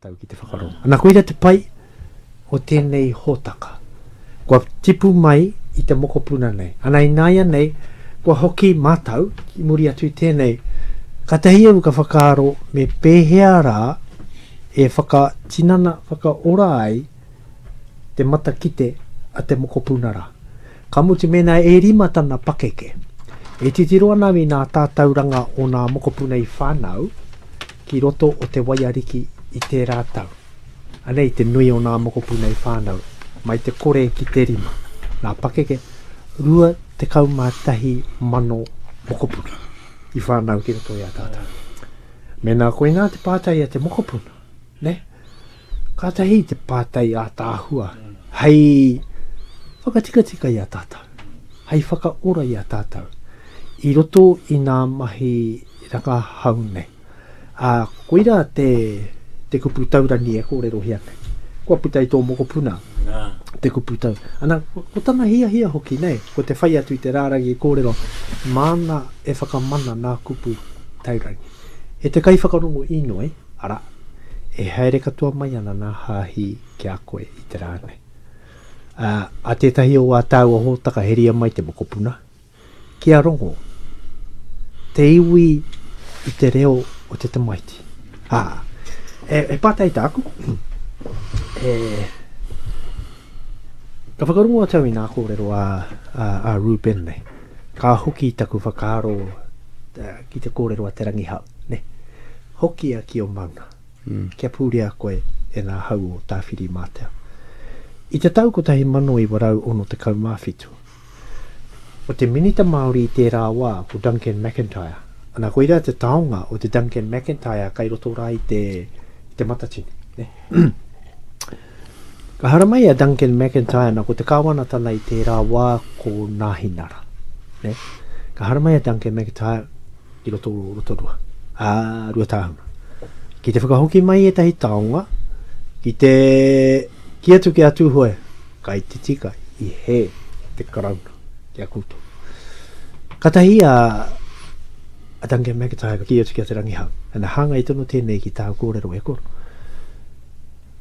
tātou ki te whakarongo. Ana koira te pai o tēnei hōtaka. Kua tipu mai i te mokopuna nei. Ana ināianei, kua hoki mātou ki muri atu i tēnei. Katahi au ka whakaaro me pēhea rā e whakatinana, whakaora ai te matakite a te mokopuna rā. Ka mutu mēnā e rima tana pakeke. E titiro ana au i nā tātauranga o nā mokopuna i whānau ki roto o te waiariki i tērā tau. Anei te nui o nā mokopuna i whānau, mai te kore ki te rima. Nā pakeke, 21,000 mokopuna i whānau ki roto i a tātou. Mēnā koinā te pātai a te mokopuna, ne? Kātahi te pātai ātaahua hei whakatikatika i a tātou, hei whakaora i a tātou i roto i nā mahi rangahau nei. Ā, koirā te, te kupu taurangi e kōrerohia nei. Kua puta i tō mokopuna te kupu tau. Ana, ko tana hiahia hoki nei, ko te whai atu i te rārangi kōrero, māna e whakamana nā kupu taurangi. E te kaiwhakarongo inoi, arā, e haere katoa mai ana nā hāhi ki a koe i te rā nei. Ā, a tētahi o ā tāua hōtaka heria mai te mokopuna, kia rongo te iwi i te reo o te tamaiti. Ā, e, e pātai tāku, e, ka whakarongo atu au i nā kōrero a, a, a Reuben nei. Ka hoki taku whakaaro ki te kōrero a Te Rangihau, ne? Hokia ki o maunga, kia pūrea koe e ngā hau o Tāwhirimātea. I te tau 1967, ko te Minita Māori i tērā wā ko Duncan McIntyre. Ana, koirā te taonga o te Duncan McIntyre kai roto rā i te, i te Matatini. Ne? Ka haramai a Duncan McIntyre, na ko te kāwanatana i tērā wā ko Nāhinara. Ne? Ka haramai a Duncan McIntyre, ki roto o Rotorua, ā, Ruatāhuna. Ki te whakahoki mai ētahi taonga, ki te kī atu ki a Tūhoe, kai te tika i hē te Karauna ki a koutou. Katahi a, a Duncan McIntyre ka kī atu ki a Te Rangihau, ana hāngai tonu tēnei ki tāu kōrero e koro.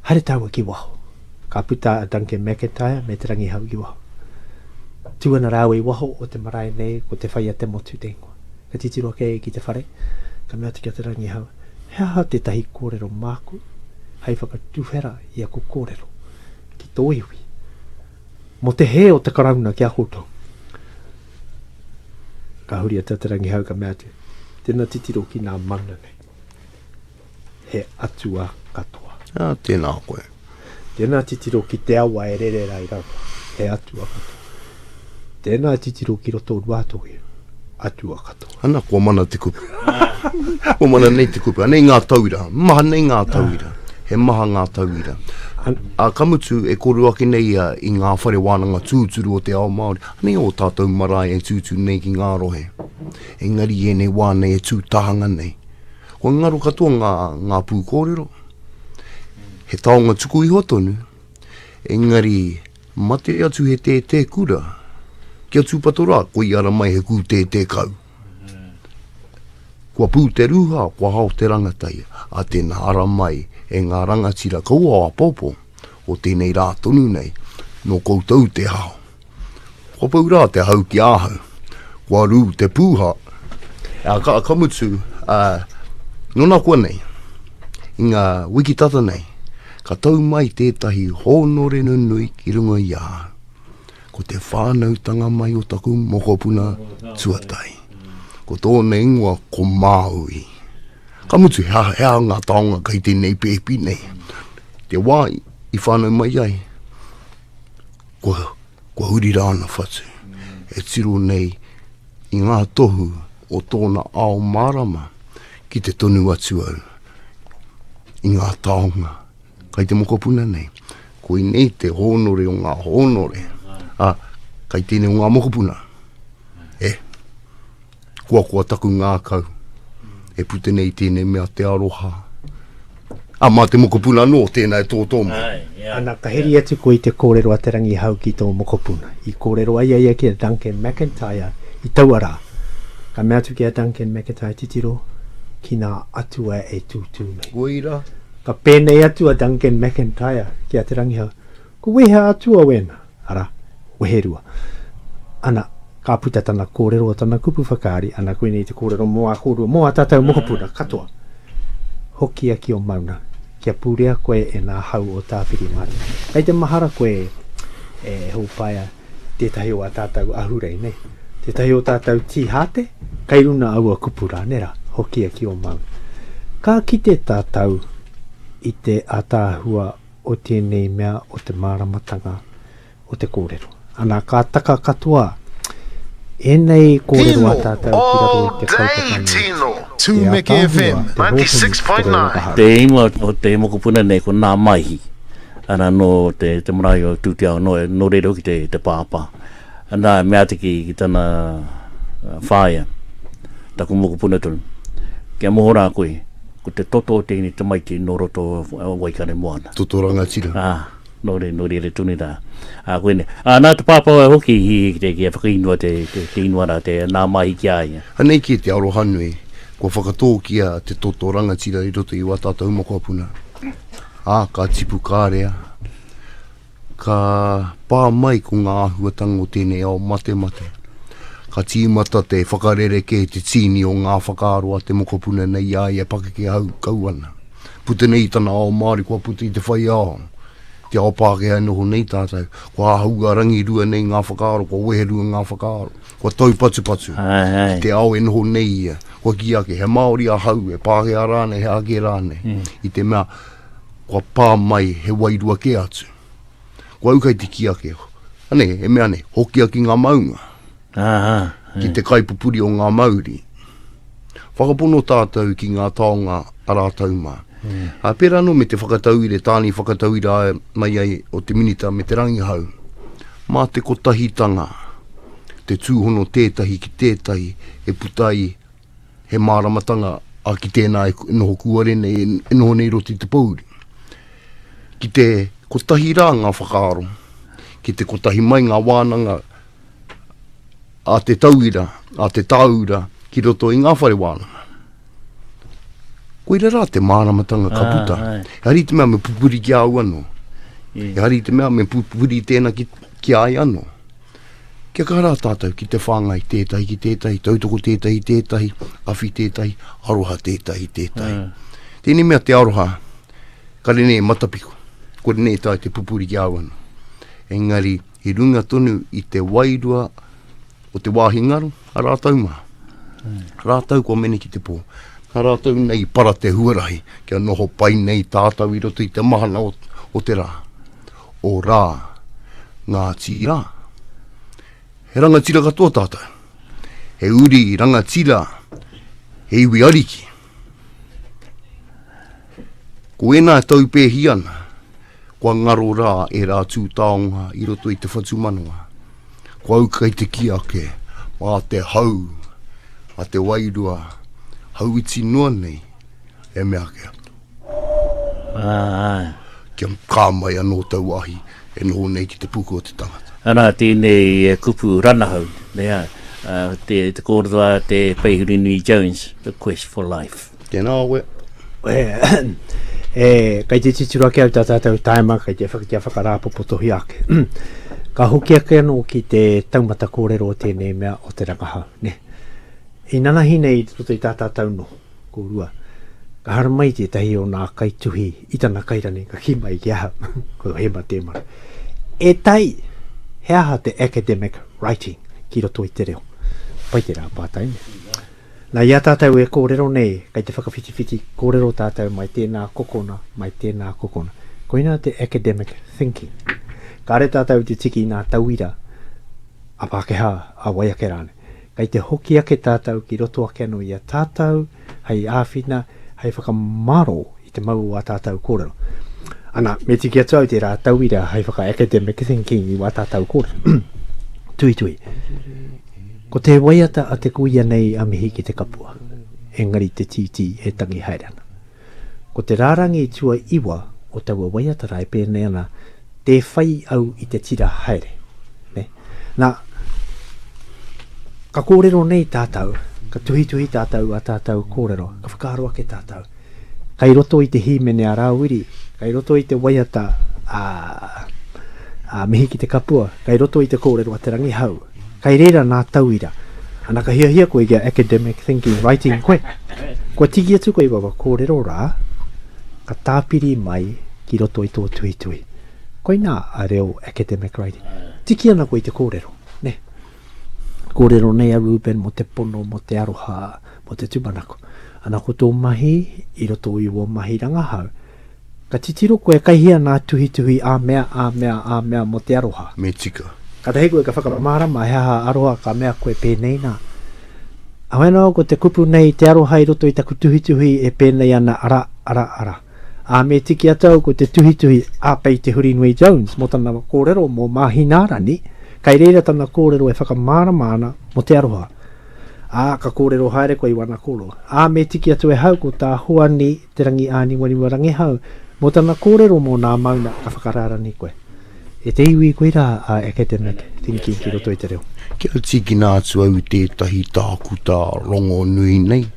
Haere tāua ki waho. Ka puta a Duncan McIntyre me Te Rangihau ki waho. Tū ana rāua i waho o te marae nei, ko Te Whai-a-te-motu te ingoa. Ka titiro ake ki te whare, ka mea atu ki a Te Rangihau, He aha tētahi kōrero māku hei whakatuwhera i aku kōrero ki tō iwi, mō te hē o te Karauna ki a koutou? Ka huri atu a Te Rangihau ka mea atu, Tēnā titiro ki nā maunga nei. He atua katoa. Ā, tēnā koe. Tēnā titiro ki te awa e rere ra i raro. He atua katoa. Tēnā titiro ki roto o Ruātoki. Atua katoa. Ana, kua mana te kupu. Kua mana nei te kupu. Anei ngā tauira. Maha nei ngā tauira. He maha ngā tauira. Ā, ka mutu, e kōrero ake nei ia i ngā whare wānanga tūturu o te ao Māori. Anei ō tātou marae e tūtū nei ki ngā rohe. Engari i ēnei wā nei e tū tahanga nei. Kua ngaro katoa ngā, ngā pūkōrero. He taonga tuku iho tonu, engari mate atu he tētē kura. Kia tūpato rā, koia ara mai he kūtētē kau. Kua pū te rūhā, kua hao te rangatai, a tēnā ara mai e ngā rangatira kaua o apopo, o tēnei rā tonu nei, nō koutou te hao. Kua pau rā te hau ki ahau, kua rū te pūha. A, ka, ka mutu, a, nō nā koa nei, i ngā wiki tata nei, ka tau mai tētahi hōnore nunui ki runga i a au. Ko te whānautanga mai o taku mokopuna tuatahi. Ko tōna ingoa ko Māui. Ka mutu, he aha, he aha ngā taonga kei tēnei pēpi nei. Te wā i whānau mai ai, kua, kua huri rā ana whatu, e tiro nei i ngā tohu o tōna ao mārama ki te tonu atu au i ngā taonga kai te mokopuna nei. Koinei te hōnore o ngā hōnore, ā, kai tēnei o ngā mokopuna. E, Kua koa taku ngākau e puta nei tēnei mea te aroha. A mā te mokopuna anō tēnā e tōtō mai. Ana, ka heri atu koe i te kōrero a Te Rangihau ki tō mokopuna. I kōrero ai a ia ki a Duncan McIntyre i taua rā. Ka mea atu ki a Duncan McIntyre, Titiro ki nā atua e tūtū nei. Koira. Ka pēnei atu a Duncan McIntyre ki a Te Rangihau, Ko wehea atua wēnā, arā, weherua. Ana, ka puta tana kōrero, tana kupu whakaari, ana koinei te kōrero mō ā kōrua, mō ā tātou mokopuna katoa. Hokia ki ō maunga, kia pūrea koe e nā hau o Tāwhirimātea. Kei te mahara koe, e Hōpaia, tētahi o ā tātou ahurei, nē? Tētahi o tātou tīhāte, kei runa aua kupu rā, nē rā? Hokia ki ō maunga. Ka kite tātou i te ātaahua o tēnei mea o te māramatanga o te kōrero. Ana, ka taka katoa ēnei kōrero a tātou ki raro i te kaupapa nei, te ātaahua, te hōhonu, te reo rangahau. Te ingoa o te mokopuna nei ko Nā Maihi, ana nō te, te marae o Tūteao, nō, nō reira hoki te, te pāpā. Ana, mea atu ki, ki tana whaea, taku mokopuna tonu, kia moho rā koe, ko te toto o tēnei tamaiti nō roto o Waikaremoana. Toto rangatira. Ā, nō re, nō reira tonu rā. Ā, koinei. Ā, nā te pāpā hoki i te, kia whakaingoa te, te, te ingoa rā, te nā Maihi ki a ia. Anei kē te aroha nui, kua whakatōkia te toto rangatira i roto i wā tātou mokopuna. Ā, ka tipu ka rea. Ka pā mai ko ngā āhuatanga o tēnei ao matemate. Ka tīmata te whakarerekē te tīni o ngā whakaaro a te mokopuna nei i a ia e pakeke hau kau ana. Puta nei i tana ao Māori kua puta i te whai ao, te ao Pākehā e noho nei tātou. Kua āhua rangirua nei ngā whakaaro, kua weherua ngā whakaaro, kua taupatupatu ki te ao e noho nei ia. Kua kī ake, he Māori ahau, he Pākehā rānei, he aha kē rānei. I te mea, kua pā mai he wairua kē atu. Ko au kei te kī ake, anei, e mea nei, hokia ki ngā maunga, ki te kaipupuri o ngā mauri. Whakapono tātou ki ngā taonga a rātou mā. Mm. Pērā anō me te whakatauira, tāne i whakatauira mai ai o te minita me te rangihau. Mā te kotahitanga, te tūhono tētahi ki tētahi e puta ai he māramatanga a ki tēnā e noho kūare nei, e noho nei roto i te pōuri. Ki te kotahi rā ngā whakaaro, ki te kotahi mai ngā wānanga a te tauira, a te tāura ki roto i ngā whare wānanga. Koira rā te māramatanga ka ah, puta. Ah, Ehara i te mea me pupuri ki a au anō. Ehara i te mea me pupuri tēnā ki, ki a ai anō. Kia kaha rā tātou ki te whāngai tētahi ki tētahi, tautoko tētahi tētahi, awhi tētahi, aroha tētahi tētahi. Mm. Tēnei mea te aroha, kare nei e matapiko, kore nei e taea te pupuri ki a au anō. Engari, i runga tonu i te wairua o te wāhi ngaro, a rātou mā. Mm. Rātou kua mene ki te pō. Nā rātou nei i para te huarahi kia noho pai nei tātou i roto i te mahana o, o te rā. O rā, Ngāti Rā. He rangatira katoa tātou. He uri rangatira, he iwi ariki. Ko ēnā e taupēhi ana, kua ngaro rā ērā tū taonga i roto i te whatumanawa. Ko au kei te kī ake, mā te hau a te wairua, hau iti noa nei, e mea ake, Kia kā mai anō taua ahi e noho nei ki te puku o te tangata. Arā tēnei kupu ranahau, nē, te, te kōrero a te Peihurinui Jones, The Quest for Life. Tēnā koe. E, e, kei te titiro ake au tā tātou taima, kei te whaka, kia whakarāpopotohia ake. Ka hoki ake anō ki te taumata kōrero o tēnei mea o te rangahau, nē. I nanahi nei i roto i tā tātou noho. Kōrua. Ka haramai tētahi o nā kaituhi i tana kairani, ka kī mai ki ahau, ko Hema Tēmara, E tai, he aha te academic writing ki roto i te reo? Pai tērā pātai, nē? Nā, i a tātou e kōrero nei, kei te whakawhitiwhiti kōrero tātou mai tēnā kokona, mai tēnā kokona. Koinā te academic thinking. Kāre tātou i te tiki i nā tauira a Pākehā, a wai ake rānei. Kei te hoki ake tātou ki roto ake anō i a tātou hei āwhina, hei whakamārō i te mau o ā tātou kōrero. Ana, me tiki atu au tērā tauira hei whaka-academic thinking i wā tātou kōrero. Tuitui. Ko te waiata a te kuia nei a Mihi ki te Kapua, engari te tītī e tangi haere ana. Ko te rārangi tuaiwa o taua waiata rā e pēnei ana, Tē whai au i te tira haere. Nē? Nā, ka kōrero nei tātou, ka tuhituhi tātou ā tātou kōrero, ka whakaaro ake tātou. Kai roto i te hīmene a Rāwiri, kai roto i te waiata a, a Mihi ki te Kapua, kai roto i te kōrero a Te Rangihau, kai reira nā tauira. Ana ka hiahia koe kia academic thinking writing koe. Kua tiki atu koe i wawa kōrero rā, ka tāpiri mai ki roto i tō tuhituhi. Koinā a reo academic writing. Tiki ana koe i te kōrero, nē. Kōrero nei a Reuben mō te pono, mō te aroha, mō te tūmanako. Ana ko tō mahi i roto i wō mahi rangahau, ka titiro koe kai hea nā tuhituhi ā mea, ā mea, ā mea mō te aroha. Me tika. Kātahi koe ka whakamārama he aha aroha ka mea koe pēnei nā. Heoi ko te kupu nei te aroha i roto i taku tuhituhi e pēnei ana ara, ara, ara. Ā, me tiki atu au ko te tuhituhi a Pei Te Hurinui Jones mō tana kōrero mō Māhinārangi, kai reira tana kōrero e whakamārama ana mō te aroha. Ā, ka kōrero haere koe i wana kōrero. Ā, me tiki atu e hau ko tā Hoani Te Rangi Āniwaniwa Rangihau mō tana kōrero mō nā mauna ka whakarārani koe. E te iwi koirā a academic thinking ki roto i te reo. Kia tīkina atu au i tētahi tākuta rongonui nei.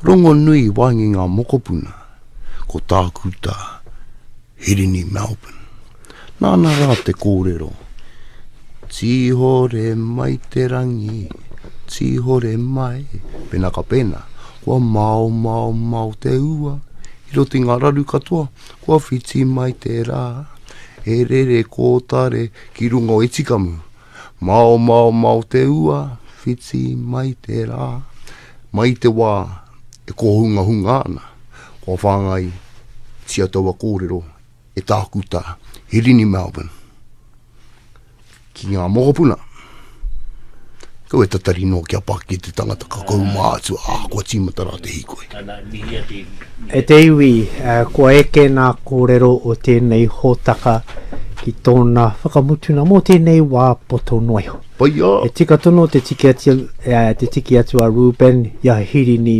Rongonui i waenga i ngā mokopuna, ko Tākuta Hirini Melbourne. Nāna rā te kōrero, Tīhore mai te rangi, tīhore mai, pēnā ka pēnā, kua mao, mao, mao te ua, i roto i ngā raru katoa, kua whiti mai te rā, e rere kōtare ki runga o Etikamu, Mao, mao, mao te ua, whiti mai te rā. Mai i te wā e kōhungahunga ana, kua whāngaitia taua kōrero e Tākuta Hirini Melbourne ki ngā mokopuna. Kaua e tatari noa kia paki te tangata ka kouma atu, ā, kua tīmata rā te hīkoi. E te iwi, kua eke nā kōrero o tēnei hōtaka ki tōna whakamutuna mō tēnei wā poto noa iho. Pai ā! E tika tonu te tiki atu, te tiki atu a Reuben i a Hirini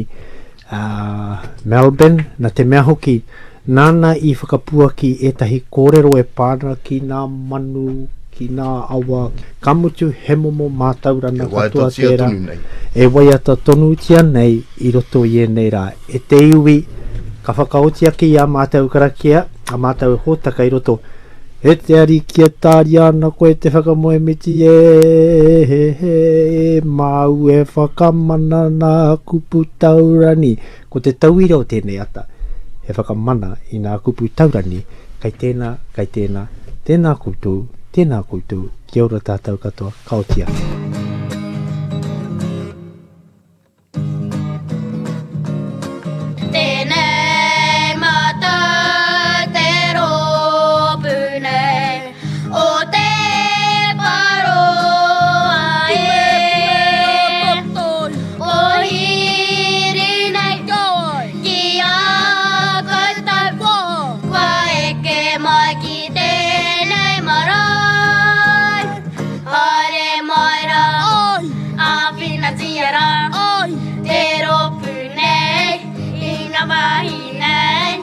Melbourne, na te mea hoki, nāna i whakapuaki ētahi kōrero e pā ana ki nā manu, ki nā awa, ka mutu he momo mātauranga katoa tērā e waiata tonutia nei i roto i ēnei rā. E te iwi, ka whakaoti ake i ā mātou karakia, ā mātou hōtaka i roto, E te Ariki e tāria ana koe te whakamoemiti e, he, he, māu e whakamana nā kupu taurani. Ko te tauira o tēnei ata, he whakamana i nā kupu taurani, kei tēnā, kei tēnā, tēnā koutou, tēnā koutou, kia ora tātou katoa, ka oti ake. Tēnei mātou te rōpū nei o Te Paroa e. Pōhiri nei ki a koutou, kua eke mai ki tēnei marae. Haere mai rā, āwhinatia rā. Te rōpū nei i ngā wāhi nei,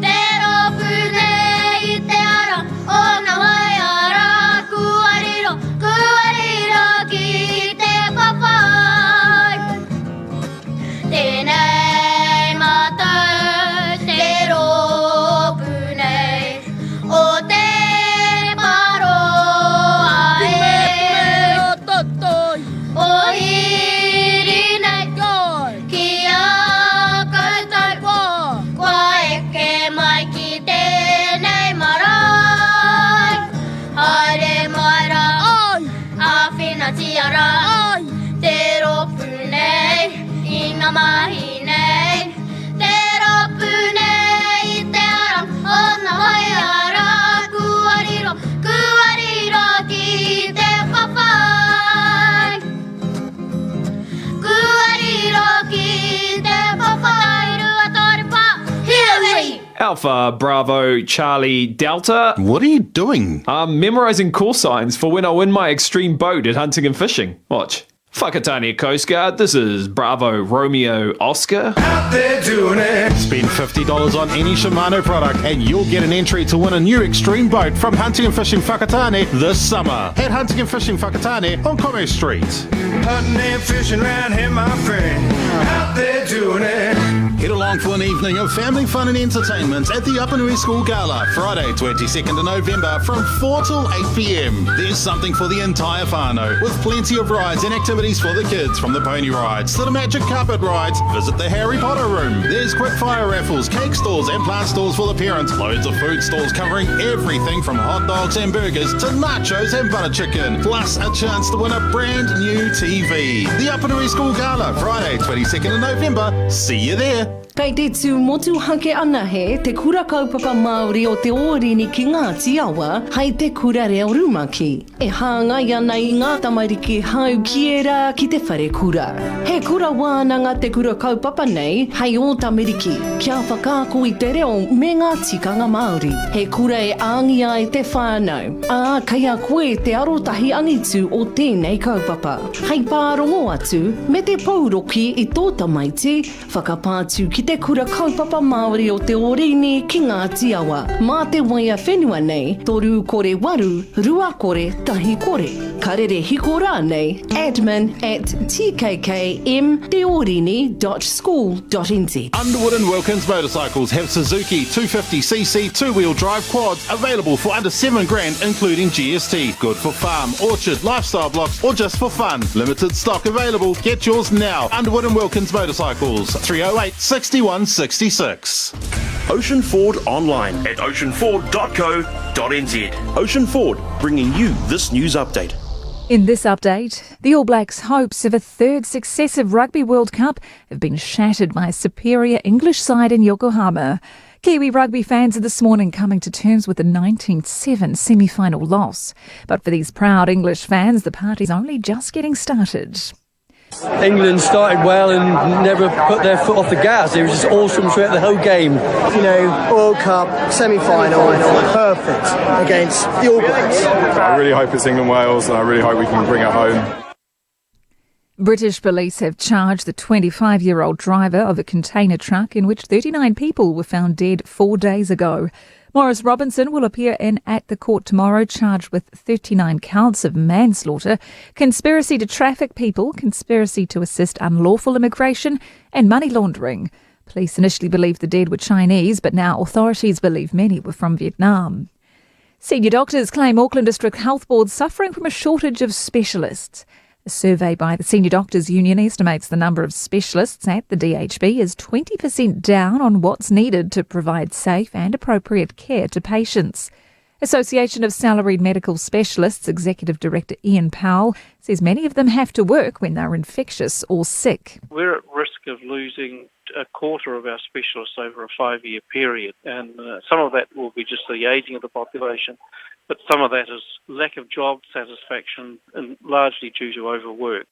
Te rōpū nei i te ara o ngā waiara, Kua riro, kua riro ki te whawhai. Tēnei mātou te rōpū nei o Te Paroa e. Pōhiri nei ki a koutou, kua eke mai ki tēnei marae. Haere mai rā, āwhinatia rā, te rōpū nei i ngā mahi nei, te rōpū nei i te ara o ngā waiara, kua riro, kua riro ki te whawhai. Kua riro ki te whawhai. 2, 3, 4, hia wehi! Alpha, Bravo, Charlie, Delta. What are you doing? I'm memorising call signs for when I win my extreme boat at hunting and fishing. Watch. Whakatane Coast Guard, this is Bravo Romeo Oscar. Out there doing it. Spend $50 on any Shimano product and you'll get an entry to win a new extreme boat from Hunting and Fishing Whakatane this summer. At Hunting and Fishing Whakatane on Commerce Street. Hunting and fishing round here, my friend. Out there doing it. Head along for an evening of family fun and entertainment at the Apanui School Gala, Friday 22nd of November from 4 till 8 pm. There's something for the entire whānau, with plenty of rides and activities for the kids, from the pony rides to the magic carpet rides. Visit the Harry Potter room. There's quick fire raffles, cake stalls and plant stalls for the parents, loads of food stalls covering everything from hot dogs and burgers to nachos and butter chicken, plus a chance to win a brand new TV. The Apanui School Gala, Friday 22nd of November. See you there. Kei te tū motuhake anahe Te Kura Kaupapa Māori o Te Ōrini ki Ngāti Awa hei te kura reo rumaki e hāngai ana i ngā tamariki hou ki ērā ki te wharekura. He kura wānanga te kura kaupapa nei hei ō tamariki kia whakaako i te reo me ngā tikanga Māori. He kura e āngi ai te whānau, ā, kei a koe te arotahi angitu o tēnei kaupapa. Hei pārongo atu me te pouroki i tō tamaiti, Whakapā atu ki Te Kura Kaupapa Māori o Te Ōrini ki Ngāti Awa mā te waea whenua nei, 308 2 0 1 0, karere hiko rānei, admin at tkkmteorini.school.nz. Underwood and Wilkins Motorcycles have Suzuki 250cc two-wheel drive quads available for under 7 grand including GST. Good for farm, orchard, lifestyle blocks or just for fun. Limited stock available. Get yours now. Underwood and Wilkins Motorcycles, 308 61 66. Ocean Ford online at oceanford.co.nz. Ocean Ford, bringing you this news update. In this update, the All Blacks' hopes of a third successive Rugby World Cup have been shattered by a superior English side in Yokohama. Kiwi rugby fans are this morning coming to terms with a 19-7 semi-final loss. But for these proud English fans, the party's only just getting started. England started well and never put their foot off the gas. It was just awesome throughout the whole game. You know, World Cup, semi-final, perfect against the All Blacks. I really hope it's England-Wales and I really hope we can bring it home. British police have charged the 25-year-old driver of a container truck in which 39 people were found dead 4 days ago. Maurice Robinson will appear in at the court tomorrow, charged with 39 counts of manslaughter, conspiracy to traffic people, conspiracy to assist unlawful immigration and money laundering. Police initially believed the dead were Chinese, but now authorities believe many were from Vietnam. Senior doctors claim Auckland District Health Board suffering from a shortage of specialists. A survey by the Senior Doctors Union estimates the number of specialists at the DHB is 20% down on what's needed to provide safe and appropriate care to patients. Association of Salaried Medical Specialists Executive Director Ian Powell says many of them have to work when they're infectious or sick. We're at risk of losing a quarter of our specialists over a 5-year period, and some of that will be just the ageing of the population, but some of that is lack of job satisfaction and largely due to overwork.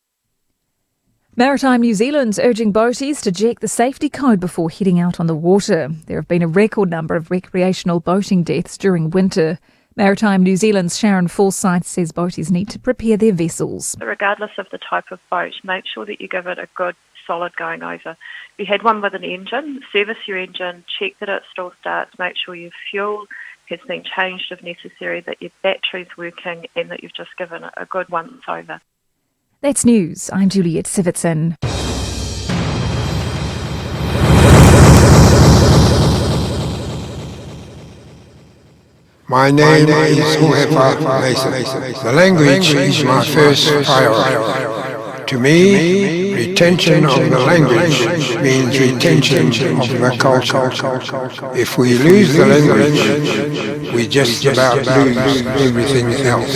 Maritime New Zealand's urging boaties to check the safety code before heading out on the water. There have been a record number of recreational boating deaths during winter. Maritime New Zealand's Sharon Forsyth says boaties need to prepare their vessels. Regardless of the type of boat, make sure that you give it a good solid going over. If you had one with an engine, service your engine, check that it still starts, make sure your fuel has been changed if necessary, that your battery's working and that you've just given it a good once over. That's news. I'm Juliet Sivitson. My name is Hohepa Mason. The language is my first priority. To me, retention of the language means retention of the culture. If we lose the language, we just about lose everything else.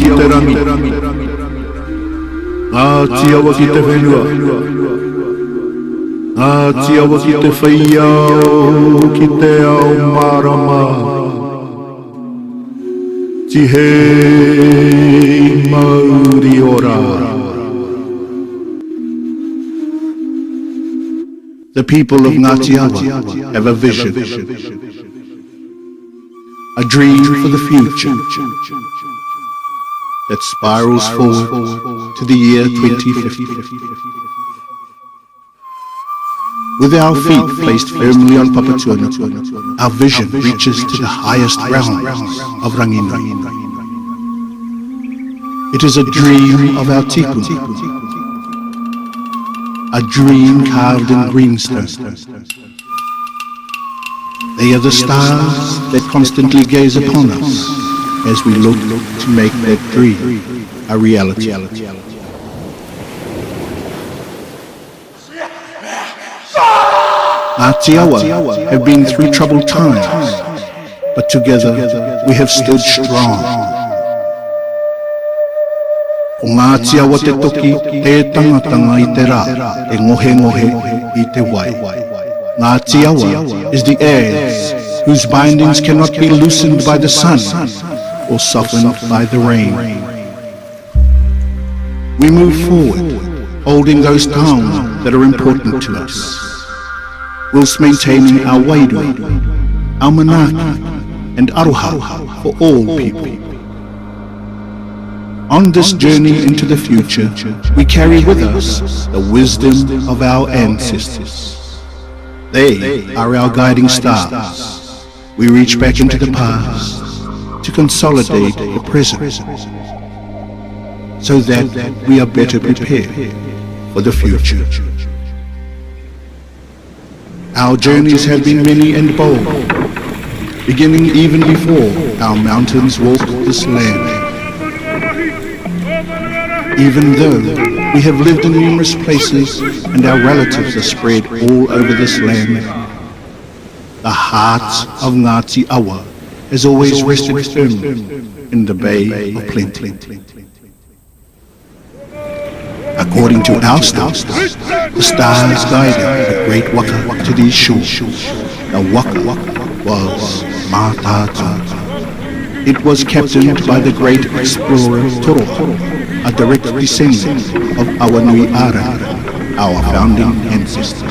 ki te rangi, Ngāti Awa ki te whenua, Ngāti Awa ki te whai ao, ki te ao mārama. Tihei mauri ora. The people of Ngāti Awa have a vision, a dream for the future that spirals forward to the year 2050. With our feet placed firmly on Papatuanuku, our vision reaches to the highest realms of Ranginui. It is a dream of our tipuna, a dream carved in greenstone. They are the stars that constantly gaze upon us as we look to make that dream a reality. Ngāti Awa have been through troubled times, but together we have stood strong. Ko Ngāti Awa te toki tē tangatanga i te rā, e ngohengohe i te wai. Ngāti Awa is the axe whose bindings cannot be loosened by the sun or softened by the rain. We move forward, holding those taonga that are important to us, whilst maintaining our wairua, our manaaki and aroha for all people. On this journey into the future, we carry with us the wisdom of our ancestors. They are our guiding stars. We reach back into the past to consolidate the present so that we are better prepared for the future. Our journeys have been many and bold, beginning even before our mountains walked this land. Even though we have lived in numerous places and our relatives are spread all over this land, the heart of Ngāti Awa has always rested firmly in the Bay of Plenty. According to our stars, the stars guided the great waka to these shores. The waka was Mātaatua. It was captained by the great explorer Toroa, a direct descendant of Awanui-ā-rangi, our founding ancestor.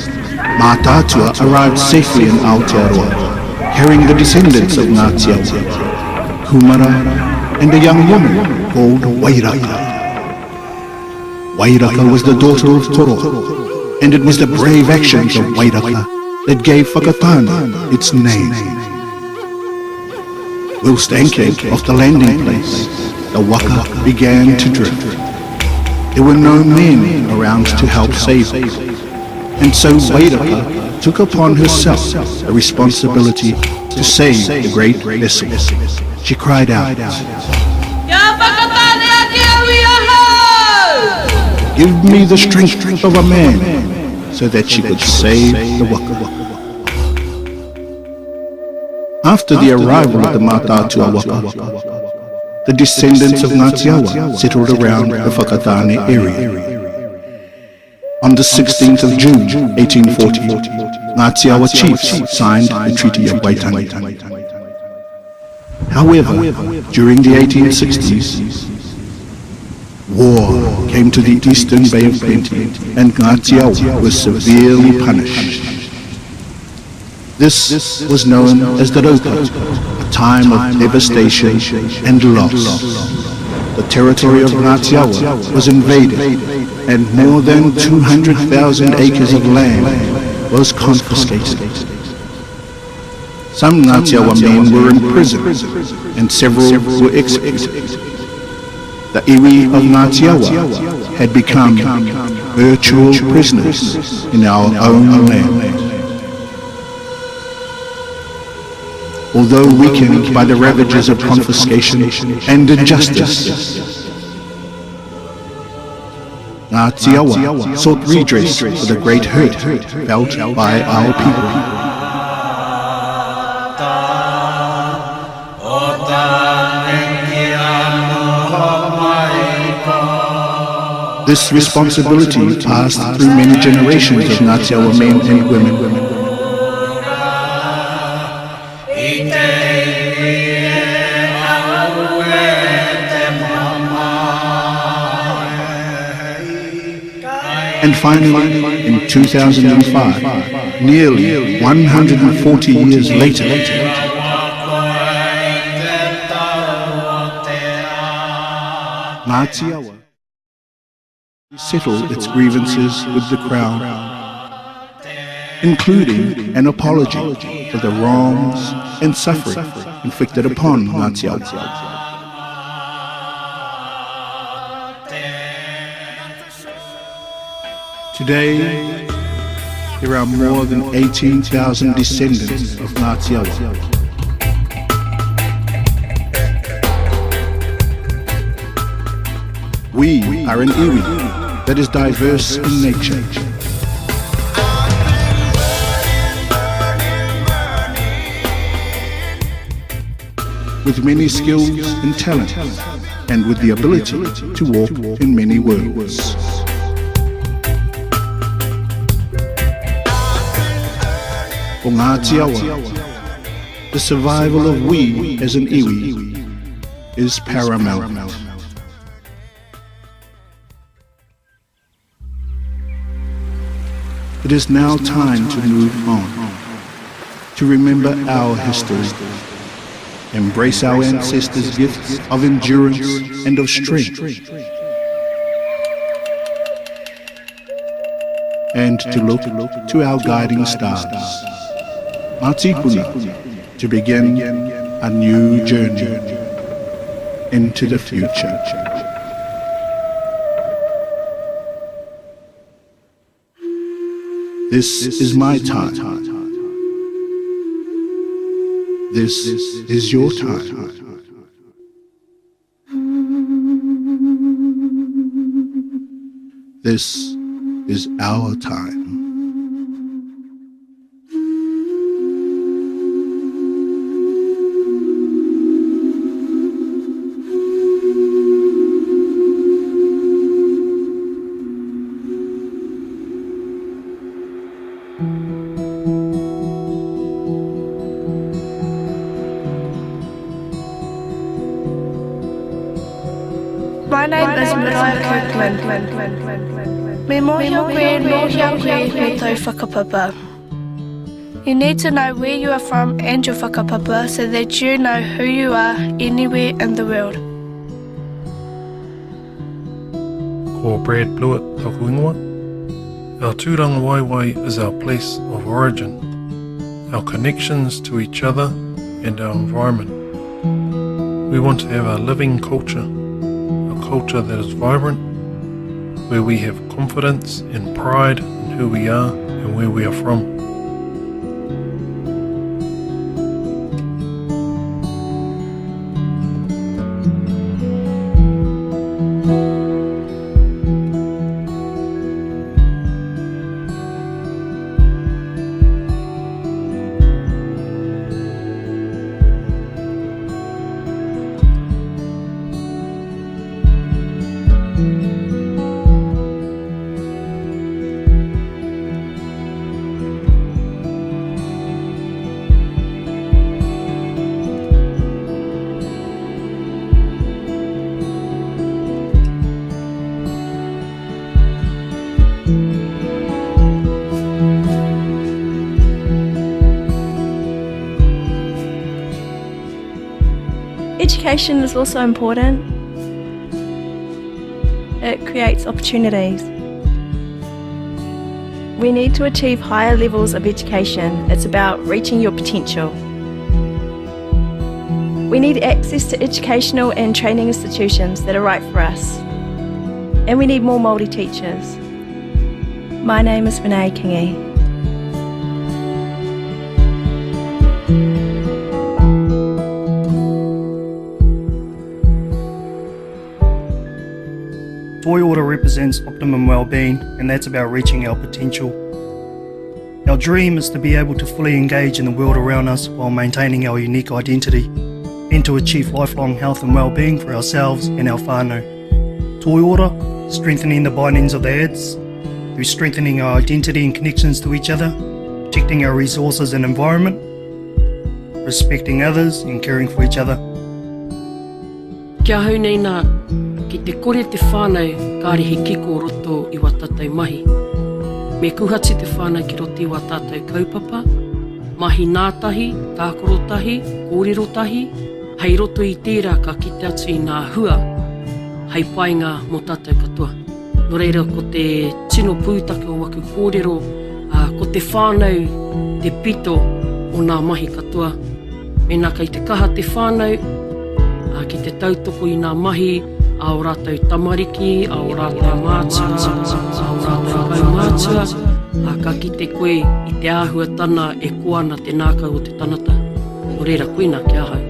Mātaatua arrived safely in Aotearoa, carrying the descendants of Ngāti Awa, Kumara, and a young woman called Wairaka. Wairaka was the daughter of Toroa, and it was the brave actions of Wairaka that gave Whakatane its name. Whilst anchored off the landing place, the waka began to drift. There were no men around to help save it, and so Wairaka took upon herself the responsibility to save the great vessel. She cried out, Kia whakatane ake au i ahau! Give me the strength of a man, so that she could save the waka. After the arrival of the Mātaatua waka, the descendants of Ngāti Awa settled around the Whakatane area. On the 16th of June, 1840, Ngāti Awa chiefs signed the Treaty of Waitangi. However, during the 1860s, war came to the eastern Bay of Plenty and Ngāti Awa was severely punished. This was known as the Raupatu, a time of devastation and loss. The territory of Ngāti Awa was invaded and more than 200,000 acres of land was confiscated. Some Ngāti Awa men were imprisoned and several were executed. The iwi of Ngāti Awa had become virtual prisoners in our own land. Although weakened by the ravages of confiscation and injustice, Ngāti Awa sought redress for the great hurt felt by our people. This responsibility passed through many generations of Ngāti Awa men and women. And finally, in 2005, nearly 140 years later, Ngāti Awa settled its grievances with the Crown, including an apology for the wrongs and suffering inflicted upon Ngāti Awa. Today, there are more than 18,000 descendants of Ngāti Awa. We are an iwi that is diverse in nature. With many skills and talent, and with the ability to walk in many worlds. Ko Ngāti Awa, the survival of we as an iwi is paramount. It is now time to move on, to remember our history, embrace our ancestors' gifts of endurance and of strength, and to look to our guiding stars, Ngā Tīpuna, to begin a new journey into the future. This is my time. This is your time. This is our time. My name is Mariah Kirkman. Me mōhio koe, nō hea koe, me tō whakapapa. You need to know where you are from and your whakapapa so that you know who you are anywhere in the world. Ko Brad Blewett taku ingoa. Our tūrangawaewae is our place of origin, our connections to each other and our environment. We want to have a living culture, a culture that is vibrant, where we have confidence and pride in who we are and where we are from. Education is also important. It creates opportunities. We need to achieve higher levels of education. It's about reaching your potential. We need access to educational and training institutions that are right for us. And we need more Māori teachers. My name is Renee Kingi. Toiora represents optimum well-being, and that's about reaching our potential. Our dream is to be able to fully engage in the world around us while maintaining our unique identity, and to achieve lifelong health and well-being for ourselves and our whānau. Toiora, Strengthening the bindings of the ads, through strengthening our identity and connections to each other, protecting our resources and environment, respecting others and caring for each other. Ki ahau nei nā, ki te kore te whānau kāre he kiko o roto i wā tātou mahi. Me kuhati te whānau ki roto i wā tātou kaupapa, mahi nātahi, tākaro tahi, kōrero tahi, hei roto i tērā ka kite atu i nā hua hei painga mō tātou katoa. Nō reira ko te tino pūtake o waku kōrero, ko te whānau te pito o nā mahi katoa. Mēnā kei te kaha te whānau ki te tautoko i nā mahi a ō rātou tamariki, a ō rātou mātua, a ō rātou kaumātua, ka kite koe i te āhuatana e koa ana te nākau o te tangata. Nō reira, koinā ki ahau.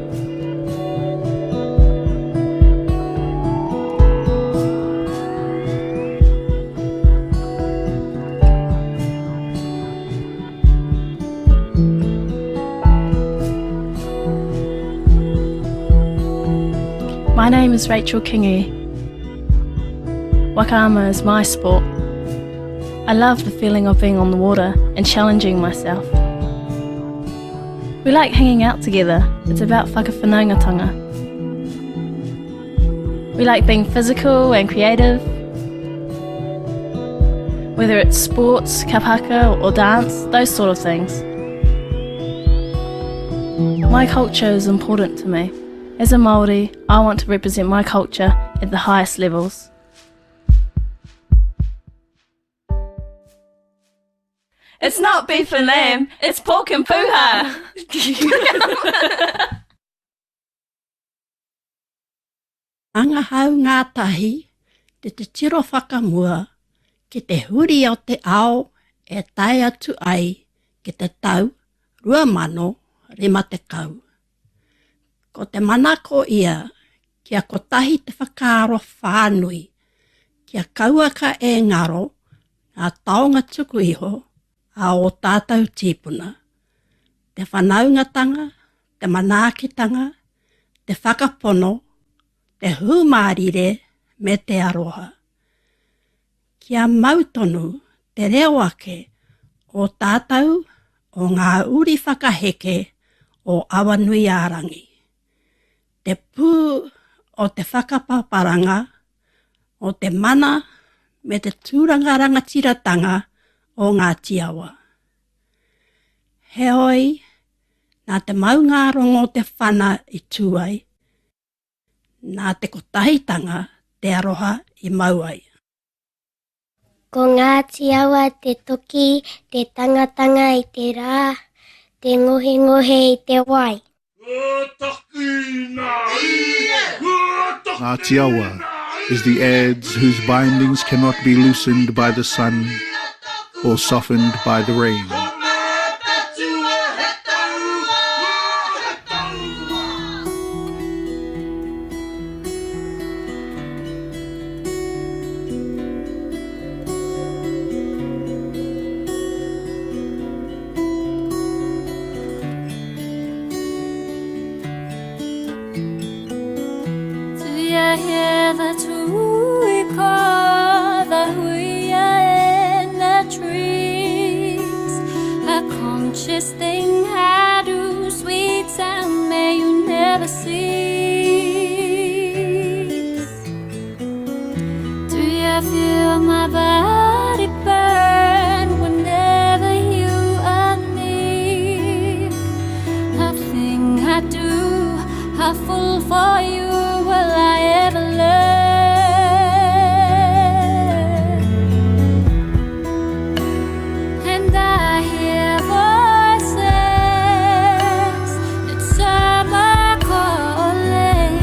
My name is Rachel Kingi. Waka ama is my sport. I love the feeling of being on the water and challenging myself. We like hanging out together. It's about whakawhanaungatanga. We like being physical and creative. Whether it's sports, kapaka or dance, those sort of things. My culture is important to me. As a Māori, I want to represent my culture at the highest levels. It's not beef and lamb, it's pork and puha. Angahau ngātahi te titiro whakamua ki te huri o te ao e tae atu ai ki te tau 2050. Ko te manako ia kia kotahi te whakaaro whānui, kia kauaka e ngaro ngā taonga tuku iho a ō tātou tīpuna, te whanaungatanga, te manaakitanga, te whakapono, te hūmārire me te aroha. Kia mau tonu te reo ake o tātou o ngā uri whakaheke o Awanuiārangi. Te pū o te whakapaparanga, o te mana me te tūranga rangatiratanga o Ngāti Awa. Heoi, nā te maungārongo te whana i tū ai, nā te kotahitanga te aroha i mau ai. Ko Ngāti Awa te toki, te tangatanga i te rā, te ngohengohe i te wai. Ngāti Awa is the adze whose bindings cannot be loosened by the sun or softened by the rain. Do you hear the tui call, the huia in the trees? A conscious thing I do, sweet sound may you never cease. Do you feel my body burn whenever you are near? A thing I do, I fall for you, will I ever learn? And I hear voices, it's summer calling.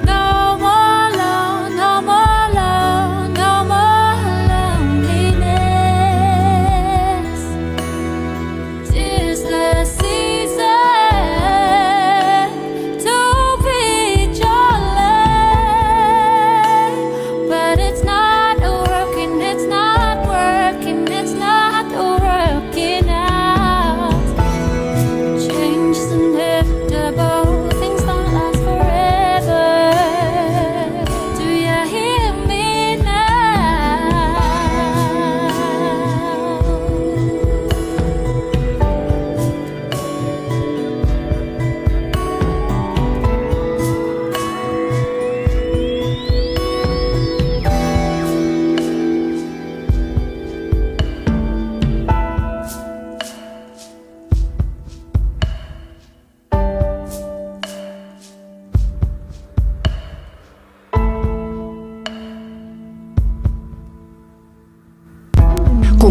No more alone, no more alone, no more loneliness. Tis the season to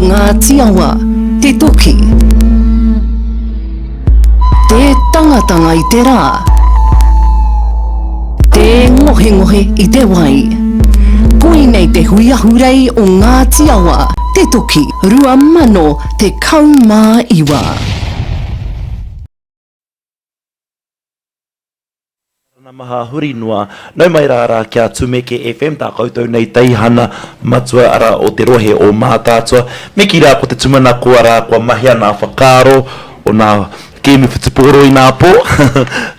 Ngāti Awa, te toki. Te tangatanga i te rā. Te ngohengohe i te wai. Koinei te hui ahurei o Ngāti Awa, te toki 2019. Rana maha huri noa, nau mai rā rā kia Tumeke FM, tā koutou nei teihana matua ara o te rohe o Mātaatua. Me kī rā ko te tumanako arā kua mahea nā whakaaro o nā kēmu whutupōro i nā pō.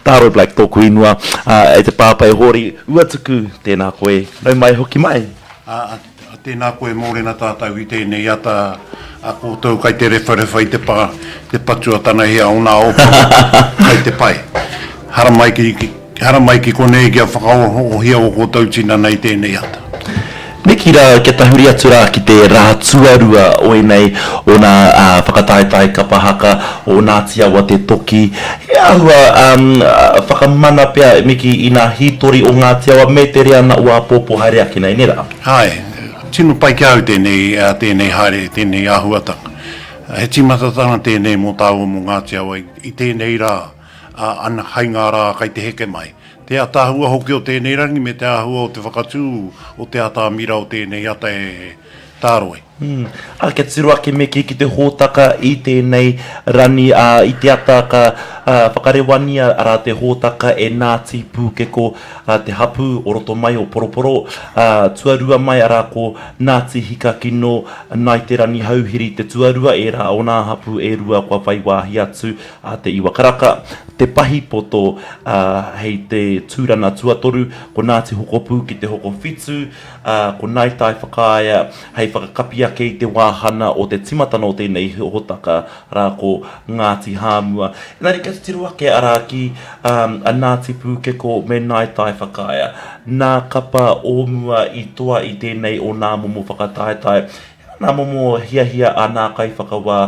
Taro Black tōku ingoa, ā, e te pāpā e Hōri Uatuku, tēnā koe, nau mai hoki mai. Ā, Tēnā koe mōrena tātou i tēnei ata a koutou kai te rewharewha i te pa, te patu a tana hea o nā ōpako kai te pae. Haramai ki, haramai ki konei kia whakaohia o koutou tinana i tēnei ata. Me kī rā, kia tahuri atu rā ki te rā tuarua o ēnei o nā whakataetae kapa haka o Ngāti Awa te toki. He āhua whakamana pea me kī i nā hītori o Ngāti Awa me te reana o āpōpō haere ake nei, nē rā? Āe, tino pai ki a au tēnei, tēnei haere, tēnei āhuatanga. He tīmatatanga tēnei mō tāua mō Ngāti Awa i tēnei rā, ā, ana, hai ngā rā kai te heke mai. Te ataahua hoki o tēnei rangi me te āhua o te whakatū o te atamira o tēnei ata e tāroi. Ā, kia tiro ake me kī ki te hōtaka i tēnei rani, ā, i te ata ka whakarewania arā te hōtaka e Nāti Pūkeko, ā, te hapū o roto mai o Poroporo, ā, tuarua mai arā ko Nāti Hikakino, Nāi Te Ranihauhiri te tuarua, ērā o nā hapū e rua kua whai wāhi atu, ā, te iwa karaka, te pahi poto, ā, hei te tūrana tuatoru, ko Nāti Hokopū ki te hokowhitu, ā, ko Nāi Tai Whakaea hei whakakapi ake i te wāhana o te timatana o tēnei hōtaka, arā, ko Ngāti Hāmua. Engari kia titiro ake, arā, ki a Ngāti Pūkeko me Ngāi Tai Whakaea, nā kapa o mua i toa i tēnei o nā momo whakataetae, nā momo hiahia a nā kaiwhakawā,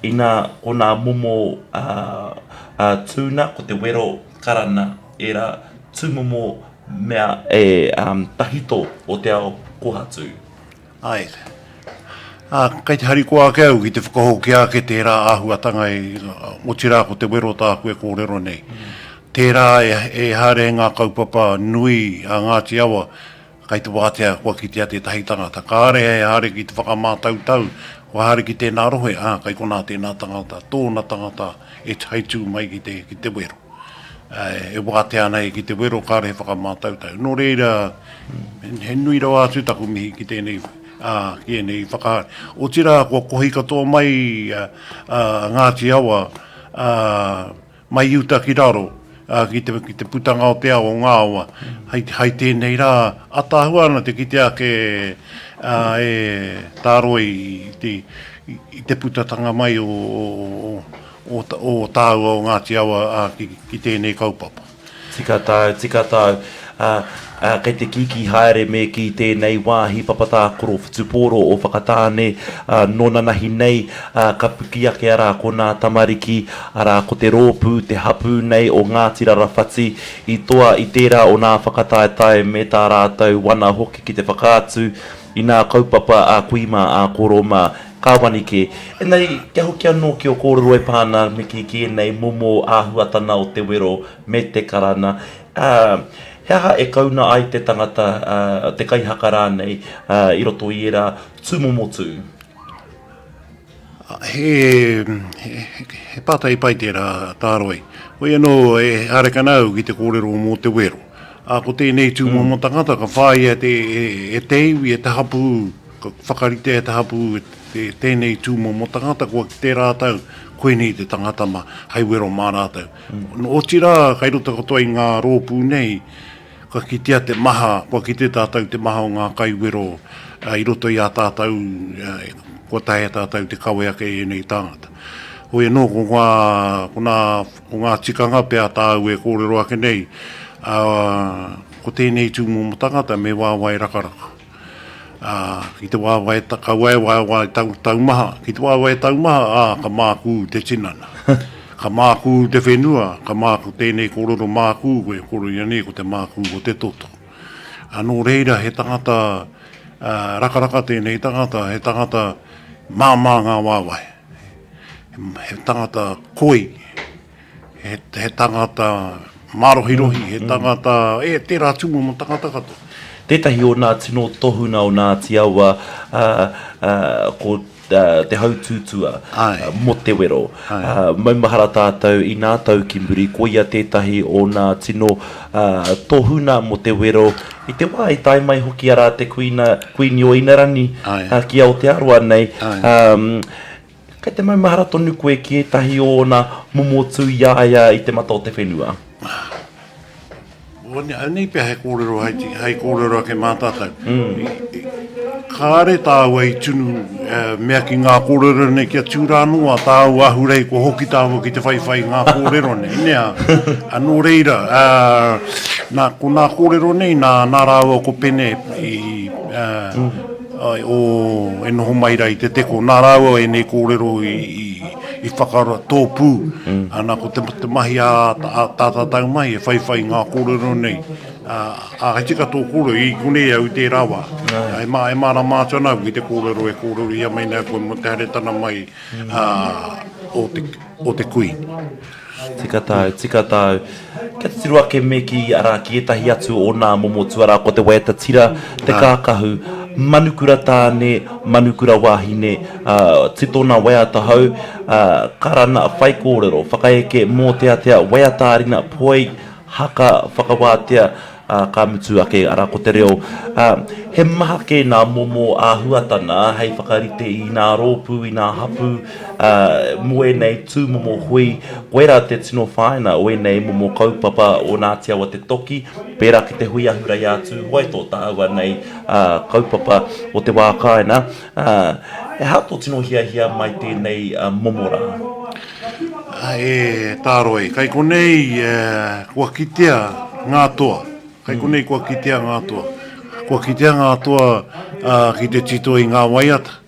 inā, ko nā momo tūna, ko te wero karana, ērā tūmomo mea e tahito o te ao kohatu. Āe. Ā, kei te harikoa ake au ki te whakahokia ake tērā āhuatanga i, otirā ko te wero tāku e kōrero nei. Tērā e, e haere ngā kaupapa nui a Ngāti Awa, kai te wātea kua kitea tētahi tangata. Kāre e haere ki te whakamātautau, kua haere ki tēnā rohe, ā, kai konā tēnā tangata, tōna tangata e hei tū mai ki te, ki te wero. E wātea ana e ki te wero kāre he whakamātautau. Nō reira, he nui rawa atu taku mihi ki tēnei, ā, ki ēnei whakahaere. Otirā, kua kohi katoa mai a Ngāti Awa, ā, mai i uta ki raro, ā, ki te, ki te putanga o te ao o ngā awa. Hei, hei tēnei rā, ataahua ana te kite ake, ā, e tāroi i te, i te putatanga mai o, o, o, o tāua o Ngāti Awa ā, ki, ki tēnei kaupapa. Tika tāu, tika tāu. Ā, ā, kei te kīkī haere me kī tēnei wāhi papatākaro whutupōro o Whakatāne, ā, nō nanahi nei, ā, ka piki ake arā ko nā tamariki, arā ko te rōpū, te hapū nei o Ngāti Rarawhati i toa i tērā o nā whakataetae me tā rātou wana hoki ki te whakaatu i nā kaupapa a kui mā, a koro mā. Ka wani kē. Engari, kia hoki anō ki ō kōrero e pā ana me kī ki ēnei momo āhuatana o te wero me te karana, ā, he aha e kauna ai te tangata, ā, te kaihaka rānei, ā, i roto i ērā tūmomo tū? He, he, he pātai pai tērā, Tāroi. Hoi anō, e haere kana au ki te kōrero mō te wero. Ā, ko tēnei tūmomo tangata ka whāia e, e te iwi, e te hapū, Ka whakaritea e te hapū tēnei tūmomo tangata kua kite rātou, koinei te tangata ma, hei wero mā rātou. Otirā, kei roto katoa i ngā rōpū nei, kua kitea te maha, kua kite tātou te maha o ngā kaiwero i roto i a tātou, kua taea tātou te kawe ake i ēnei tāngata. Hoi anō, ko ngā, ko ngā, ko ngā tikanga pea tāu e kōrero ake nei, ā, ko tēnei tūmomo tangata me wāwae rakaraka. Ā, ki te waewae, kaua e waewae tau, taumaha, ki te waewae taumaha, ā, ka mākū te tinana. Ka mākū te whenua, ka mākū tēnei kōrero mākū, koe kōrero ia nei ko te mākū o te toto. Ā, nō reira he tangata, ā, rakaraka tēnei tangata, he tangata Māmā ngā waewae. He tangata koi, he, he tangata mārohirohi, he tangata, e, tērā tūmomo tangata katoa. Tētahi o nā tino tohuna o Ngāti Awa, ā, ā, ko te hautūtua mō te wero. Maumahara tātou i nā tau ki muri, koia tētahi o nā tino tohuna mō te wero. I te wā i tae mai hoki arā te kuina, Kuini o Inarani ki Aotearoa nei, kei te maumahara tonu koe ki ētahi o ōna momo tū i a ia i te mata o te whenua? Anei pea he kōrero hei kōrero ake mā tātou. Kāre tāua i tunu mea ki ngā kōrero nei kia tū rā anō a tāua ahurei kua hoki tāua ki te whaiwhai i ngā kōrero nei, nē ā? Nō reira, nā, ko nā kōrero nei nā, nā rāua ko Pene i, o, e noho mai rā i Te Teko, nā rāua ēnei kōrero i, i, i whakatōpū, ana, ko te, te mahi a, a tā tātou mahi e whaiwhai i ngā kōrero nei. Ā, ā, he tika tō kōrero, i konei au i tērā wā. E, mā, e mārama atu ana au ki te kōrero e kōrerohia mai nei koe mō te haeretana mai ā, o te, o te Kuini. Tika tāu, tika tāu. Kia titiro ake me kī, arā, ki ētahi atu o nā momo tuarā, ko te waiata tira, te kākahu, manukura tāne, manukura wāhine, ā, titona waiata hou, ā, karana, whaikōrero, whakaeke, mōteatea, waiata-ā-ringa, poi, haka, whakawātea, ā, ka mutu ake, arā, ko te reo. Ā, he maha kē nā momo āhuatana hei whakarite i nā rōpū, i nā hapū, ā, mō ēnei tūmomo hui. Koirā te tino whāinga o ēnei momo kaupapa o Ngāti Awa Te Toki, pērā ki te hui ahurei ā Tūhoe, tō tāua nei, ā, kaupapa o te wā kāinga. Ā, he aha tō tino hiahia mai tēnei momo rā? E Tāroi, kai konei kua kitea ngā toa. Kai konei kua kitea ngā toa. Kua kitea ngā toa ki te tito i ngā waiata.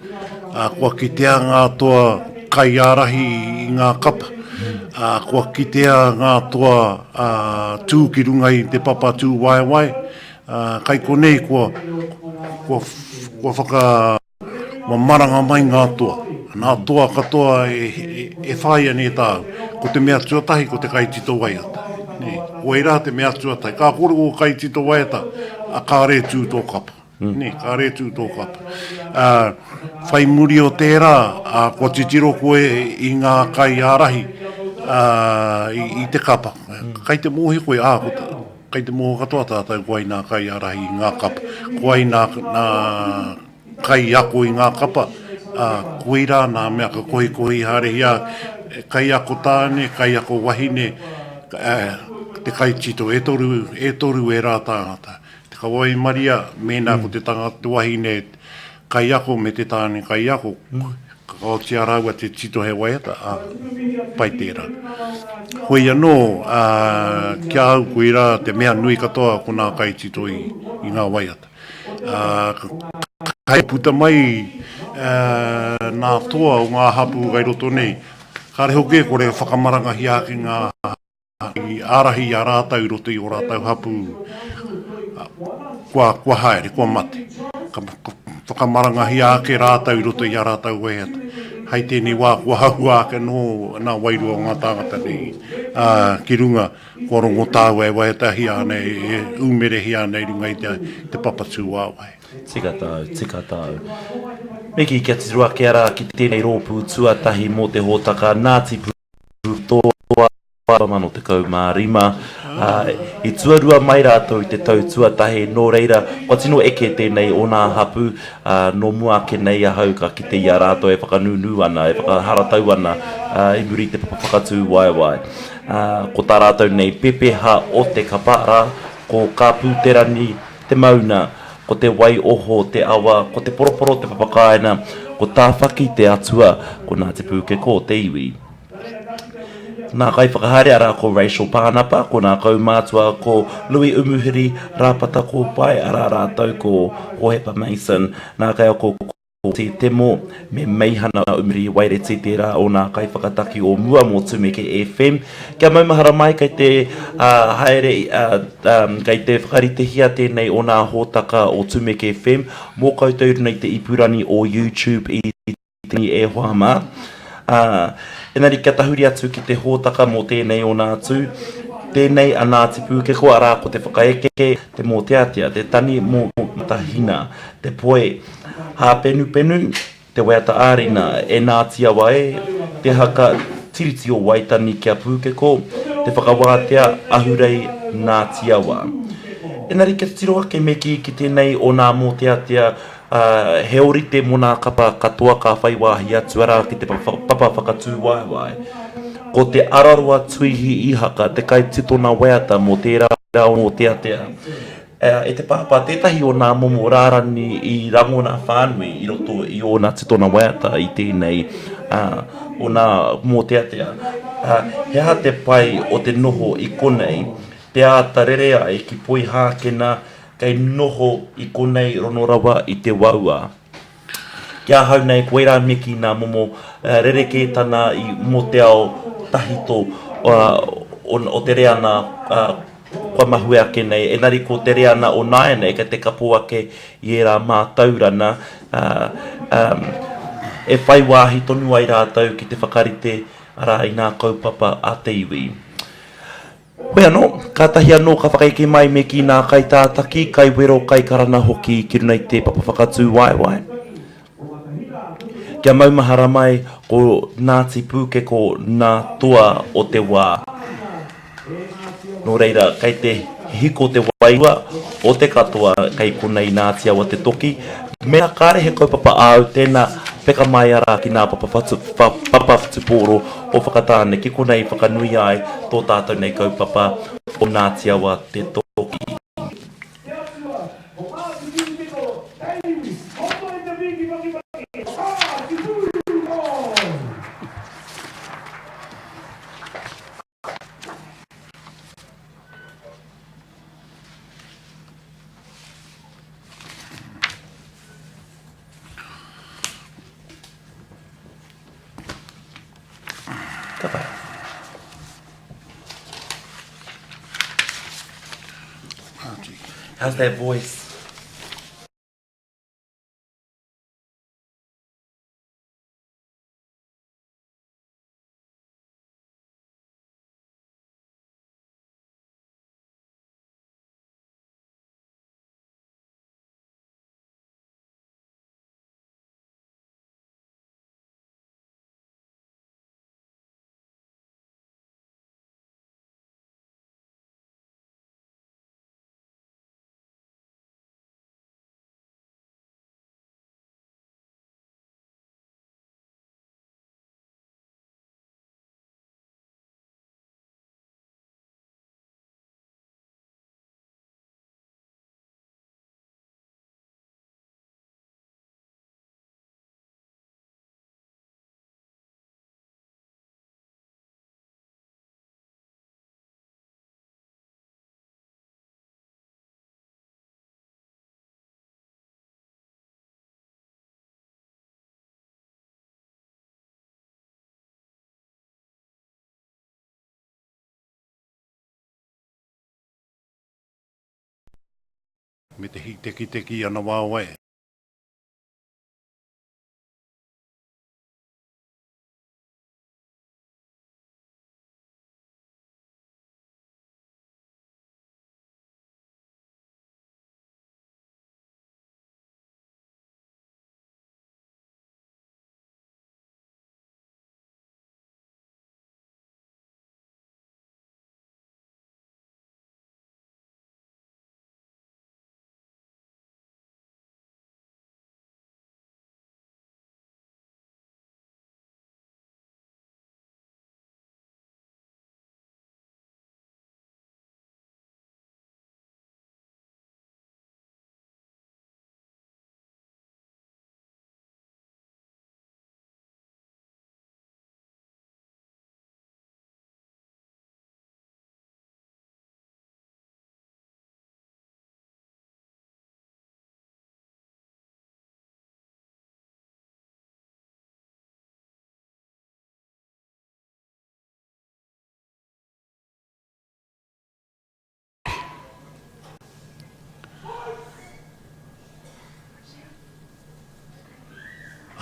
Kua kitea ngā toa kaiārahi i ngā kapa. Kua kitea ngā toa tū ki runga i te papa tūwaewae. Kai konei kua, kua, kua whaka... Kua maranga mai ngā toa. Nā toa katoa e, e, e whāia nei tāu. Ko te mea tuatahi ko te kaitito waiata. Nē, koirā te mea tuatahi. Ka kore ko kaitito waiata, a kāre tū tō kapa. Mm. Nē, kāre tū tō kapa. Ā, whai muri o tērā, ā, kua titiro koe i ngā kaiārahi, ā, i, i te kapa. Kai te mōhio koe, ā, ko te, Kai te mōhio katoa tātou ko ai nā kaiārahi i ngā kapa, ko ai nā, nā kaiako i ngā kapa, ā, koirā nā mea ka kohikohi haerehia kaiako tāne, kaiako wahine, ā, te kaitito, e toru, e toru ērā tāngata. Te kawaimaria, mēnā ko te tangata, te wahine kaiako me te tāne kaiako, ka kaotia rāua te tito he waiata, ā, pai tērā. Hoi anō, ā, ki a au koirā te mea nui katoa ko nā kaitito i, i ngā waiata. Ā, kai puta mai ā, nā toa o ngā hapū kai roto nei, kāre hoki e kore e whakamarangahia ake ngā I ārahi i a rātou i roto i ō rātou hapū kua, kua haere, kua mate. Ka whakamarangahia ake rātou i roto i ā rātou waiata. Hei tēnei wā kua hahua ake anō nā wairua o ngā tāngata nei, ā, ki runga, kua rongo tāua e waiatahia ana, e ūmerehia ana i runga i te, te papa tūāwae. Tika tāu, tika tāu. Me kī kia tiro ake arā ki tēnei rōpū tuatahi mō te hōtaka Ngāti Pūtoa 2015, ā, i tuarua mai rātou i te tau tuatahi, nō reira, kua tino eke tēnei o nā hapū, ā, nō mua ake nei ahau ka kite i a rātou e whakanūnū ana, e whakaharatau ana, ā, i muri i te papa whakatū waewae. Ā, ko tā rātou nei pepeha o te kapa, arā, ko Ka Pūterani te mauna, ko Te Wai Oho te awa, ko Te Poroporo te papakāinga, ko Tāwhaki te atua, ko Ngāti Pūkeko te iwi. Nā kaiwhakahaere arā ko Rachel Pānapa, ko nā kaumātua ko Louis Umuhiri, Rāpata Kōpae, arā rātou ko Hohepa Mason, nā kaiako ko Te Temo me Meihana Umuhiri Waireti tērā o nā kaiwhakataki o mua mō Tumeke FM. Kia maumahara mai kei te haere, kei te whakaritehia tēnei o nā hōtaka o Tumeke FM mō koutou i runga i te ipurangi o YouTube i. tēnei e hoa mā. Ā, engari kia tahuri atu ki te hōtaka mō tēnei o nā tū, tēnei a Ngāti Pūkeko, arā ko te whakaeke, te mōteatea, te tani mō Matahina, te poi hāpenupenu, te waiata ā-ringa e Ngāti Awa e, te haka Tiriti o Waitangi ki a Pūkeko, te whakawātea ahurei Ngāti Awa. Engari kia tiro ake me kī ki tēnei o nā mōteatea Ā, he ōrite mō nā kapa katoa ka whai wāhi atu, arā, ki te papa whakatū waewae. Ko Te Araroa Tuihi Ihaka te kaititona waiata mō tērā o mōteatea. E te pāpā tētahi o nā momo rārani i rangona whānui i roto i ōna titona waiata i tēnei o nā mōteatea. He aha te pai o te noho i konei, te āta rere ai ki Poihākena, Kei noho i konei rono rawa i te waua. Ki ahau nei koirā me kī nā momo rerekētana i mō te ao tahito o te reana kua mahue ake nei, engari ko te reana o nāianei kei te kapo ake i ērā mātaurana e whai wāhi tonu ai rātou ki te whakarite arā i ngā kaupapa a te iwi. Hoi anō, kātahi anō ka whakaeke mai me kī nā kaitātaki, kaiwero, kaikarana hoki ki runga i te papa whakatū waewae. Kia maumahara mai ko Ngāti Pūkeko nā toa o te wā. Nō reira, kei te hiko te wairua o te katoa kei konei Ngāti Awa te toki. Mēnā kāre he kaupapa āu, tēnā, peka mai arā ki nā papa whutupōro o Whakatāne ki konei whakanuia ai tō tātou nei kaupapa o Ngāti Awa te toki. Ka pai. How's that voice? Me te hītekiteki i ana waewae.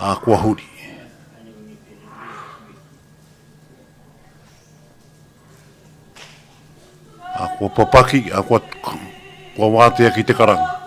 Ā, kua huri. Kua papaki, a kua, kua wātea ki te karanga.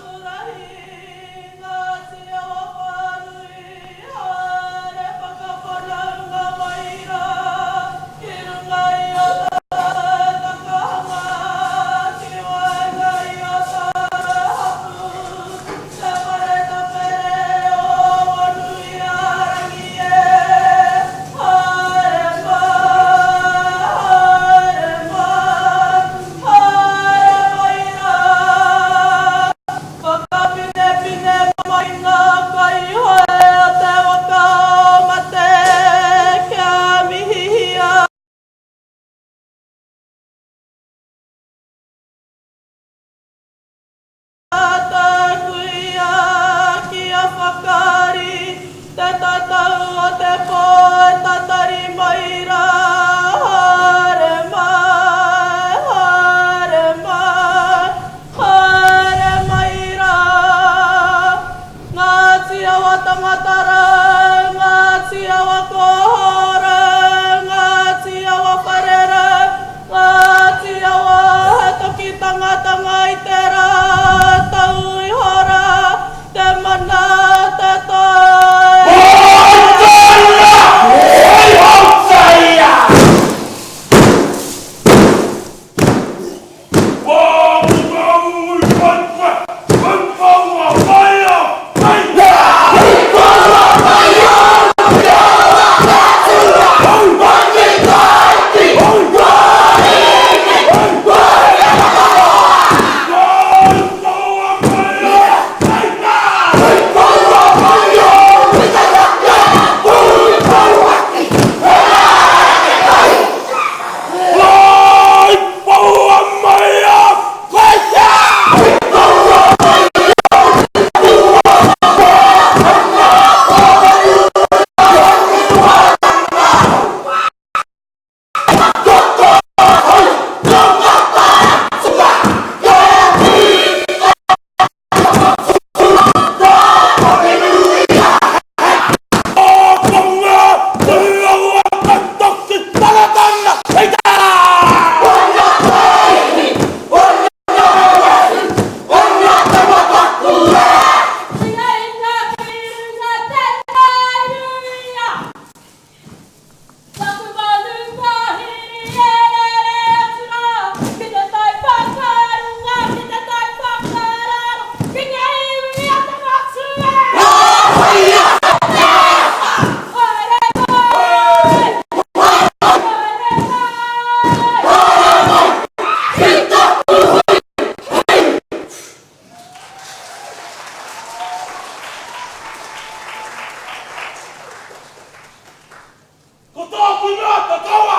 Ko tōku mea ko taua!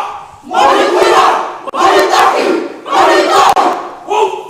Mauri-kuia! Mauri-taki! Mauri-tau! Hū!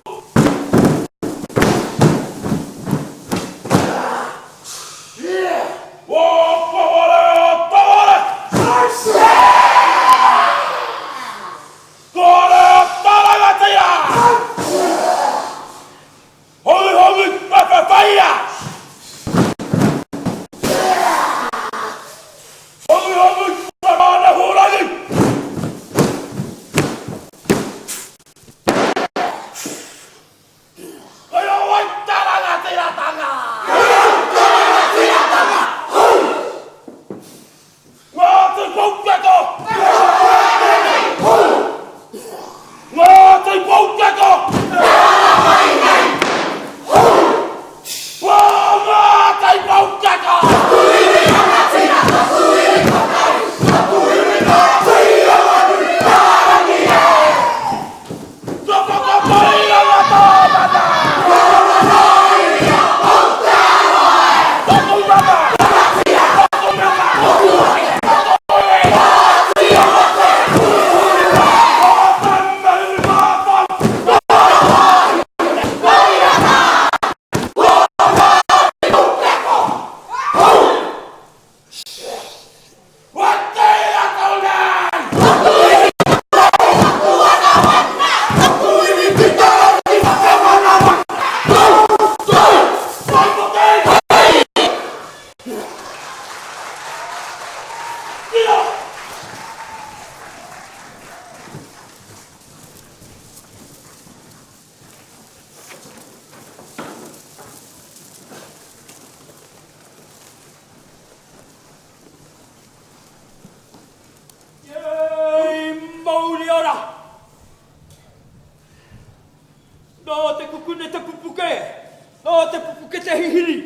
Ke te hihiri,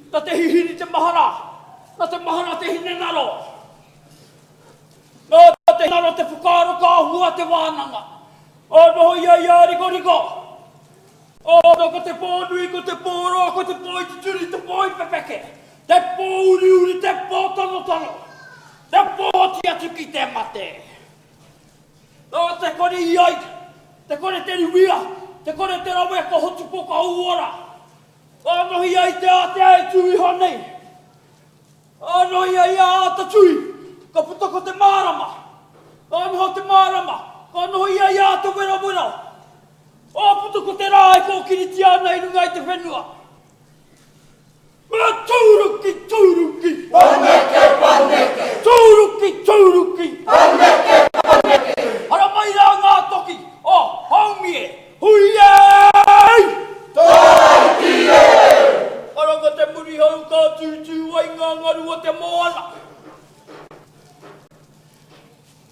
na te hihiri te mahara, na te mahara te hinengaro. Nā te hinengaro te whakaaro ka hua te wānanga. Ā, noho ia i a Rikoriko. Ā, nā ko te pō nui, ko te pō roa, ko te pō i tuturi, te pō i pepeke, te pō uriuri, te pō tanotano, te pō oti atu ki te mate. Nā te kore i ai, te kore te riwia, te kore te rawe ka hotupo ka uora. Ka nohia i te ātea e tū iho nei. Ka nohia i a āta tui, ka puta ko te mārama. Ka noho te mārama, ka nohia i āta werawera. Ka puta ko te rā e kōkiritia ana i runga i te whenua. Me tūruki, tūruki! Paneke, paneke! Tūruki, tūruki! Paneke, paneke! Haramai rā ngā toki o Haumie! Hui ei! Tāiki e! Karanga te murihau ka tūtū ai ngā ngaru o te moana.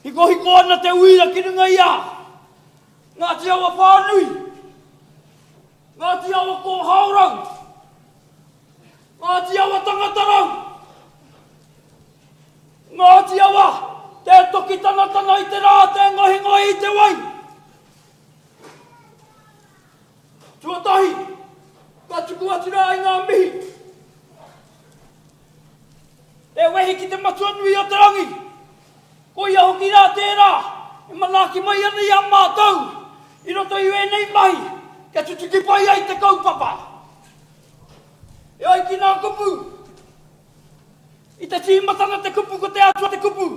Hikohiko ana te uira ki runga i a Ngāti Awa whānui. Ngāti Awa Kōhaorau, Ngāti Awa Tangatarau, Ngāti Awa Te toki tanatana i te rā, te ngohengohe i te wai. Tuatahi, ka tuku atu rā i ngā mihi. Te wehi ki te Matua nui o te rangi, Koia hoki rā tērā e manaaki mai ana i a mātou i roto i ēnei mahi kia tutuki pai ai te kaupapa. E ai ki ngā kupu, i te tīmatanga te kupu ko te Atua te kupu,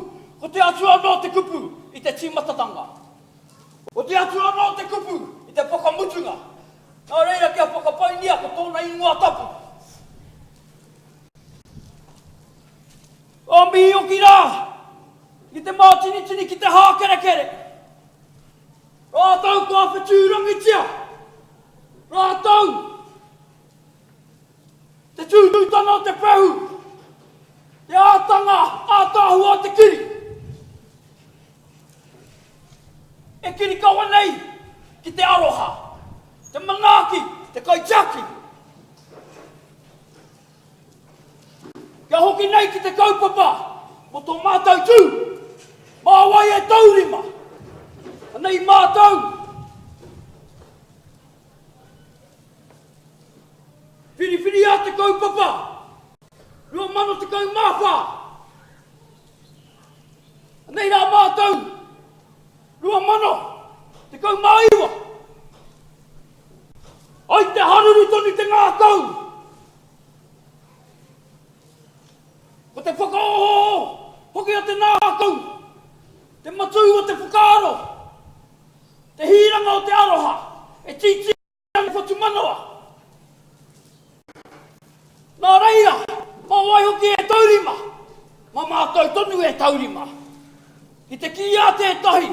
ko te Atua anō te kupu i te tīmatatanga. Ko te Atua anō te kupu i te whakamutunga. Nā reira kia whakapaingia ko tōna ingoa tapu. Ka mihi hoki rā ki te mātinitini ki te hākerekere. Rātou kua whetūrangitia, rātou te tūtūtanga o te pehu, te ātanga ātaahua o te kiri. E kirikawa nei ki te aroha, te manaaki, te kaitiaki. Kia hoki nei ki te kaupapa mō tō mātou tū, mā wai e taurima? Anei mātou. Whiriwhiria te kaupapa 2014. Anei rā mātou 2019. Ai te haruru tonu te ngākau. Ko te whakaohooho hoki o te ngākau, te matū o te whakaaro, te hīranga o te aroha e tītī ana te whatumanawa. Nā reira, mā wai hoki e taurima? Mā mātou tonu e taurima. Ki te kī a tētahi,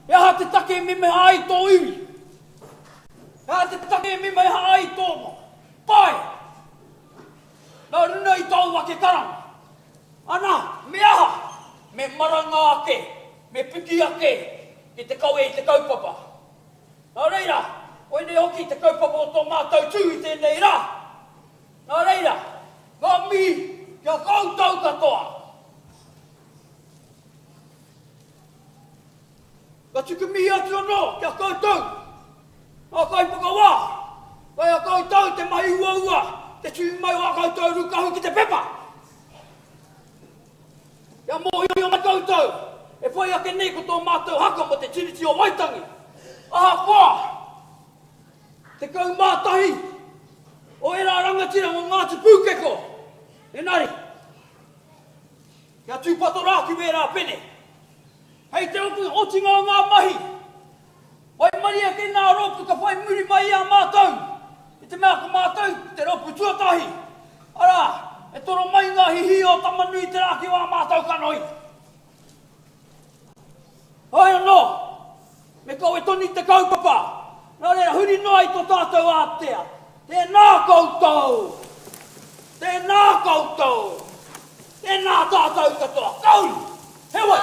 he aha te take e memeha ai tō iwi? He aha te take e memeha ai tō pae? Nā runga i tōu ake karanga. Ana, me aha? Me maranga ake, me piki ake ki te kawe i te kaupapa. Nā reira, koinei hoki te kaupapa o tō mātou tū i tēnei rā. Nā reira, ngā mihi ki a koutou katoa. Ka tuku mihi atu anō ki a koutou, ngā kaiwhakawā, kei a koutou te mahi uaua, te tuhi mai o ā koutou rūkahu ki te pepa. Kia mōhio mai koutou, e whai ake nei ko tō mātou haka mō te Tiriti o Waitangi. Ahakoa, 11 o ērā rangatira mō Ngāti Pūkeko, engari, kia tūpato rā ki wērā pene. Hei te otinga o ngā mahi, waimarie tēnā rōpū ka whai muri mai i a mātou, i te mea ko mātou te rōpū tuatahi, arā, e toro mai ngā hihī o Tamanui-te-rā ki wā mātou kanohi. Heoi anō, me kawe tonu te kaupapa, nā reira huri noa i tō tātou ātea. Tēnā koutou! Tēnā koutou! Tēnā tātou katoa! Kauri! Heoi!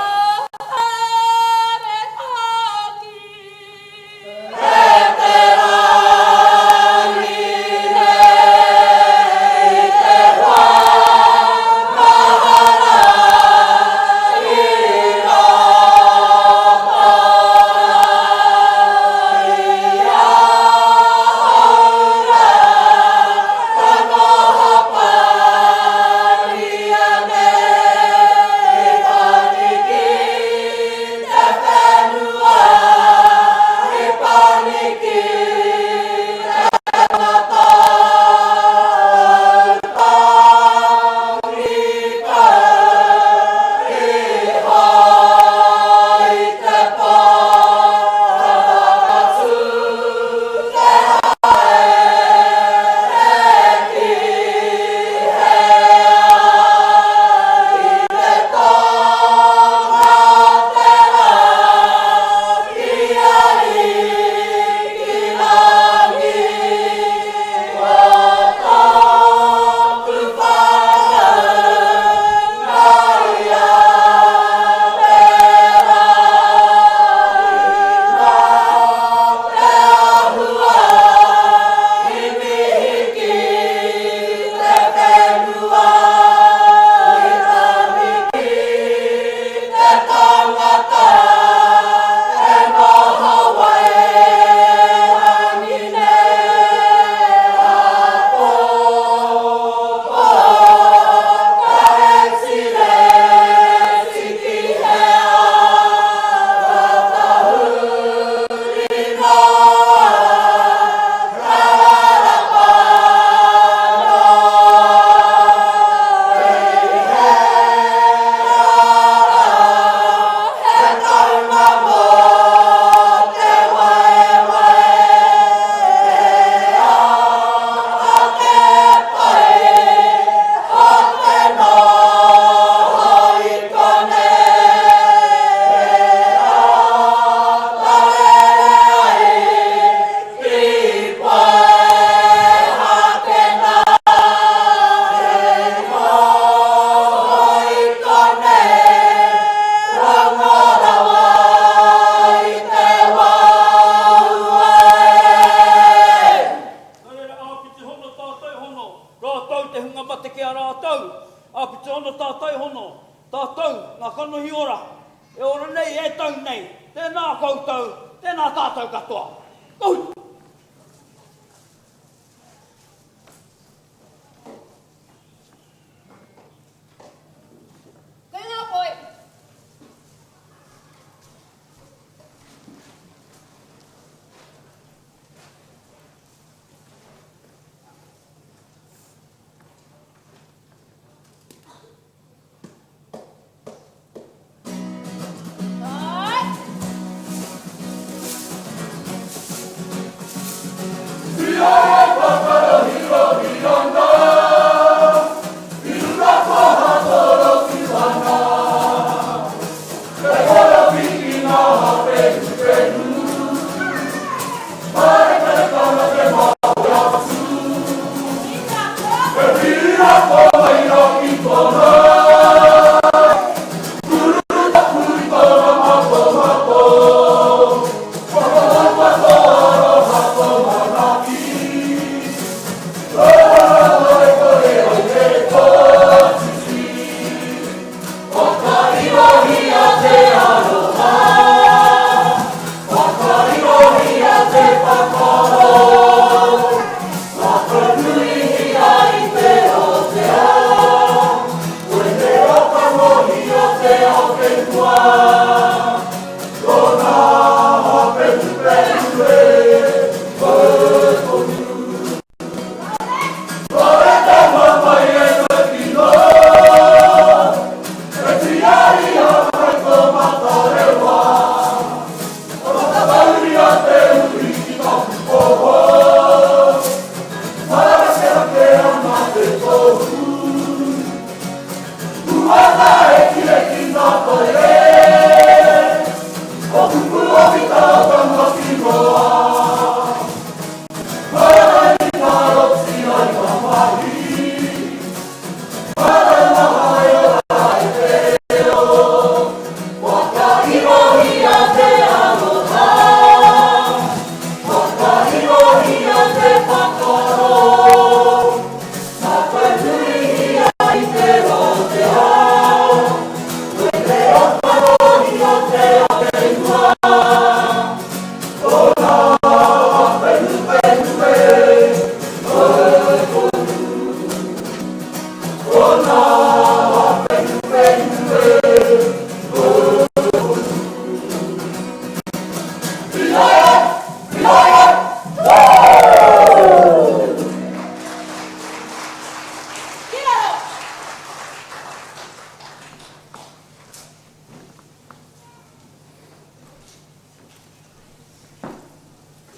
hunga mate ki a rātou, āpiti ana tātai hono, tātou, ngā kanohi ora, e ora nei, e tau nei, tēnā koutou, tēnā tātou katoa. Ka hui! Tēnā koe.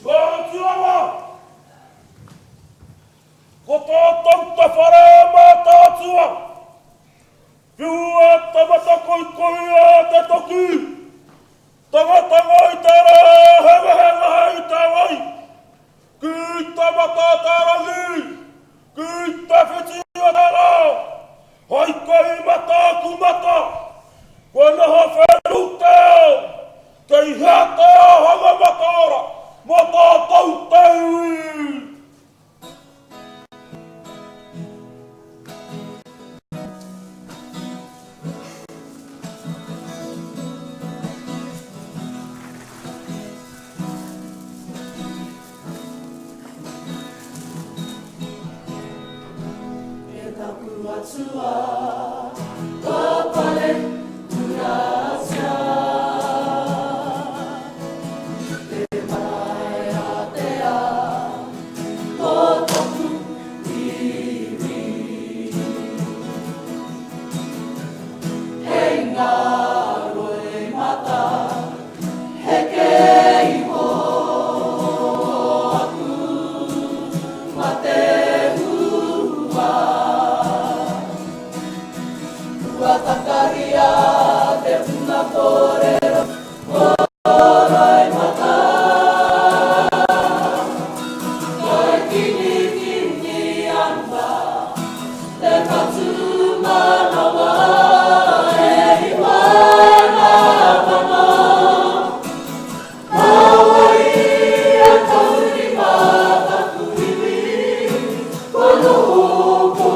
Ngāti Awa! Ko tātou te whare Mātaatua! Whiua te matakoikoia te toki! Tangatanga i te rā, hengahengahe i te wai! Ki te mata te rangi, ki te whiti o te rā! Hai kai mata aku mata, kua noho whenu te ao, kei hea te āhanga mataora mō tātou te iwi! E taku atua, ka pare turatia. Te marae atea, ko toku iwi. Hei nga roimata, Heke iho aku mate huhua. Kua takahia te puna kōrero o Roimata. Kai kinikini ana te patu manawa e rima ngā tama. Mā wai e taurima taku iwi, kua noho ko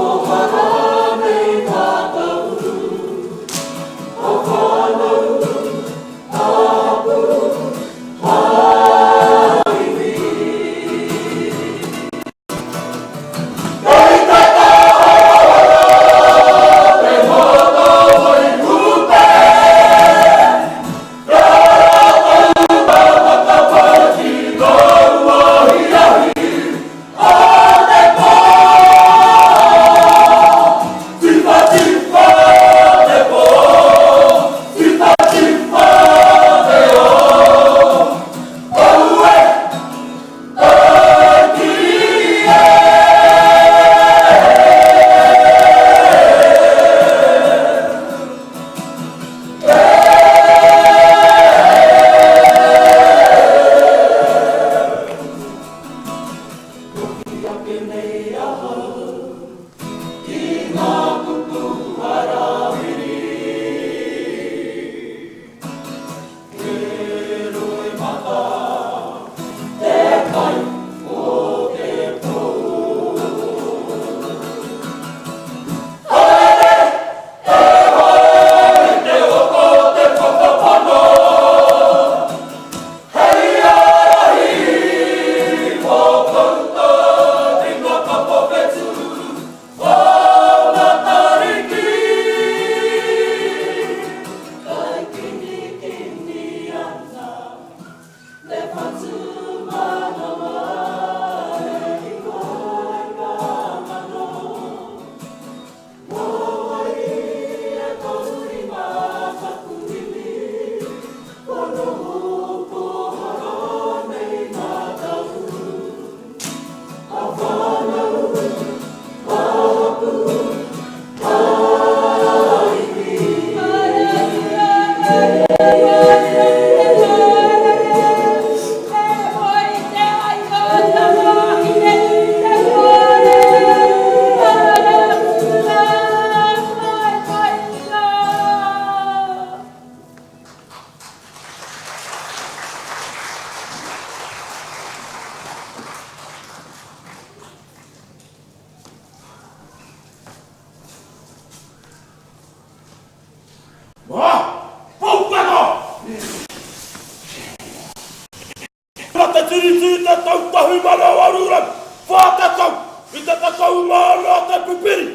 1840 i te 16 te Pipiri,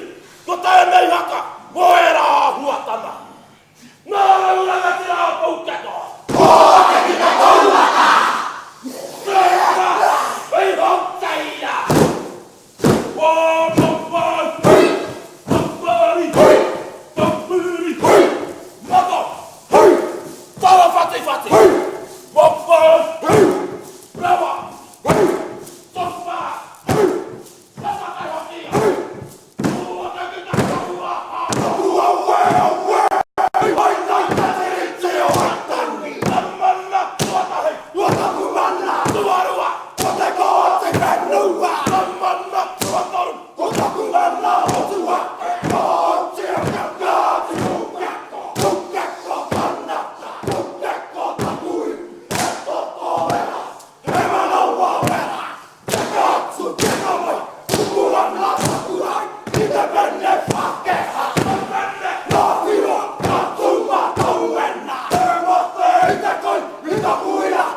ko tēnei haka mō ērā āhuatanga. Nā rau rangatira a Pūkeko! Pōke ki te taumata! Tērā i Hauteia! Ko te Kooti whenua! Ka mana tuatoru! Ko taku mana motuhake! Kooti o Ngāti Pūkeko! Pūkeko tangata! Pūkeko taku iwi! He toto wera! He manawa wera! Teka atu, teka mai! Tuku ana taku rai ki te pene Pākehā! Te pene Ngāti Roa! Ka tūmatauenga! Te mate i te kai i taku ira!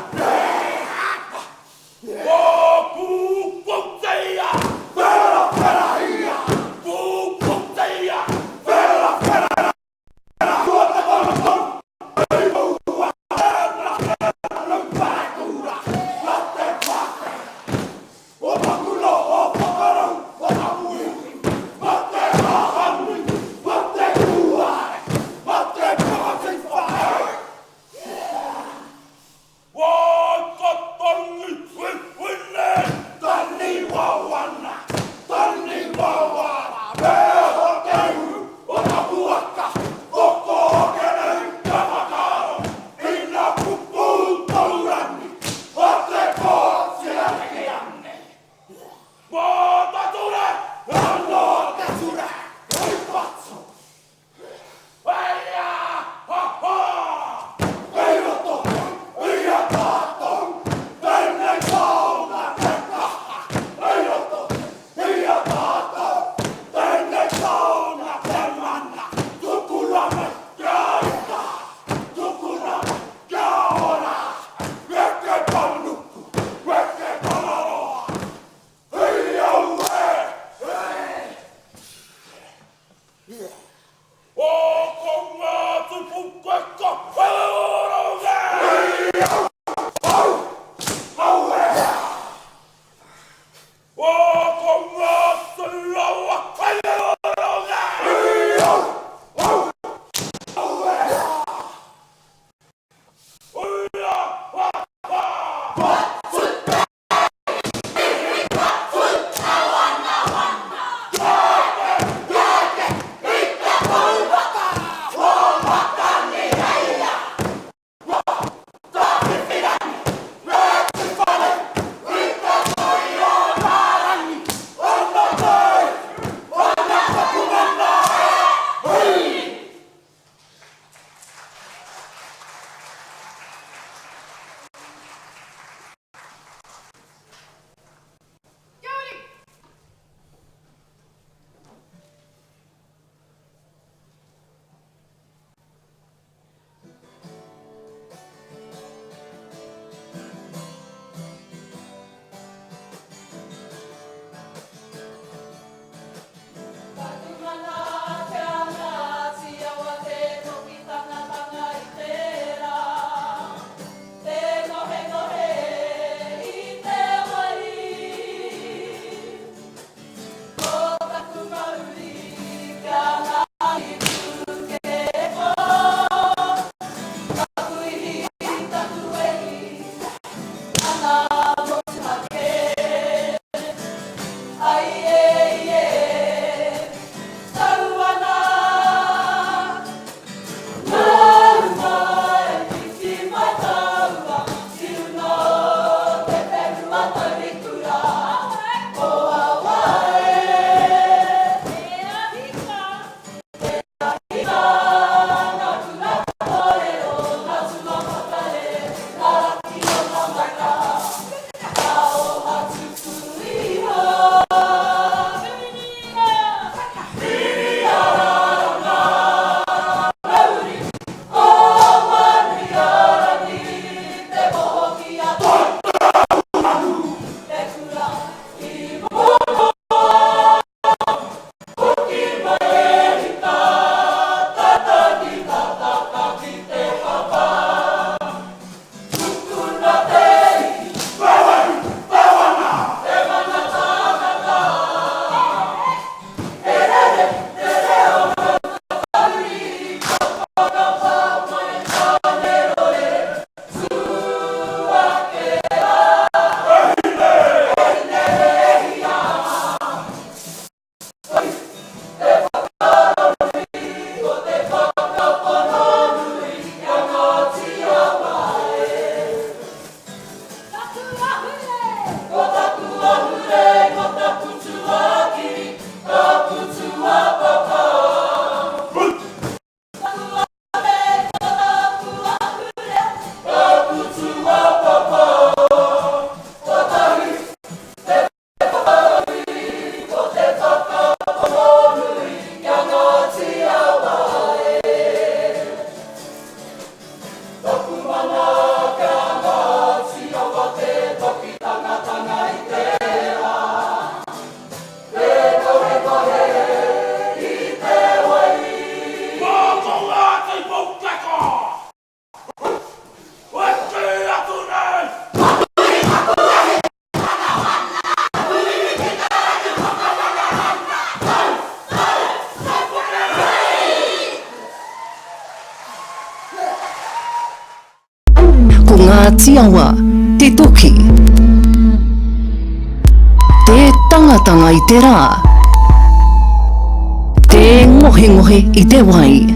Ngāti Awa, te toki. Tē tangatanga i te rā. Tē ngohengohe i te wai.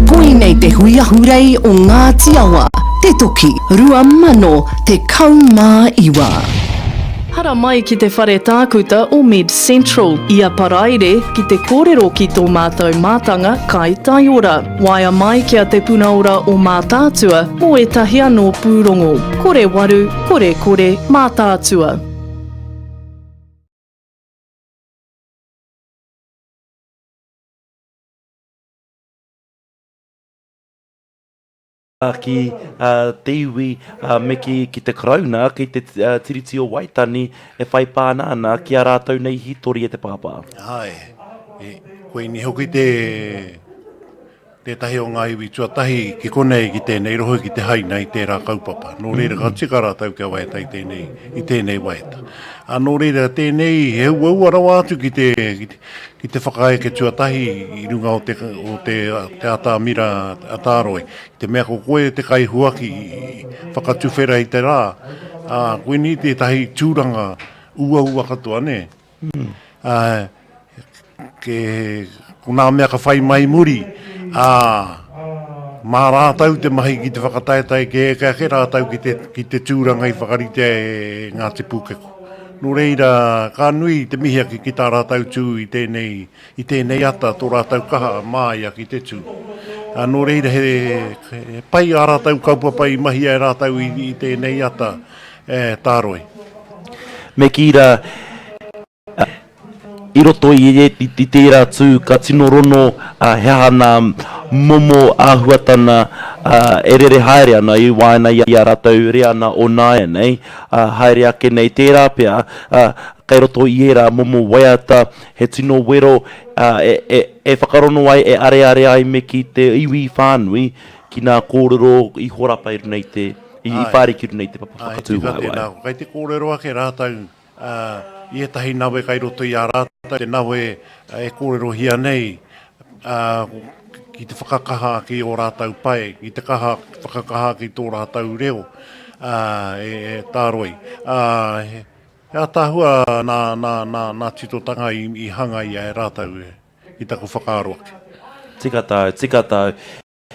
Koinei te hui ahurei o Ngāti Awa, te toki, 2019. Hara mai ki te whare tākuta o MedCentral ia Paraire ki te kōrero ki tō mātou mātanga kai taiora. Waea mai ki a Te Puna Ora o Mātaatua mō ētahi anō pūrongo. Kore waru, kore kore, Mātaatua. Ki te iwi me ki te Karauna, ki te Tiriti o Waitani e whai pāna ana ki a rātou nei hītori e te pāpā. Āe, koinei hoki te tētahi o ngā iwi tuatahi ki konei ki tēnei rohe ki te haina i tērā kaupapa. Nō reira ka tika rātou kia waiata i tēnei, i tēnei waiata. Ā, nō reira tēnei he uaua rawa atu ki te, ki te, ki te whakaeke tuatahi i runga o te, o te, te atamira a Tāroi. I te mea ko koe te kaihuaki whakatuwhera i te rā, ā, koinei tētahi tūranga uaua katoa, nē? Ā, ke, ko nā mea ka whai mai muri, ā, mā rātou te mahi ki te whakataetae ke eke ake rātou ki te, ki te tūranga i whakaritea e Ngāti Pūkeko. Nō reira, ka nui te mihi ake ki tā rātou tū i tēnei, i tēnei ata, tō rātou kaha māia ki te tū. Ā, nō reira, he, he pai ā rātou kaupapa i mahia e rātou i, i tēnei ata, e, tāroi. Me kī rā, i roto i tērā tū ka tino rono he aha nā momo āhuatana e rere haere ana i waena i a rātou reana o nāianei, haere ake nei. Tērā pea, kei roto i ērā momo waiata he tino wero e whakarono ai, e areare ai me kī te iwi whānui ki nā kōrero i horapa i runga i te, i whāriki i runga i te papa whakatū waewae. Āe, tika tēnā. Kei te kōrero ake rātou Ā, i ētahi nawe kai roto i a rātou te nawe e kōrerohia nei, ā, ki te whakakaha ake i ō rātou pae, ki te kaha whakakaha ake i tō rātou reo, ā, e, e tāroi. Ā, he, he ātaahua nā, nā, nā, nā titotanga i, i hangaia e rātou, ki taku whakaaro ake. Tika tāu, tika tāu.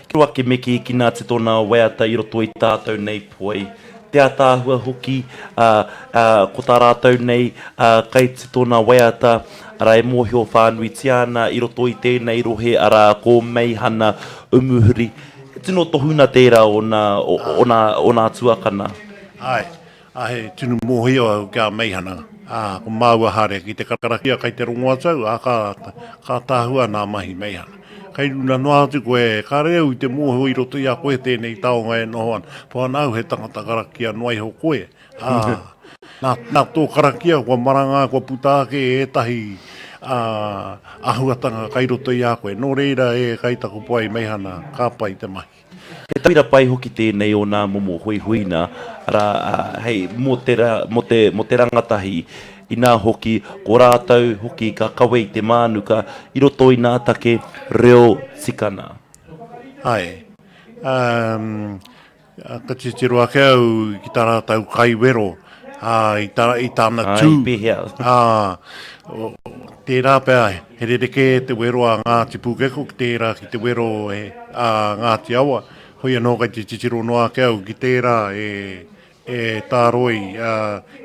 Kiro ake me kī ki nā titona waiata i roto i tātou nei poi. Te ataahua hoki, ā, ā, ko tā rātou nei, ā, kai titona waiata, arā, e mōhio whānuitia ana i roto i tēnei rohe, arā, ko Meihana Umuhuri. He tino tohuna tērā o nā, o nā, o nā tuakana. Āe, Ā, he tino mōhio au ki a Meihana, ā, ko māua haere ki te karakia kai te rongo atu au, ā, ka, ka tahua nā mahi Meihana. Kai runa noa atu koe, kāre au i te mōhio i roto i a koe tēnei taonga e noho ana. Poa nāu he tangata karakia noa iho koe, ā, nā, nā tō karakia kua maranga, kua puta ake ētahi, ā, āhuatanga kai roto i a koe. Nō reira, e kai taku poai Meihana, ka pai te mahi. He tauira pai hoki tēnei o nā momo huihuina, arā, hei, mō te, mō te, mō te rangatahi, inā hoki, ko rātou hoki ka kawe i te mānuka i roto i nā take reo tikana. Āe. Um, ka titiro ake au ki tā rātou kaiwero, ā, i, tā, i tāna tū. Ā, i pēhea? Ā, tērā pea, he rerekē te wero a Ngāti Pūkeko ki tērā ki te wero a Ngāti Awa. Hoi anō kei te titiro noa ake au ki tērā e, e tāroi, ā,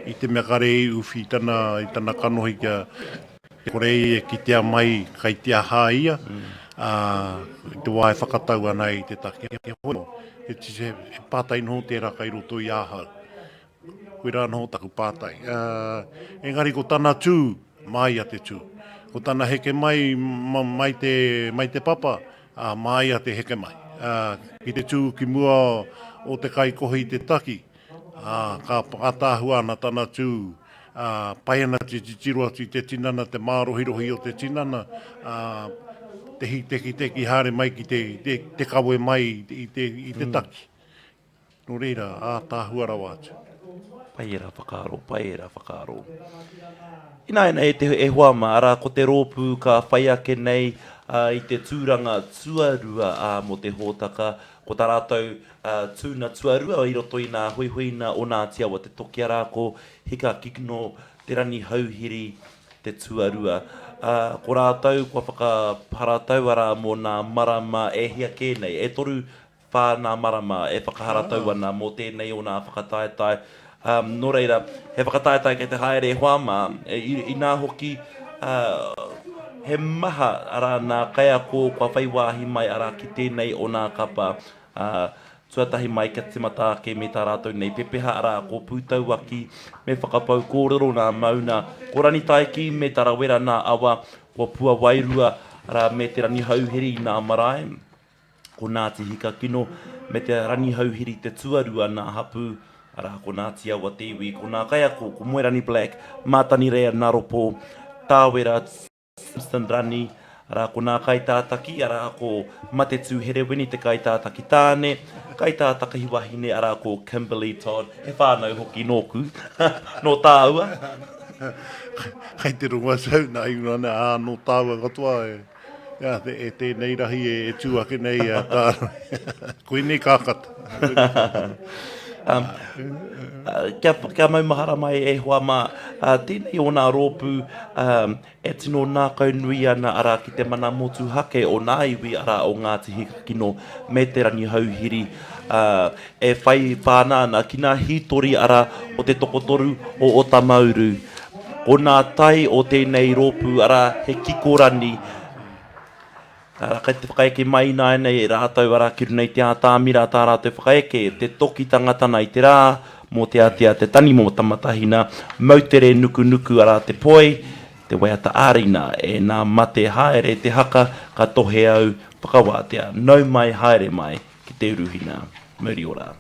i te mea kare i uwhi i tana, i tana kanohi kia kore ia e kitea mai kai te aha ia, ā, i te wā e whakatau ana i te take. Heoi, he, he pātai noho tērā kai roto i ahau. Koirā noho taku pātai. Engari ko tana tū, māia te tū. Ko tana heke mai, mai te, mai te papa, ā, māia te heke mai. Ki te tū ki mua o te kaikohi i te taki, ā, ka ātaahua ana tana tū, ā, pai ana te titiro atu i te tinana, te mārohirohi o te tinana, ā, te hītekiteki haere mai ki te, te, te kawe mai i te, i te taki. Nō reira, ātaahua rawa atu. Pai ērā whakaaro, pai ērā whakaaro. Ināianei e te e hoa mā, arā ko te rōpū ka whai ake nei, i te tūranga tuarua mō te hōtaka, ko tā rātou tūna tuarua i roto i nā huihuina o Ngāti Awa Te Toki arā ko Hikakikno Te Rangihouhiri te tuarua. Ko rātou kua whakaharatau arā mō nā marama e hia kē nei, e 3, 4 nā marama e whakaharatau ana mō tēnei o nā whakataetae. Nō reira, he whakataetae kei te haere e hoa mā, inā hoki, he maha arā nā kaiako kua whai wāhi mai arā ki tēnei o nā kapa. Tuatahi mai kia timata ake me tā rātou nei pepeha, arā, ko Pūtauaki me Whakapau Kōrero nā Mauna, ko Ranitaiki me Tarawera nā Awa, ko Puawairua, arā, me Te Rangihouhiri nā Marae, ko Ngāti Hikakino me Te Rangihouhiri te tuarua nā Hapū, arā, ko Ngāti Awa te iwi, ko nā kaiako, ko Moerani Black, Mātanirea Naropo, Tāwera, Simpson Rani, arā, ko nā kaitātaki, arā, ko Matetū Herewini te kaitātaki tāne, kaitātakahi wahine, arā, ko Kimberley Todd, he whānau hoki nōku, nō tāua. Kei te rongo atu au nā Irana, ā, nō tāua katoa e, e, e tēnei rahi e, e tū ake nei a tāua. Koinei ka kata. Kia, kia maumahara mai e hoa mā, tēnei o nā rōpū e tino nākaunui ana arā ki te mana motuhake o nā iwi arā o Ngāti Hikakino me Te Rangihouhiri, e whai whāna ana ki nā hītori arā o te tokotoru o Otamauru. Ko nā tai o tēnei rōpū arā he kikorani, Arā, kei te whakaeke mai ināianei e rātou, arā, ki runga i te ātamira tā rātou whakaeke, te toki tangatana i te rā, mōteatea te tani mō Tamatahina, moutere nukunuku, arā, te poi, te waiata ā-rina, e nā mate haere te haka, ka tohe au, whakawātea, nau mai haere mai ki te uruhina. Mauri ora.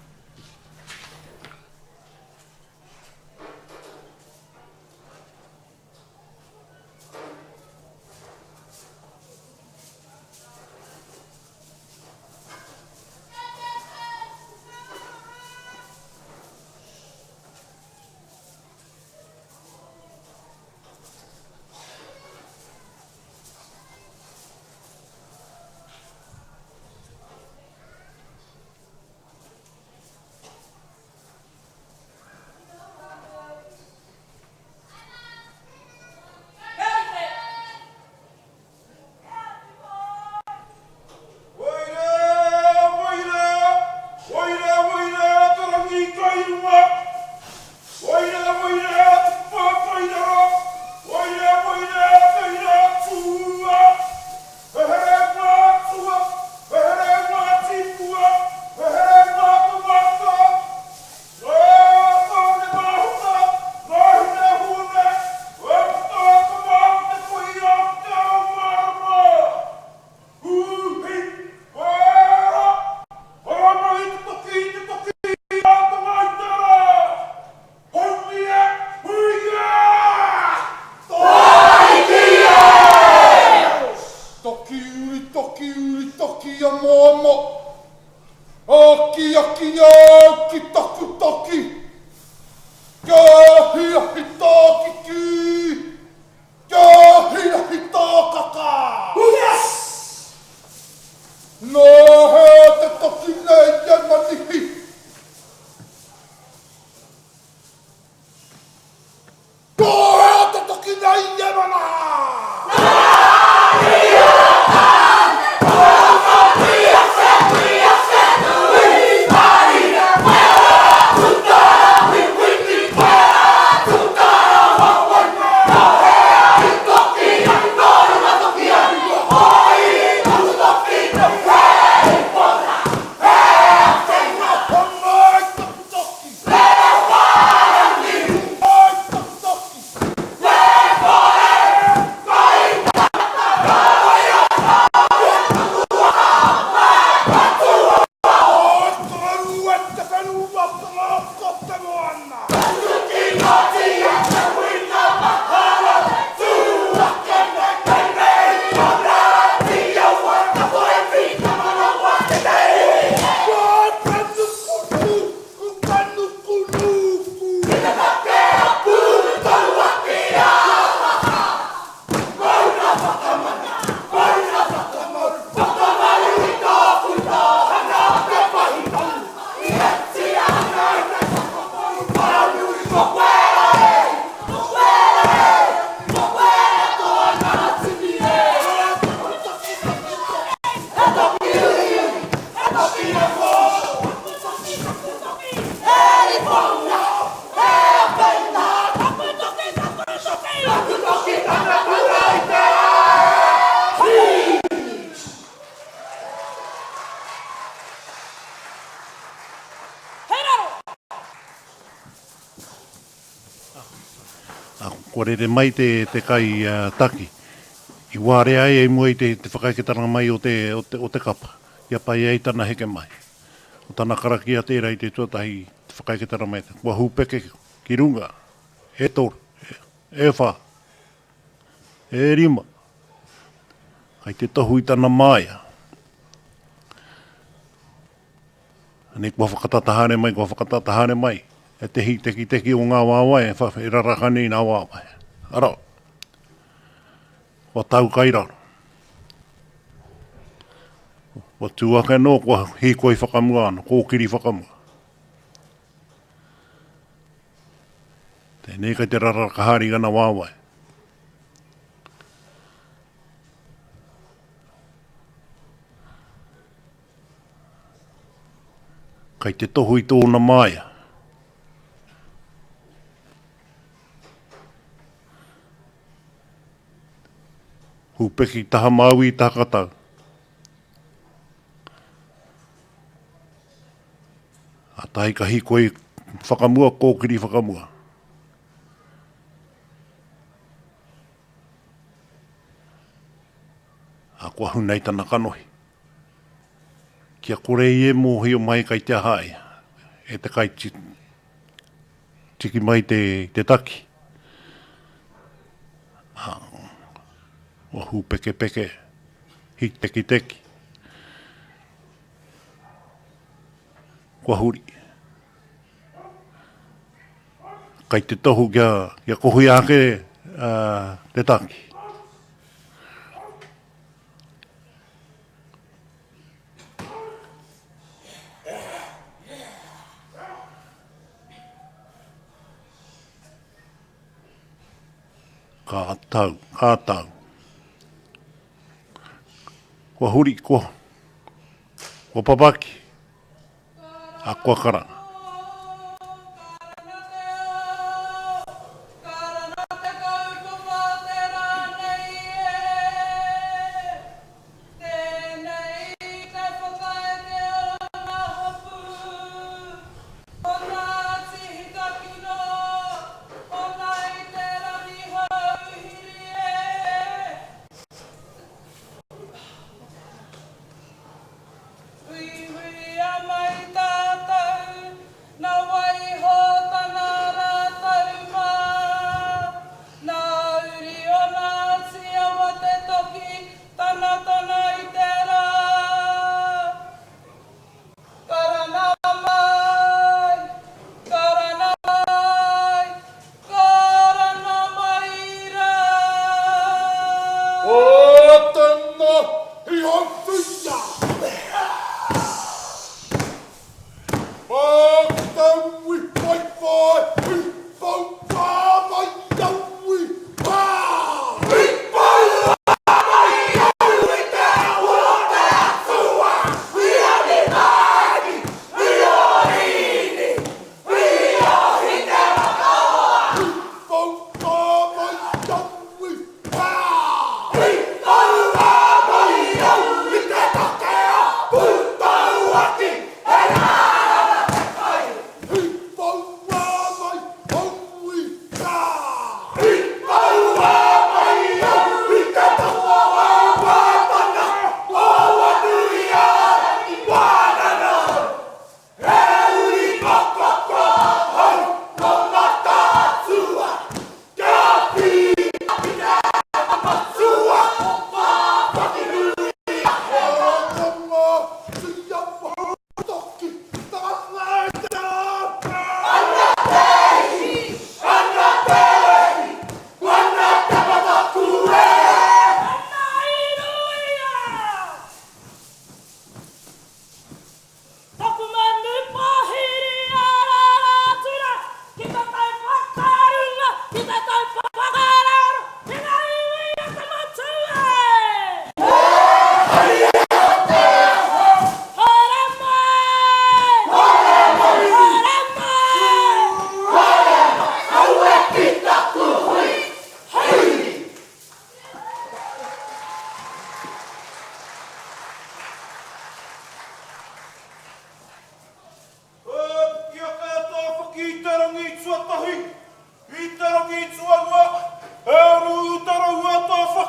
Kua rere mai te, te kai taki. I wārea ai i mua i te, te whakaeketanga mai o te, o te, o te kapa, kia pai ai tana heke mai. Ko tana karakia tērā i te tuatahi, te whakaeketanga mai, kua hūpeke ki runga, e toru, e, e whā, e rima. Kai te tohu i tana māia. Anei kua whakatata haere mai, kua whakatata haere mai, e te hītekiteki o ngā wāwae, e raraka nei ngā wāwae. Ara, kua tau kai raro. Kua tū ake anō, kua hīkoi whakamua anō, kōkiri whakamua. Tēnei kai te raraka haere i ana wāwae. Kai te tohu i tōna māia. Hūpeki taha Māui taha katau. Atahi ka hīkoi whakamua, kōkiri whakamua. A kua huna i tana kanohi. Kia kore i e mōhio mai kai te aha ia, e te kai tiki mai te, te taki. A, kua hūpekepeke, hītekiteki. Kua huri. Kai te tohu kia, kia kohuia ake uh, te taki. Ka tau, ka tau. Kua huri, kua, kua papaki, a kua karanga. Uiuia mai tātou, na waiho tana rātou mā. Nā uri o Ngāti Awa te toki, tana tona i te rā. Karanga mai, karanga mai, karanga mai rā. O tena i hauwhiia. Mātaui whaiwhai hui whauwhā mai aui pā. Hui whauwhā mai aui te awa o te atua hui ani māki hui o rini hui o Hinemakāoa. Hui whauwhā mai aui pā. Hui whauwhā mai aui te take.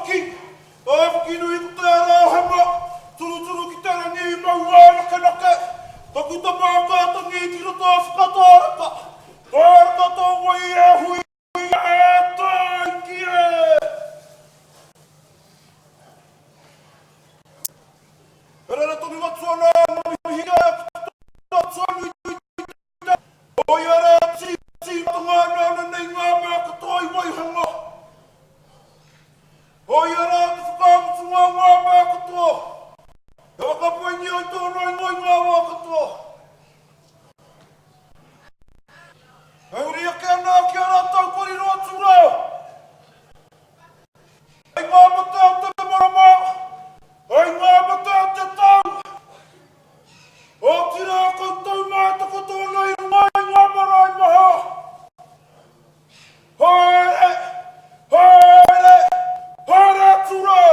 Tāwhaki, Tāwhaki nui ko te ara o Hema, Turuturu ki te rangi i Mauānakenake, Taku tama ka tangi ki roto o Whakatāraka, Tāraka tō wai e hui e tāiki e! E rere tonu atu ana ngā mihi ki te Atua nui te Koia rā tīmatanga nāna nei ngā mea katoa i waihanga. Koia rā te whakamutunga o ngā mea katoa. E whakapaingia ai tōna ingoa i ngā wā katoa. E huri ake ana ki a rātou kua riro atu rā. Hei ngā mate o te marama, hei ngā mate o te tau, otirā koutou mā e takoto ana i runga i ngā marae maha. Haere, haere, haere atu rā!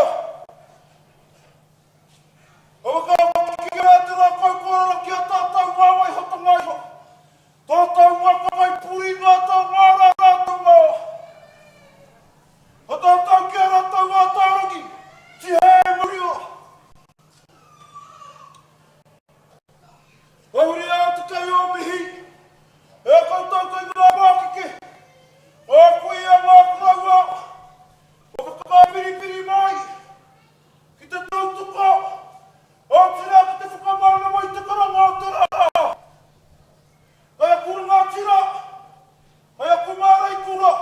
Ka whakahokia te rākau kua rara ki a tātou ngā waihotanga iho, tātou ngā kaipuri, ngā tau ngā rā rātou ngā. Ka tātou ki a rātou ngā tārangi, tihei mauri ora. Hauria te kei o mihi, e koutou kei ngā pākeke, ngā kuia, ngā koroua, kua whakapiripiri mai ki te tautoko, otirā ki te whakamānawa i te karanga o te rā. Kei aku rangatira, kei aku māreikura,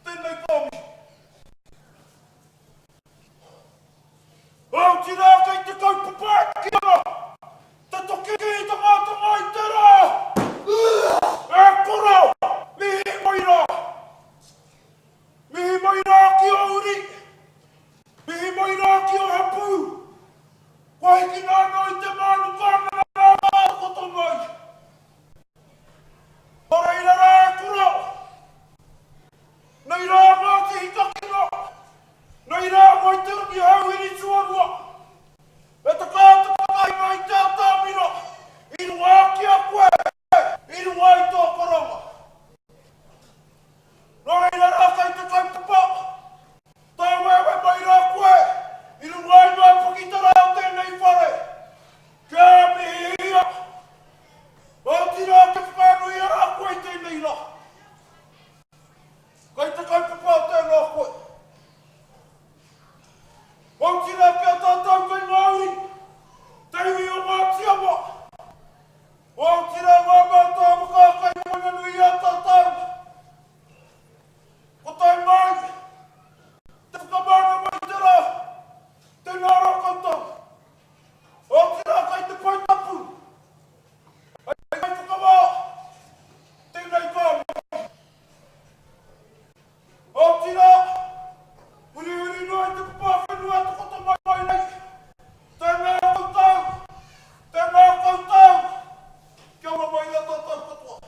Tēnei ka mihi. Otirā kei te kaupapa e kī ana te toki i te mātanga i te rā. E koro, mihi mai rā. Mihi mai rā ki ō uri, mihi mai rā ki ō hapū. Kua hikina anō i te mānuka nā takoto mai. Nō reira rā e koro, nei rā Ngāti Hikakino, nei rā Waiterangi Hauhiri Tuarua, e takā te whakahinga i te atamira i runga ki a koe, i runga i tō karanga. Nō reira rā kei te kaupapa, tāwewe mai rā koe i runga i ngā pakitara o tēnei whare, kia mihia. Otirā te whakanuia rā koe i tēnei rā. Kei te kaupapa o tēnā koe. Otirā ki a tātou kei ngā uri, te iwi o Ngāti Awa. Otirā ngā mātāwaka kei waenganui i a tātou. Ko tae mai, te whakamānawa i te rā, tēnā rā koutou. Otirā kei te pae tapu, hei kaiwhakawā tēnei kāhui. Otirā, hurihuri noa i te papa whenua e takoto mai nei, tēnā koutou, tēnā koutou, kia ora mai i a tātou katoa.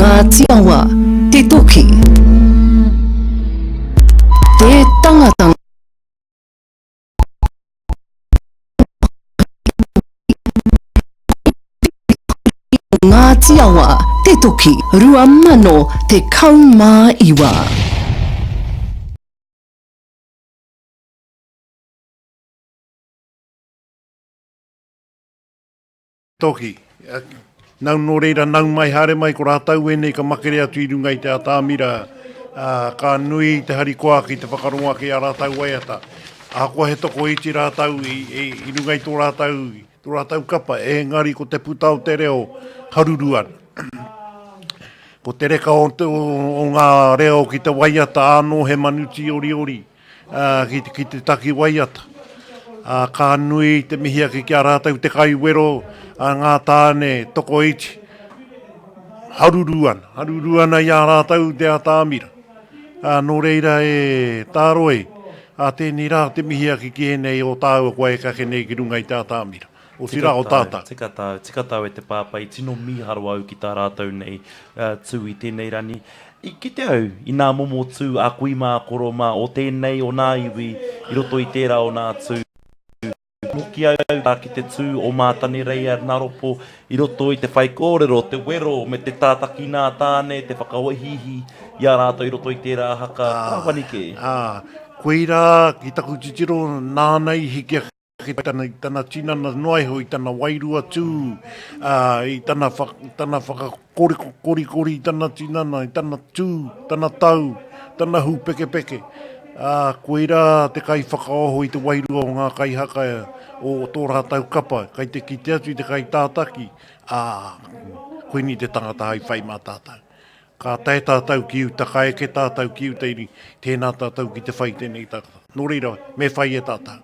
Ngāti Awa, te toki, te tangata. Ngāti Awa, te toki, 2019. Toki. Nau nō reira, nau mai, haere mai, ko rātou ēnei ka makere atu i runga i te atamira, ā, ka nui te harikoa ki te whakarongo ake i ā rātou waiata. Ahakoa he tokoiti rātou i, i, i runga i tō rātou, tō rātou kapa, engari ko te puta o te reo haruru ana. Ko te reka o, te, o, o ngā reo ki te waiata ānō he manu tīoriori. ā, ki te taki waiata. Ā, ka nui te mihi ake ki a rātou te kaiwero a ngā tāne tokoiti, haruru ana, haruru ana i a rātou te atamira. Ā, nō reira e tāroi, ā tēnei rā te mihi ake ki ēnei o tāua kua eke ake nei ki runga i te atamira. Otirā o tātou. Tika tāu, tika tāu e te pāpā, i tino mīharo au ki tā rātou nei tū i tēnei rani. I kite au i nā momo tū a kui mā, koro mā, o tēnei o nā iwi i roto i tērā o nā tū. Hoki au ki te tū o Mātanireia Naropo i roto i te whaikōrero, te wero me te tātaki nā tāne, te whakawaihihi i a rātou i roto i tērā haka tāwani kē. Ā, koirā ki taku titiro nāna i hiki ake. Ki tana, i tana tinana noa iho, i tana wairua tū, ā, i tana, wha, tana whakakorikori i tana tinana, i tana tū, tana tau, tana hūpekepeke. Ā, koirā te kaiwhakaoho i te wairua o ngā kaihaka o tō rātou kapa, kai te kite atu i te kaitātaki, ā, koinei te tangata hai whai mā tātou. Ka tae tātou ki uta, ka eke tātou ki uta iri, tēnā tātou ki te whai tēnei tangata. Nō reira, me whai e tātou.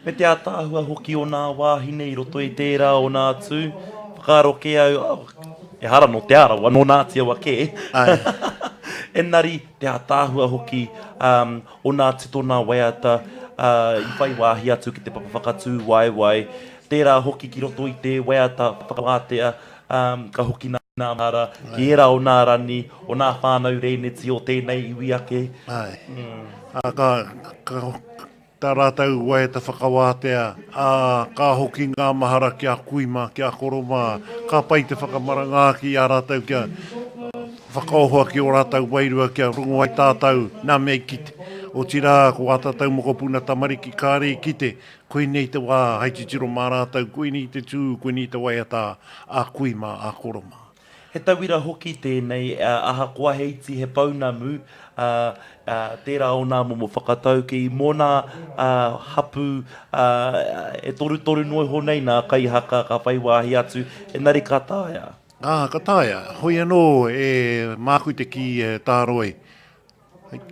Me te ātaahua hoki o nā wāhine i roto i tērā o nā tū, whakaaro kē au, oh, ehara nō Te Arawa, nō Ngāti Awa kē. Āe. Engari, te ātaahua hoki um, o nā tito nā waiata uh, i whai wāhi atu ki te papa whakatū waewae, tērā hoki ki roto i te waiata whakawātea, um, ka hoki nā nā māra, ki ērā o nā rani, o nā whānau rēneti o tēnei iwi ake. Āe. Ā, ka, ka, tā rātou waiata whakawātea, ā, ka hoki ngā mahara ki a kui mā, ki a koro mā, ka pai te whakamaranga ake i a rātou kia whakaoho ake ō rātou wairua kia rongo ai tātou nā mea i kite. Otirā, ko ā tātou mokopuna tamariki kāre i kite, Koinei te wā hai titiro mā rātou, koinei te tū, koinei te waiata a kui mā, a koro mā. He tauira hoki tēnei, ahakoa he iti, he pounamu, tērā ōna momo whakataukī, mōna hapū, e torutoru noa iho nei nā kaihaka ka whai wāhi atu, engari ka taea. Ā, ka taea. Hoi anō, e, māku te kī, e Tāroi,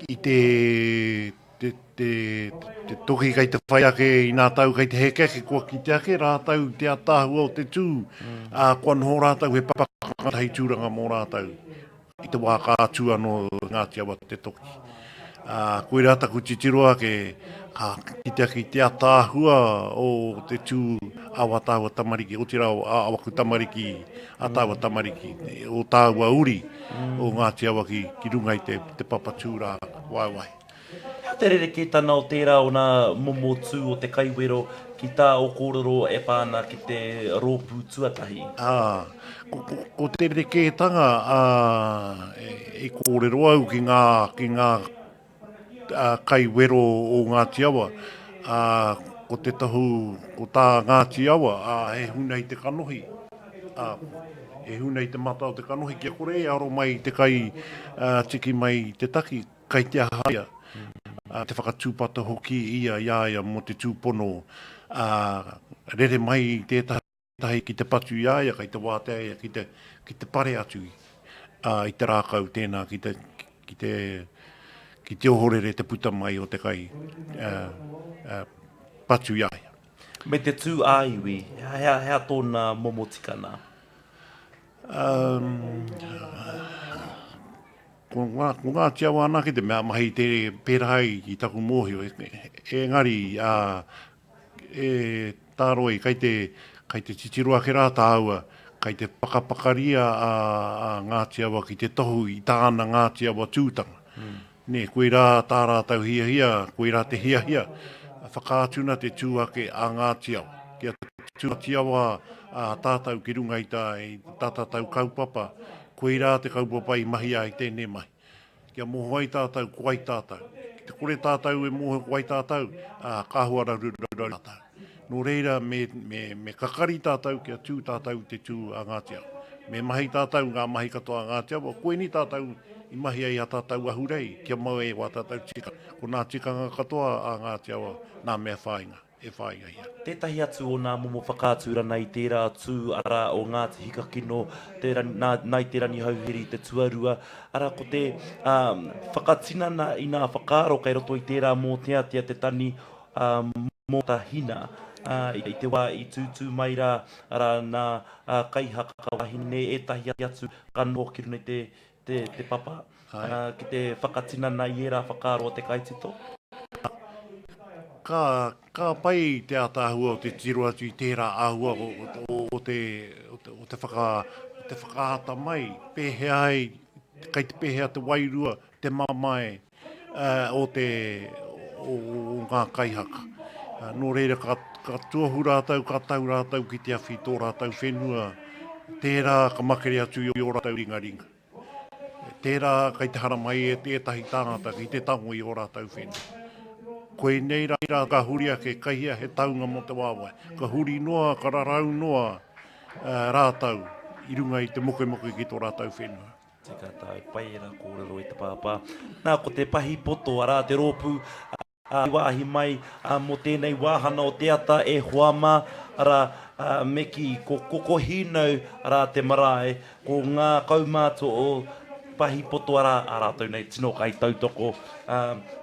I te, te, te, te toki kei te whai ake i nā tau kei te heke ake, kua kite ake rātou te ataahua o te tū, ā, kua noho rātou he pakanga hei tūranga mō rātou i te wā ka tū anō Ngāti Awa te toki. Ā, koirā taku titiro ake, ka kite ake i te ataahua o te tū a wā tāua tamariki, otirā a waku tamariki, a tāua tamariki, o tāua uri. o Ngāti Awa ki, ki runga i te, te papa tūrā waewae. He aha te rerekētana o tērā o nā momo tū o te kaiwero ki tā ō kōrero e pā ana ki te rōpū tuatahi? Ā, ko, ko, ko te rerekētanga, ā, e, i kōrero au ki ngā, ki ngā kaiwero o Ngāti Awa, ā, ko te tohu, ko tā Ngāti Awa, ā, he huna i te kanohi, ā, he huna i te mata o te kanohi kia kore e aro mai te kai tiki mai i te taki, kai te aha ia, ā, te whakatūpato hoki ia i a ia mō te tūpono, ā, rere mai i tētahi. Tahi ki te patu i a ia, kei te wātea ia ki te, ki te pare atu i te rākau tēnā ki te, ki te, ki te ohorere te puta mai o te kai patu i a ia. Me te tū ā-iwi, he aha, he aha tōna momo tikana? Um, ko ngā, ko Ngāti Awa anake te mea mahi te pērā i taku mōhio, engari, ā, E Tāroi, kei te, kei te titiro ake rā tāua, Kai te whakapakaria a Ngāti Awa ki te tohu i tāna Ngāti Awa tūtanga. Nē, koirā tā rātou hiahia, koirā te hiahia, whakaatuna te tū ake a Ngāti Awa. Kia tū Ngāti Awa a tātou ki runga i tā, i tā tātou kaupapa, koirā te kaupapa i mahia ai tēnei mahi. Kia mōhio ai tātou ko wai tātou. Ki te kore tātou e mōhio ko wai tātou, ā, ka hua raruraru tātou. Nō reira, me, me, me kakari tātou kia tū tātou i te tū a Ngāti Awa. Me mahi tātou ngā mahi katoa a Ngāti Awa, koinei tātou i mahi ai a tātou ahurei kia mau ai wā tātou tikanga. Ko nā tikanga katoa a Ngāti Awa nā mea whāinga. e whāingahia. Tētahi atu o nā momo whakaaturana i tērā tū, arā, o Ngāti Hikakino, te, nā, Nāi Te Rangihouhiri te tuarua, arā, ko te, ā, whakatinana i nā whakaaro kei roto i tērā mōteatea te tani, ā, mō Hina, ā, i te wā i tūtū mai rā, arā, nā, ā, kaihaka wahine ētahi atu ka noho ki runga i te, te, te papa, ā, ki te whakatinana i ērā whakaaro a te kaitito. Ka, ka pai te ātaahua o te tiro atu i tērā āhua o, o, o te, o te, o te whaka, o te whakaata mai, pēhea ai, kei te pēhea te wairua, te mamae, o te, o, o ngā kaihaka. Nō reira, ka, ka tuohu rātou, ka tau rātou ki te awhi tō rātou whenua, tērā ka makere atu i ō rātou ringaringa. Tērā kei te haramai e ētahi tāngata ki te tango i ō rātou whenua. Koinei rā ka huri ake, kei hea he taunga mō te wāwae. Ka huri noa, ka rarau noa rātou i runga i te mokemoke ki tō rātou whenua. Tika tāu, pai ērā kōrero e te pāpā. Nā, ko te pahi poto, arā, te rōpū, I wāhi mai mō tēnei wāhana o te ata e hoa mā, arā, me kī, ko Kokohīnau, arā, te marae, ko ngā kaumātua o Pahi Poto, arā, ā rātou nei tino kaitautoko,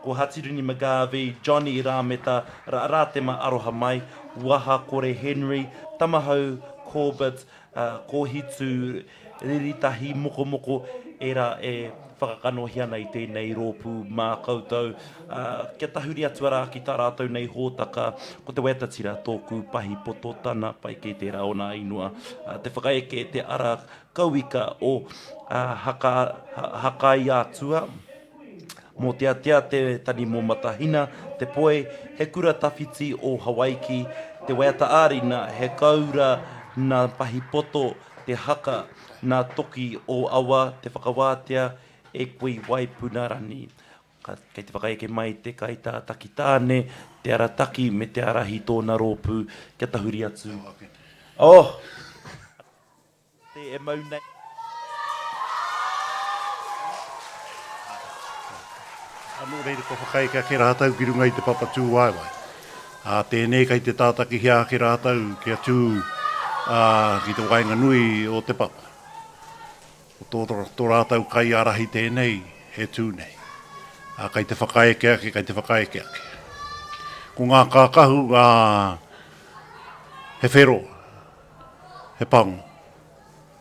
ko Hatiruni McGarvey, Johnny Rāmeta, Rātema Aroha Mai, Waha Kore Henry, Tamahau Corbett, Kōhitu, Riritahi, Mokomoko, ērā e whakakanohi ana i tēnei rōpū mā koutou, ā, kia tahuri atu arā ki tā rātou nei hōtaka, ko te waiata tira tōku pahi poto tana, pai kē tērā ōna ingoa, te whakaeke te ara kauika o Haka, Hakaiatua, Mōteatea te tani mō Matahina, te poi, he kura tawhiti o Hawaiki, te waiata ā-rina, he koura nā Pahipoto, te haka, nā Toki o Awa, te whakawātea, e kui Waipuna rani. Ka, kei te whakaeke mai te kaitātaki tāne, te arataki me te ārahi tōna rōpū kia tahuri atu. Oh! Te e mau nei. Ā, nō reira kua whakaeke ake rātou ki runga i te papa tūwaewae. Ā, tēnei kei te tātakihia ake rātou kia tū, ā, ki te waenganui o te papa. Ko tō, tō rātou kaiārahi tēnei e tū nei. Ā, kei te whakaeke ake, kei te whakaeke ake. Ko ngā kākahu, ā, he whero, he pango,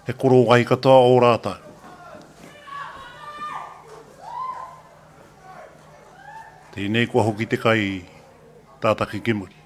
he korowai katoa ō rātou. Tēnei kua hoki te kai tātaki ki muri.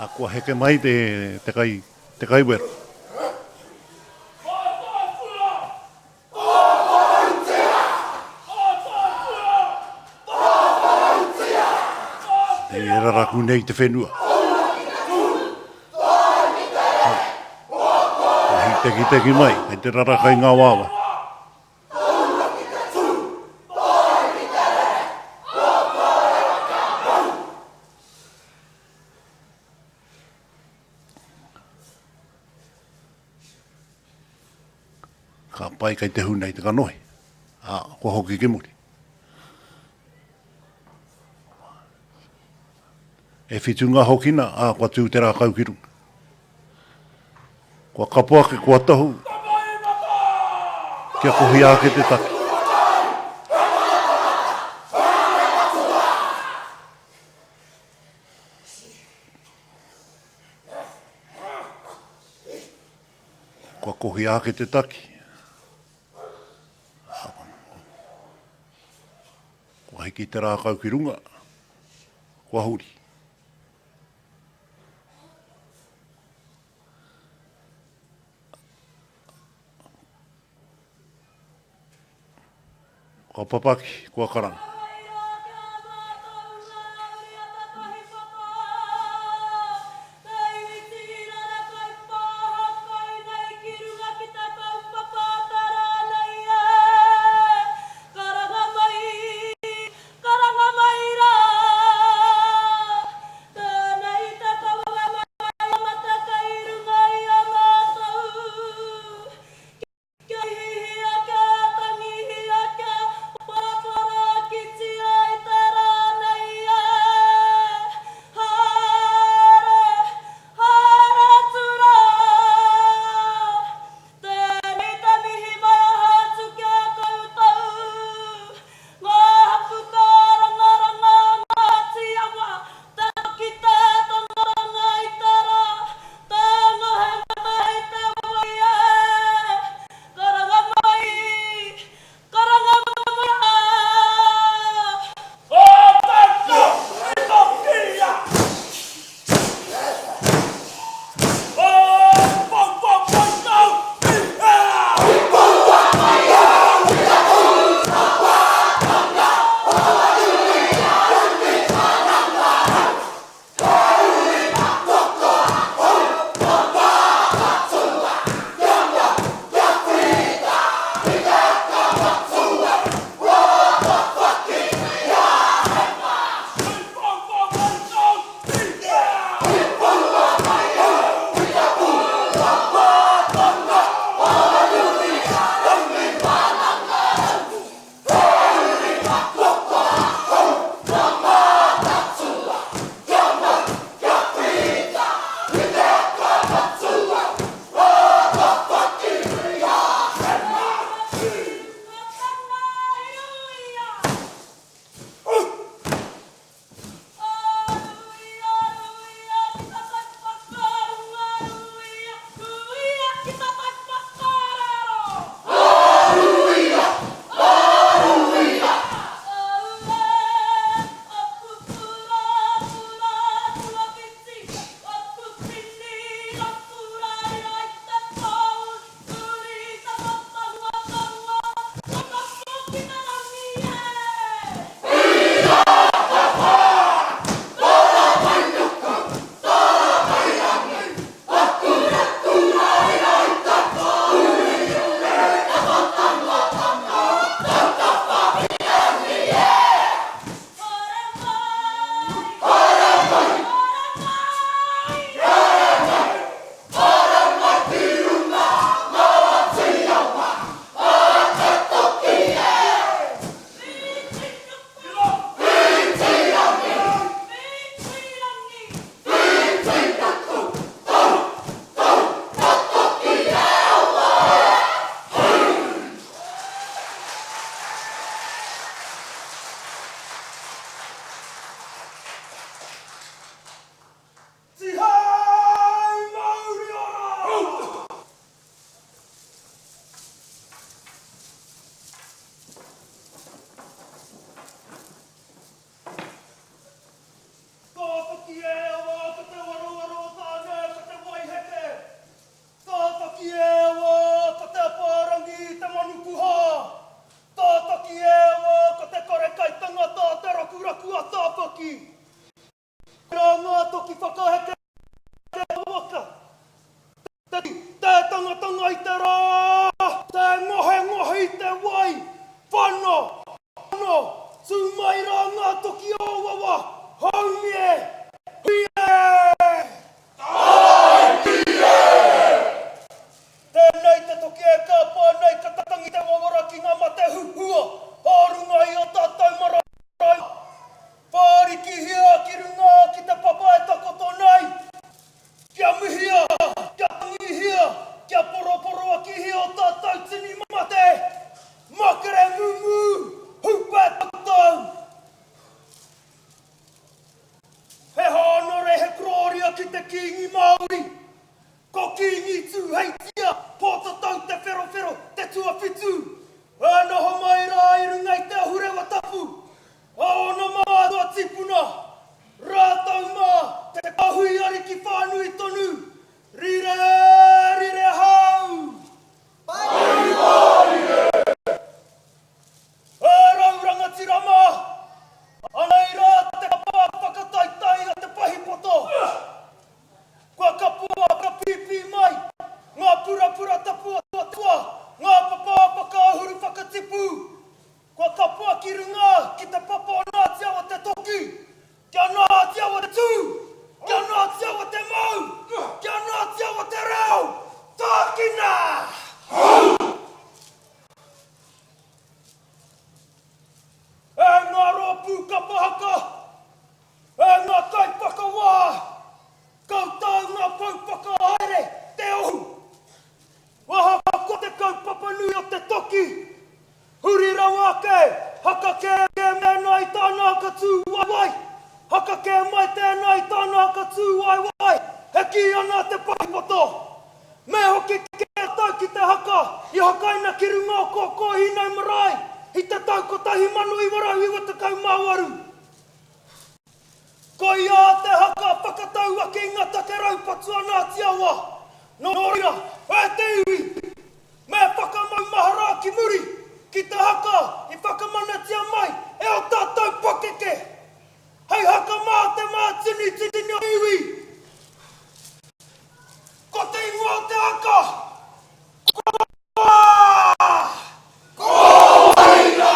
Ā, kua heke mai te, te kai, te kaiwero. E raraku nei te whenua. Ka hītekiteki mai, kei te raraka i ngā wawa. Ka pai kei te huna i te kanohi, ā, kua hoki ki muri. E whitu ngā hokina, ā, kua tū te rākau ki runga. Kua kapo ake, kua tohu, kia kohia ake te take. Kua kohia ake te taki. Kua hiki te rākau ki runga, kua huri. Kua papaki, kua karanga. toki. Koirā ngā toki whakaheke waka. Te te tangatanga i te rā, te ngohengohe i te wai, whano, whano, tū mai rā ngā toki ōwawa, haumi e, hui e! Tāiki e! Tēnei te toki e kāpā nei ka tangi te wawara ki ngā mate huhua ā runga i ō tātou marae. Whārikihia ki runga ki te papa e takoto nei. Kia mihia, kia tangihia, kia poroporoakihia ō tātou tini mate, makere mumu, hūpē tautau. He hānore, he korōria ki te Kīngi Māori. Ko Kīngi Tūheitia, Pōtatau Te Wherowhero, te tuawhitu, e noho mai rā i runga i te ahurewa tapu a ōna mātua tīpuna, rātou mā te kāhui ariki whānui tonu, rire, rire hau! Pai mārire! E rau rangatira mā, anei rā te kapa whakataetae a te pahipoto. Kua kapua, ka pīpī mai ngā purapura tapu o te atua, ngā papa whakaahuru whakatipu. Kua kapua ki runga ki te papa o Ngāti Awa te toki, kia Ngāti Awa te tū, kia Ngāti Awa te mau, kia Ngāti Awa te reo. Tākina! Hau! E ngā rōpū kapa haka, E ngā kaiwhakawā, koutou ngā pou whakahaere, te ohu! Ahakoa te kaupapa nui o te toki, huri rawa ake, haka kē mēnā i tāna haka tūwaewae, haka kē mai tēnā i tāna haka tūwaewae, e kī ana te pahipoto. Me hoki kē tātou ki te haka i hakaina ki runga o Kōkōhīnau Marae i te tau 1998. Koia te haka whakatau ake i nga take raupatu a Ngāti Awa. Nō reira, e te iwi, me whakamaumahara ki muri ki te haka i whakamanatia mai e o tātou pakeke hei haka mā te mātinitini o te iwi. Ko te ingoa o te haka, ko Ko wai rā?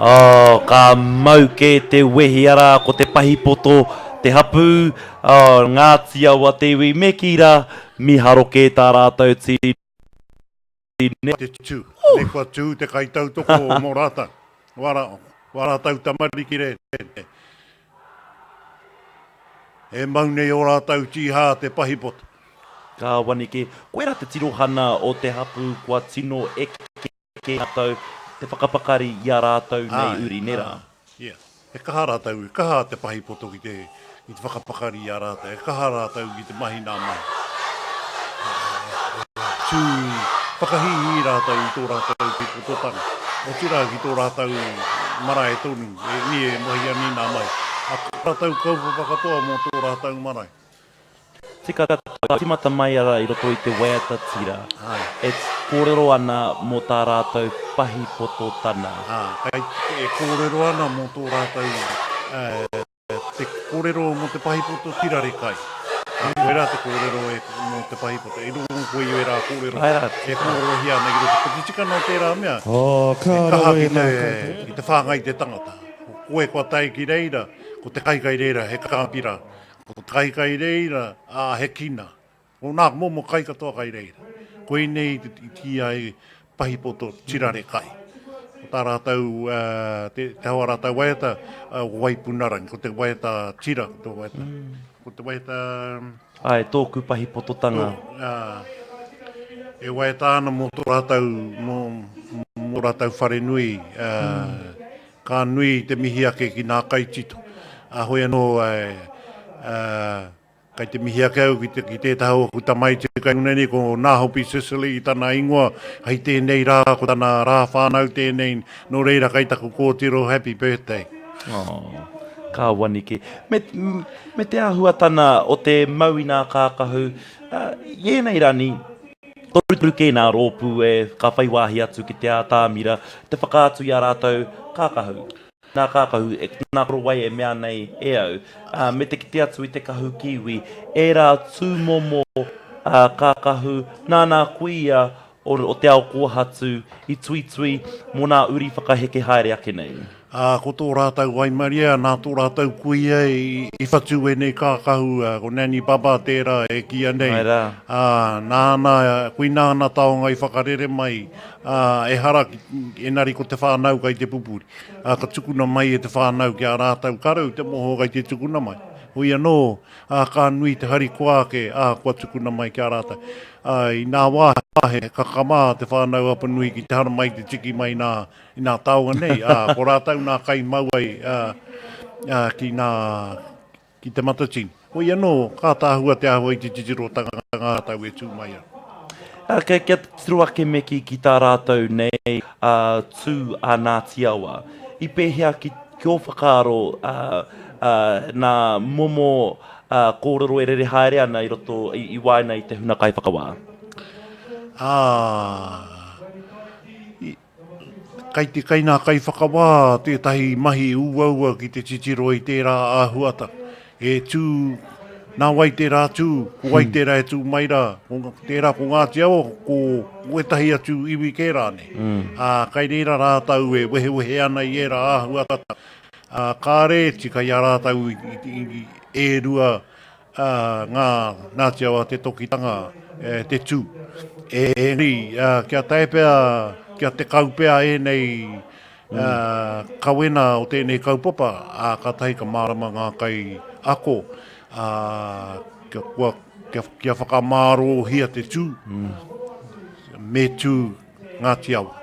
Oh, ka mau kē te wehi arā ko te pahipoto, te hapū, oh, Ngāti Awa te iwi, me kī rā, miharo kē tā rātou tī ne. Te tū, nei kua tū te kaitautoko mō rātou, wā rātou tamariki re, e mau nei ō rātou tīhā te pahipoto. Ka wani kē, koirā te tirohana o te hapū kua tino eke kē rātou te whakapakari i a rātou nei uri, nē rā? Ia. He kaha rātou, he kaha te pahipoto ki te, ki te whakapakari i a rātou, he kaha rātou ki te mahi nā mahi. Tū whakahīhī rātou i tō rātou pipototanga, otirā ki tō rātou marae tonu, e, ni e mahi ana i nā mahi. A ko rātou kaupapa katoa mō tō rātou marae. Tika ka timata mai ara i roto i te waiata tira e kōrero ana mō tā rātou pahi poto tana. Ā, kei, e kōrero ana mō tō rātou, te kōrero mō te pahi poto tira rekai. Ā, koirā te kōrero e, mō te pahi poto. E rongo koe i ērā kōrero Āe rā. e kōrerohia ana ki roto. Ko te tikanga o tērā mea, Oh, he ka kaha rawe ki te, nā koutou. ki te whāngai i te tangata. Ko koe kua tae ki reira, ko te kai kai reira he kāpira. Ko te kai kai reira, ā, he kina. Ko nā momo kai katoa kai reira. Koinei i kīia ai pahipoto tirare kai. Ko tā rātou, te, te hawa rātou waiata, ko Waipunarangi, ko te waiata tira, ko te waiata, ko te waiata... Āe, tōku pahipototanga. Tō, ā, e waiata ana mō tō rātou, mō, mō rātou wharenui, ā, Ka nui te mihi ake ki nā kaitito. Ā, hoi anō, ā, kai te mihi ake au ki te, ki tētahi o aku tamaiti kai runga nei, ko Nāhopi Sicily tana ingoa, hei tēnei rā, ko tana rā whānau tēnei, nō reira kai taku kōtiro, happy birthday. Oh, ka wanike. Me, me te āhuatana o te mau i nā kākahu, ā, i ēnei rani, Torutoru kē nā rōpū e ka whai wāhi atu ki te ātamira te whakaatu i ā rātou kākahu. Nā kākahu, nā korowai e mea nei e au, ā, me te kite atu i te kahu kiwi, ērā tūmomo kākahu nā nā kuia o te ao kōhatu i tuitui mō nā uri whakaheke haere ake nei. Ā, ko tō rātou waimaria, nā tō rātou kuia i whatu ēnei kākahu, ko Nanny Baba tērā e kīia nei. Āe rā. Ā, nāna, koinā ana taonga i whakarere mai, ā, ehara, engari ko te whānau kai te pupuri. Ā, ka tukuna mai e te whānau ki a rātou, ka rau te moho kai te tukuna mai. Hoi anō, ā, ka nui te harikoa ake, ā, kua tukuna mai ki a rātou. Ā, i nā wā, he kakamā te whānau Apanui ki te haramai te tiki mai nā, i nā taonga nei, ā, ko rātou nā kai mau ai, ā, ā, ki nā, ki Te Matatini. Hoi anō, ka ātaahua te āhua i te titirotanga ngā tau e tū mai ana. Ā, kia, kia titiro ake me kī ki tā rātou nei, ā, tū a Ngāti Awa. I pēhea ki, ki ō whakaaro, ā, ā, nā momo, ā, kōrero e rere haere ana i roto, i, i waena i te huna kaiwhakawā? Ā, i, Kai te kai nā kaiwhakawā tētahi mahi uaua ki te titiro i tērā āhuatanga. E tū, nā wai tērā tū, ko wai tērā e tū mai rā, ko tērā ko Ngāti Awa, ko wētahi atu iwi kē rānei. Ā, kai reira rātou e wehewehe ana i ērā āhuatanga. Ā, kāre e tika i a rātou i e rua Ā, ngā Ngāti Awa te tokitanga, te tū. Engari, kia tae pea, kia tekau pea ēnei kawena o tēnei kaupapa, ā, kātahi ka mārama ngā kai ako, ā, kia, kua, kia, kia whakamārōhia te tū, me tū Ngāti Awa.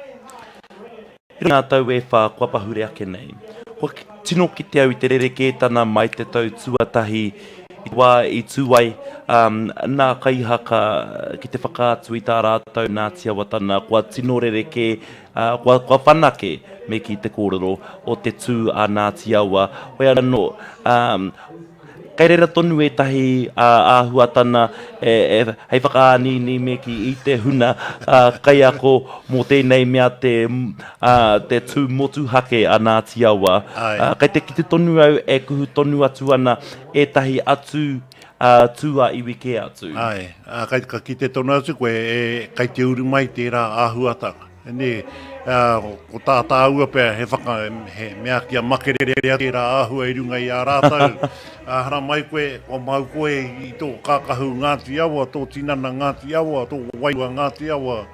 I ngā tau e whā kua pahure ake nei, kua tino kite au i te rerekētana mai te tau tuatahi i te wā i tū ai nā kaihaka ki te whakaatu i tā rātou nā Tiawatana, kua tino rerekē, kua, kua whanake me kī te kōrero o te tū a Nā Tiawa. Hoi anō, Kei reira tonu ētahi āhuatana hei whakaānīnī me kī i te huna kaiako mō tēnei mea te, te tū motuhake a Ngāti Awa. Kei te kite tonu au e kuhu tonu atu ana ētahi atu tū a iwi kē atu. Āe, ā, kei, ka kite tonu atu koe, e, kei te uru mai tērā āhuatanga. Nē, Ko tā tāua pea he whaka, he mea kia makerere atu tērā āhua i runga i a rātou. Haramai koe, kua mau koe i tō kākahu Ngāti Awa, tō tinana Ngāti Awa, tō wairua Ngāti Awa,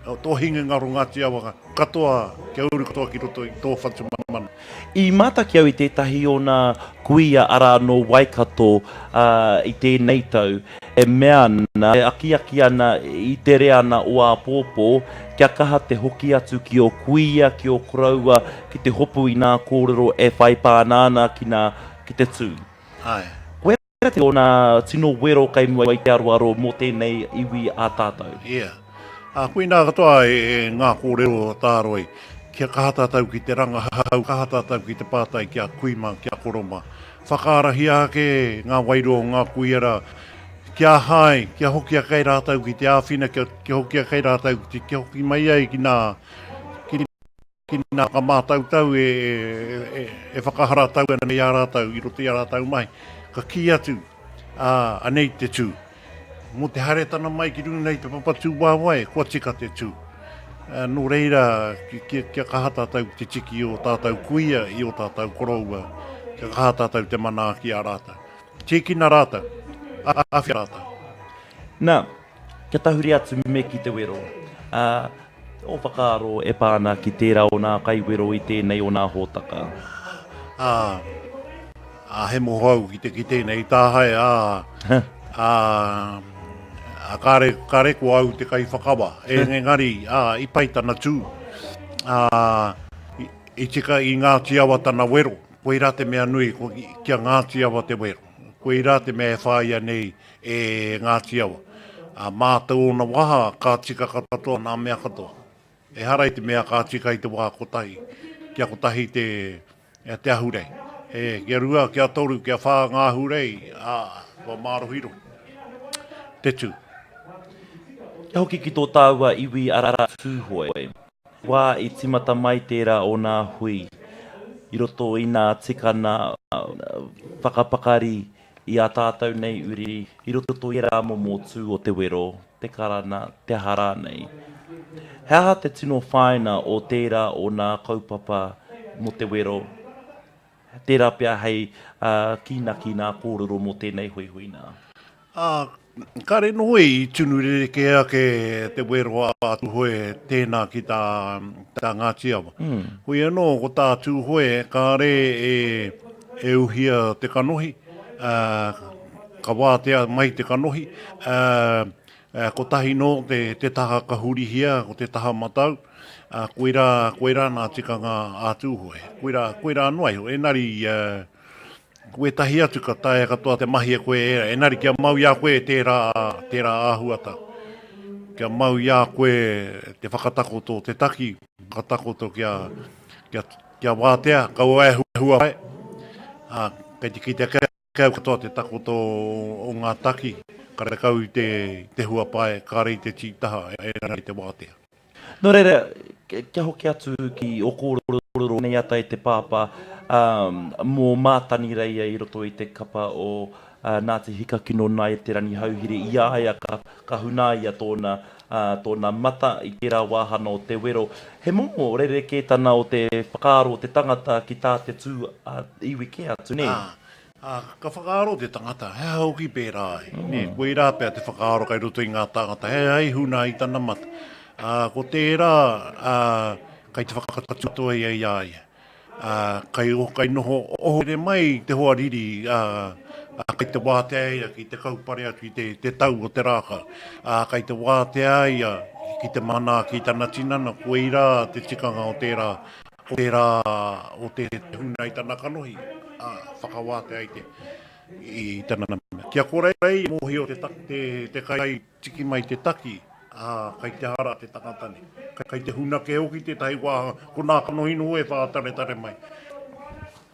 tō hinengaro Ngāti Awa, katoa, kia uru katoa ki roto i tō whatumana. I mātaki au i tētahi o nā kuia arā nō Waikato i tēnei tau e mea ana, e akiaki ana i te reana o āpōpō kia kaha te hoki atu ki ō kuia, ki ō koroua ki te hopu i nā kōrero e whai pāna ana ki nā, ki te tū. Āe. Koira te ōna tino wero kei mua i te aroaro mō tēnei iwi a tātou. Ia. Ā, koinā katoa e ngā kōrero a Tāroi, kia kaha tātou ki te rangahau, kaha tātou ki te pātai ki a kui mā, ki a koro mā. Whakaarahia ake ngā wairua o ngā kuia rā, kia hae, kia hoki ake ai rātou ki te āwhina, kia, kia hoki ake ai rātou ki te, kia hoki mai ai ki nā, ki. Ki ngā whakamātautau e whakaharatau ana i a rātou i roto i a rātou mahi, ka kī atu, ā, anei te tū. Mō te haeretana mai ki runga i te papa tūwaewae, kua tika te tū. Nō reira, kia kaha tātou ki te tiki i ō tātou kuia, i ō tātou koroua, kia kaha tātou te manaaki i a rātou. Tīkina rātou, āwhina rātou. Nā, kia tahuri atu me ki te wero. Ā, Ō whakaaro e pā ana ki tērā o nā kaiwero i tēnei o nā hōtaka. Ā, ā, he moho au ki te, ki tēnei tāhae, ā, ā, ā, kāre, kāre ko au te kaiwhakawa, engari, ā, i pai tana tū, ā, i, i tika i Ngāti Awa tana wero, koirā te mea nui, ko, ki a Ngāti Awa te wero, koirā te mea e whāia nei e Ngāti Awa. Ā, mā tōna waha ka tika katoa nā mea katoa. Ehara i te mea ka tika i te wā kotahi, kia kotahi te, te ahurei. E, kia rua, kia toru, kia whā ngā ahurei, ā, kua mārohirohi te tū. Kia hoki ki tō tāua iwi arā Tūhoe. Wā i tīmata mai tērā o nā hui i roto i nā tikana whakapakari i ā tātou nei uri i roto i ērā momo tū o te wero, te karana, te aha rānei. He aha te tino whāina o tērā o nā kaupapa mō te wero? Tērā pea hei kīnaki nā kōrero mō tēnei huihuinga. Ā, kāre noho i tunu rerekē ake te wero a Tūhoe tēnā ki tā, tā Ngāti Awa. Hoi anō, ko tā Tūhoe, kāre e, e uhia te kanohi, ā, ka wātea mai te kanohi, ā, kotahi nō te, te taha ka hurihia, ko te taha matau, ā, koirā, koirā nā tikanga a Tūhoe. Koirā, koirā noa iho, engari, ā, Ko ētahi atu ka taea katoa te mahi e koe ērā, engari kia mau i a koe tērā, tērā āhuata. Kia mau i a koe te whakatakoto, te taki, whakatakoto kia, kia, kia wātea, kaua e hua pai. Ā, kei te kite ake au katoa te takoto o ngā taki, karekau i te, te huapae, kāre i te tītaha, engari te wātea. Nō reira, kia hoki atu ki ō kōrero nei ata e te pāpā, mō Mātanireia i roto i te kapa o Ngāti Hikakino Nāia Te Rangihouhiri, i a ia ka hunaia tōna, tōna mata i tērā wāhana o te wero. He momo rerekētana o te whakaaro o te tangata ki tā te tū a iwi kē atu, nē? Ā, ka whakaaro te tangata, he aha hoki pērā ai? Nē, koirā pea te whakaaro kei roto i ngā tāngata, he aha i huna i tana mata? Ā, ko tērā, ā, kei te whakatūpato ia i a ia. Ā, kei, kei noho ohorere mai te hoariri, ā, ā, kei te wātea ia ki te kaupare atu i te, te tau o te rākau. Ā, kei te wātea ia ki te manaaki i tana tinana, koirā te tikanga o tērā o tērā o te huna i tana kanohi, ā, whakawātea i te, i tana mea. Kia kore ai e mōhio te, te, te kai tiki mai te taki, ā, kai te hara te tangata nei. Kai te huna kē hoki tētahi wāhanga, ko nā kanohi noho e whātaretare mai.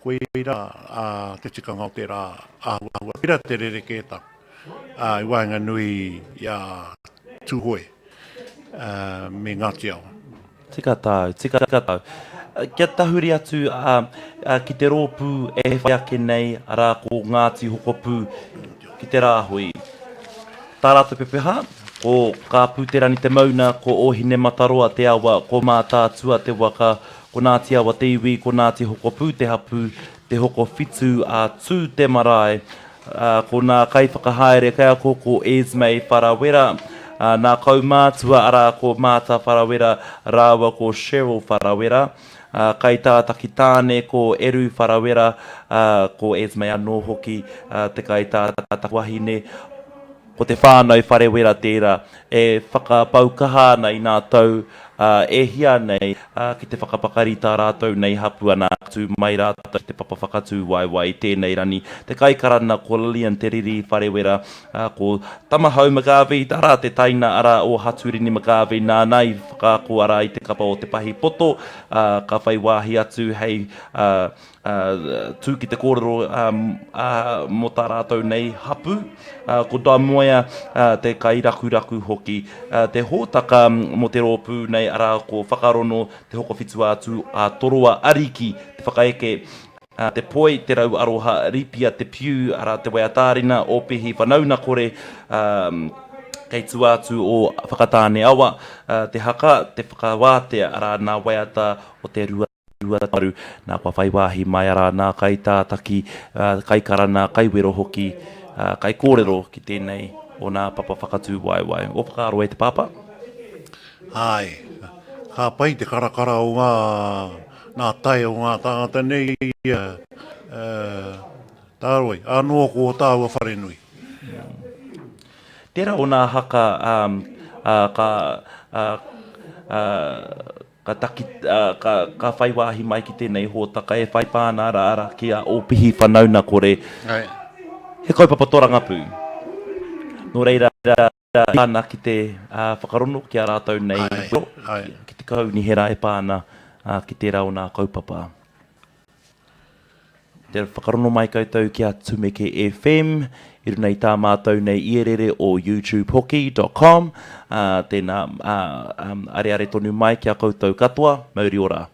Koirā, ā, te tikanga o tērā āhua. Koirā te rerekētanga, ā, i waenganui i a Tūhoe, ā, me Ngāti Awa. Tika tāu, tika tāu. Kia tahuri atu ki te rōpū e whai ake nei, arā ko Ngāti Hokopū ki te rāhui. Tā rātou pepeha? Ko Kāpūterani te mauna, ko Ōhinemataroa te awa, ko Mātaatua te waka, ko Ngāti Awa te iwi, ko Ngāti Hokopū te hapū, Te Hokowhitu a Tū te marae, ā, ko nā kaiwhakahaere kaiako ko Esme Wharawera, ā, nā kaumātua arā ko Maata Wharawera rāua ko Cheryl Wharawera, ā, kaitātaki tāne ko Eru Wharawera, ā, ko Esme anō hoki, ā, te kaitātaki wahine. Ko te whānau Wharewera tērā e whakapau kaha ana i nā tau e hia nei ki te whakapakari tā rātou nei hapu ana tū mai rātou ki te papa whakatū waewae i tēnei rani. Te kaikarana ko Lillian Te Riri Wharewera, ko Tamahau McGarvey, arā te taina arā o Haturini McGarvey nāna i whakaako arā i te kapa o Te Pahi Poto, ka whai wāhi atu hei ā, tū ki te kōrero ā, ā, mō tā rātou nei hapū, ā, ko Damoea ā, te kairakuraku hoki. Ā, te hōtaka mō te rōpū nei, arā, ko Whakarono, Te Hokowhitu-ā-Tū, ā, Toroa Ariki, te whakaeke, ā, te poi, Te Rau Aroha, Ripia Te Piu, arā, Te Waiatārina, Ōpihi Whanaunakore, ā, kei tua atu o Whakatāne Awa, ā, te haka, te whakawātea, arā, nā waiata o te 28, nā kua whai wāhi mai arā nā kaitātaki, kaikarana, kaiwero hoki, kaikōrero ki tēnei o nā papa whakatū waewae. Ō whakaaro e te pāpā? Āe, ka pai te karakara o ngā, ngā tae o ngā tāngata nei, tāroi, anō ko ō tāua wharenui. Tērā o nā haka ka, Ka taki, ā, ka, ka whai wāhi mai ki tēnei hōtaka e whai pāna ara, ara ki a Ōpihi Whanauna Kore. He kaupapa torangapū. Nō reira, ana ki te ā, whakarono ki a rātou nei wero, ki te kaunihera e pā ana ā, ki tērā o nā kaupapa. Te whakarono mai koutou ki a Tumeke FM i runa i tā mātou nei ierere o YouTube hoki, dot com. Ā, tēnā, ā, areare tonu mai ki a koutou katoa. Mauri ora.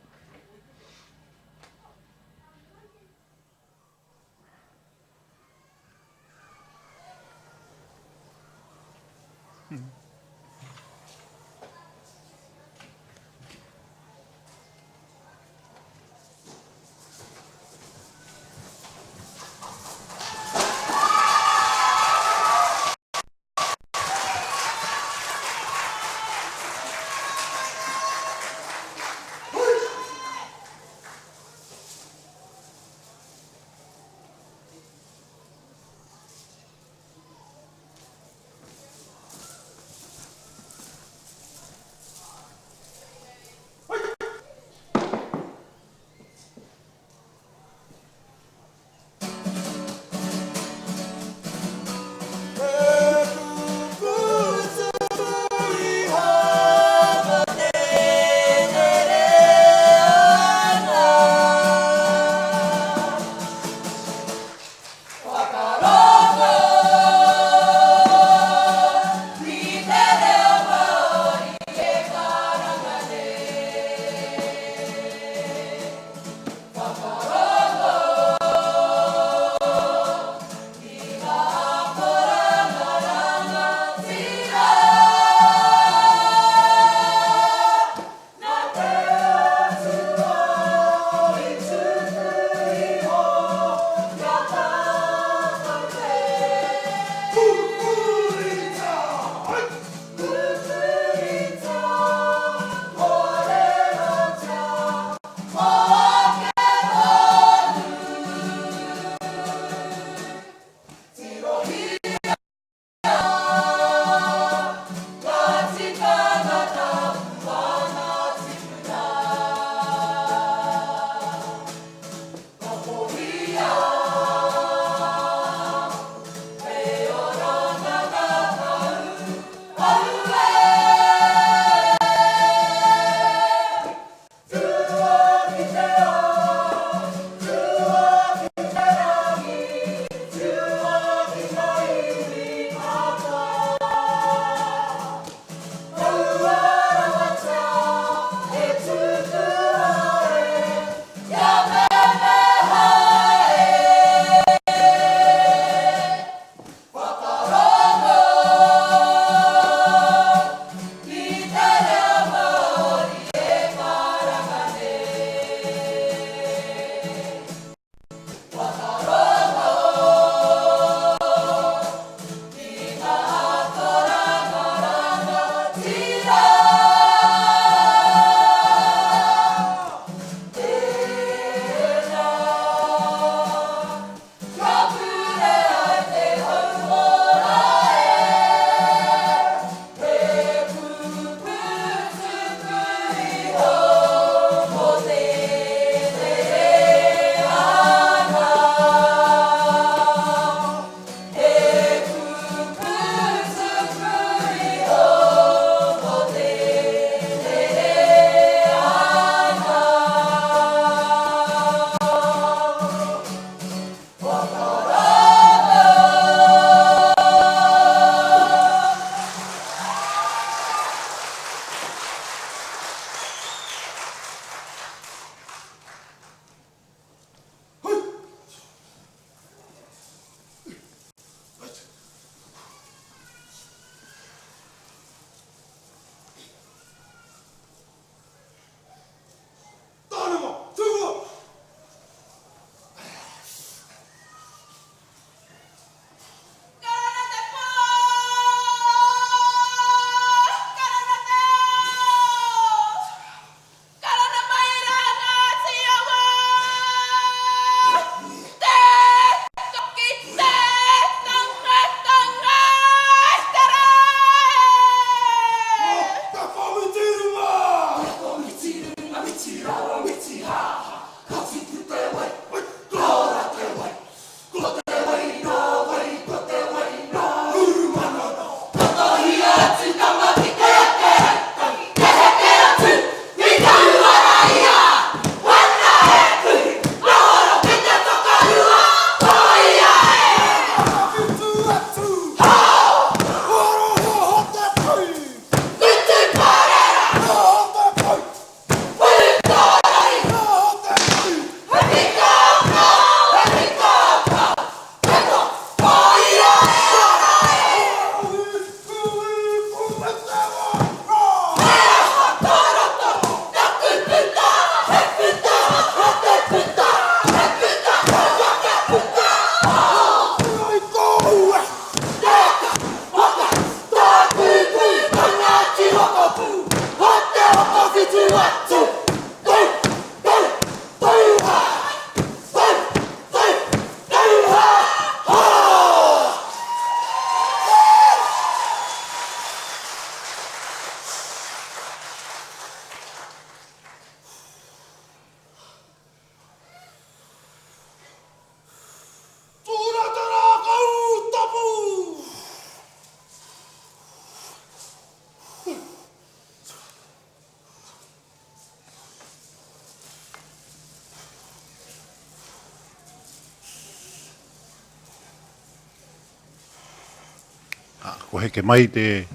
Kua heke mai te,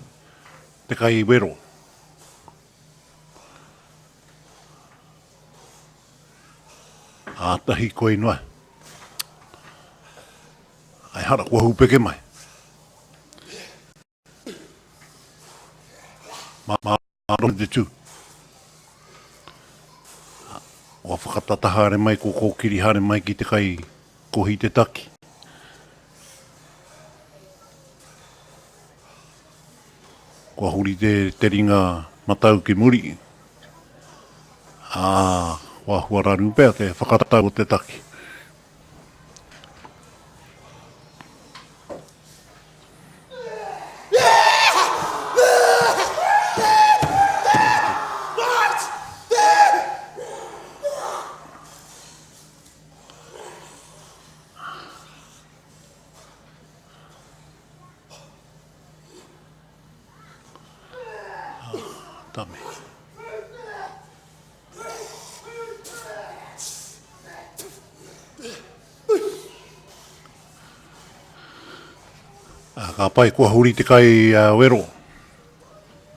te kai wero. Āta hikoi noa. Ai hara, kua hūpeke mai. Mā te tū. Kua whakatata haere mai, kua kōkiri haere mai ki te kai kohi te taki. Kua huri te, te ringa matau ki muri. Ā, kua huararu pea te whakatau o te taki. Tame. Ka pai kua huri te kai wero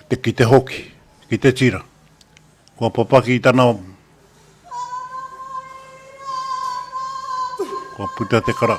te ki te hoki, ki te tira. Kua papaki tana Kua puta te kara.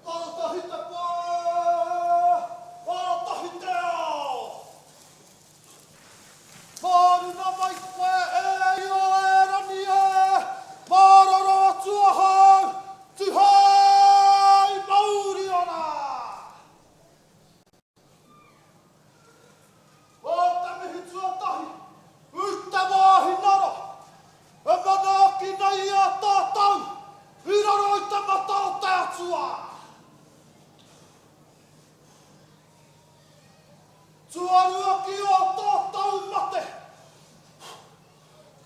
Taratahi te pā, taratahi te ao. Māruna mai koe e ia e Rangi e, māroro atu ahau, tihei mauri ora! Ko te mihi tuatahi i te wāhi nara e manaaki nei i a tātou i raro i te mata o te Atua. Tuarua ki ō tātou mate,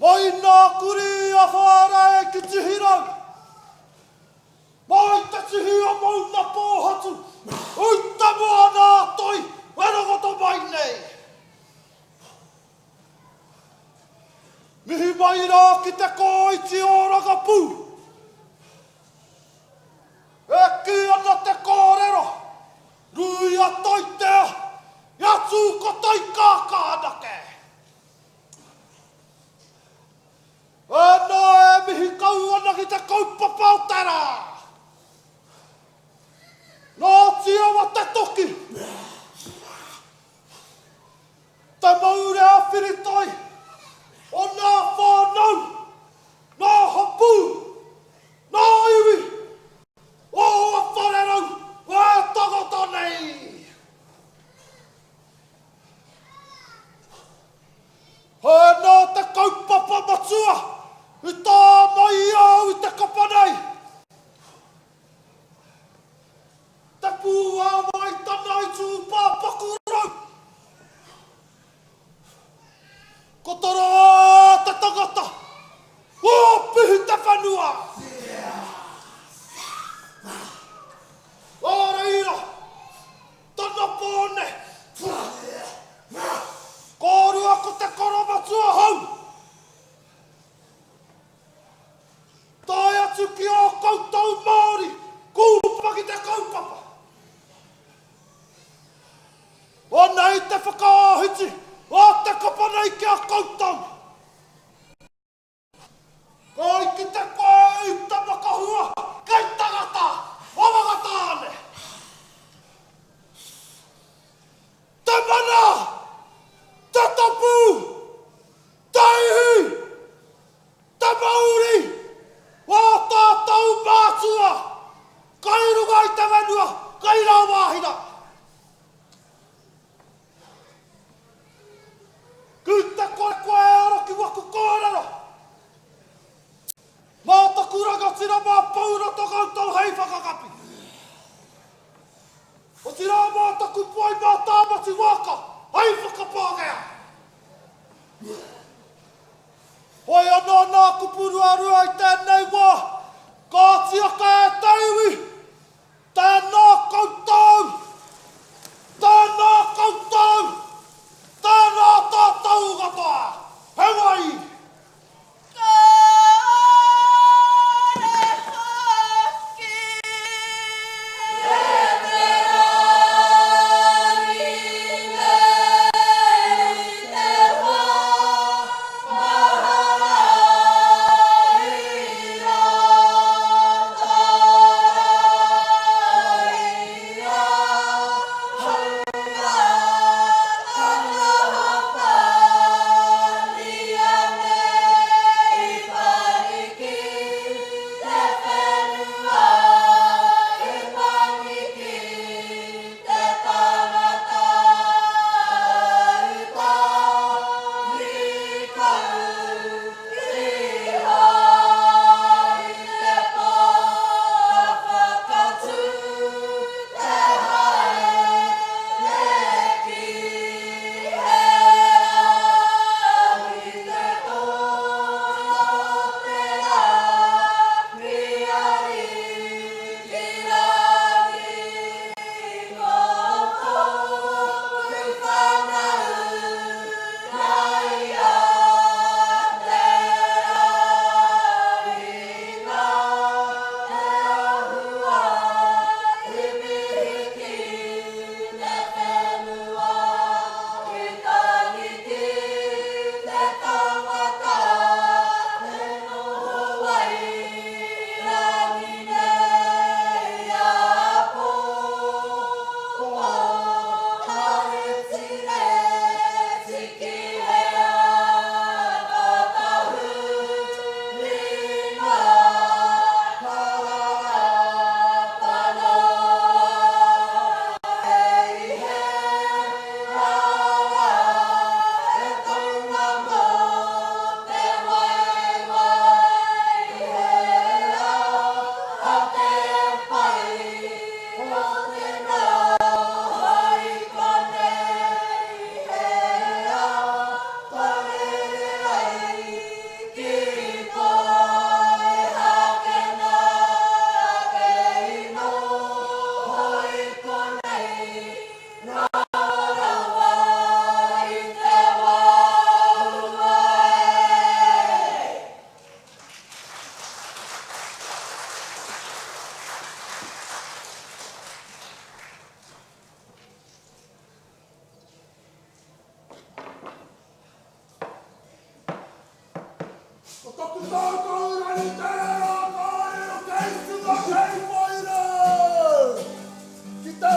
mai nā kurī a Whārei ki Tihirau, Mai te tihi o Maungapōhatu, i te moana a Toi e rongoto mai nei. Mihi mai rā ki te kōiti o Rangapū. E kī ana te kōrero, Ruia Toitea, i a tū ko Toikākā anake. Ēnā e mihi kau ana ki te kaupapa o te rā. Ngāti Awa te toki! Te maure a Whiritai o nā whānau, nā hapū, nā iwi o a Wharerau e tangata nei! Hēnā te kaupapa matua i tā mai i a au i te kapa nei. Te pūāwai tana i tūpāpaku rau. Ko Toroa te tangata, kua pihi te whenua. Nā reira, tana pōne, kōrua ko te koromatua hou. Tae atu ki ō koutou Māori kūpapa ki te kaupapa. Anei te whakaahiti a te kapa nei ki a koutou. Kai ki te koe i te makahua kei tangata o Whakatāne. Te mana! Te tapu! Te ihi! Te mauri o tātou mātua kai runga i te whenua, kai rāwāhi rā. Ki te kore koe e aro ki waku kōrero, mā taku rangatira mā Pouroto koutou hei whakakapi. Otirā mā taku poai mā Tāmati Wāka hei whakapākehā. Hoi anō nā kupu ruarua i tēnei wā, ka tiaka e te iwi, tēnā koutou, tēnā koutou, tēnā tātou katoa, he wai! Kāre hoki e te rangi nei te wā mahara i rātaraia haunga tana pānia nei pariki te whenua e pariki te tangata uta rikau rihai te pā whakatū te haere ki hea ki te tōna te rā ki Arikirangi ko tōku whānau nā ia te rā i ngā te ahua i mihi ki te whenua i tangiti te tangata e noho wairangi nei āpōpō ahe tire tiki hea ka tahuri ngā karara panoa hei he rara e taunga mō te waewae hea a te pai o te noho i konei hea tarere ai ki Poihakena kei noho i konei rawa i te waua e. Ko taku tātou rangi tērā ka riro kei runga kei wairau. Ki te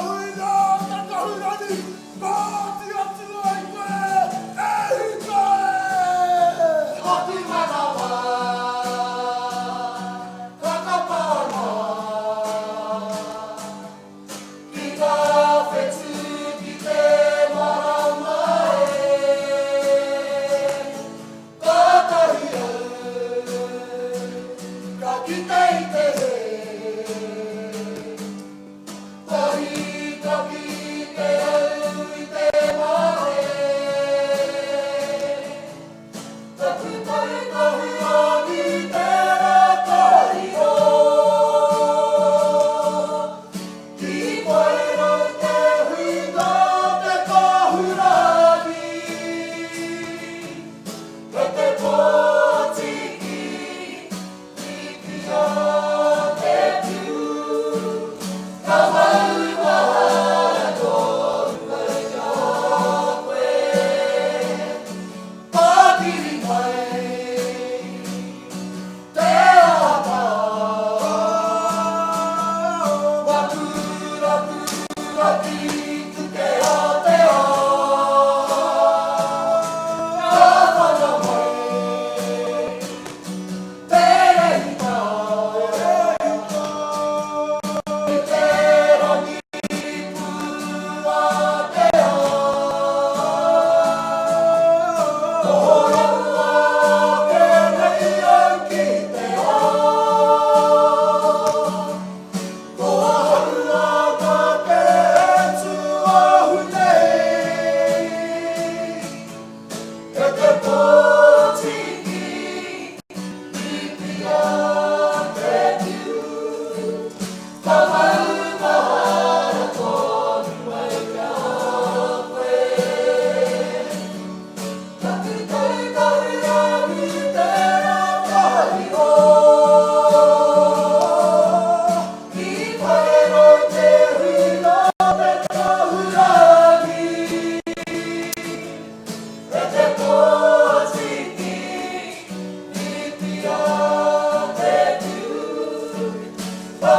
Ka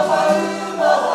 maumahara.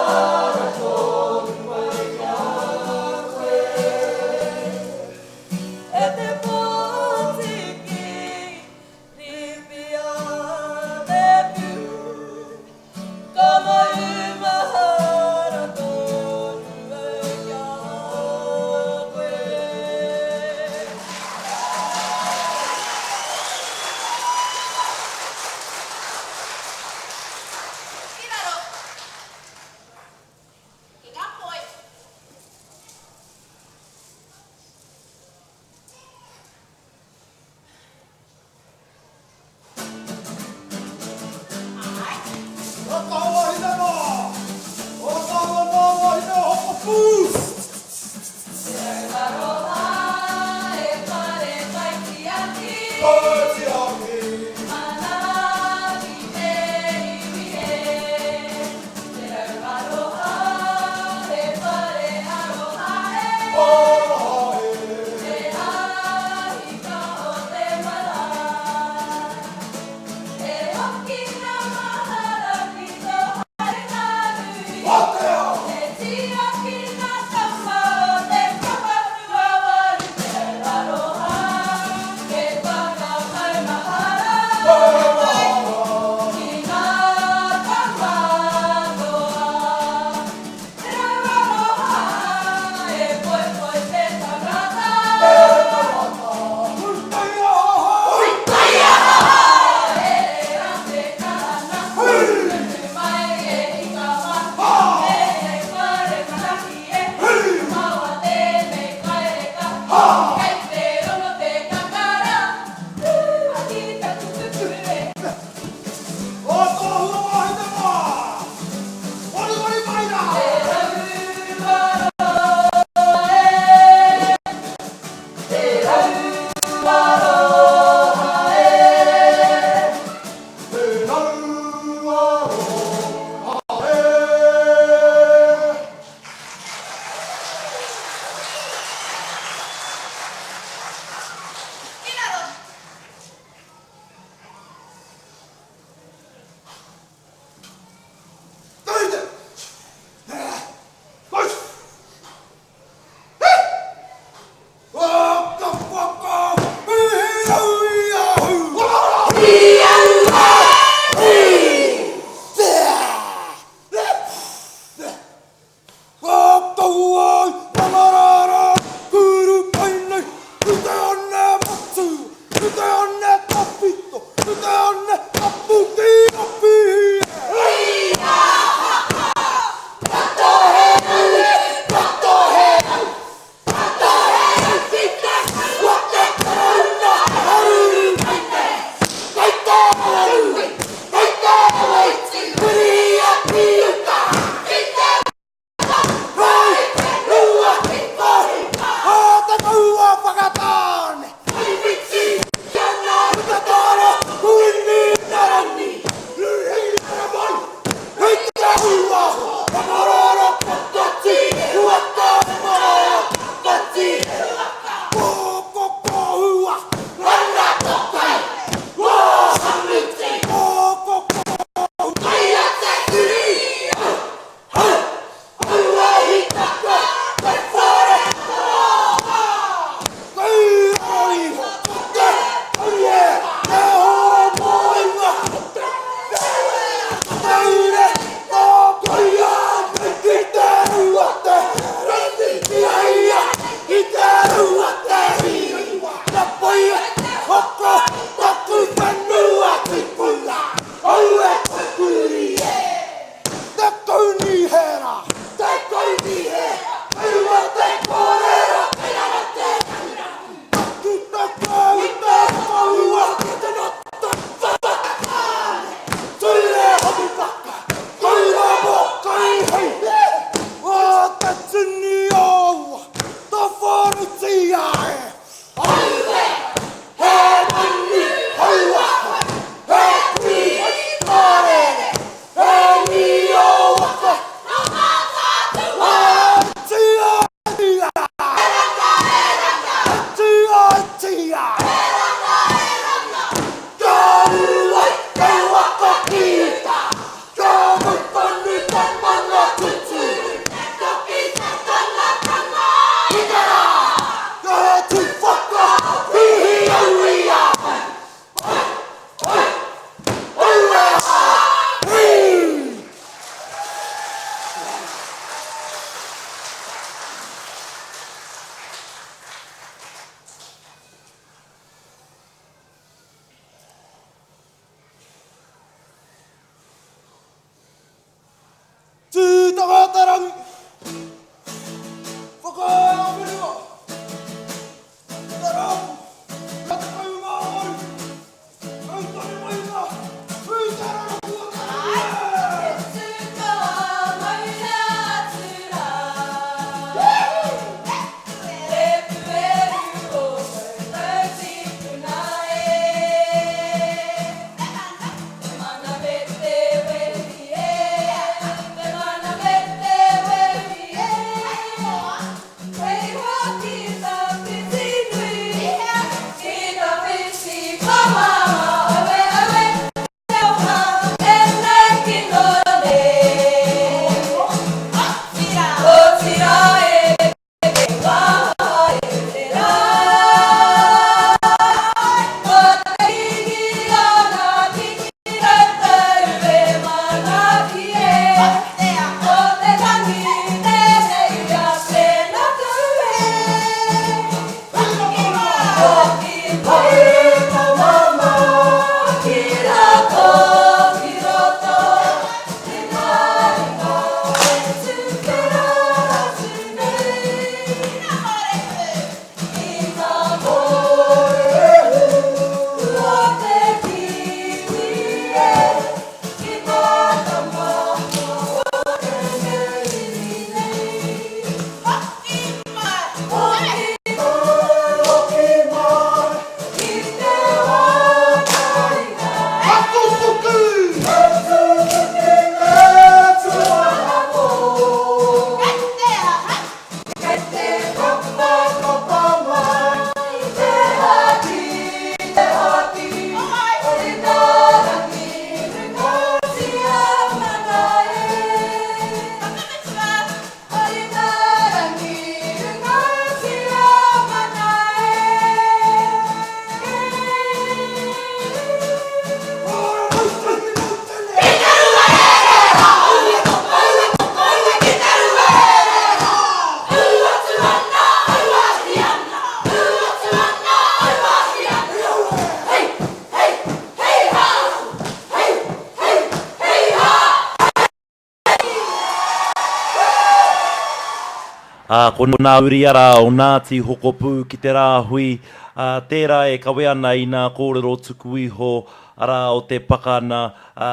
Ā, ko nā uri arā o Ngāti Hokopū ki te rāhui, ā, tērā e kawe ana i nā kōrero tuku iho, arā, o te pakana, ā,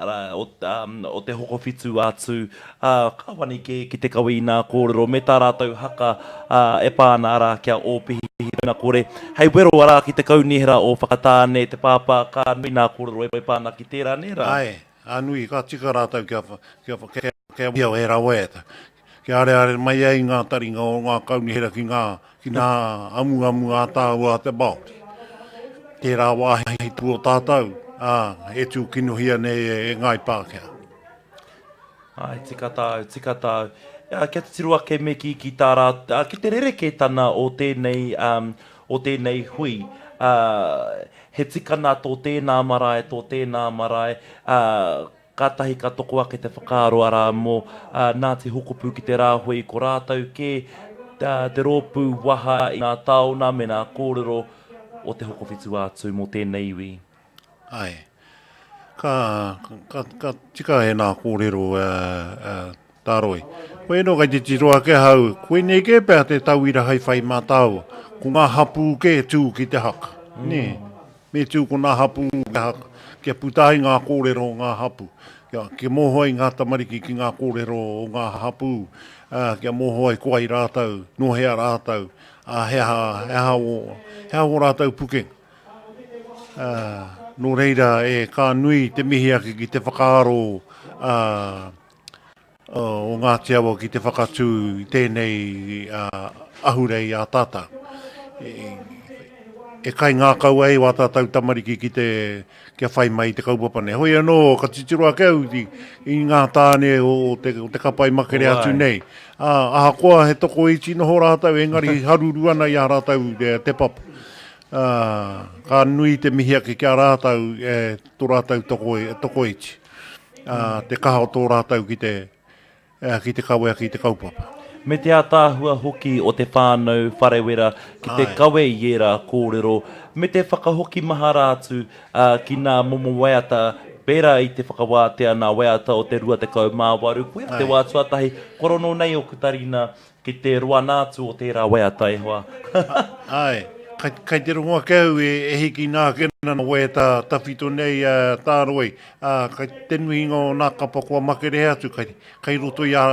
arā, o, ā, o te Hokowhitu a Tū, ā, ka wani kē ki te kawe i nā kōrero me tā rātou haka, ā, e pā ana, arā, ki a Ōpihi Taunakore. Hei wero, arā, ki te Kaunihera o Whakatāne, te pāpā, ka nui nā kōrero e pā ana ki tērā, nē rā? Āe, ā, nui, ka tika rātou kia, kia, kia, kia whia ērā waiata. Kia areare mai ai ngā taringa o ngā kaunihera ki ngā, ki ngā amuamu ātaahua a te Māori. Tērā wāhi tū o tātou, ā, e tūkinohia nei e Ngāi Pākehā. Āe, tika tāu, tika tāu. Ā, kia titiro ake me kī ki tā rā, ā, ki te rerekētana o tēnei, ā, o tēnei hui. Ā, he tikana tō tēnā marae, tō tēnā marae, ā, Kātahi ka toko ake te whakaaro arā mō Ngāti Hokopū ki te rāhui ko rātou kē te rōpū waha i ngā taona me ngā kōrero o Te Hokowhitu-ā-Tū mō tēnei iwi. Āe. Ka, ka, ka tika ēnā kōrero Tāroi. Koe anō kei te tiro ake ahau, koinei kē pea te tauira hei whai mā tāua. Ko ngā hapū kē tū ki te haka. Nē. Me tū ko ngā hapū ki te haka, kia puta ai ngā kōrero o ngā hapū. Kia, kia mōhio ai ngā tamariki ki ngā kōrero o ngā hapū, ā, kia mōhio ai ko wai rātou, nō hea rātou, ā, he aha, he aha ō, he aha ō rātou pukenga. Ā, nō reira, e, ka nui te mihi ake ki te whakaaro, ā, o Ngāti Awa ki te whakatū i tēnei ahurei a tātou. E kaingākau ai wā tātou tamariki ki te, kia whai mai i te kaupapa nei. Hoi anō, ka titiro ake au i, i ngā tāne o te, o te kapa i makere atu nei. Ā, ahakoa he tokoiti noho rātou, engari haruru ana i a rātou te, te papa. Ā, ka nui te mihi ake ki a rātou, e, tō rātou toko, tokoiti. ā, te kaha o tō rātou ki te, ki te kawe ake i te kaupapa. Me te ātaahua hoki o te whānau Wharewera ki te kawe i ērā kōrero, me te whakahoki mahara atu ki nā momo waiata pērā i te whakawātea nā waiata o te 28, koia te wā tuatahi kua rono nei oku tarina Ki te roa nā atu o tērā waiata e hoa. Āe, kai te rongo ake au e hikina ake ana nā waiata tawhito nei a Tāroi, ā, kai te nuinga o nā kapa kua makerehe atu, kai, kai roto i a,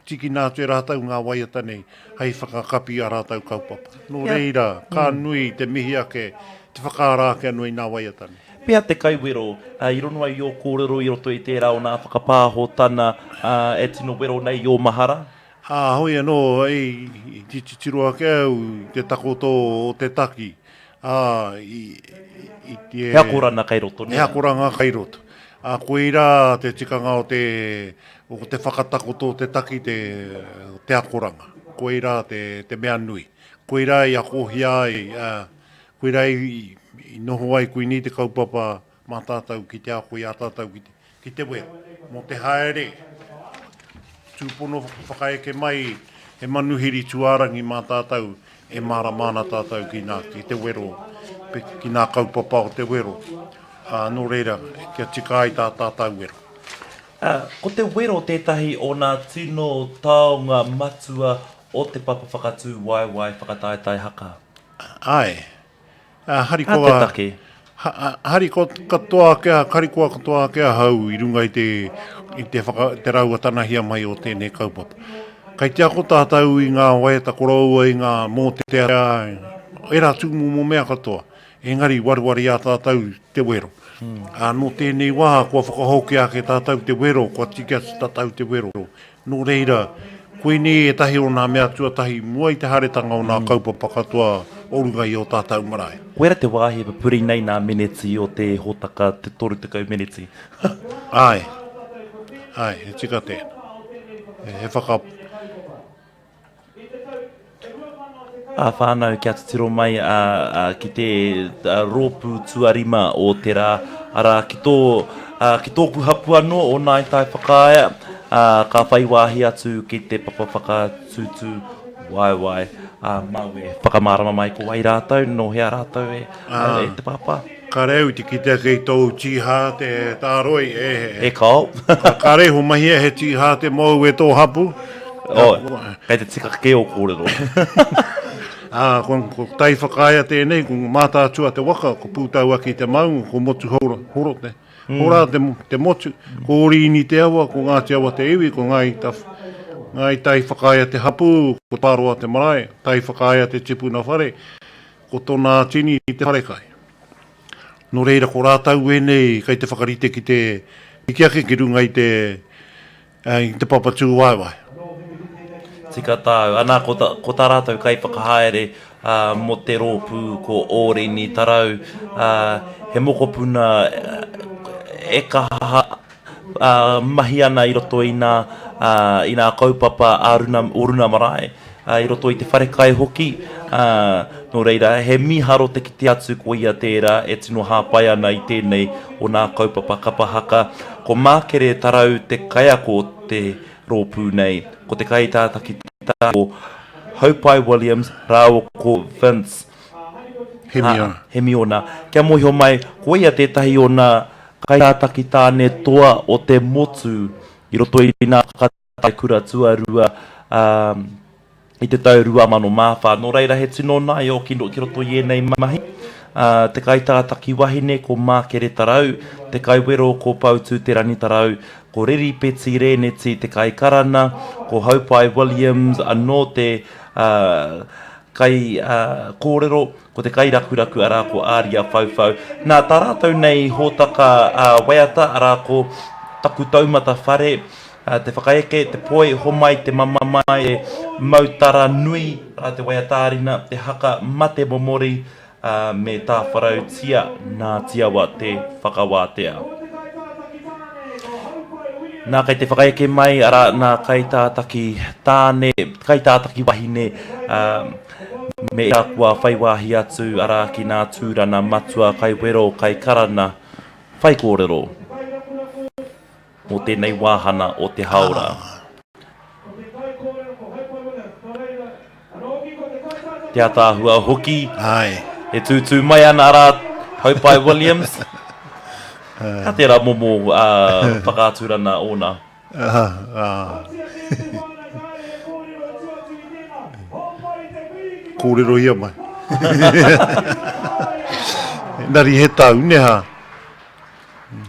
tīkina atu e rātou ngā waiata nei hei whakakapi i ā rātou kaupapa. Nō reira, ka nui te mihi ake, te whakaara ake anō i nā waiata nei. Pea te kaiwero, i rono ai i ō kōrero i roto i tērā o nā whakapāhotana e tino wero nei i ō mahara? Ā, hoi anō, i titiro ake au i te takoto o te taki, ā, i, i te... He akoranga kei roto, nē? He akoranga kei roto. Ā, koirā te tikanga o te, o te whakatakoto o te taki, te, te akoranga. Koirā te, te mea nui. Koirā i akohia ai, ā, koirā i, i noho ai koinei te kaupapa mā tātou ki te ako i a tātou ki te, ki te wero. Mō te haere, tūpono whakaeke mai he manuhiri tūārangi mā tātou e mārama ana tātou ki nā, ki te wero, ki nā kaupapa o te wero. Ā, nō reira, kia tika ai tā tātou wero. Ā, ko te wero tētahi o nā tino taonga matua o te papa whakatū waewae whakataetae haka. Āe, Harikoa, te take. Harikoa katoa ake, harikoa katoa ake ahau i runga i te, i te, whaka, te rauatanahia mai o tēnei kaupapa. Kai te ako tātou i ngā waiata koroua, i ngā mōteatea, ērā tūmomo mea katoa. Engari wareware i a tātou te wero. Mm. Ā, nō tēnei wā, kua whakahokia ake tātou te wero, kua tiki atu tātou te wero. Nō reira, koinei ētahi o nā mea tuatahi mua i te haeretanga o nā kaupapa katoa o runga i ō tātou marae. Koira te wāhi e pupuri nei nā meneti o te hōtaka te 30 meneti. Āe, āe, he tika tēnā. He whaka. Ā whānau kia titiro mai ki te rōpū tuarima o te rā, arā, ki tō, ki tōku hapū anō o Ngāi Tai Whakaea, ā, ka whai wāhi atu ki te papa whakatūtū waewae. Ā, māu e whakamārama mai ko wai rātou, nō hea rātou e, e te papa. Kāre au i te kite ake i tōu tīhāte tāroi, e. E kāo. Kāre i homahia he tīhāte mōu e tō hapū. Oh, kei te tika kē ō kōrero. Ā, ko, ko Tai Whakaea tēnei, ko Mātaatua te waka, ko Pūtauaki te maunga, ko Motuhoro horo te, mm. hora te, te motu, ko Oriini te awa, ko Ngāti Awa te iwi, ko Ngāi, Taf, Ngāi Tai Whakaea te hapū, ko Pāroa te marae, Tai Whakaea te tipuna whare, ko Tona Tini te wharekai. Nō reira, ko rātou ēnei kei te whakarite ki te piki ake ki runga i te, i te papa tūwaewae. Tika tāu. Anā, ko tā, ko tā rātou kaiwhakahaere ā, mō te rōpū ko Ōrini Tarau, ā, he mokopuna e kaha ā, mahi ana i roto i nā, ā, i nā kaupapa a Runa, o Runa Marae, ā, i roto i te wharekai hoki, ā, nō reira, he mīharo te kite atu ko ia tērā e tino hāpai ana i tēnei o nā kaupapa kapa haka. Ko Mākere Tarau te kaiako o te rōpū nei, ko te kaitātaki tā ko Haupai Williams rāua ko Vince Hemiona. Hemiona. Kia mōhio mai, ko ia tētahi o nā Kaitātaki tāne toa o te motu i roto i nā whakataetae kura tuarua i te tau 2004. Nō reira he tino naio ki roto i ēnei mahi. Te kaitātaki wahine ko Mākere Tarau, te kaiwero ko Poutū-te-rangi Tarau, ko Riripeti Rēneti te kaikarana, ko Haupai Williams anō te kaikōrero, Ko te kairakuraku, arā, ko Āria Whauwhau. Nā tā rātou nei hōtaka waiata, arā, ko Taku Taumata Whare, te whakaeke, te poi, homai, te mamamae, te mau tara nui, arā, te waiata-ā-rina, te haka mate momori, ā, me tāwharautia nā Tiawa te whakawātea. Nā, kei te whakaeke mai, arā, nā kaitātaki tāne, kaitātaki wahine, ā, Me ērā kua whai wāhi atu, arā, ki nā tūrana matua kaiwero, kaikarana, whaikōrero mō tēnei wāhana o te hāora. Te ataahua hoki. Āe. E tūtū mai ana arā Haupai Williams. Ka tērā momo whakaaturana ōna. Kōrerohia mai. Engari he tau, nē hā?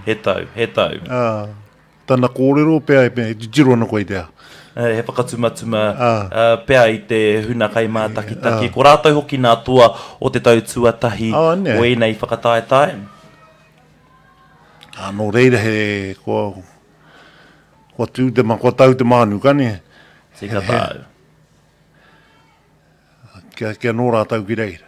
He tau, he tau. Tana kōrero pea e titiro ana koe i te aha. He whakatumatuma pea i te huna kaimātakitaki. Ko rātou hoki nā toa o te tau tuatahi o ēnei whakataetae. Ā, nō reira he, kua, kua tū te, kua tau te mānu, ka nē? Tika tāu. Kia, kia nō rātou ki reira.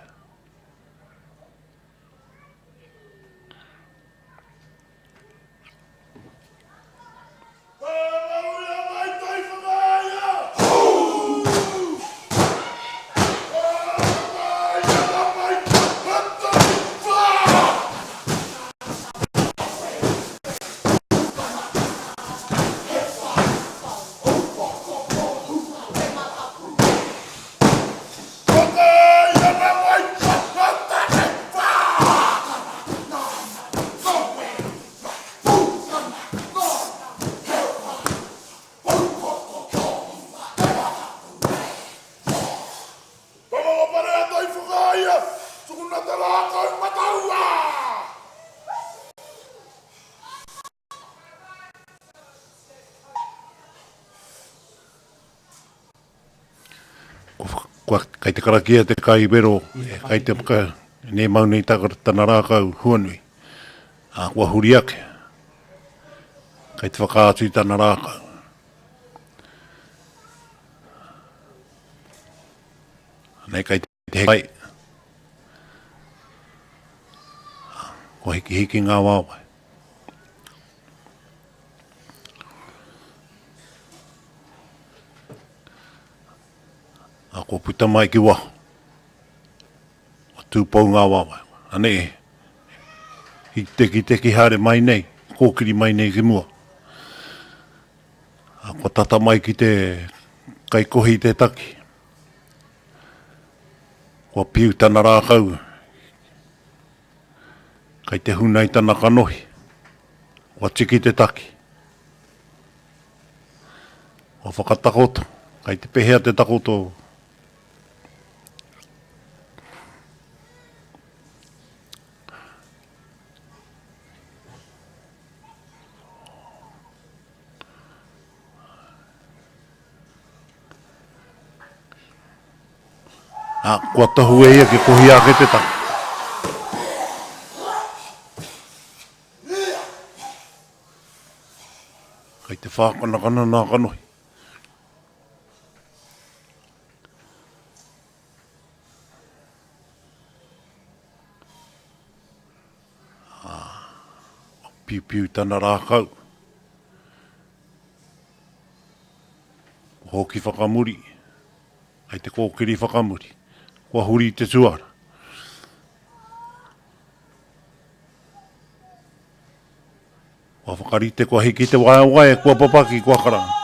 Kua, kei te karakia te kai wero, kei te, nei mau nei tana rākau huanui. Ā, kua huri ake. Kei te whakaatu i tana rākau. Nei kei te heke mai. Kua hikihiki ngā waewae. Ā, kua puta mai ki waho. Kua tūpou ngā waewae. Anei, hītekiteki haere mai nei, kōkiri mai nei ki mua. Ā, kua tata mai ki te kaikohi te taki. Kua piu tana rākau, kei te huna i tana kanohi. Kua tiki te taki. Kua whakatakoto. Kai te pehea te takoto. Nā, kua tohu e ia kia kohia ake te take. Kei te whākanakana nā kanohi. Ā, piupiu tana rākau. Kua hoki whakamuri, kei te kōkiri whakamuri, kua huri te tuara. Kua whakarite, kua hiki te waewae, kua papaki, kua karanga.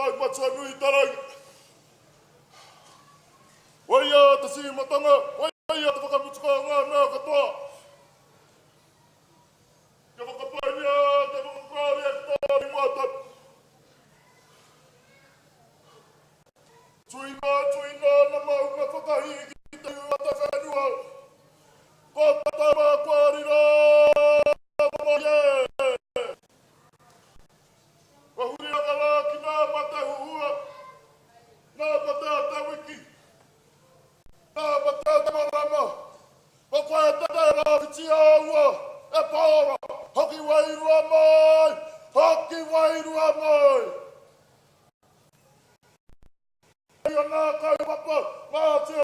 tātou Matua nui i te rangi. Koia te tīmatanga, koia te whakamutunga o ngā mea katoa. Kia whakapaingia, kia whakakāria ki tō ingoa tapu. Tuina, tuina ana maunga whakahī ki te iwi o te whenua. Ko tātou kua riro mai e. Kua huri rawa rā ki ngā mate huhua, ngā mate a te wiki, ngā mate a te marama. Ko koe te rāwhiti āua, e Paora, hoki wairua mai, hoki wairua mai. Kei ana kaupapa, ngā tino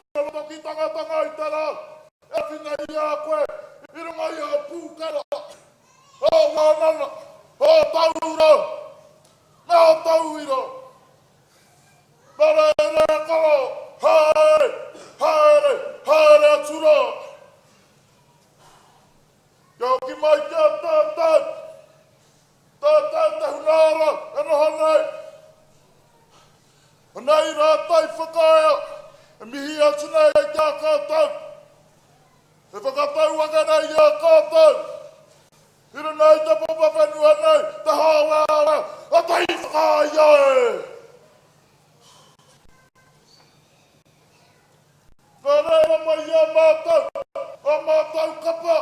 tangatanga i te rā, e āwhina i a koe i runga i ō pūkara, ō wānanga, ō taura, me ō tauira. Nā reira e koro, haere, haere, haere atu rā. Kia hoki mai ki a tātou, tātou te hunga ora e noho nei. Anei rātou whakaea e mihi atu nei ki a koutou, e whakatau ake nei i a koutou i runga i te papa whenua nei, te hāweawe o te whakaea e. Nā reira mai i a mātou, a mātou kapa,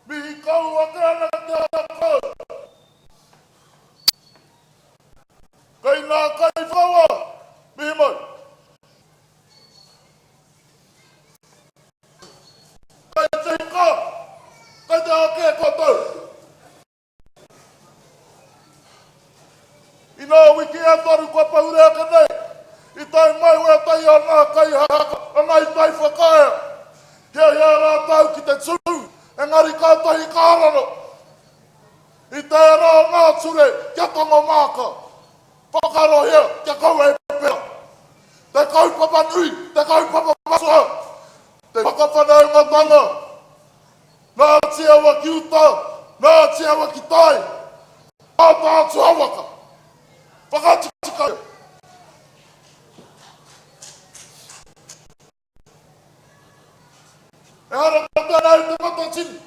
mihi kau ake ana ki a koutou. Kei ngā kaiwhawa, mihi mai. Kei te hika, kei te ake koutou. I ngā wiki e toru kua pahure ake nei, i tae mai wētahi o ngā kaihaka o Ngāi Tai Whakaea. Hiahia rātou ki te tū, engari kātahi ka raro. I tērā o ngā ture kia tango māka, whakaarohia kia kaua e pērā. Te kaupapa nui, te kaupapa matua, te whakawhanaungatanga, Ngāti Awa ki uta, Ngāti Awa ki tai, Mātaatua waka, whakatikaia. Ehara tēnei i te matatini.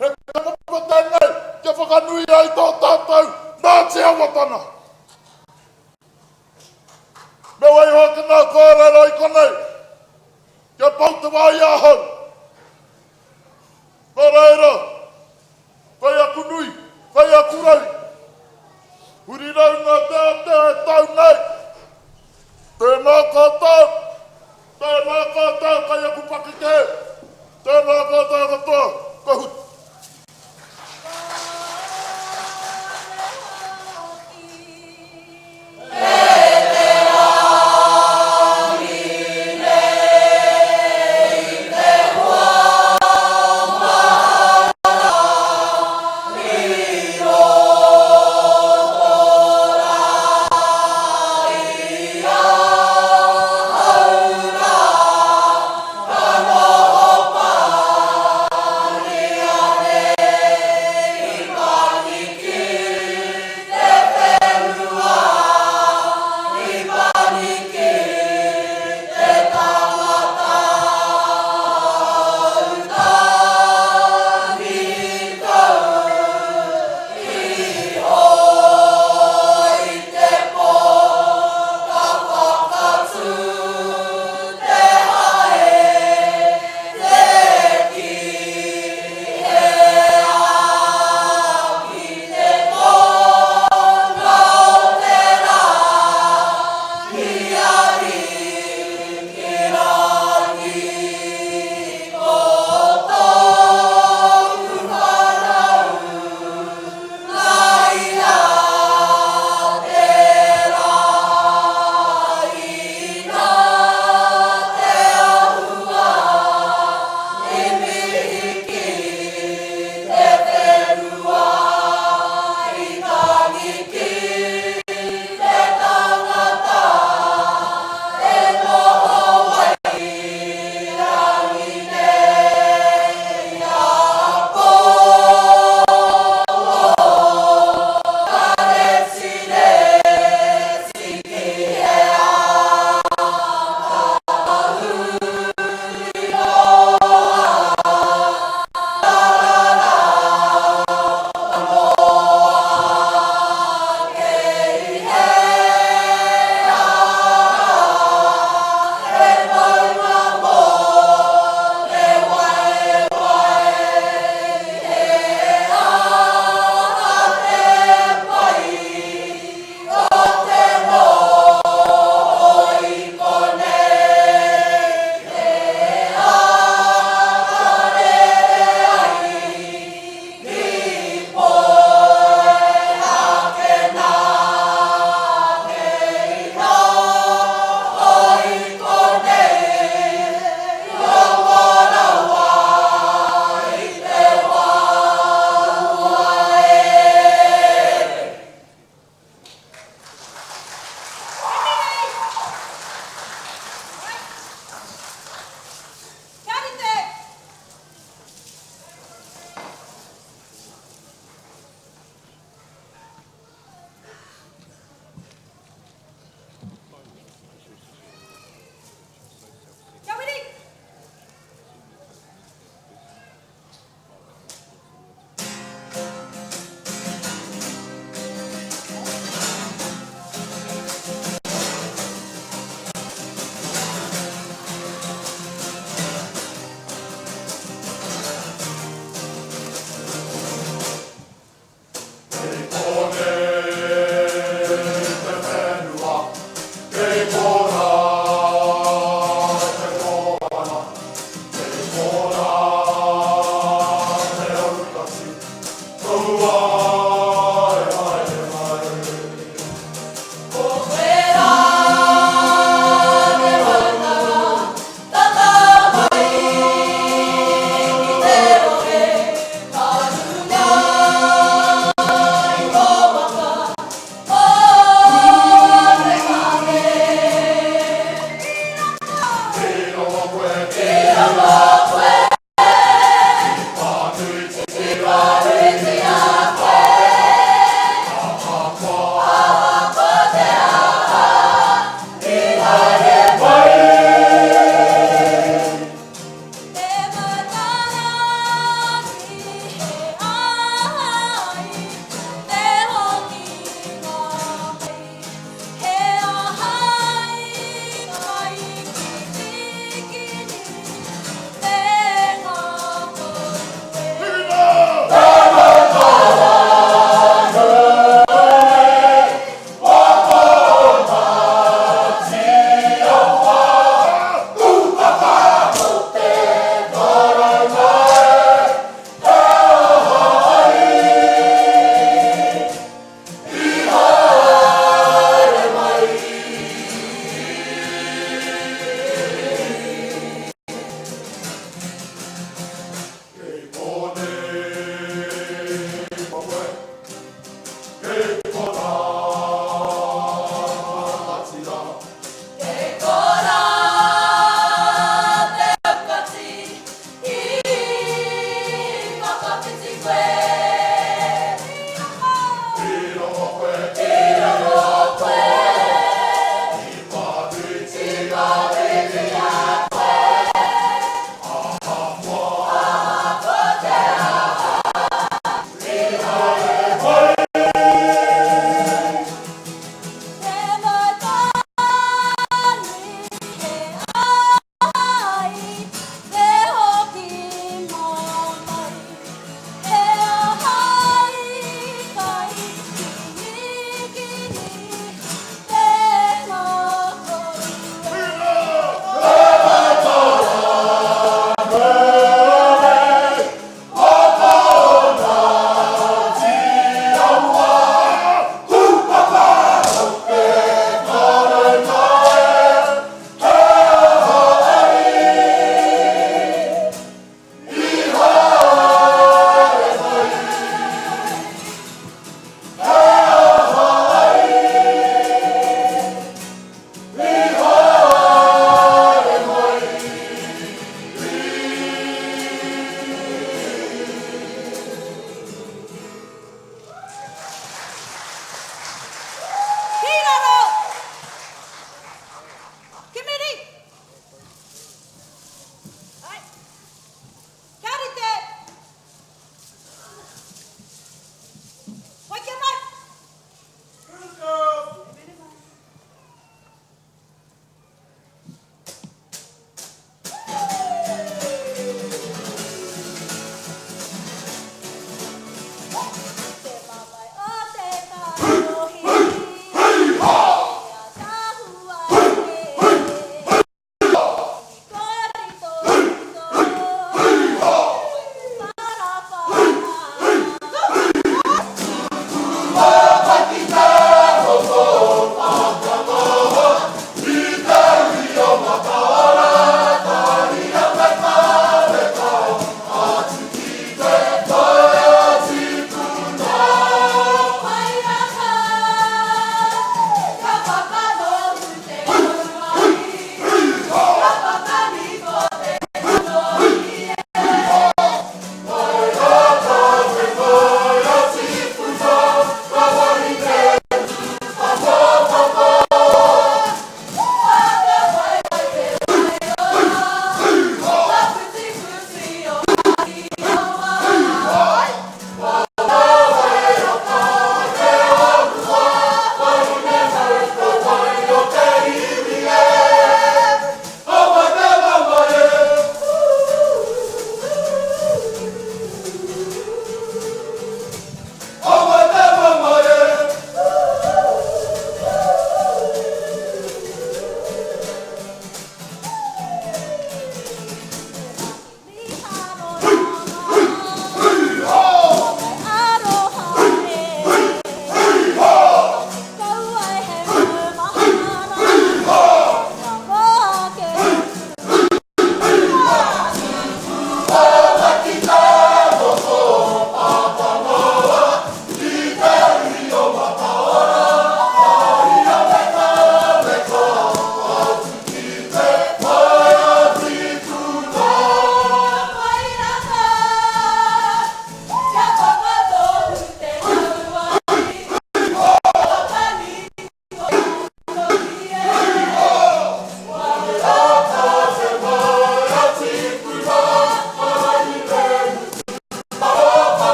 He kaupapa tēnei kia whakanui ai tō tātou Ngāti Awatanga. Me waiho ake ngā kōrero i konei, kia pau te wā i ahau. Nō reira, Whai aku nui, whai aku rau. Huri rauna te atea e tau nei. Tēnā koutou, tēnā koutou kei aku pakeke, tēnā koutou katoa, ka huri.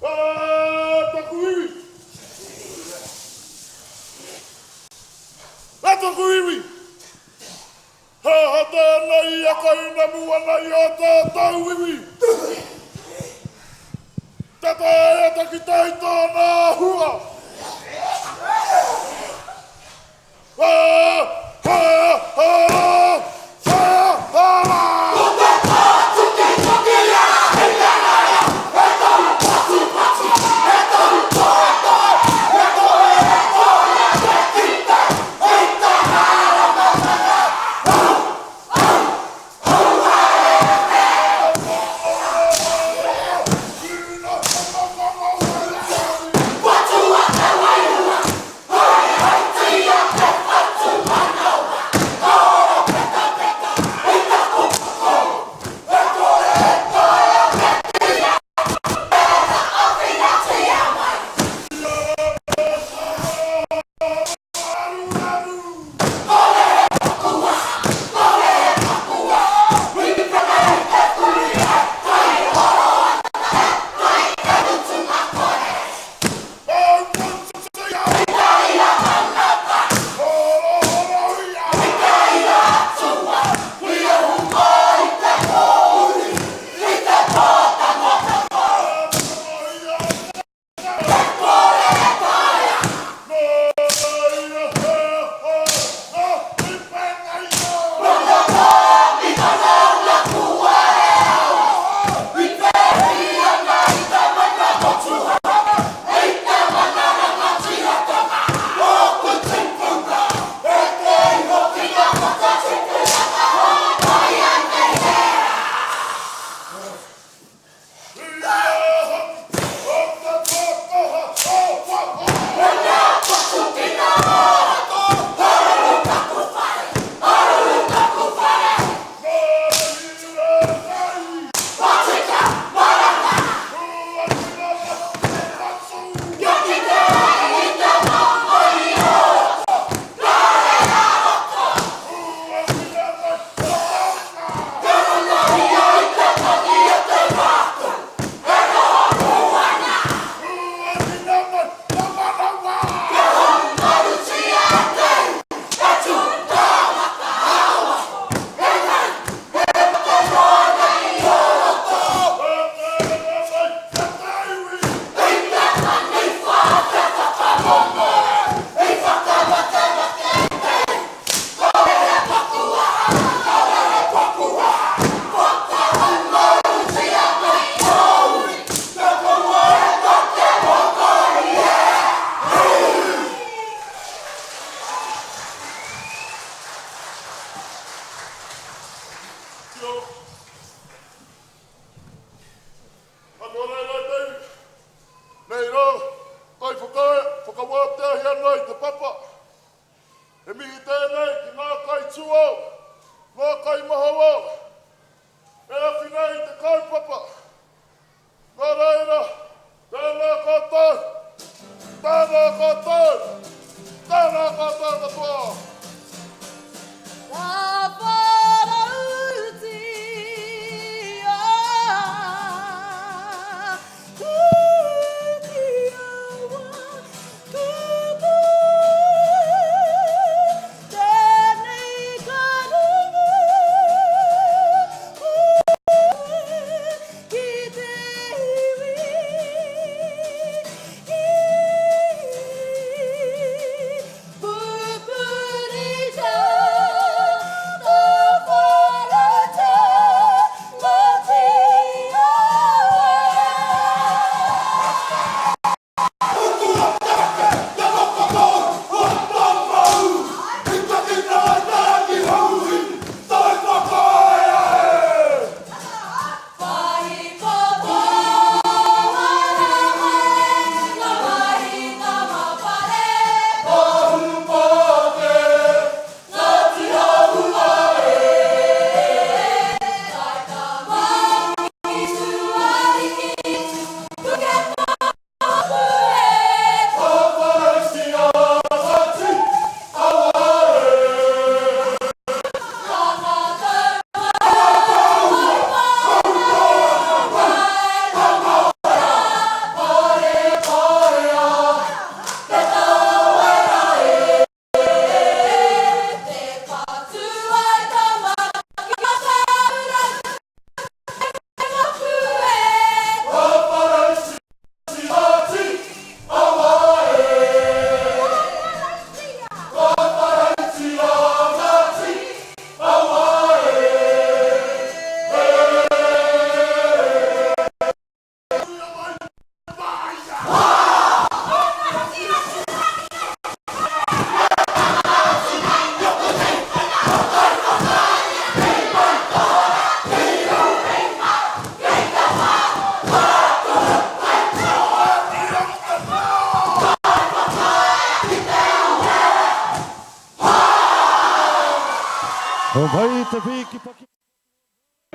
A taku iwi! A taku iwi! He aha tēnei e kainamu ana i ō tātou iwi? Tē taea te kite i tōna āhua! A, ha, ha, ha, ha, rā! Ko te pātu te toki a Hinengaro, he tohu patipati, he tohu toetoe, he tohe e kore te kite i te māramatanga. Au! Au! Auē! Patua te wairua! Haehaetia te whatumanawa, ka ora petapeta i taku poko. E kore e taea te tia, mēnā āwhinatia mai. Kore he pakua, kore he pakua, i pēnei te uri e kai horo ana te kai te mutunga kore. Nei rā, kai whakaae, whakawāteahi ana i te papa. He mihi tēnei ki ngā kaitūao, ngā kaimahawao, e awhi nei i te kaupapa. Nā reira, tēnā koutou, tēnā koutou, tēnā koutou katoa. Ka wharautia Te Awa Tupu, tēnei ka rongo Ki te iwi i pupuri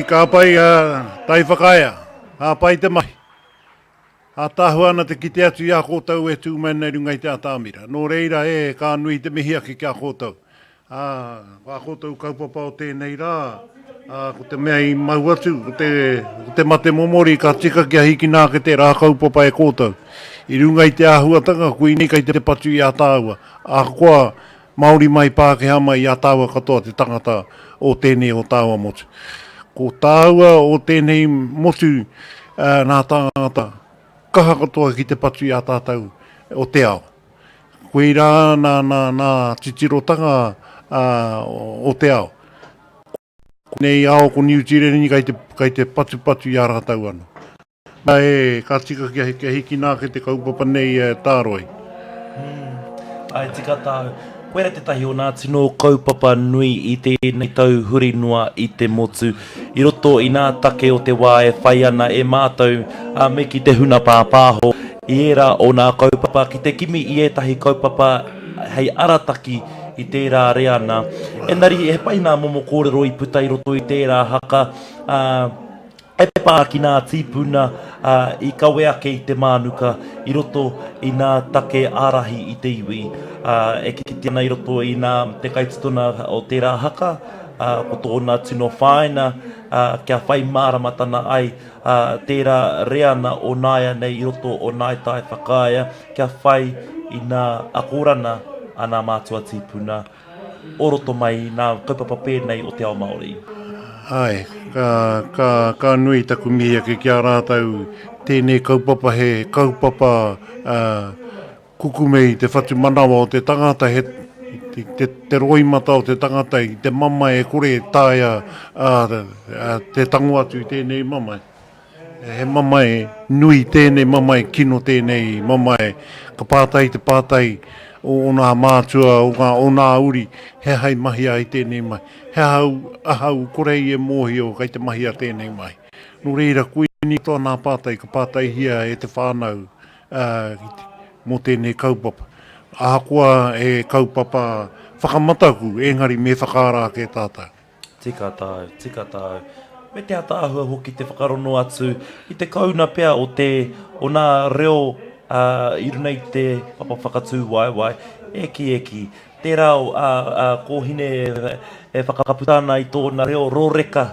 Ka pai a Tai Whakaea, ka pai te mahi. Ātaahua ana te kite atu i a koutou e tū mai ana i runga i te atamira. Nō reira, e, ka nui te mihi ake ki a koutou. Ā, ko ā koutou kaupapa o tēnei rā, ā, ko te mea i mau atu, ko te, ko te mate momori ka tika kia hikina ake tērā kaupapa e koutou. I runga i te āhuatanga, koinei kei te patu i a tāua, ahakoa Māori mai, Pākehā mai, i a tāua katoa te tangata o tēnei o tāua motu. Ko tāua o tēnei motu nā tāngata kaha katoa ki te patu i a tātou o te ao. Koirā nā, nā, nā titirotanga o te ao. Ko nei ao ko Niu Tīreni kei te, kei te patupatu i a rātou anō. Nā, e, ka tika kia, kia hikina ake te kaupapa nei e Tāroi. Āe, tika tāu. Koira tētahi o nā tino kaupapa nui i tēnei tau huri noa i te motu. I roto i nā take o te wā e whai ana e mātou, ā, me ki te huna pāpāho i ērā o nā kaupapa, ki te kimi i ētahi kaupapa hei arataki i tērā reana. Engari, he pai nā momo kōrero i puta i roto i tērā haka, ā, E pā ki nā tīpuna i kawe ake i te mānuka i roto i nā take ārahi i te iwi, e kite ana i roto i nā te kaititona o tērā haka, ko tōna tino whāina kia whai māramatana ai tērā reana o nāianei i roto o Ngāi Tai Whakaea kia whai i nā akorana a nā mātua tīpuna. o roto mai i ngā kaupapa pēnei o te ao Māori. Āe, ka, ka, ka nui taku mihi ake ki a rātou, tēnei kaupapa he kaupapa uh, kukume i te whatumanawa o te tangata, he, te, te, te roimata o te tangata i te mamae e kore e taea uh, te tango atu i tēnei mamae. He mamae nui tēnei, mamae kino tēnei, mamae ka pātai te pātai o ōna mātua, o ngā ōna uri, he aha i mahia ai tēnei mahi? He aha au, ahau kore ai e mōhio kei te mahia tēnei mahi? Nō reira, koinei katoa nā pātai ka pātaihia e te whānau mō tēnei kaupapa. Ahakoa he kaupapa whakamataku, engari me whakaara ake tātou. Tika tāu, tika tāu. Me te ataahua hoki te whakarono atu i te kouna pea o te, o nā reo ā, i runa i te papa whakatū waewae. E kī, e kī. Tērā o, ā, ā, kōhine e whakaputa ana i tōna reo rōreka,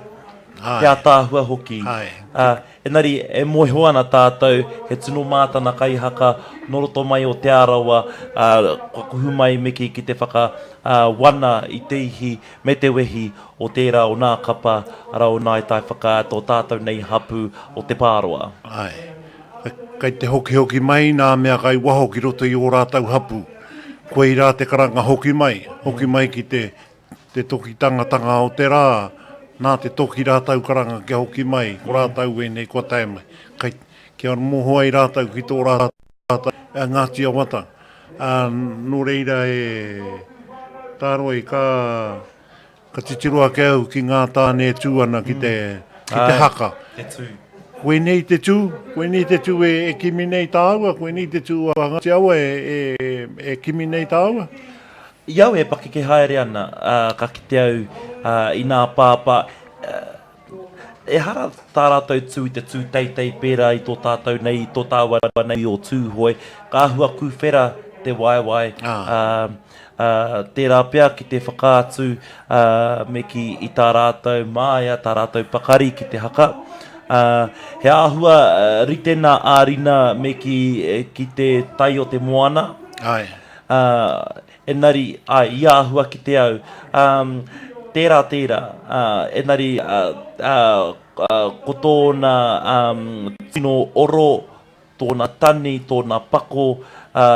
te ataahua hoki. Ā, engari e mōhio ana tātou he tino mātana kaihaka nō roto mai o Te Arawa, ā, kua kuhu mai me kī ki te whaka, ā, wana i te ihi me te wehi o tērā o nā kapa, arā o Ngāi Tai Whakaata, o tātou nei hapū o Te Pāroa. Āe. Kei te hokihoki mai nā mea kai waho ki roto i ō rātou hapū. Koirā te karanga hoki mai, hoki mai ki te, te toki tangatanga o te rā, nā te toki rātou karanga kia hoki mai, ko rātou ēnei kua tae mai. Kai, kia moho ai rātou ki tō rātou Ngāti Awata. Ā, nō reira e Tāroi, ka, ka titiro ake au ki ngā tāne e tū ana ki te, ki te haka. Te tū. Koinei te tū, koinei te tū e, e kimi nei tāua, koinei te tū a Ngāti Awa e, e, e kimi nei tāua. I au e pakeke haere ana, ā, ka kite au, ā, i nā pāpā, ā, Ehara tā rātou tū i te tū teitei pērā i tō tātou nei, i tō tāua nei o Tūhoe. Ka āhua kūwhera te waewae, ā, ā, tērā pea ki te whakaatu, ā, me kī i tā rātou māia, tā rātou pakari ki te haka. Ā, he āhua rite nā ā-rina me kī ki te tai o te moana. Āe. Ā, Engari, āe, i āhua ki te au, um, tērā, tērā, ā, engari, ā, ā, ko tōna, um, tino oro, tōna tani, tōna pako, ā,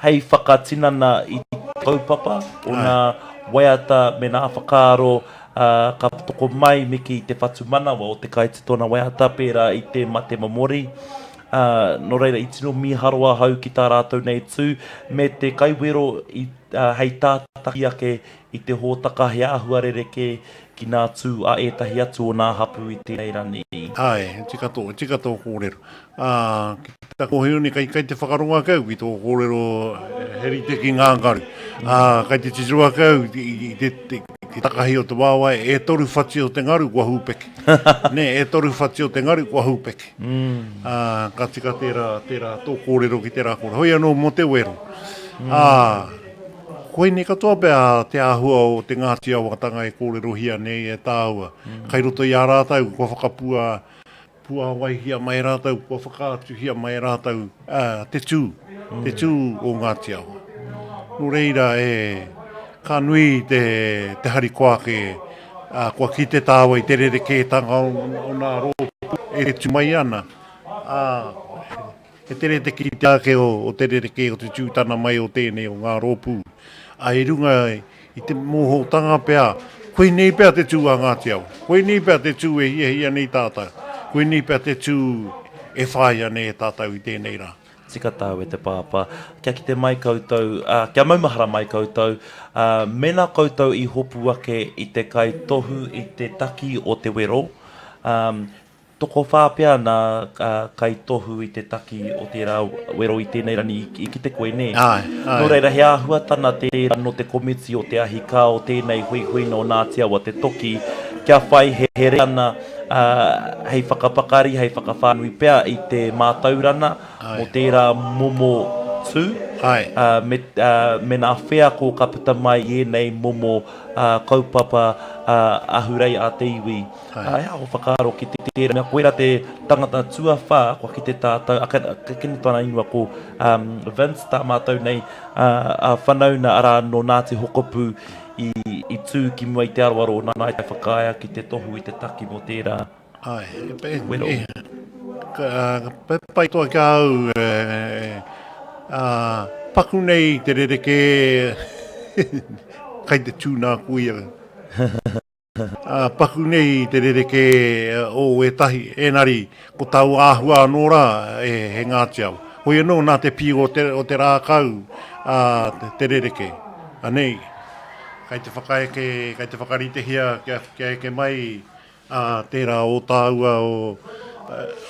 hei whakatinana i te kaupapa o nā waiata me nā whakaaro, ā, ka toko mai me kī te whatumanawa o te kaititona waiata pērā i te mate momori. Ā, nō reira, i tino mīharo ahau ki tā rātou nei tū, me te kaiwero i, ā, hei tātaki ake i te hōtaka he āhua rerekē ki nā tū a ētahi atu o nā hapū i tēnei rani. Āe, he tika tō, he tika tō kōrero. Ā, ki taku mōhio nei, kei, kei te whakarongo ake au ki tō kōrero he rite ki ngā ngaru. Ā, kei te titiro ake au i, i te, te, te takahi o te waewae, e toru whati o te ngaru kua hūpeke. Nē, e toru whati o te ngaru kua hūpeke. Ā, ka tika tērā, tērā tō kōrero ki tērā kōrero. Hoi anō mō te wero. Ā, koinei katoa pea te āhua o te Ngāti Awatanga e kōrerohia nei e tāua. Kai roto i a rātou kua whakapua, puāwaihia mai rātou, kua whakaatuhia mai rātou, ā, te tū, te tū o Ngāti Awa. Nō reira, e, ka nui te, te harikoa ake, ā, kua kite tāua i te rerekētanga o, o nā rōpū e tū mai ana, ā, he tere te kite ake o, o te rerekē o te tūtana mai o tēnei o ngā rōpū. Ā, i runga i te mōhotanga pea, koinei pea te tū a Ngāti Awa, koinei pea te tū e hiahia nei tātou, koinei pea te tū e whāia nei e tātou i tēnei rā. Tika tāu e te pāpā. Kia kite mai koutou, ā, kia maumahara mai koutou, ā, mēnā koutou i hopu ake i te kaitohu i te taki o te wero, ā, tokowhā pea nā kaitohu i te taki o tērā wero i tēnei rangi i kite koe, nē? Āe, āe. Nō reira, he āhuatana tērā nō te komiti o te ahi kā o tēnei huihuinga o Ngāti Awa te toki, kia whai he here ana, ā, hei whakapakari, hei whakawhānui pea i te mātaurana mō tērā momo tū, ā, me, ā, me nā wheako ka puta mai i ēnei momo, ā, kaupapa, ā, ahurei a te iwi. Ā, he aha ō whakaaro ki tērā mea? Koirā te tangata tuawhā kua kite tātou, ā, kei, kei tōna ingoa ko, ā, Vince, tā mātou nei, ā, ā, whanauna, arā, nō Ngāti Hokopū, i, i tū ki mua i te aroaro o Ngāi Tai Whakaea ki te tohu i te taki mō tērā Āe, e, wero. e, ka, ka pai toa ki a au, e, ā, paku nei te rerekē, kai te tū nā kuia. Ā, paku nei te rerekē o ētahi, ēnari, ko tāu āhua anō rā, e, he Ngāti Awa. Hoi anō, nā te pī o te, o te rākau, ā, te, te rerekē. Anei, kai te whakaeke, kai te whakaritehia kia, kia eke mai, ā, tērā o tāua o,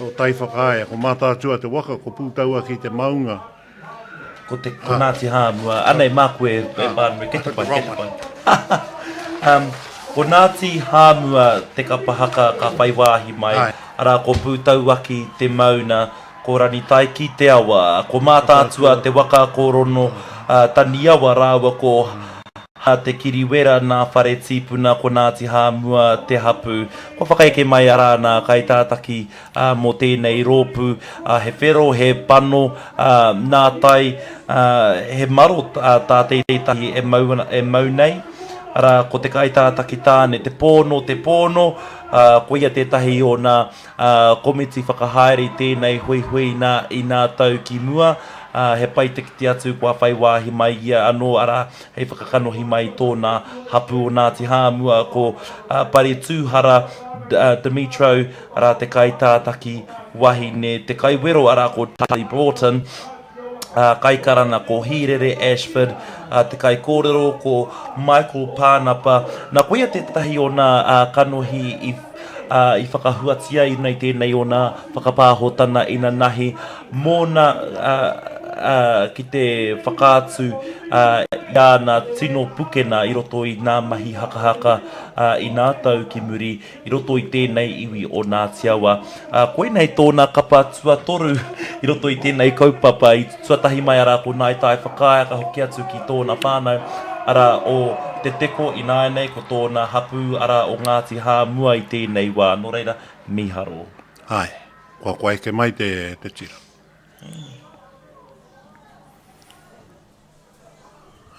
o Taiwhakaea, ko Mātaatua te waka, ko Pūtauaki te maunga. Ko te, ko Ngāti Hāmua. Anei, māku e, e pānui, kei te pai, kei te pai. um, ko Ngāti Hāmua te kapa haka ka whai wāhi mai, arā, ko Pūtauaki te mauna, ko Ranitaiki te awa, ko Mātaatua te waka, ko Rono uh, Taniawa rāua ko Ha Te Kiriwera nā whare tīpuna ko Ngāti Hāmua te hapū. Kua whakaeke mai arā nā kaitātaki mō tēnei rōpū, he whero, he pano, nā tai, he maro tā tētahi e mau, e mau nei. Arā, ko te kaitātaki tāne, te pōno, te pōno, koia tētahi o nā komiti whakahaere i tēnei huihui nā i nā tau ki mua, he pai te kite atu kua whai wāhi mai ia anō, arā, hei whakakanohi mai i tōna hapū o Ngāti Hāmua, ko Paretūhara Dmytro, arā, te kaitātaki wahine, te kaiwero, arā, ko Charlie Broughton, kaikaranga ko Hīrere Ashford, te kaikōrero ko Michael Pānapa. Nā, koia tētahi o nā kanohi i, i whakahuatia i runga i tēnei o nā whakapāhotana inanahi mōna ki te whakaatu i āna tino pukena i roto i nā mahi hakahaka i nā tau ki muri i roto i tēnei iwi o Ngāti Awa. Ā, koinei tōna kapa tuatoru i roto i tēnei kaupapa. I tuatahi mai arā ko Ngāi Tai Whakaea ka hoki atu ki tōna whānau, arā o Te Teko ināianei ko tōna hapū arā o Ngāti Hāmua i tēnei wā. Nō reira, mīharo. Āe, kua kua eke mai te, te tira.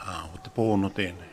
Ā, ko te pō no tēnei.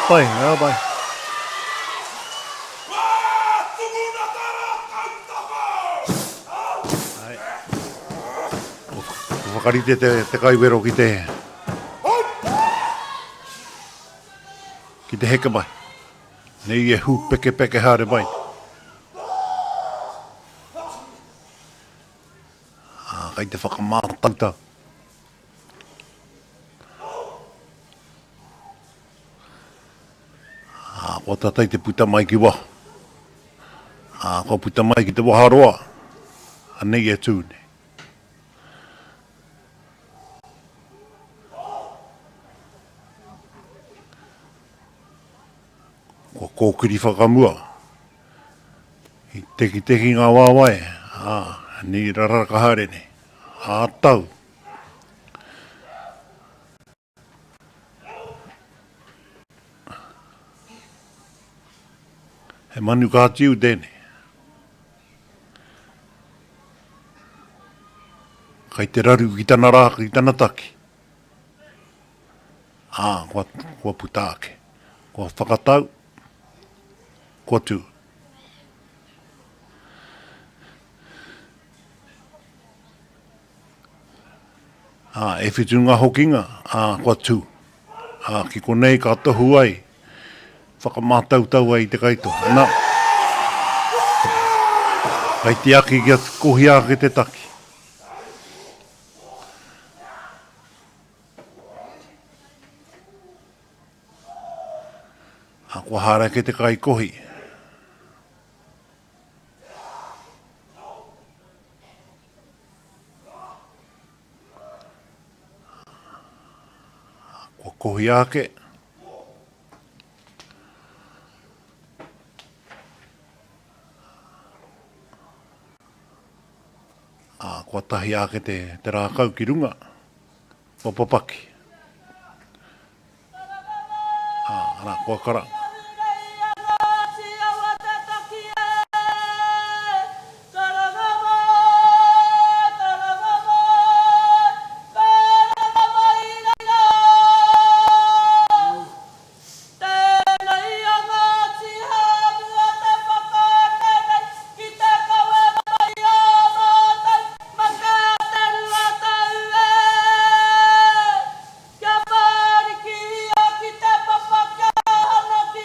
pai, ka pai. Kua whakarite te, te kaiwero ki te, ki te heke mai. Nei e hūpekepeke haere mai. Ā, kei te whakamātautau. Ā, kua tata i te puta mai ki waho. Ā, kua puta mai ki te waharoa. Anei e tū nei. Kua kōkiri whakamua. I tekiteki ngā wāwae, ā, nī raraka haere nei. Ā tau. He manu kātiu tēnei. Kai te raru ki tana rā, ki tana taki. Ā, kua, kua puta ake. Kua whakatau, kua tū. Ā, e whitu ngā hokinga, ā, kua tū. Ā, ki konei ka tohu ai, whakamātautau ai i te kaitohu. Nā, kai te aki kia kohia ake te taki. Ā, kua haere ake te kaikohi. Kua kohia ake. Ā, kua tahia ake te, te rākau ki runga, kua papaki. Ā, arā, kua karanga. Tēnei a Ngāti Hāmua te whakaeke nei ki te kawe mai i a mātou mate a te 2 tau e. Kia whārikihia ki te papa kia hanakihia.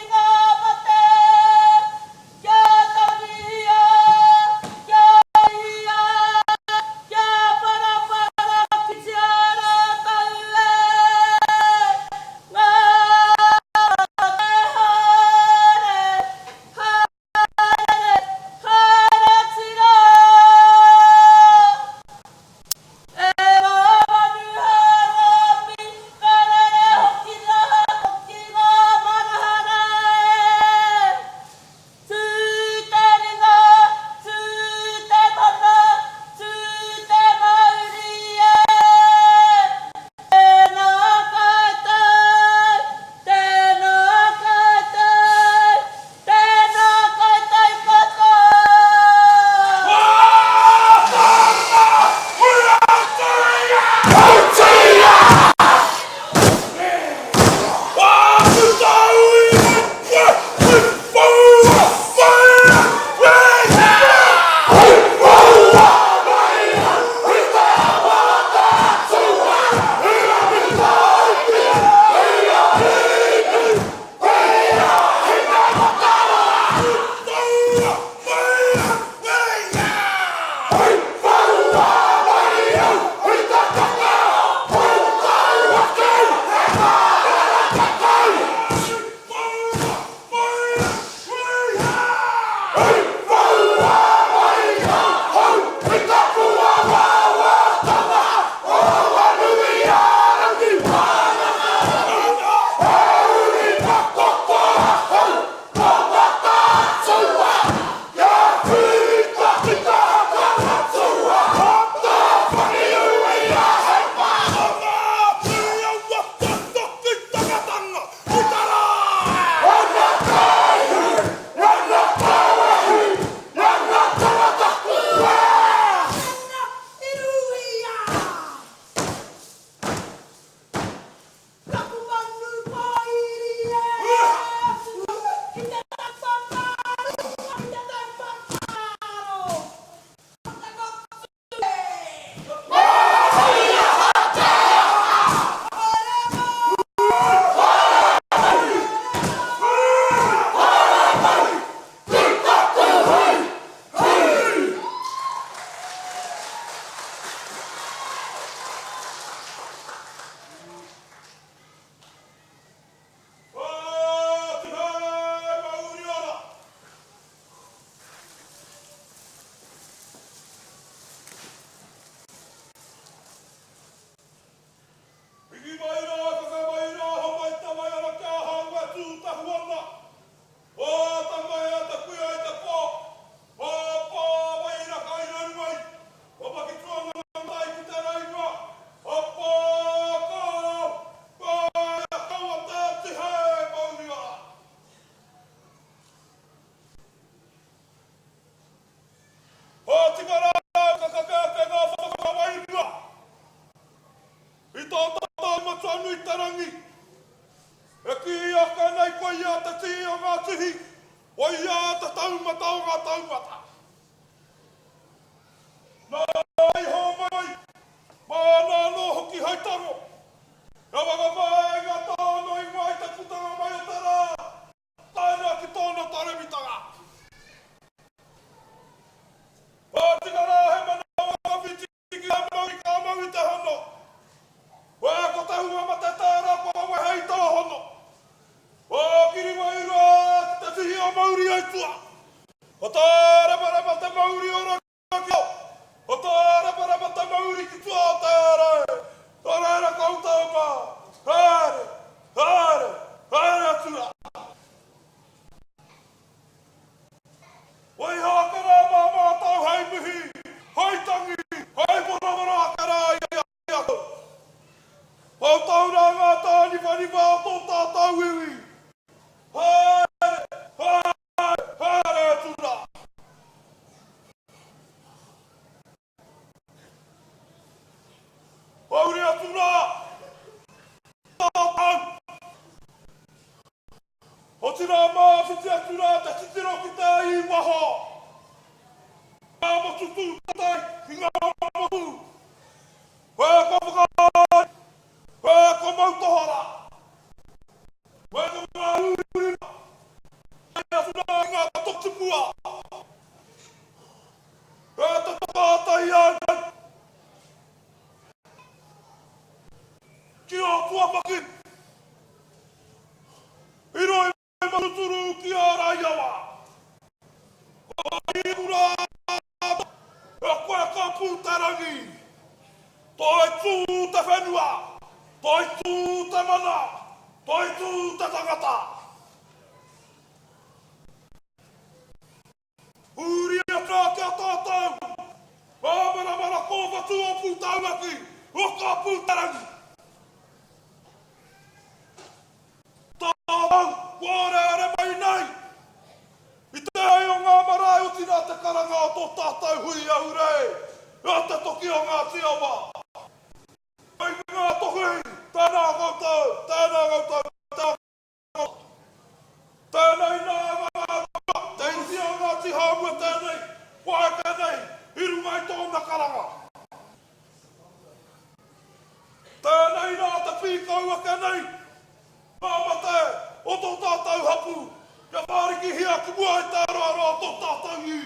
Otirā māwhiti atu rā te titiro ki te ai i waho. Ngā motu tūtai ki ngā motu. Koe ko Whakaari, koe ko Moutohora. Koe ko ngā hurihurima, tae atu rā ki ngā tokotupua. Koe te toka ātahi au. Ki ō tuawhaki. I rohe matuturu ki a Raiawa. Ko Hikura a koe ka pū te rangi. Toi tū te whenua, toi tū te mana, toi tū te tangata. Hūria rā ki a tātou, ngā maramara kōwhatu o Pūtauaki, o Ka Pūtarangi. Tātou, kua areare mai nei, i te ai o ngā marae otirā te karanga o tō tātou hui ahurei, a Te Toki o Ngāti Awa. Kei ngā tohu, tēnā koutou, tēnā koutou, tēnā Tēnei nā ngā atua, te iti o Ngāti Hāmua tēnei, kua eke nei i runga i tōna karanga. Tēnei nā te pīkau ake nei, ngā mate o tō tātou hapū, kia whārikihia ki mua i te aroaro o tō tātou iwi.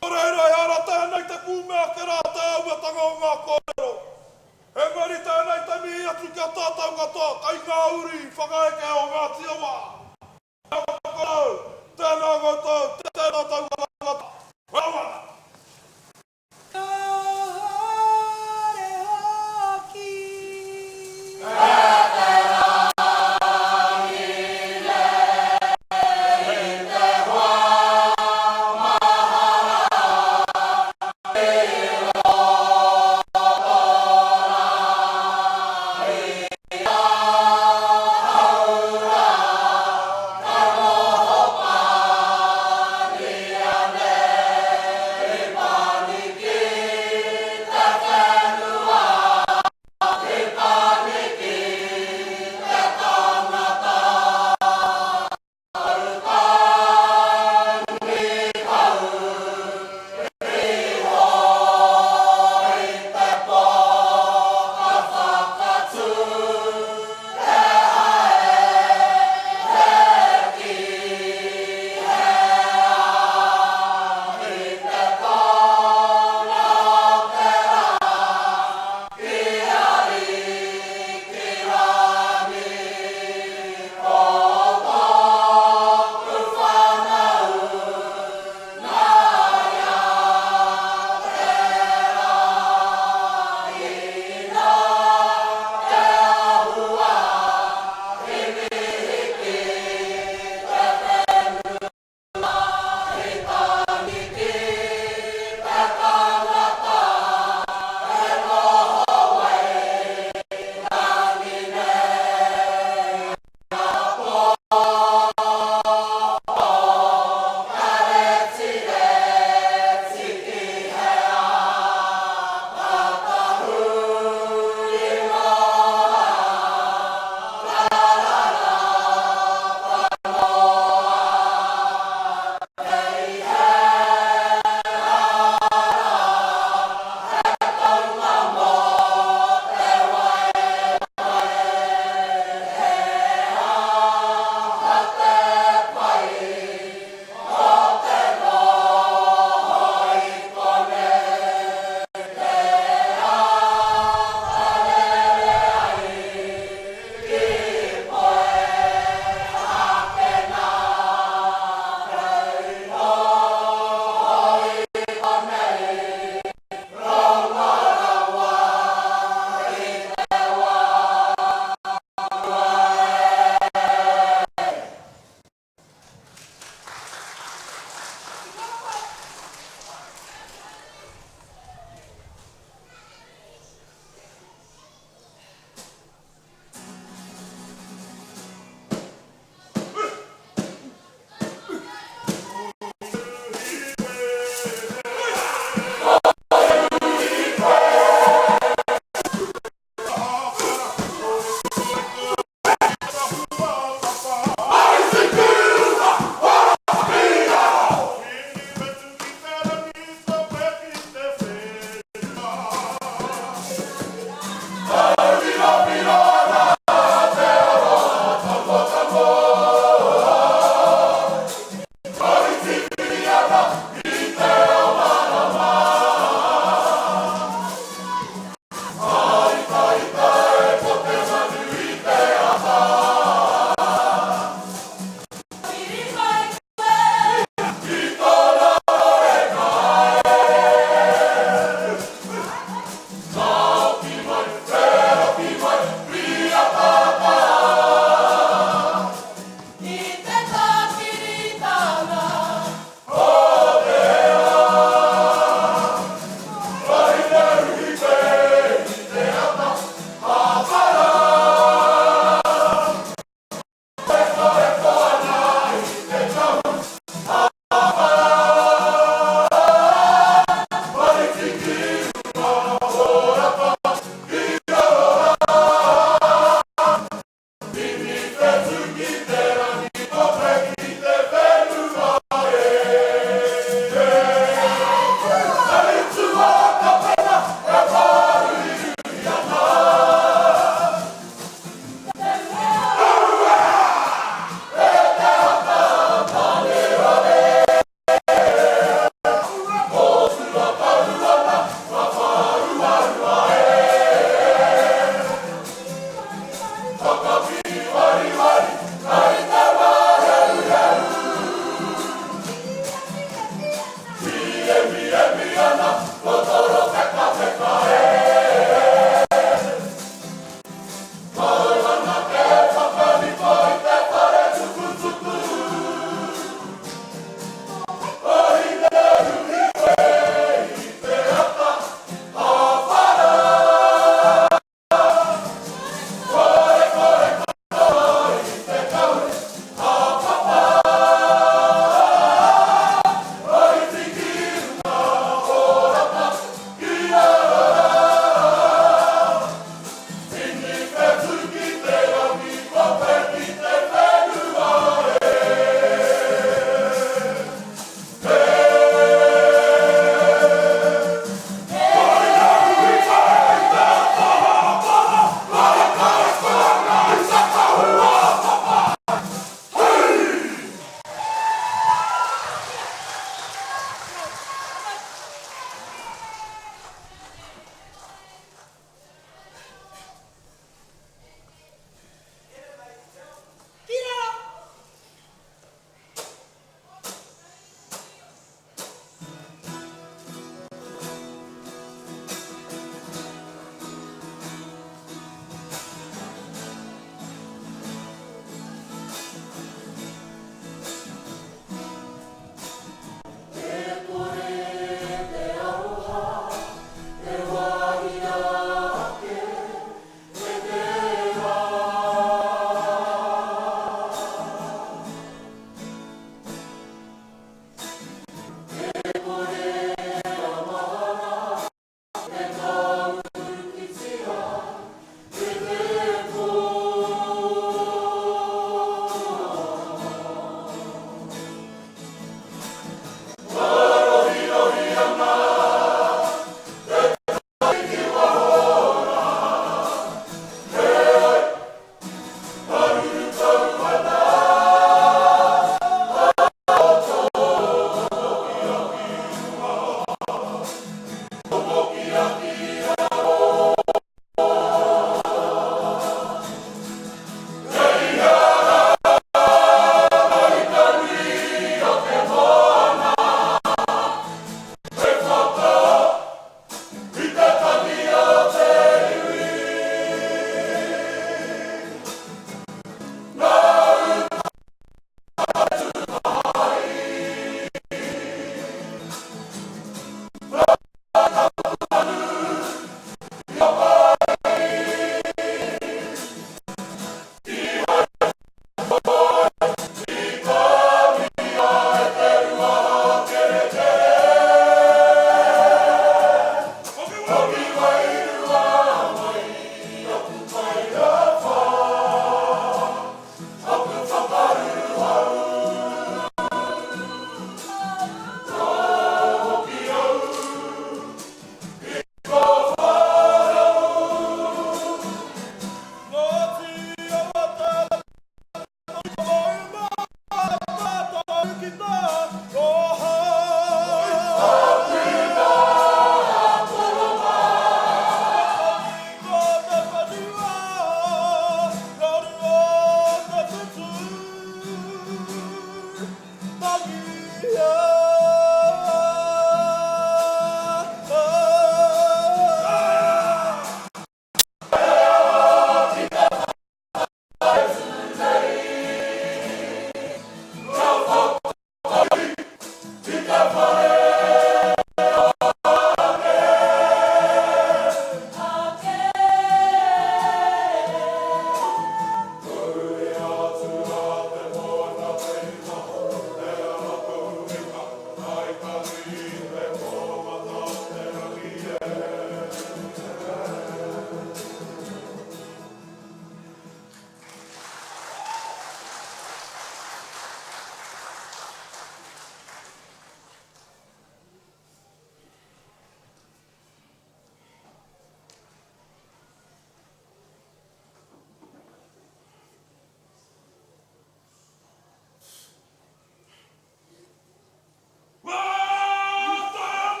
Nō reira, ehara tēnei te kūmea ake rā te āhuatanga o ngā kōrero. Engari tēnei te mihi atu ki a tātou katoa kei ngā uri whakaeke o Ngāti Awa. Tēnā koutou, tēnā koutou, tēnā tātou katoa. Rāwana. Kāore hoki.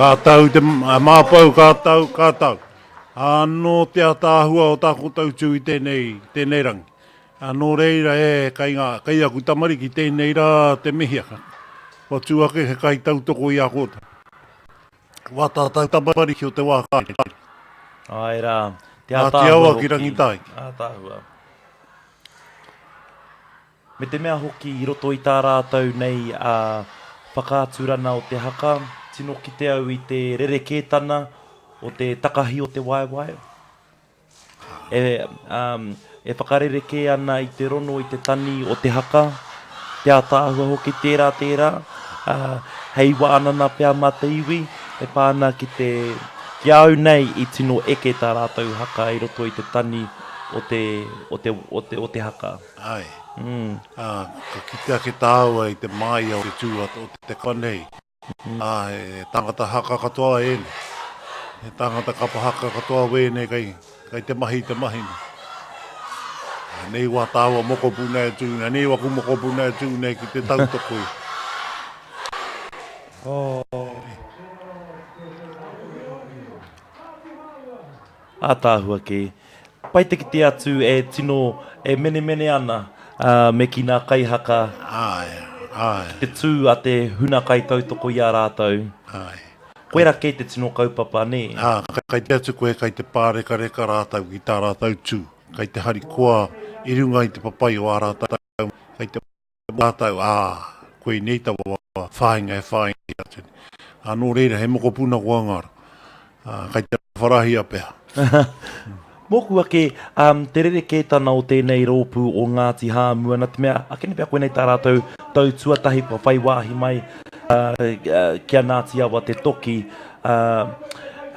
Ka tau te māpau, ka tau, ka tau. Anō te ataahua o tā koutou tū i tēnei, tēnei rangi. Ā, nō reira, e, kei ngā, kei aku tamariki tēnei rā te mihi. Kua tū ake he kaitautoko i a koutou. Wā tātou tamariki o te wā kāinga. Āe rā, te Ngāti ataahua Awa ki hoki. Rangitāiki. Ataahua. Me te mea hoki i roto i tā rātou nei whakaaturana o te haka, tino kite au i te rerekētana o te takahi o te waewae. E, e whakarerekē ana i te rono i te tani o te haka, te ātaahua hoki tērā tērā, hei wānana pea mā te iwi e pā ana ki te, ki a au nei i tino eke tā rātou haka i roto i te tani o te, o te, o te, o te haka. Āe. Ā, ka kite ake tāua i te māia o te tū o te kapa nei. Ā, he tāngata haka katoa ēnei. He tāngata kapa haka katoa wēnei kei, kei te mahi i te mahi nei. Nei wā tāua mokopuna e tū nei, nei waku mokopuna e tū nei ki te tautoko i. Oh. Ātaahua kē. Pai te kite atu e tino e menemene ana me ki nā kaihaka Āe, āe. ki te tū a te huna kaitautoko i a rātou. Āe. Koira kē te tino kaupapa, nē? Ā, kai te atu koe, kai te pārekareka rātou ki tā rātou tū, kai te harikoa i runga i te papai o ā rātou, kai te Rātou, ā, koinei taua whāinga e whāinga atu nei. Ā, nō reira, he mokopuna kua ngaro. Ā, kai te wharahia pea. Mōku ake, ā, te rerekētana o tēnei rōpū o Ngāti Hāmua, nā te mea, akene pea koinei tā rātou tau tuatahi kua whai wāhi mai, ā, ki a Ngāti Awa te toki, ā,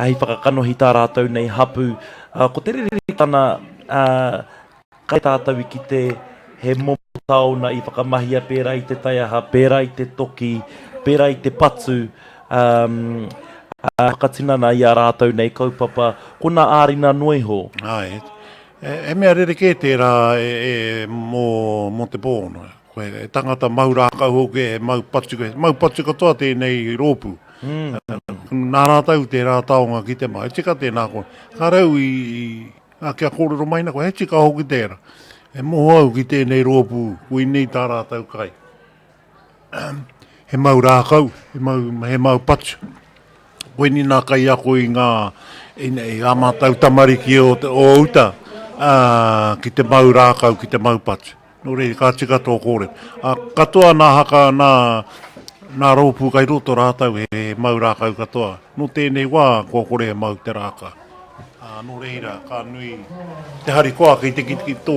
hei whakakanohi tā rātou nei hapū. Ā, ko te rerekētana, ā, Kai tātou i kite he momo taona i whakamahia pērā i te taiaha, pērā i te toki, pērā i te patu, um, whakatinana i a rātou nei kaupapa, ko nā ārina noa iho. Āe, he mea rerekē tērā e, e, mō, mō te pō. Koe, he tangata mau rākau hoki, he mau patu, he mau patu katoa tēnei rōpū. Mm. Nā rātou tērā taonga ki te mau. He tika tēnā koe. Ka rau i, i Ā, kia kōrero mai na koe, he tika hoki tērā. E moho au ki tēnei rōpū, koinei tā rātou kai. He mau rākau, he mau, he mau patu. Koinei nā kaiako i ngā, i, i ā mātou tamariki o, o uta, ā, ki te mau rākau, ki te mau patu. Nō reira, ka tika tō kōrero. Ā, katoa nā haka, nā, nā rōpū kai roto rātou he, he mau rākau katoa. Nō tēnei wā, kua kore e mau te rākau. Ā, nō reira, ka nui te harikoa ki te, ki, ki tō,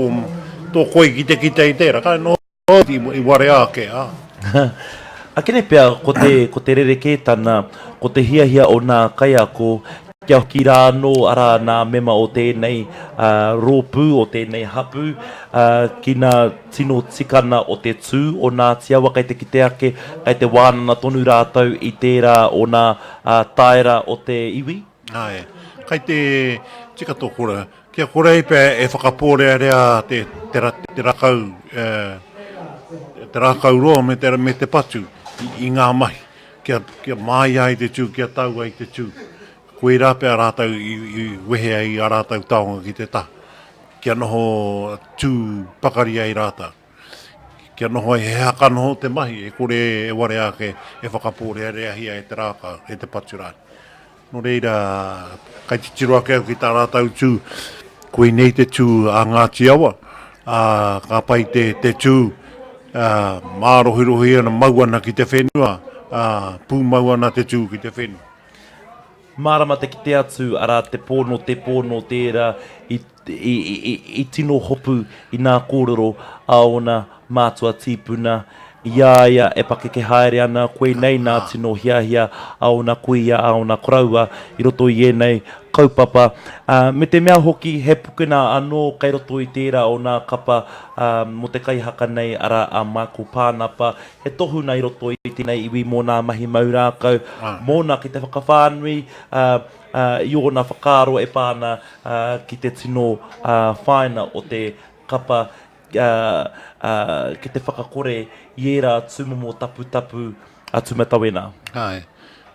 tō koi ki te kite i tērā. Ka noho i, i warea ake, ā. Akene pea ko te, ko te rerekētana, ko te hiahia o nā kaiako kia hoki rā anō, arā, nā mema o tēnei rōpū, o tēnei hapū, ki nā tino tikana o te tū o Ngāti Awa, kei te kite ake, kei te wānana tonu rātou i tērā o nā taera o te iwi. Āe, kai te tika tō kore, kia kore ai pea e whakapōrearea te, te, te rākau, te rākau roa me te, me te patu i, i ngā mahi. Kia, kia māia ai te tū, kia tau ai te tū. Koirā pea rātou i, i wehe ai i ā rātou taonga ki te taha. Kia noho tū pakari ai rātou. Kia noho ai he haka noho te mahi, e kore e warea ake, e whakapōreareahia e te rākau, e te patu rānei. Nō reira, kai titiro ake au ki tā rātou tū, koinei te tū a Ngāti Awa, ā, ka pai te, te tū, ā, mārohirohi ana, mau ana ki te whenua, ā, pūmau ana te tū ki te whenua. Mārama te kite atu, arā, te pō nō te pō nō tērā i, i, i, i tino hopu i nā kōrero a ōna mātua tīpuna, i a ia e pakeke haere ana, koinei nā tino hiahia a ōna kuia, a ōna koroua i roto i ēnei kaupapa. Ā, me te mea hoki, he pukena anō kei roto i tērā o nā kapa, ā, mō te kaihaka nei, arā, a Michael Pānapa, he tohuna i roto i tēnei iwi mō nā mahi mau rākau, mōna ki te whakawhānui, ā, ā, i ōna whakaaro e pā ana, ā, ki te tino, ā, whāina o te kapa ki te whakakore i ērā tūmomo taputapu a Tūmatawena. Āe.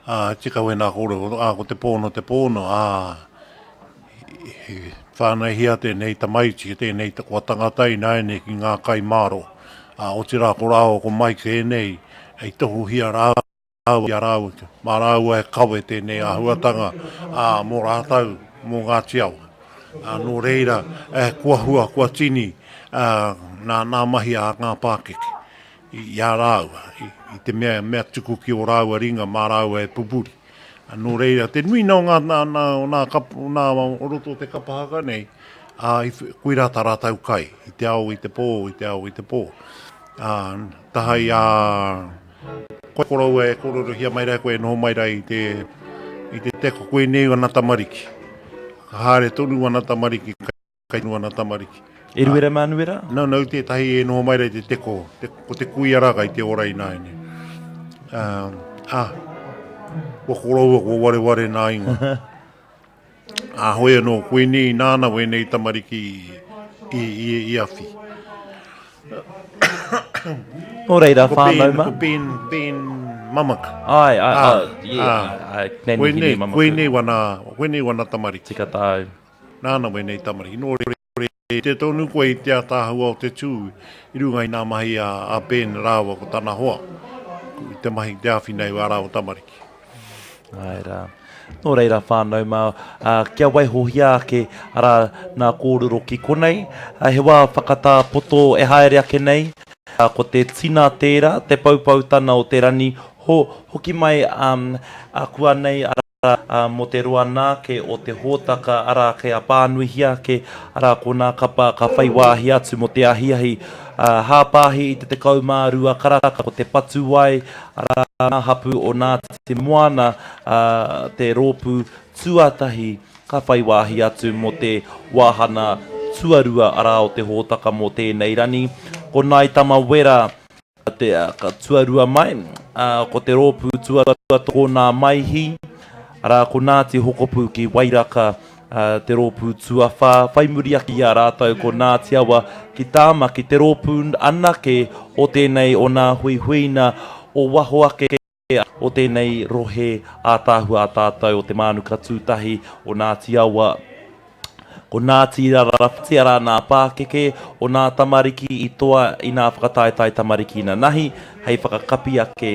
Ā, tika wēnā kōrero, ā, ko te pōno te pōno, ā, he whānaihia tēnei tamaiti, tēnei kua tangata ināianei ki ngā kai mārō. Ā, otirā ko rāua ko Mike ēnei, hei tohuhia rāua i a rāua, mā rāua e kawe tēnei āhuatanga, ā, mō rātou, mō Ngāti Awa. Ā, nō reira, e, kua hua, kua tini, ā, nā, nā mahi a ngā pākeke i, i a rāua, i, i te mea, mea tuku ki ō rāua ringa mā rāua e pupuri. Ā, nō reira, te nuinga o ngā, nā, nā, o nā kapa, o nā, o roto o te kapa haka nei, ā, i, koirā tā rātou kai, i te ao, i te pō, i te ao, i te pō. Ā, taha i a koe koroua e kōrerohia mai rā koe e noho mai rā i te, i te teko koinei ana tamariki. Ka haere tonu ana tamariki, kai tonu ana tamariki. Eruera Manuera? No, no, tētahi e noho mai rā i te teko, te, ko te kuia rā kai te ora ināianei. Ā, ā, kua koroua, kua wareware nā ingoa. Ā, hoi anō, koinei nāna wēnei tamariki i, i, i awhi. Nō reira, whānau ma. Ko Ben, Ben Mamaka. Ai, ai, ai, yeah, ai, Nanny koinei, Hine Mamaka. Koinei wana, koinei wana tamariki. Tika tāu. Nāna wēnei tamariki. Nō reira, Rite tonu koe i te ataahua o te tū i runga i nā mahi a Ben rāua ko tana hoa i te mahi te āwhina i wā rāua tamariki. Āe rā. Nō reira whānau mā, kia waihohia ake arā nā kōrero ki konei, he wā whakatā poto e haere ake nei, ko te tina tērā, te poupoutana o te rani, ho, hoki mai akuanei arā, ā, mō te roa nāke o te hōtaka, arā, kei a pānuihia ake, arā, ko nā kapa ka whai wāhi atu mō te ahiahi, ā, hāpāhi i te 12 karaka, ko te Patuwai, arā, ngā hapū o Ngāti Moana, ā, te rōpū tuatahi ka whai wāhi atu mō te wāhana tuarua, arā, o te hōtaka mō tēnei rani. Ko Ngāi Tamawera, Te ka tuarua mai, ā, ko te rōpū tuarua ko Nā Maihi, arā, ko Ngāti Hokopū ki Wairaka, ā, te rōpū tuawhā, whai muri ake i a rātou ko Ngāti Awa ki Tāmaki, te rōpū anake o tēnei o nā huihuina o waho ake o tēnei rohe ātaahua a tātou o Te Mānuka Tūtahi o Ngāti Awa. Ko Ngāti Rarawhiti arā nā pākeke o nā tamariki i toa i nā whakataetae tamariki nanahi hei whakakapi ake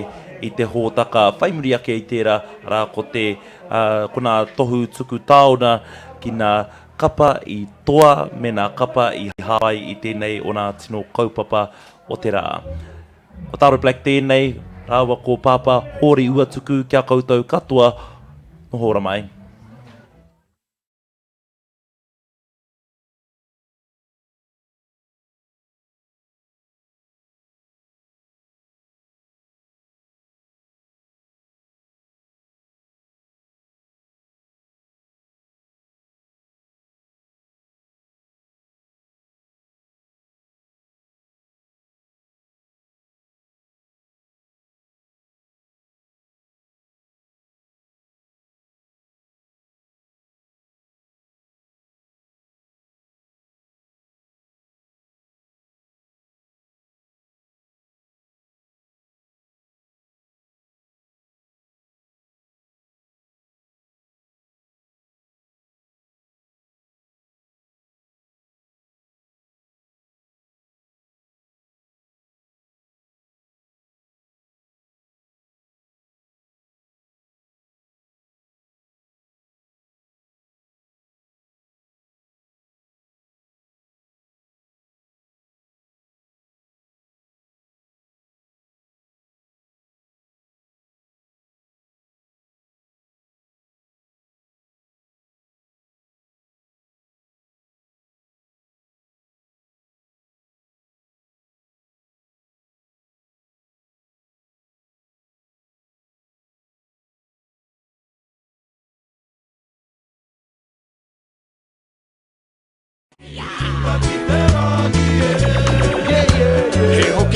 i te hōtaka whai muri ake i tērā arā ko te ko nā tohu tuku taona ki nā kapa i toa me nā kapa i hāpai i tēnei o nā tino kaupapa o te rā. Ko Taro Black tēnei, rāua ko Pāpā Hōri Uatuku ki a koutou katoa, noho ora mai.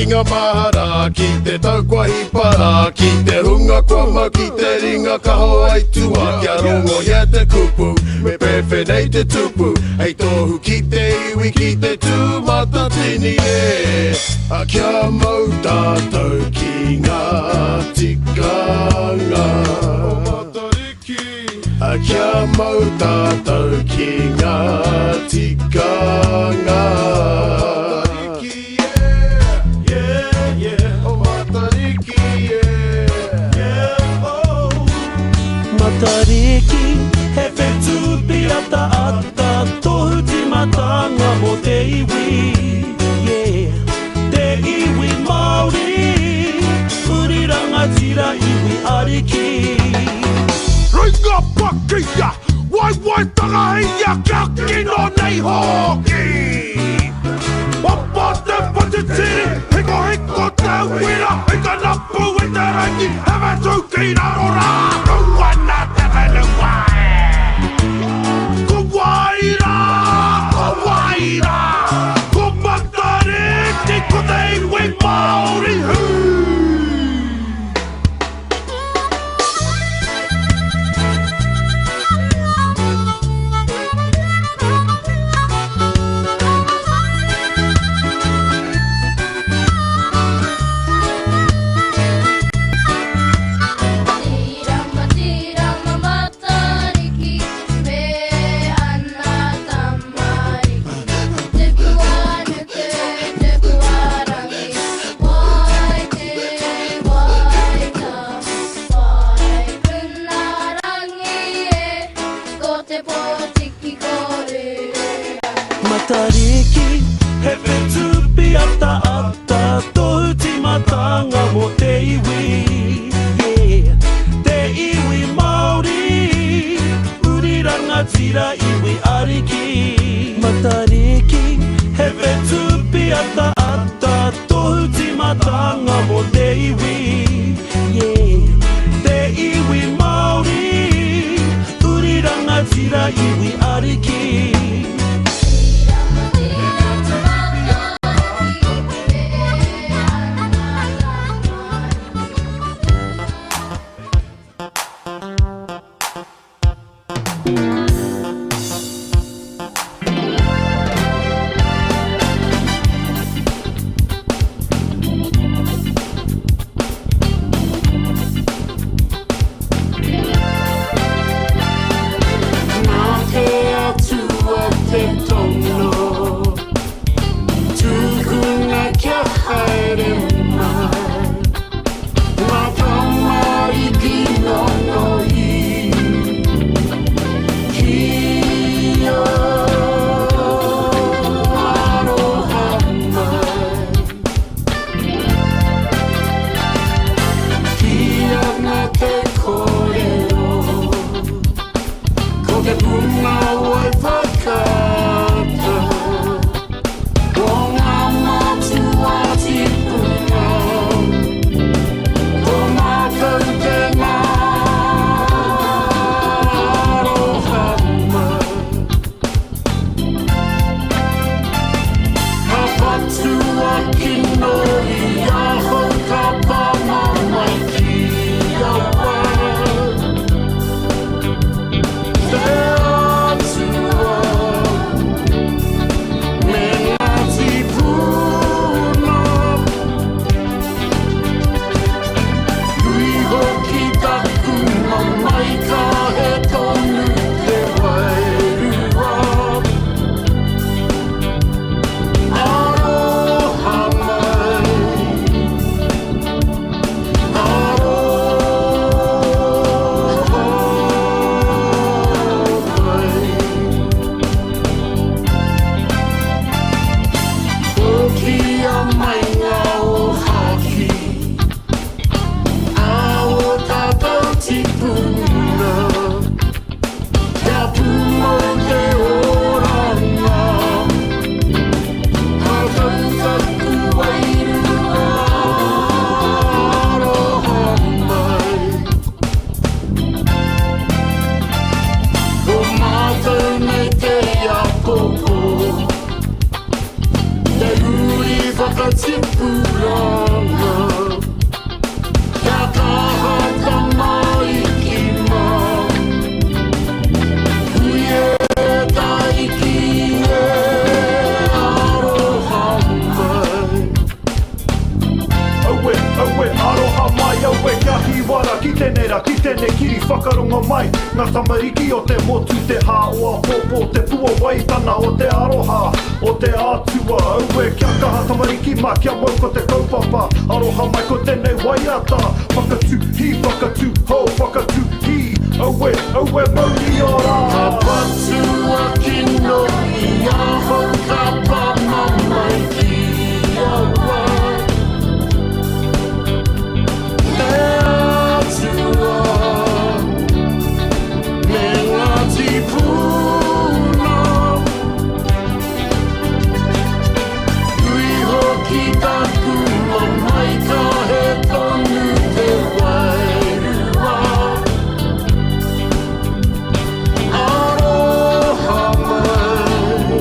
Takinga mahara ki te tau kua hipa rā Ki te hunga kua mau ki te ringa kaho aitua Kia rongo ia te kupu me pēwhenei te tupu Hei tohu ki te iwi ki te tū matatini e A kia mau tātou ki ngā tikanga o Matariki A kia mau tātou ki ngā tikanga o Matariki yeah, yeah, yeah O Matariki yeah, yeah, oh Matariki, he whetū pīataata Tohu tīmatanga mō te iwi, yeah Te iwi Māori, uri rangatira iwi ariki. Ringa pakia, waewae tangahia kia kino nei hoki. Papa te patitiri, hikohiko te uira, hika napu i te rangi, he whetū ki raro rā, rū ana te whenua e. Ko wai rā, ko wai rā, ko Matariki, ko te iwi Māori hū. Tīrama, tīrama Matariki, me ana tamariki. Tupu a nuku, tupu a rangi, wai te wai tā, wai puna rangi e, ko te pōtiki ko Rururangi. Matariki, he whetū pīataata Tohu tīmatanga mō te iwi, yeah Te iwi Māori, uri rangatira iwi ariki. Matariki, he whetū pīataata Tohu tīmatanga mō te iwi, yeah Te iwi Māori, uri rangatira iwi ariki. Nā te Atua. Aue aroha mai aue kia hiwa ra ki tenei ra ki tenei kiri whakarongo mai Nga tamariki o te motu te ha o apopo te puawaitana o te aroha o te atua Aue kia kaha tamariki ma kia mau ko te kaupapa Aroha mai ko tenei waiata Whakatu hi whakatu ho whakatu hi Aue aue mauri ora Ka patua kino i ahau ka pa mamae ki awau. Te Atua me ngā tīpuna. Nui hoki taku mamae ka he tonu te wairua. Aroha mai.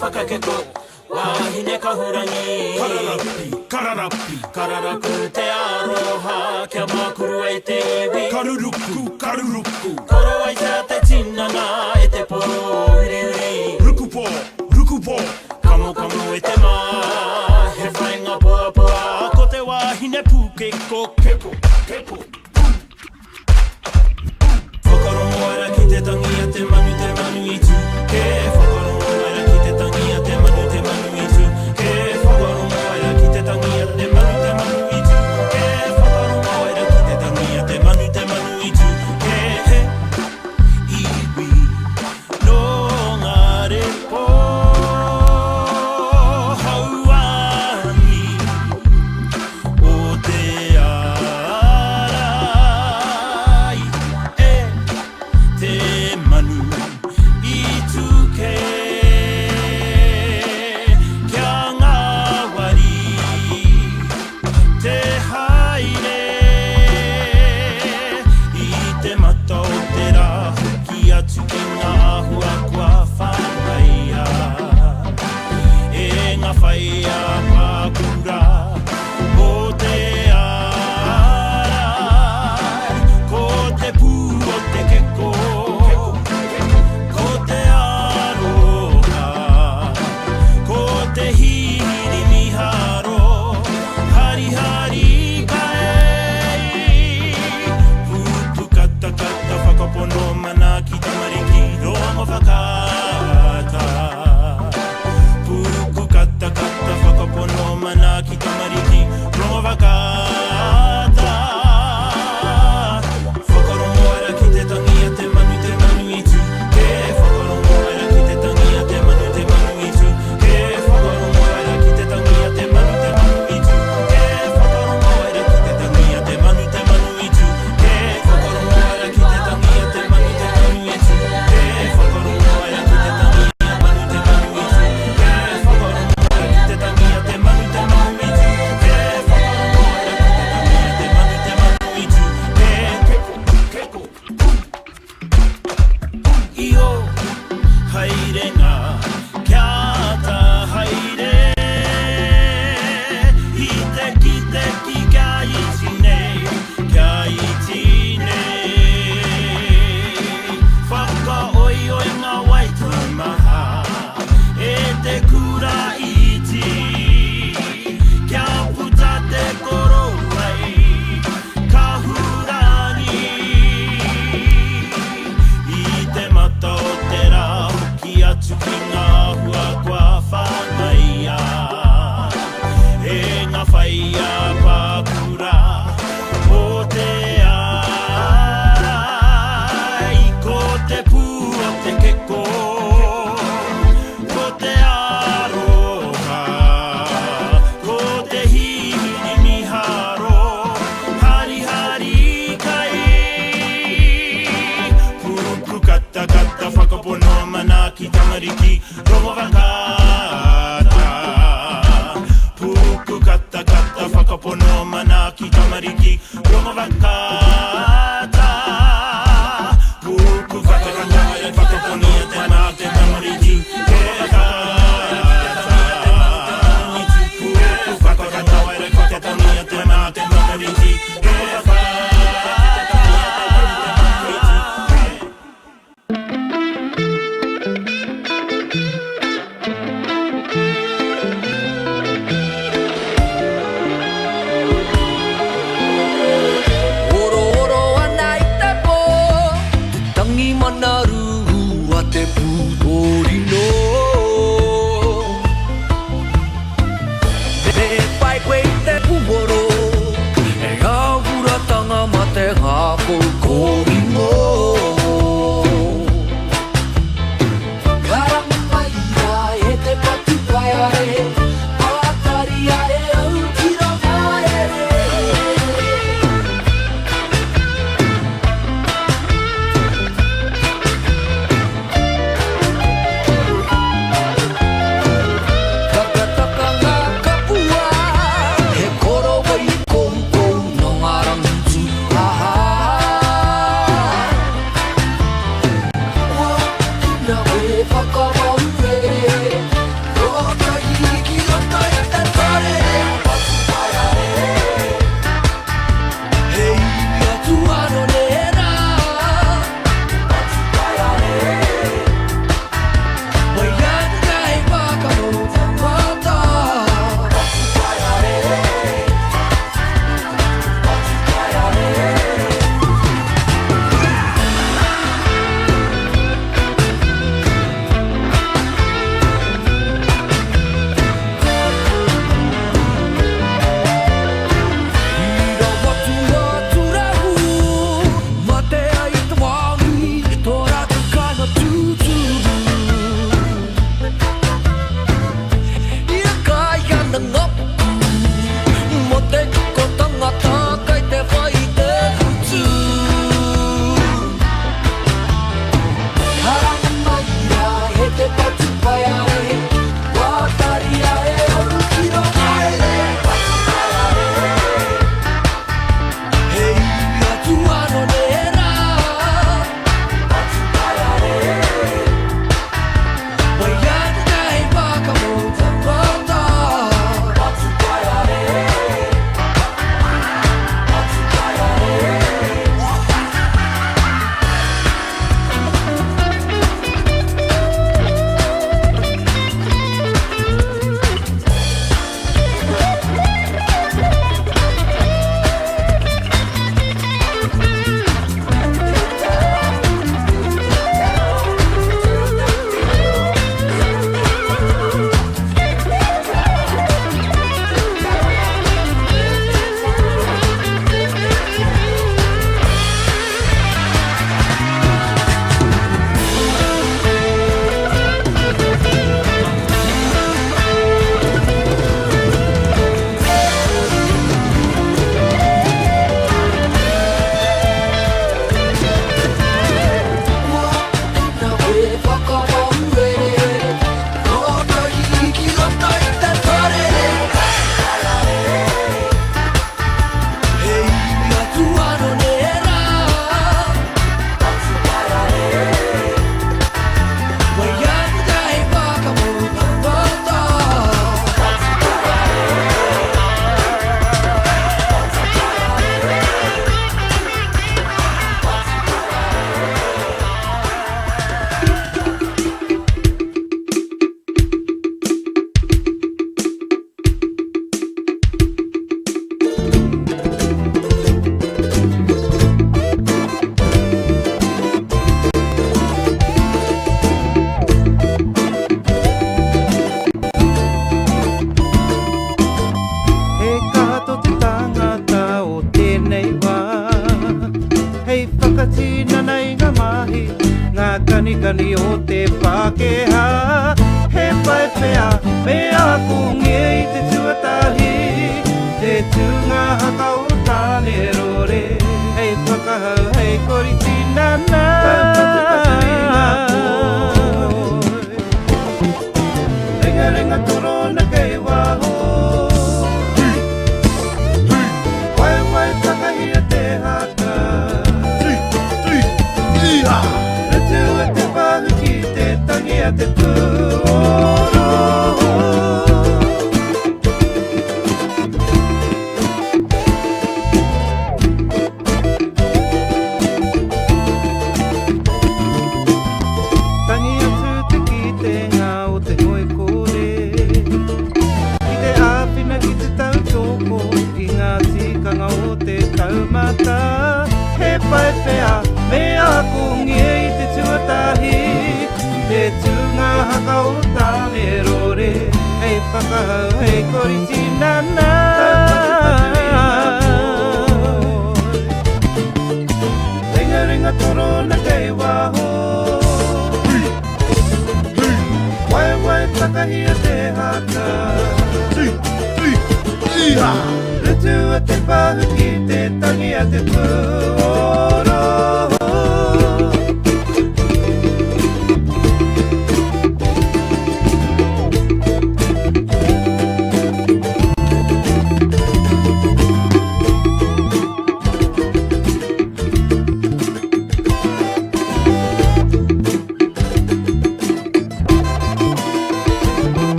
whakakeko, wāhine kahurangi. Kararapi, kararapi, kararaku te aroha, kia mākuru ai te iwi. Karuruku, karuruku, korowaitia te tinana e te pō uriuri. Rukupō, rukupō, kamokamo e te mā, he whainga poapoa, ko te wāhine pūkeko, keko, keko. Whakarongo ara ki te tangi a te manu, te manu i tū. Ke whakarongo ara ki te tangi a te manu, te manu i tū. Ke whakarongo ara ki te tangi a te manu, te manu i tū. Ke whakarongo ara ki te tangi a te manu, te manu i tū. Ke he iwi nō ngā repo hauangi o te ārai e te manu i tū kē kia ngāwari te haere i te mata o te rā hoki atu ki ngā hua kua whāngaia e ngā whaea pākura o te ārai. Ko te pū o te keko, ko te aroha, ko te hihiri miharo, harihari ka e. Puku katakata whakapono manaaki tamariki rongo whakaata. Puku katakata whakapono manaaki tamariki rongo whakaata. Whakarongo ara ki te tangi a te manu, te manu i tū. Ke whakarongo ara ki te tangi a te manu, te manu i tū. Ke whakarongo ara ki te tangi a te manu, te manu i tū. Ke whakarongo ara ki te tangi a te manu, te manu i tū. Ke whakarongo ara ki te tangi a te manu, te manu i tū. Ke whakarongo ara ki te tangi a te manu, te manu i tū. Ke whakarongo ara ki te tangi a te manu, te manu i tū. Ke whakarongo ara ki te tangi a te manu, te manu i tū. Ke keko, keko, Io haerenga kia ta haere i te kite ki kia iti nei, kia iti nei. Whakaoioi ngā waitamaha e te kura iti, kia puta te korowai kahurangi. I te mata o te rā hoki atu ki ngā hua kua whāngaia e ngā whaea pākura o te ārai. Ko te pū o te keko, ko te aroha, ko te hihiri miharo, harihari kai. Puku katakata whakapono manaaki tamariki rongo whakaata. Puku katakata whakapono manaaki tamariki rongo whakaata. Puku katakata whakapono manaaki tamariki rongo whakaata. Puku katakata whakapono manaaki tamariki rongo whakaata. Orooro ana i te pō, te tangi manarū a te pūtōrino. Me whai koe i te puoro, e āhuratanga mā te ngākau kōingo. Karanga mai rā e te patupaiarehe, pātaria e au ki rō ngaere. Takataka ngā kapua, he korowai koukou nō ngā rangi tūāhā. Ua kina koe whakamau e, kanikani o te Pākehā. He pai pea me akongia i te tuatahi te tūnga haka o Tānerore hei whakahau, hei kori tinana. Taupatupatu i ngā poi. Ringaringa torona kei waho. Waewae takahia te haka. Rutua te pāhu ki te tangi a te pūoro. Tangi atu te kitenga o te ngoikore Ki te āwhina ki te tautoko i ngā tikanga o te taumata He pai pea me akongia i te tuatahi Te tūnga haka o Tānerore Hei whakahau, hei kori tinana Taupatupatu i ngā poi Ringaringa torona kei waho Waewae takahia te haka Rutua te pāhu ki te tangi a te pūoro.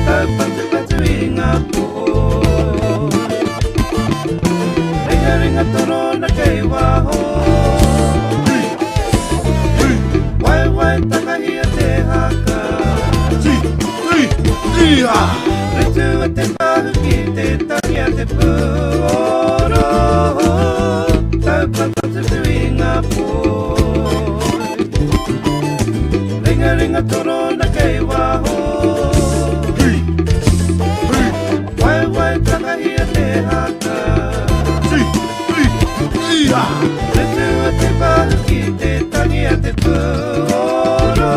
Taupatupatu i ngā poi Ringaringa torona kei waho Waewae takahia te haka Rutua te pāhu ki te tangi a te pūoro Taupatupatu i ngā poi Ringaringa torona kei waho Waewae takahia te haka Rutua te pāhu ki te tangi a te pūoro.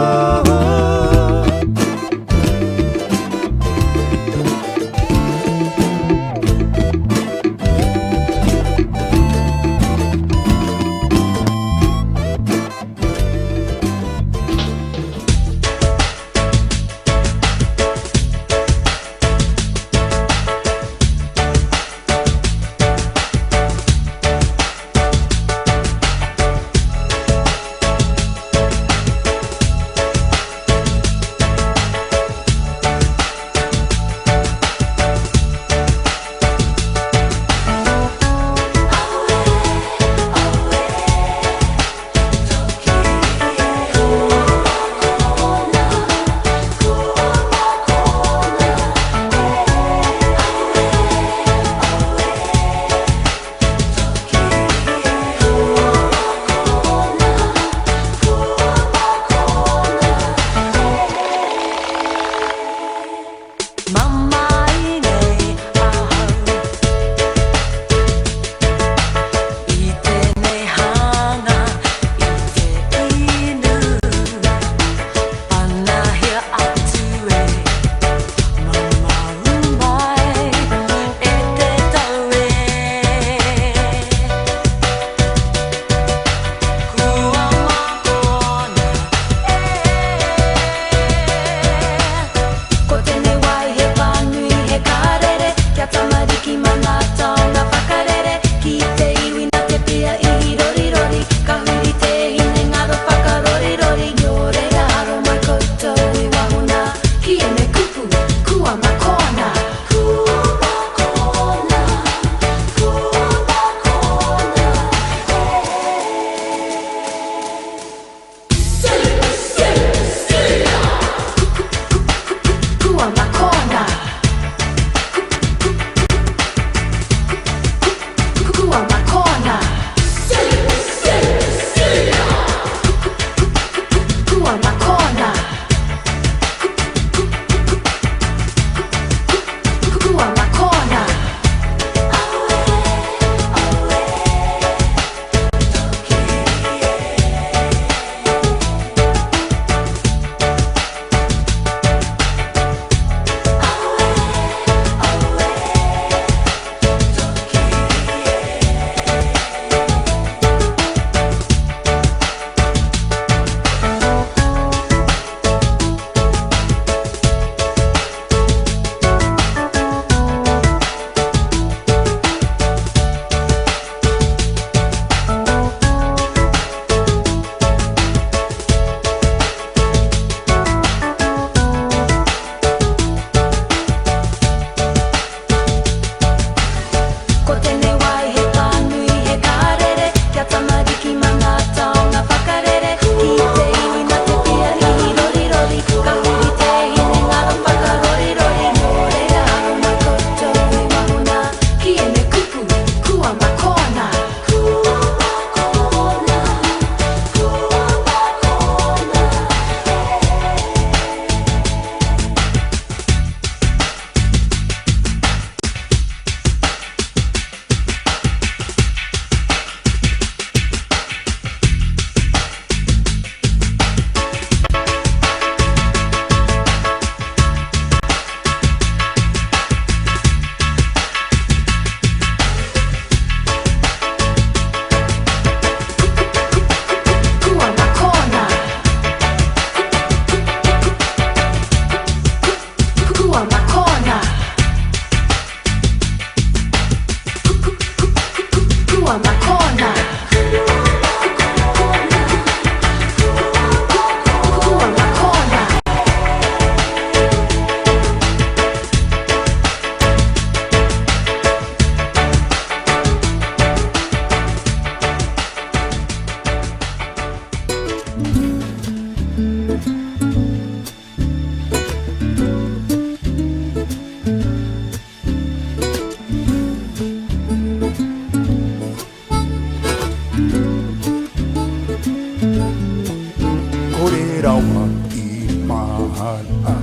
rawa i mahara.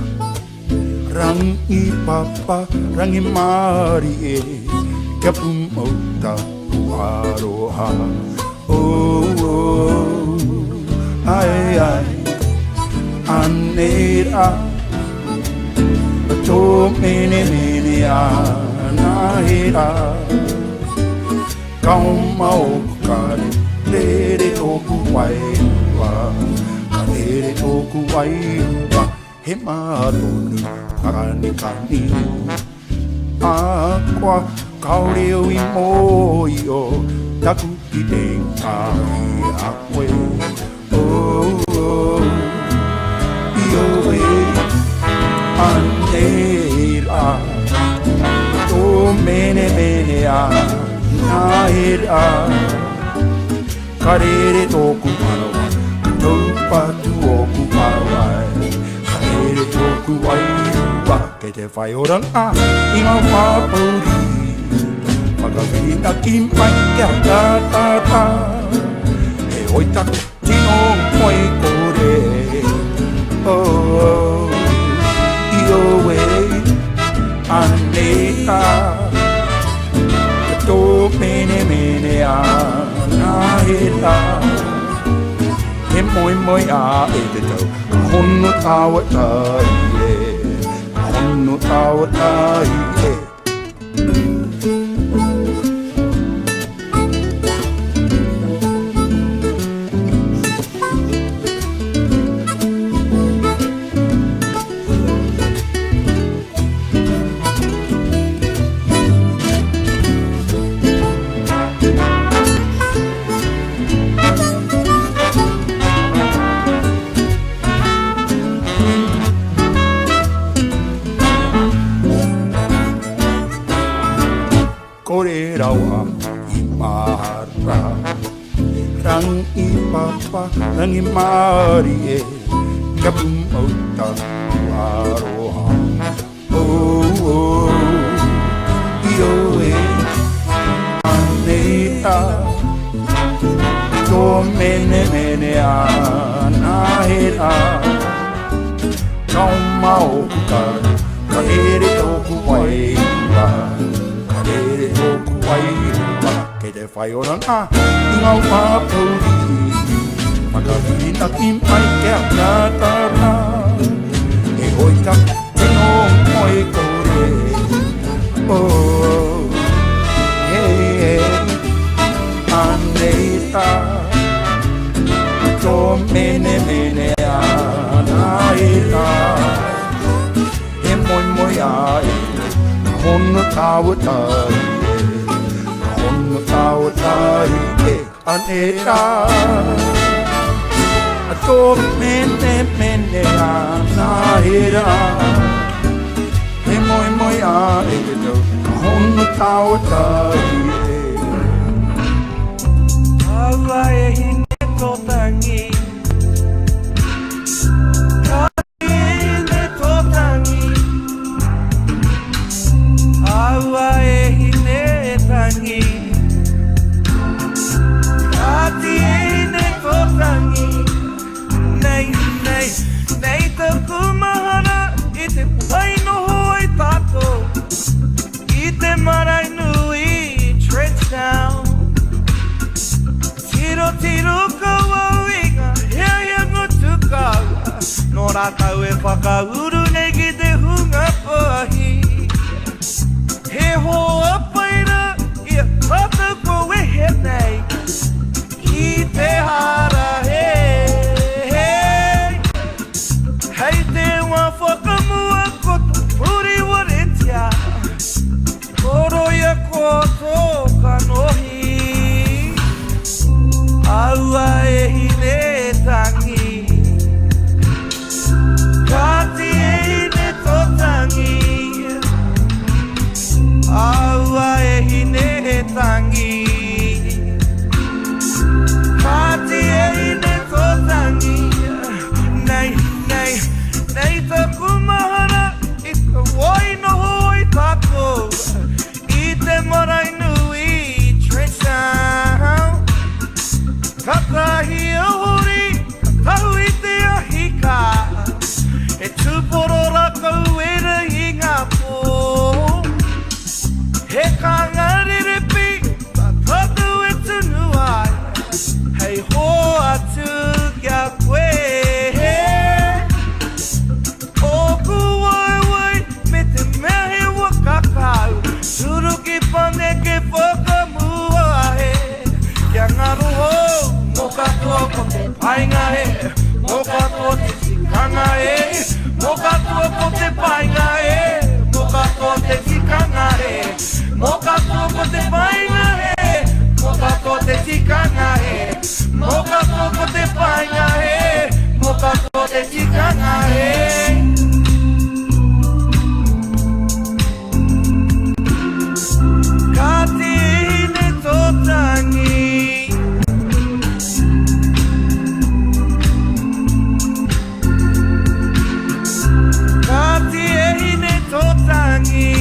Rangi papa, rangi mārie, kia pūmau taku aroha. Oh, oh, ai, ai, anei rā, tō menemene ana he rā. Ka oma ōku kare, rere tōku wairua, ka rere tōku wairua, he mā tonu kanikani. Ahakoa kāore au i mōhio, taku kitenga i a koe. Oh, oh, i oe, anei rā, tō menemene ana he rā. Ka rere tōku manawa, ka taupatu ōku waewae, ka rere tōku wairua, kei te whai oranga i ngā wā pōuri. Whakawhirinaki mai kia tātata, heoi taku tino ngoikore. Oh, oh, i oe, anei rā. Tō menemene ana he rā. He moemoeā e te tau, ka hono tāua tahi e, ka hono tāua tahi e. Kore rawa i mahara. Rangi papa, rangi mārie, kia pūmau taku aroha. Oh, oh, i oe, anei rā, tō menemene ana he rā. Ka oma ōku kare, ka rere tōku wairua, ka rere tōku wairua, kei te whai oranga i ngā wā pōuri. Whakawhirinaki mai kia tātara, heoi taku tino ngoikore. Oh, hey, hey, anei rā, tō menemene ana he rā. He moemoeā e, ka hono tāua tahi e, ka hono tāua tahi e, anei rā. Tō menemene ana he rā. He moemoeā e te tau, ka hono tāua tahi e. Aua e hine tō tangi. Ka hine tō tangi. Aua e hine tangi. Kāti e hine tō tangi. Nei, nei, nei taku mahara i te wai noho ai tātou i te marae nui i Trenchtown. Tiro tiro kau au i ngā heahea ngutu kaua nō rātou e whakauru nei ki te hunga pāhi. He hoa pai rā i a tātou kua wehe nei ki te harahe. Hei te wā whakamua ko tō puriwaretia, Horoia ko tō kanohi. Aua e hine tangi. Kāti e. painga e Mō katoa te tikanga e Mō katoa ko te painga e Mō katoa te tikanga e Mō katoa ko te painga e Mō katoa te tikanga e Mō katoa ko te painga e Mō katoa te tikanga e. Ka tihine tō tangi. Ka tihine tō tangi.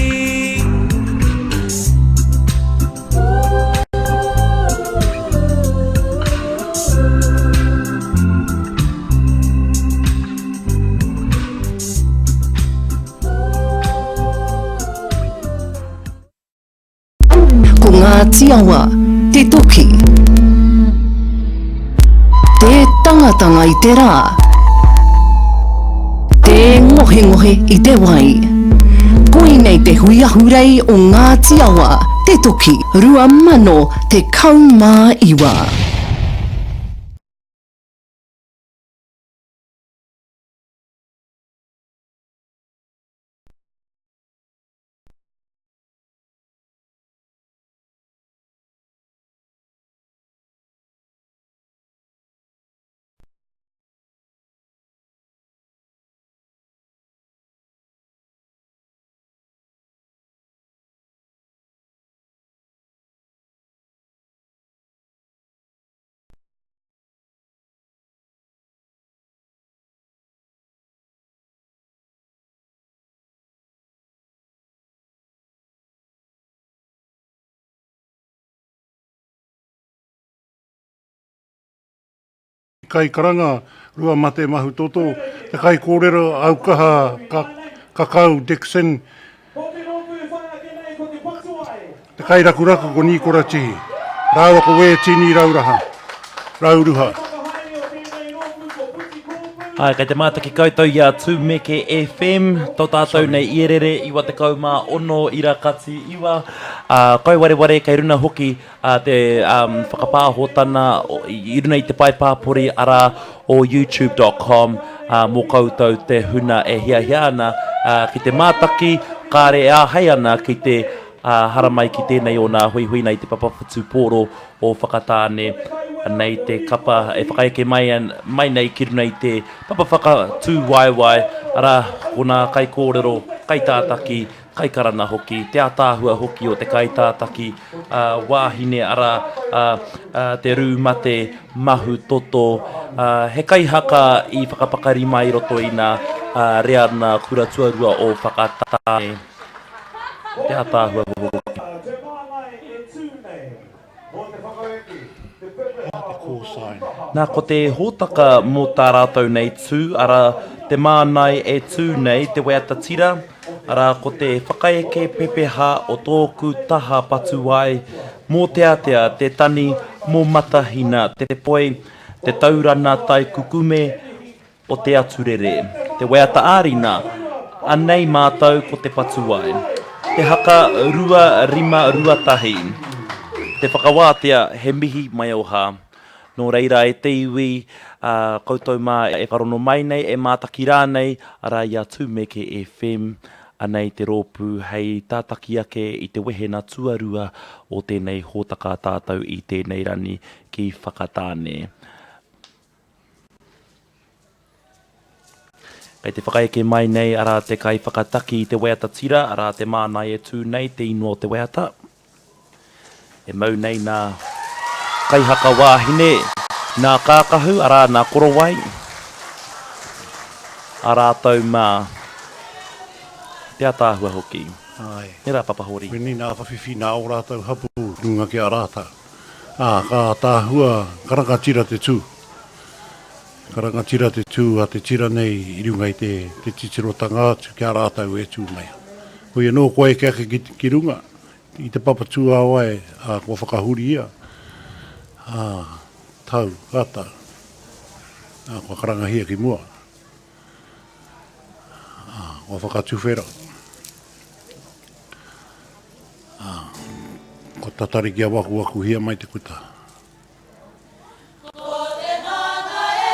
Ko Ngāti Awa te toki. Tē tangatanga i te rā. Tē ngohengohe i te wai. Koinei te hui ahurei o Ngāti Awa te toki 2019. Kaikaranga, Ruamate Mahutoto, te kaikōrero aukaha Kakau Dixon, te kairakuraku ko Nīkora Tihi, rāua ko Wētini Rauraha, Rauruha. Āe, kei te mātaki koutou i a Tūmeke FM, tō tātou nei ierere 96 ira kati iwa, ā, kau wareware kei runa hoki ā, te whakapāhotana i runa i te pae pāpori arā o youtube dot com ā, mō koutou te huna e hiahia ana ā, ki te mātaki, kāre e āhei ana ki te ā, haramai ki tēnei o nā huihuina i te papa whutupōro o Whakatāne. Anei te kapa e whakaeke mai, mai nei ki runa i te papa whakatūwaewae, arā, ko nā kaikōrero, kaitātaki, kaikarana hoki, te ātaahua hoki o te kaitātaki wāhine, arā, te rūmate mahu toto, he kaihaka i whakapakari mai i roto i nā reana kura tuarua o Whakatāne, te ātaahua hoki. Nā, ko te hōtaka mō tā rātou nei tū, arā, te mānai e tū nei, te waiata tira, arā, ko te whakaeke pepeha o tōku taha patuwai, mōteatea te tani mō Matahina, te poi, te taurana tai kukume, o te aturere, te waiata ā-rina, anei mātou ko te patuwai, te haka 2521, te whakawātea he mihi maioha. Nō reira e te iwi, ā, koutou mā e whakarono mai nei, e mātaki rānei, arā i a Tūmeke FM, anei te rōpū hei tātaki ake i te wehena tuarua o tēnei hōtaka tātou i tēnei rani ki Whakatāne. Kei te whakaeke mai nei, arā, te kaiwhakataki i te waiata tira, arā, te mānai e tū nei, te ingoa o te waiata. E mau nei nā kaihaka wāhine, nā kākahu, arā, nā korowai, a rātou mā. Te ataahua hoki. Āe. He rā papahori. Koinei nā whawhiwhi nā ō rātou hapū runga ki a rātou. Ā, ka ātaahua, ka rangatira te tū. Ka rangatira te tū a te tira nei i runga i te, te titirotanga atu ki a rātou e tū mai ana. Hoi anō kua eke ake ki, ki runga, i te papa tūāwae, ā, kua whakahuria, ā, tau, ka tau. Ā, kua karangahia ki mua. Ā, kua whakatuwhera. Ā, kua tatari kia wakuwakuhia mai te kuta. Ko te mana e.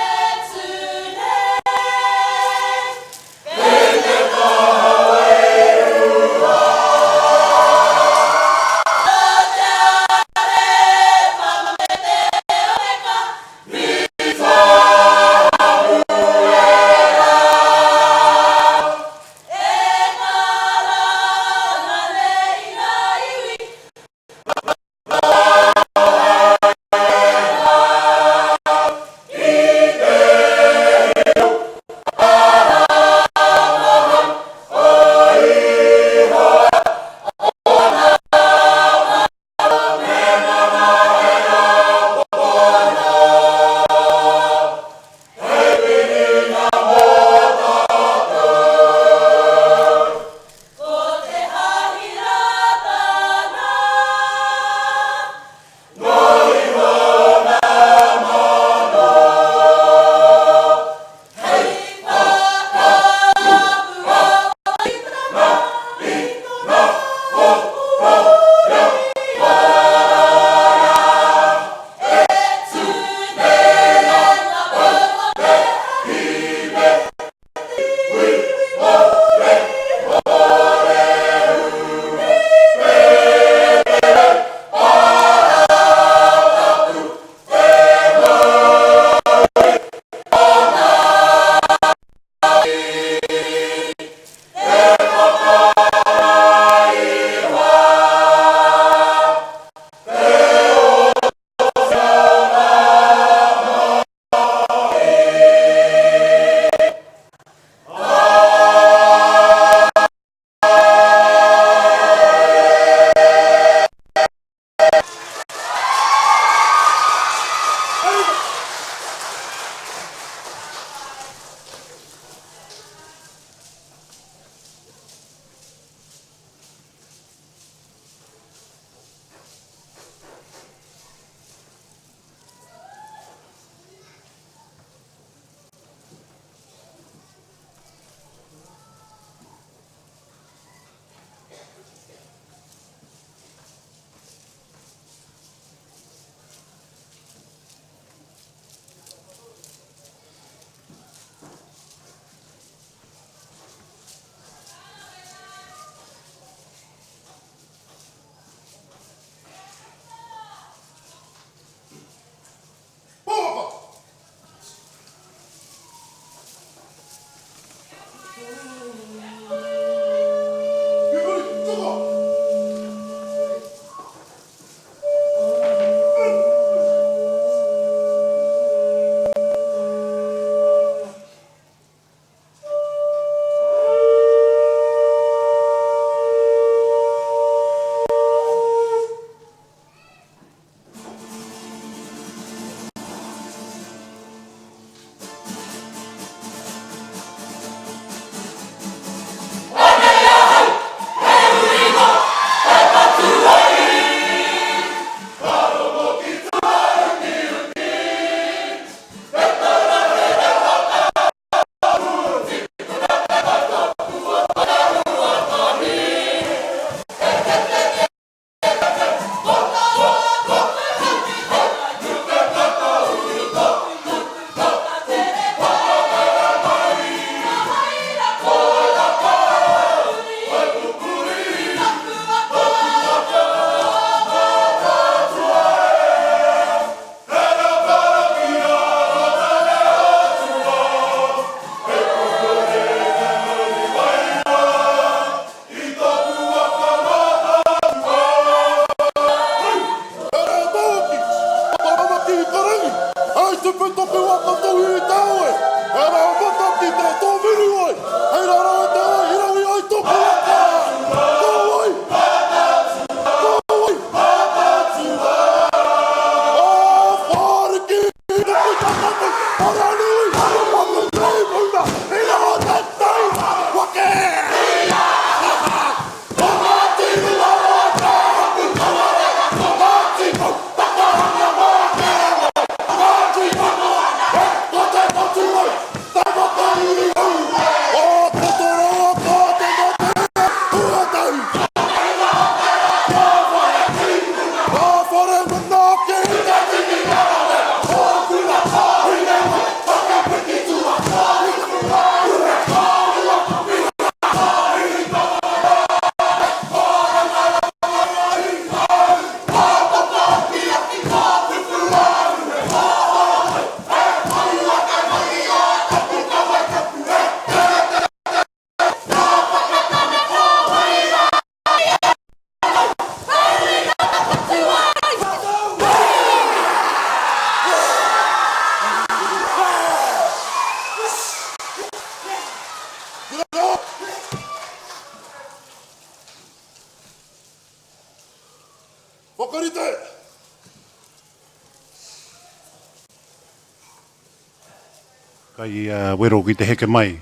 Kai wero ki te heke mai.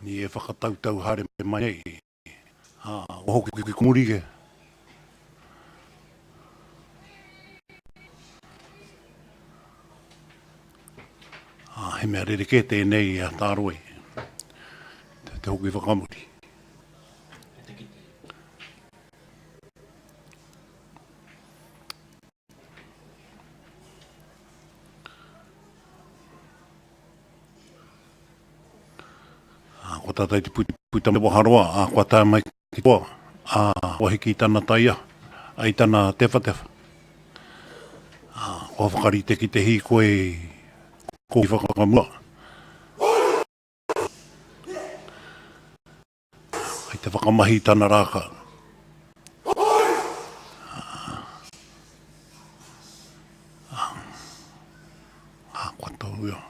Ni e whakatautau haere mai nei. Ā, kua hoki ki muri ke. Ā, he mea rerekē tēnei a Tāroi, te hoki whakamuri. Ā, kua tātai te puta mai waharoa, ā, kua tae mai ki toa, ā, kua hiki i tana taiaha, i tana tewhatewha. Ā, kua whakarite ki te hīkoi kōki whakamua. Kei te whakamahi i tana rākau. Ā, kua tau ia.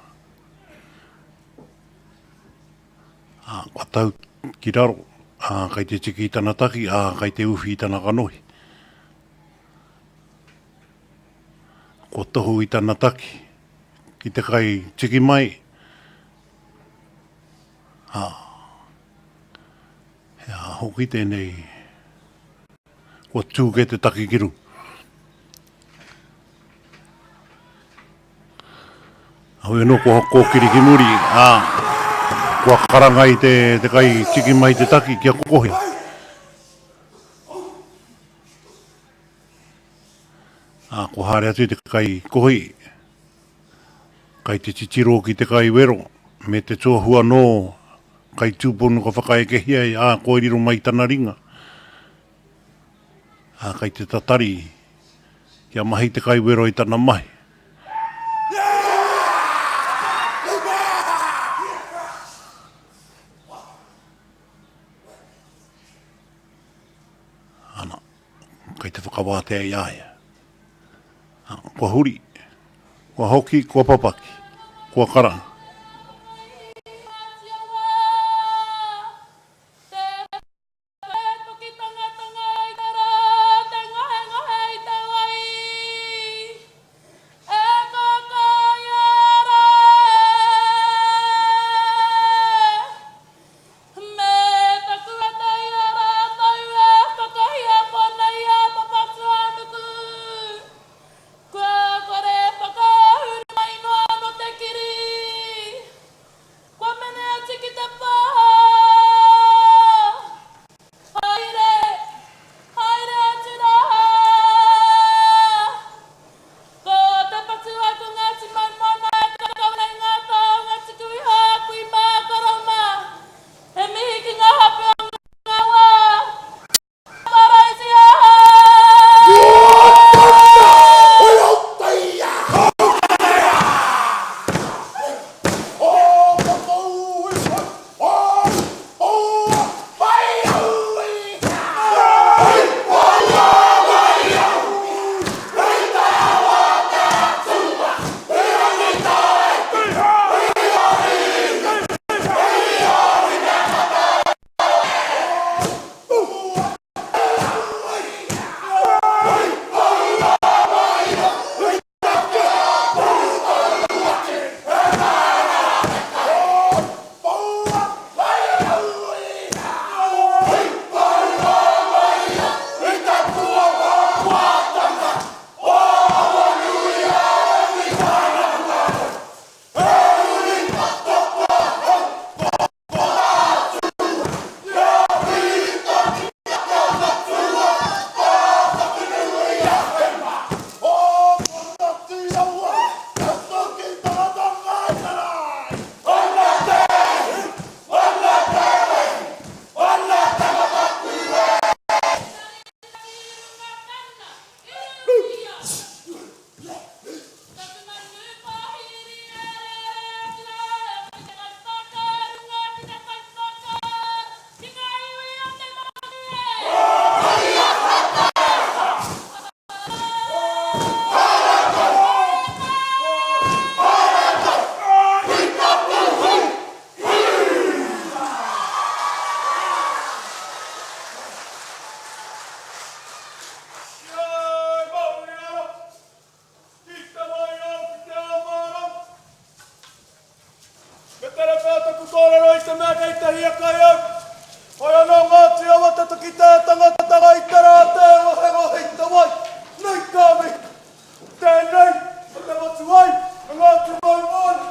Ā, kua tau ki raro. Ā, kei te tiki i tana taki, ā, kei te uwhi i tana kanohi. Kua tohu i tana taki ki te kai tiki mai. Ā, he aha hoki tēnei? Kua tū kē te taki ki runga. Heoi anō, kua kōkiri ki muri, ā, kua karanga i te, te kai tiki mai te taki kia kokohi. Ā, kua haere atu te kai kohi, Kai te titiro ki te kai wero, me te tuahu anō, kai tūpono ka whakaekehia e, ā, koi riro mai tana ringa. Ā, kai te tatari kia mahi te kai wero i tana mahi. Ana, kai te whakawātea i a ia. Kua huri, kua hoki, kua papaki, kua karanga. Me taku ata i a rātou e whakahiapo nei a Papatūānuku. Kua kore e whakaahuru mai noa anō te kiri. te hiakai au. Hoi anō Ngāti Awa te toki te tangatanga i te rā te ngohengohe i te wai. Nei ka mihi. Tēnei o te motu ai me Ngāti Maumoana.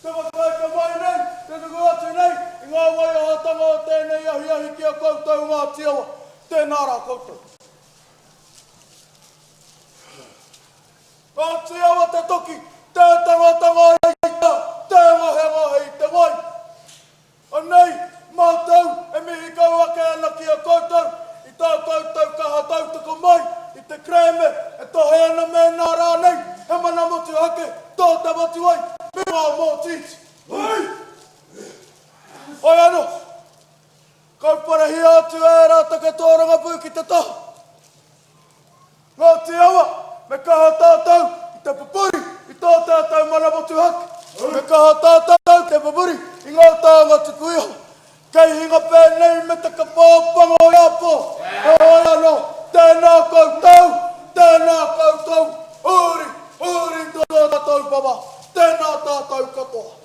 Te whakaeke mai nei, te tuku atu nei i ngā waiahatanga o tēnei ahiahi ki a koutou Ngāti Awa. Tēnā rā koutou. Ngāti Awa te toki, te tangatanga i te, te ngohengohe i te wai. Anei mātou e mihi kau ake ana ki a koutou i tā koutou kaha tautoko mai i te kerēme e tohe ana mēnā rānei he mana motuhake tō te Motuai me ngā mōtīti. Hoi anō, kauparahia atu ērā take tōrangapū ki te taha. Ngāti Awa, me kaha tātou ki te pupuri i tō tātou mana motuhake. Me kaha tātou te pupuri i ngā taonga tuku iho. Kei hinga pēnei me te kapa o pango i āpō. Heoi anō, tēnā koutou, tēnā koutou, huri, huri tō tātou papa, tēnā tātou katoa.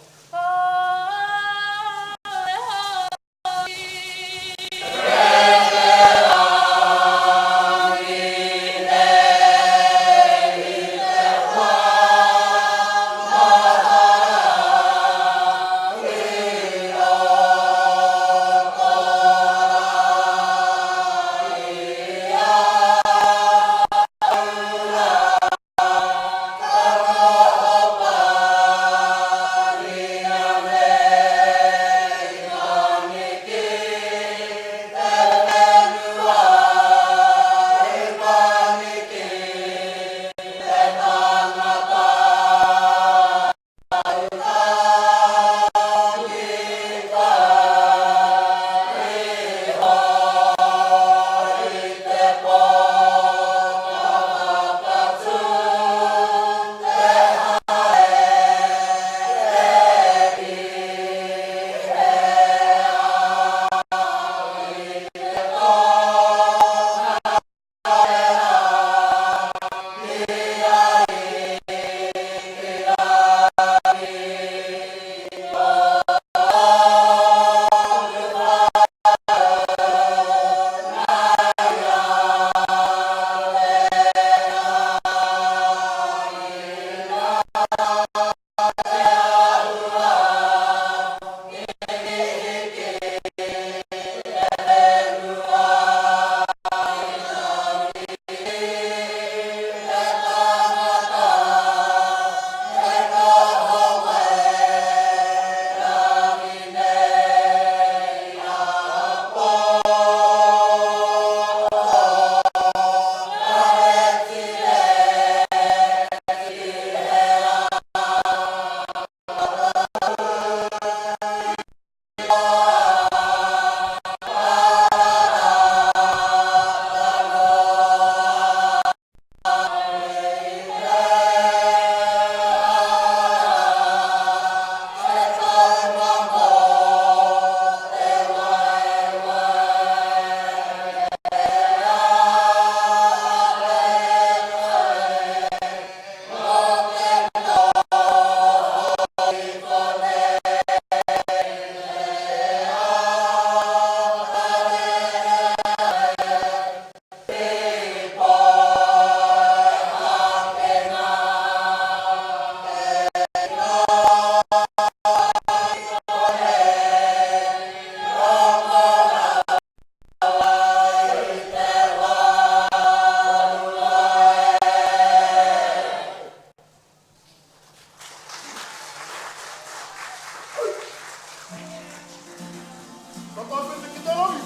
Ka tāwhiti ki te rangi.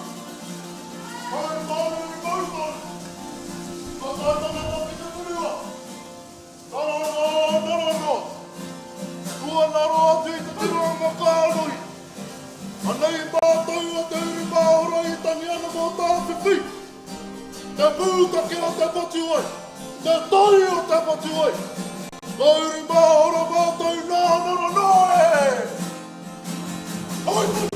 Haere tāu i koutou. Ka tae tangata ki te murua. Taranga, taranga. Kua ngaro atu i te tirohanga kānui. Anei mātou a Te Urupāhora i tangi ana mō Tāwhiwhi. Te pūtake o te patuwai. Te toi o te patuwai. Ka Urupāhora mātou nāna rā e! Hoi!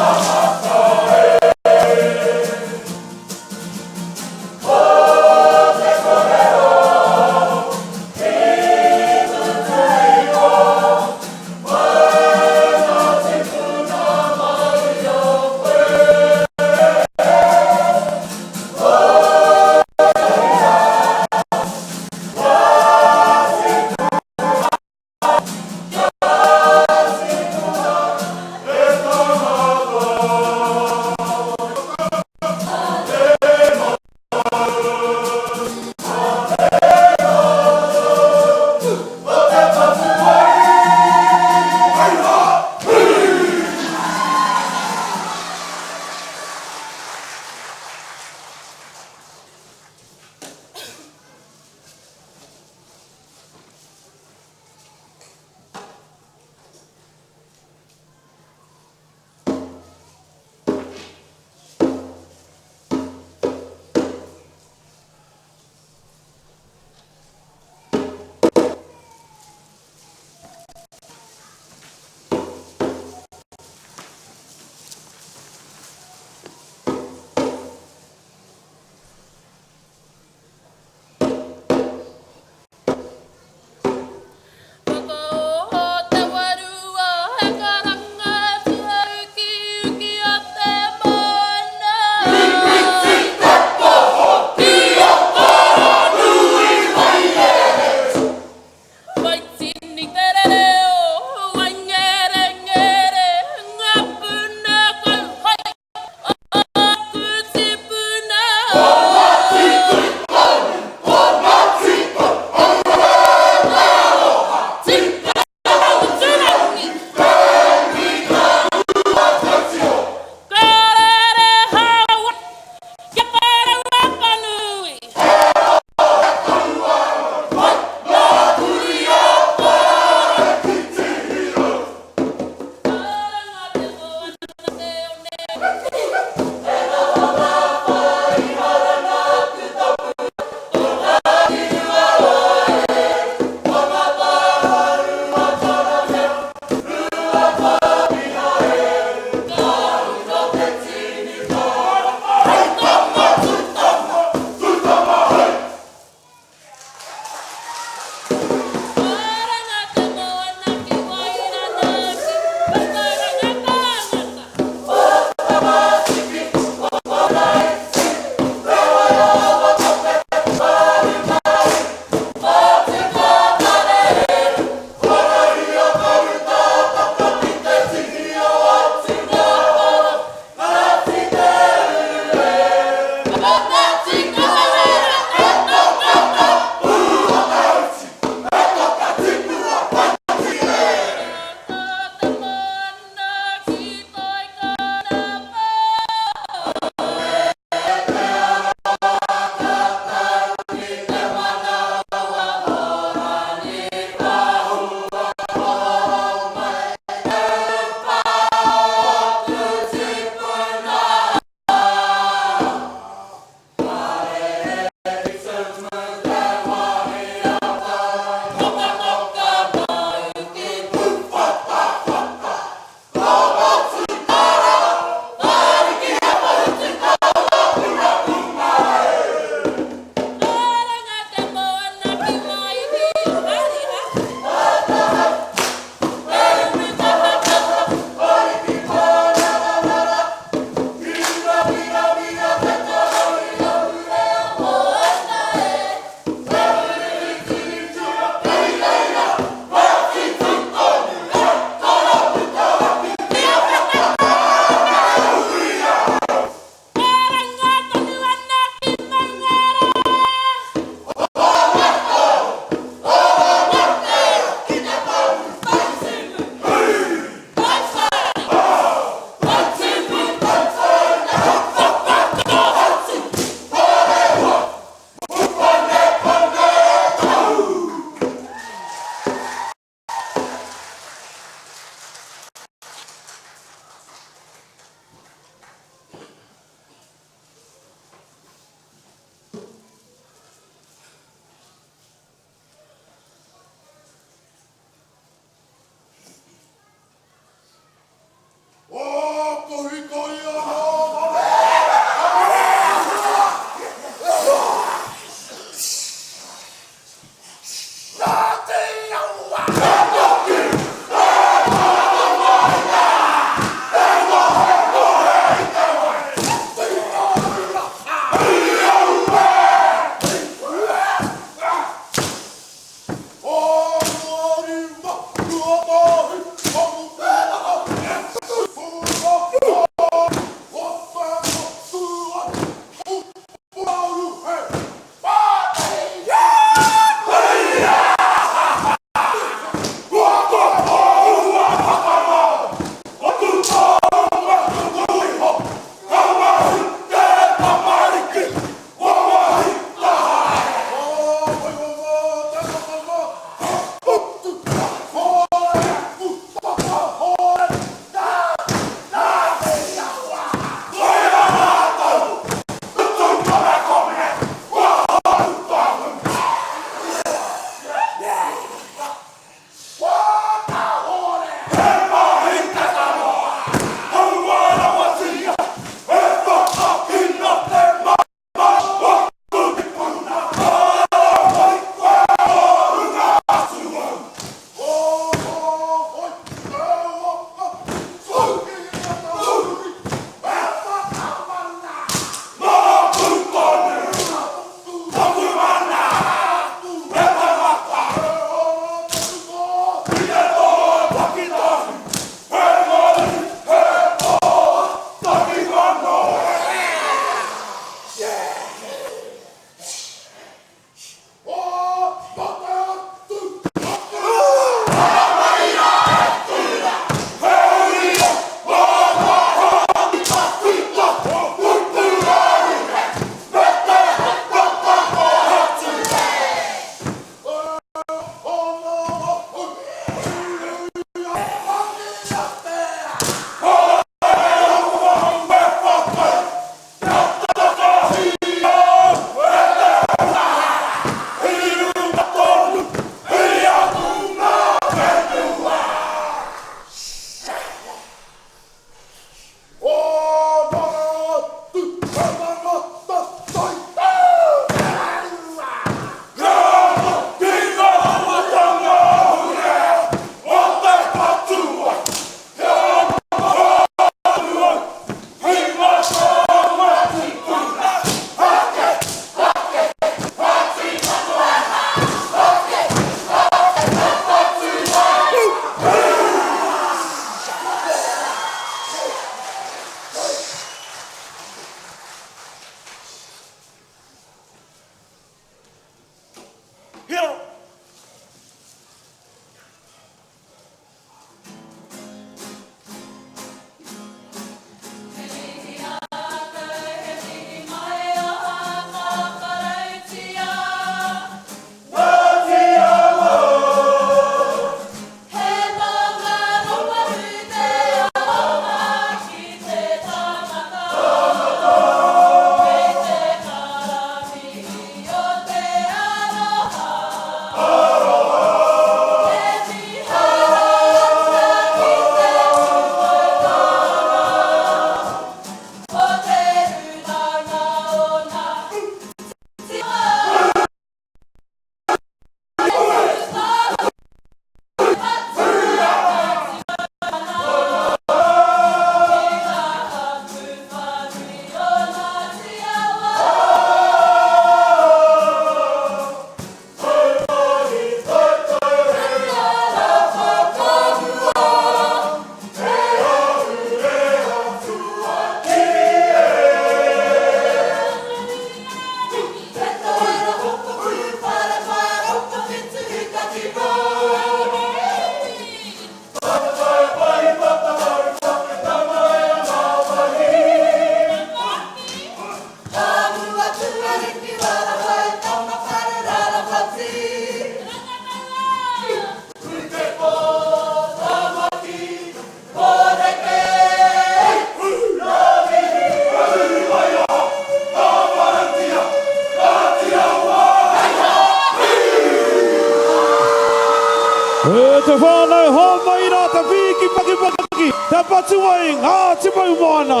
te whānau, hōmai rā te pīki pakipaki, te patu ai Ngāti Maumoana!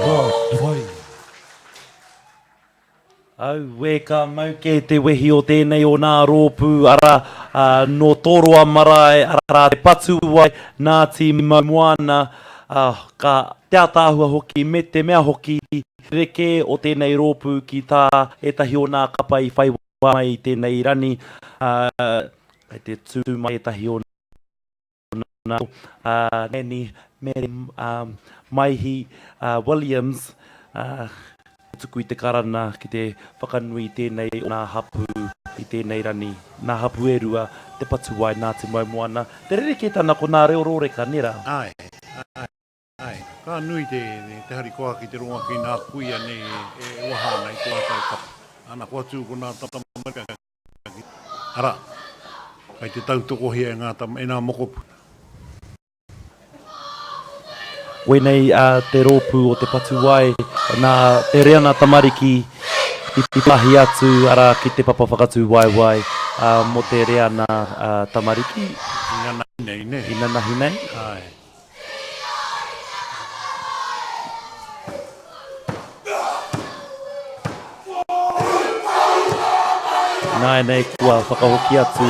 Ka pai. Auē, ka mau kē te wehi o tēnei o nā rōpū, arā, nō Tōroa marae, arā, Te Patuwai, Ngāti Maumoana, ka, te ātaahua hoki, me te mea hoki, rerekē o tēnei rōpū ki tā ētahi o nā kapa i whai wā mai i tēnei rani, ā, kei te tū mai ētahi o nā, ā, Nanny, Mary, ā, Maihi, ā, Williams, ā, tuku i te karana ki te whakanui i tēnei o nā hapū i tēnei rani, nā hapū e rua, Te Patuwai, nā Te Maumoana. Te rerekētana ko nā reo rōreka, nē rā? Āe, āe. Āe, ka nui te harikoa ki te rongo ake i nā kuia nei e waha ana i tō rātou kapa. Ana, kua tū ko nā tamariki ki, arā, kei te tautokohia e ngā tama, e nā mokopuna. Koinei te rōpū o Te Patuwai, nā te reanga tamariki i mahi atu, arā, ki te papa whakatū waewae mō te reanga tamariki. I nanahi nei, nē? I nanahi nei. Āe. Ināianei kua whakahoki atu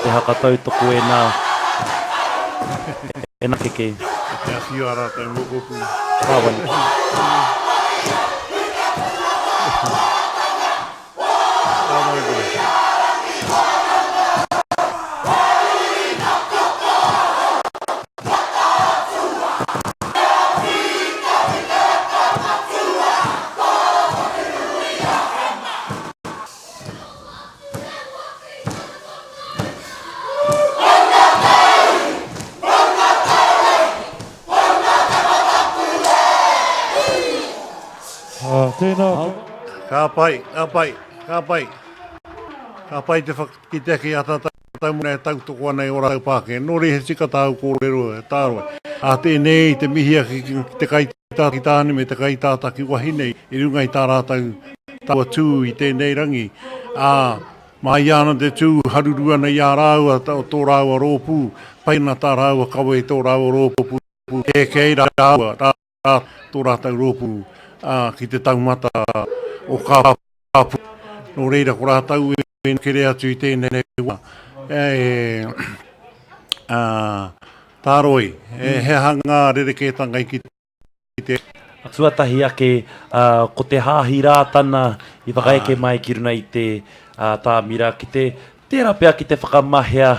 te haka tautoko e nā, e nā keke. Te awhi o ā rātou mokopuna. Kāwani. Tēnā. Ka pai, ka pai, ka pai. Ka pai te whakakite ake i a tātou mōna e tautoko ana i ō rātou pākehā. Nō reira he tika tāu kōrero e Tāroe. Ā tēnei te mihi ake ki te kaitātaki tāne me te kaitātaki wahine i runga i tā rātou taua tū i tēnei rangi. Ā, māia ana te tū, haruru ana i a rāua tō rāua rōpū, pai ana tā rāua kawe i tō rāua rōpū, eke ai rāua, rā tō rātou rōpū ki te taumata o Kāpū. Nō reira, ko rātou e kere atu i tēnei wā. E, Tāroi, he aha ngā rerekētanga i kite? Tuatahi ake, ko te Hāhi Rātana i whakaeke mai ki runa i te tāmira ki te Tērā pea ki te whakamahea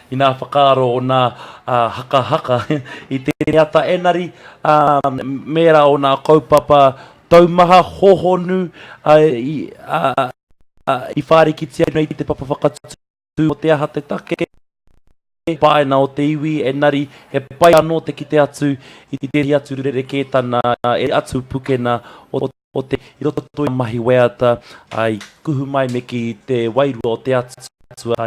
i nā whakaaro o nā hakahaka i tēnei ata, enari mēra o nā kaupapa taumaha hohonu i whārikitia nei te papa whakatū o te aha te take, paena o te iwi, enari he pai anō te kite atu i tētahi atu rerekētana e atu pukena o o te, i roto i ngā mahi waiata, ā, i kuhu mai me kī te wairua o te Atua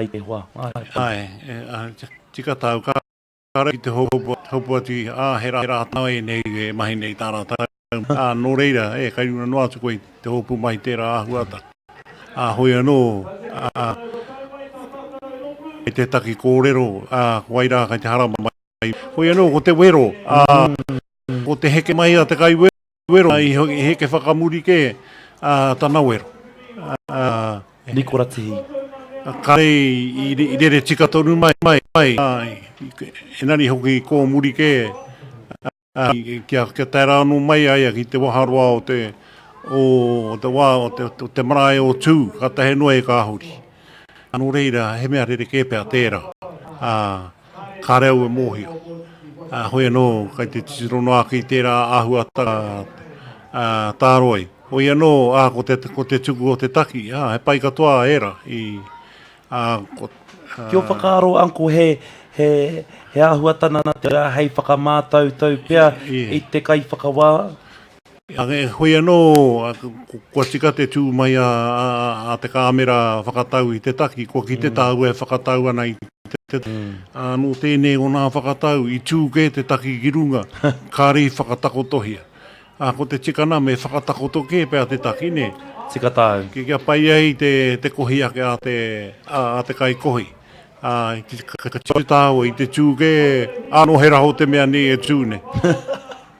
i te hoa. Āe. Āe, tika tāu, kāre ki te hopu atu i, ā, he rā tāu ēnei e mahi nei tā rātou, ā, nō reira, e, kai runa noa atu koe i te hopu mai tērā āhuatanga. Ā, hoi anō, ā, kei te taki kōrero, ā, ko wai rā kai te haramai. Hoi anō, ko te wero, ā, ko te heke mai a te kaiwero, Wero, i heke whakamuri kē tana wero. Nikora Tihi. Kāre i rere tika tonu mai, engari hoki i kōmuri kē, kia tae rā anō mai a ia ki te waharoa o te, o te wā, o te marae o Tū, kātahi noa e ka huri. Nō reira, he mea rerekē pea tērā. Kāre au e mōhio. Ā, hoi anō, kai te titiro noa ake i tērā āhuatanga, ā, tāroi. Hoi anō, ā, ko te, ko te tuku o te taki, ā, he pai katoa ērā i, ā, ko, ā. Ki ō whakaaro, Uncle, he, he, he āhuatanga tērā hei whakamātautau pea i te kaiwhakawā? Hoi anō, kua tika te tū mai a te kāmera whakatau i te taki, kua kite tāua e whakatau ana i te taki. Ā, nō tēnei o nā whakatau, i tū kē te taki ki runga, kāre i whakatakotohia. Ā, ko te tikana me whakatakoto kē pea te taki, nē? Tika tāu. Kia pai ai te kohi ake a te, a te kaikohi. Ā, ka tū tāua i te tū kē, ānō he raho te mea nei e tū nei.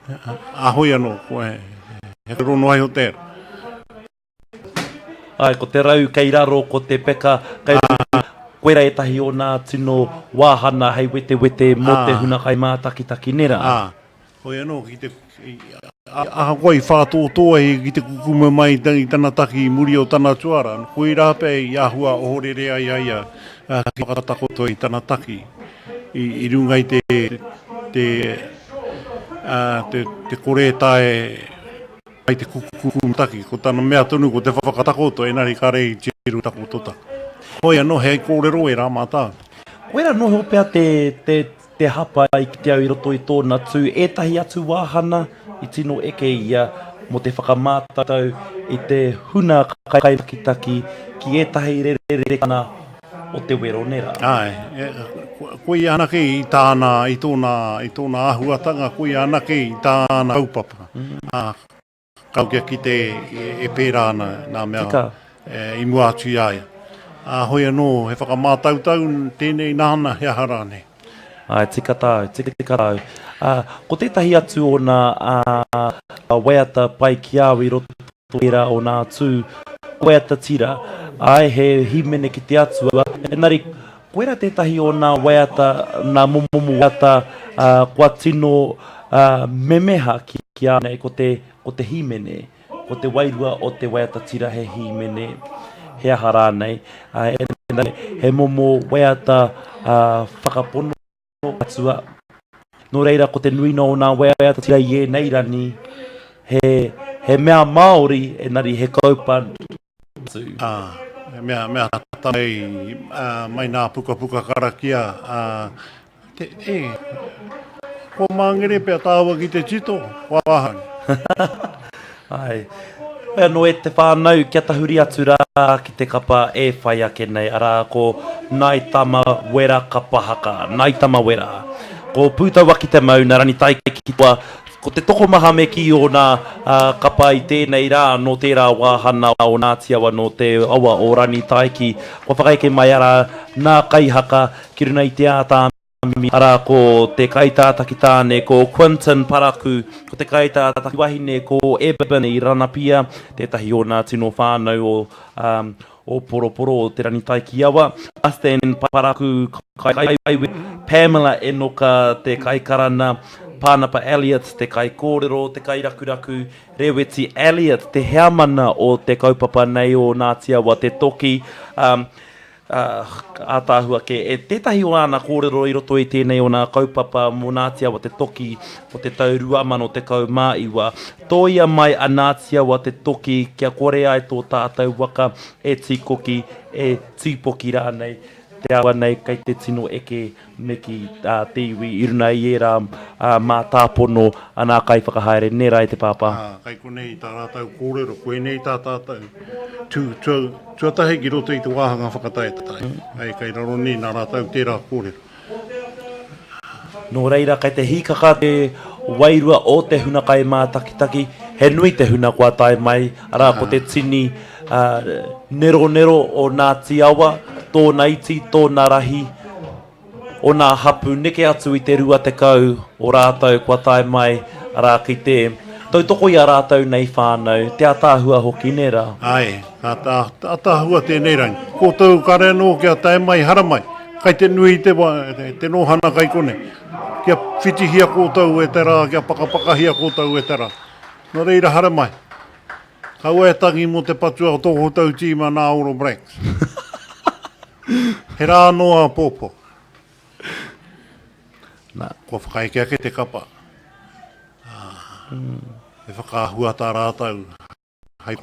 Ā, hoi anō, ko he, he rono ai o tērā. Āe, ko te rau kei raro, ko te peka kei runga, koirā ētahi o nā tino wāhana hei wetewete mō te huna kaimātakitaki, nē rā? Ā, hoi anō ki te, ahakoa i whātōtō ai ki te kukume mai i tana taki i muri o tana tuara, koirā pea i āhua ohorere ai a ia ki te whakatakoto i tana taki i runga i te, te, te, te kore e tae Mai te kukumu taki, ko tana mea tonu ko te whakatakoto, enari kare i tiro takotota. Hoi ano he kōrero ērā mā tāu. Koirā noho pea te, te, te hapa i kite au i roto i tōna tū, ētahi atu wāhana i tino eke ia mō te whakamātau i te huna kaimakitaki ki ētahi rerekana o te wero nē rā. Āe, koia anake i tāna, i tōna, i tōna āhuatanga, koia anake i tāna kaupapa. Ā, kau kia kite e pērā ana nā mea Tika. i mua atu i a ia. Ā, hoi anō, he whakamātautau tēnei nāna, he aha rānei. Āe, tika tāu, tika tāu. Ā, ko tētahi atu o nā ā, waiata pai ki a au i roto tērā o nā tū waiata tira, āe, he hīmene ki te Atua, engari koirā tētahi o nā waiata, nā momo waiata, ā, kua tino, ā, memeha ki a nei, ko te, ko te hīmene, ko te wairua o te waiata tira he hīmene, he aha rānei, ā, engari he momo waiata, ā, whakapono Atua. Nō reira, ko te nuinga o nā waiata tira i ēnei rangi, he, he mea Māori, engari he kaupa atu. Ā, he mea, mea tata mai, ā, mai nā pukapuka karakia, ā, te, e, kua māngere pea tāua ki te tito, kua ahau. Āe. Hoi anō e te whānau, kia tahuri atu rā ki te kapa e whai ake nei, arā ko Nāi Tama Wera Kapa Haka, Nāi Tama Wera. Ko Pūtauaki te mauna, Rangitaiki ki tua, ko te tokomaha me kī ōna kapa i tēnei rā nō tērā wāhana o Ngāti Awa nō te awa o Rangitaiki. Kua whakaeke mai arā nā kaihaka ki runga i te āta Arā, ko te kaitātaki tāne ko Quinton Paraku, ko te kaitātaki wahine ko Ebony Ranapia, tētahi o nā tino whānau o, um, o Poroporo o Te Rangitaikiawa, Aston Paraku, kaiwero, Pamela Enoka, te kaikarana, Pānapa Elliott, te kaikōrero, te kairakuraku, Reweti Elliott, te heamana o te kaupapa nei o Ngāti Awa Te Toki, um, Ā, ātaahua kē. E tētahi o āna kōrero i roto i tēnei o nā kaupapa mō Ngāti Awa Te Toki o te tau 2019, tōia mai a Ngāti Awa Te Toki kia kore ai tō tātou waka e tīkoki, e tīpoki rānei. Te awa nei kei te tino eke me kī a te iwi i runa i ērā mātāpono a nā kaiwhakahaere, nē rā e te pāpā? Ā, kei konei tā rātou kōrero, koinei tā tātou tū tuatahi ki roto i te wāhanga whakataetae, ā, kei raro nei nā rātou tērā kōrero. Nō reira, kei te hīkaka te wairua o te huna kaimātakitaki, he nui te huna kua tae mai, arā, ko te tini neronero o Ngāti Awa, tōna iti, tōna rahi, ōna hapū neke atu i te 20 o rātou kua tae mai, arā, ki te tautoko i a rātou nei whānau, te ataahua hoki, nē rā? Āe, ka ataahua tēnei rangi. Koutou kare anō kia tae mai, haramai. Kai te nui te wa, te nohana kai konei. Kia whitihia koutou e te rā, kia pakapakahia koutou e te rā. Nō reira haramai. Kaua e tangi mō te patua o tō koutou tīma nā Oro Blacks. He rā anō āpōpō. Nā, kua whakaeke ake te kapa. Ā, he whakaahua tā rātou hei.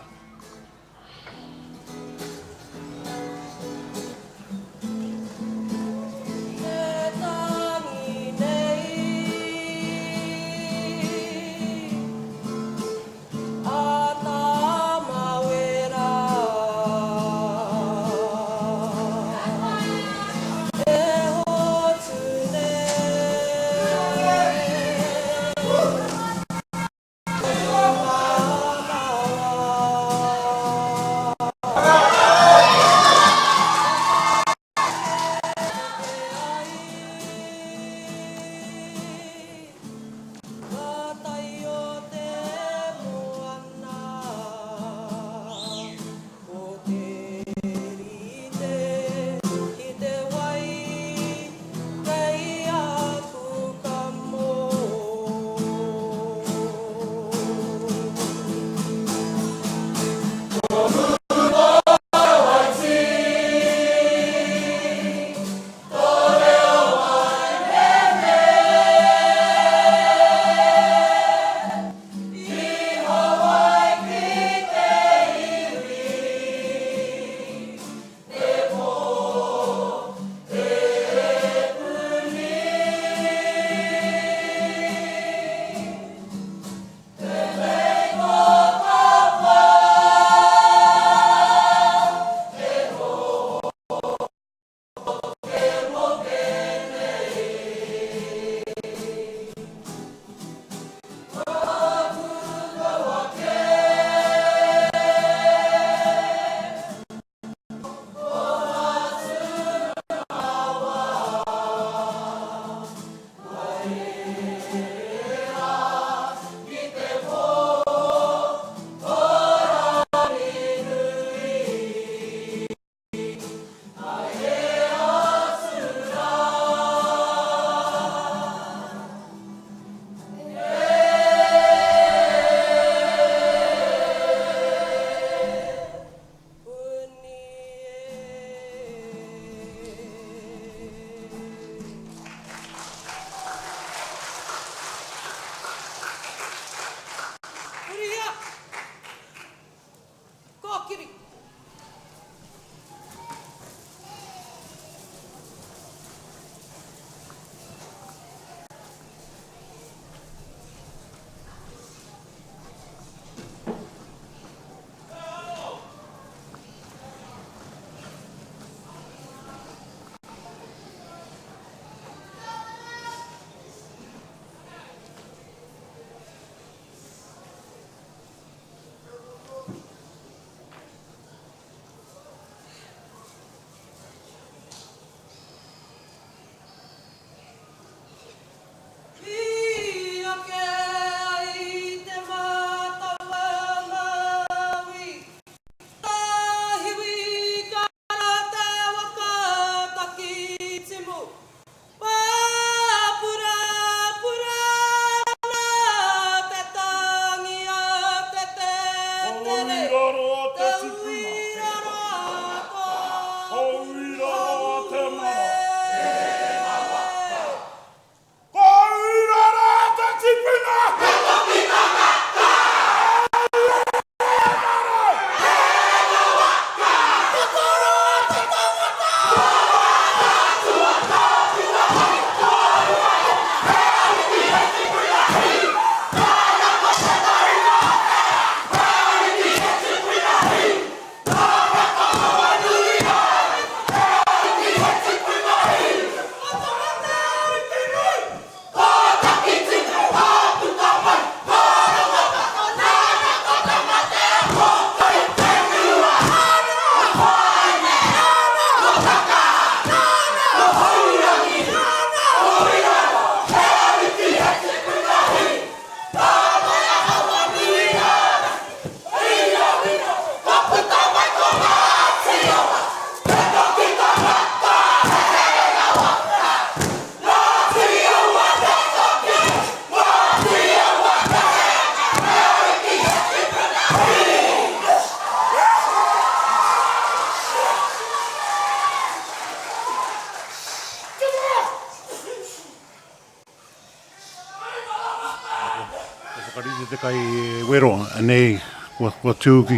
Whakarite te kai wero, anei kua, kua tū ki,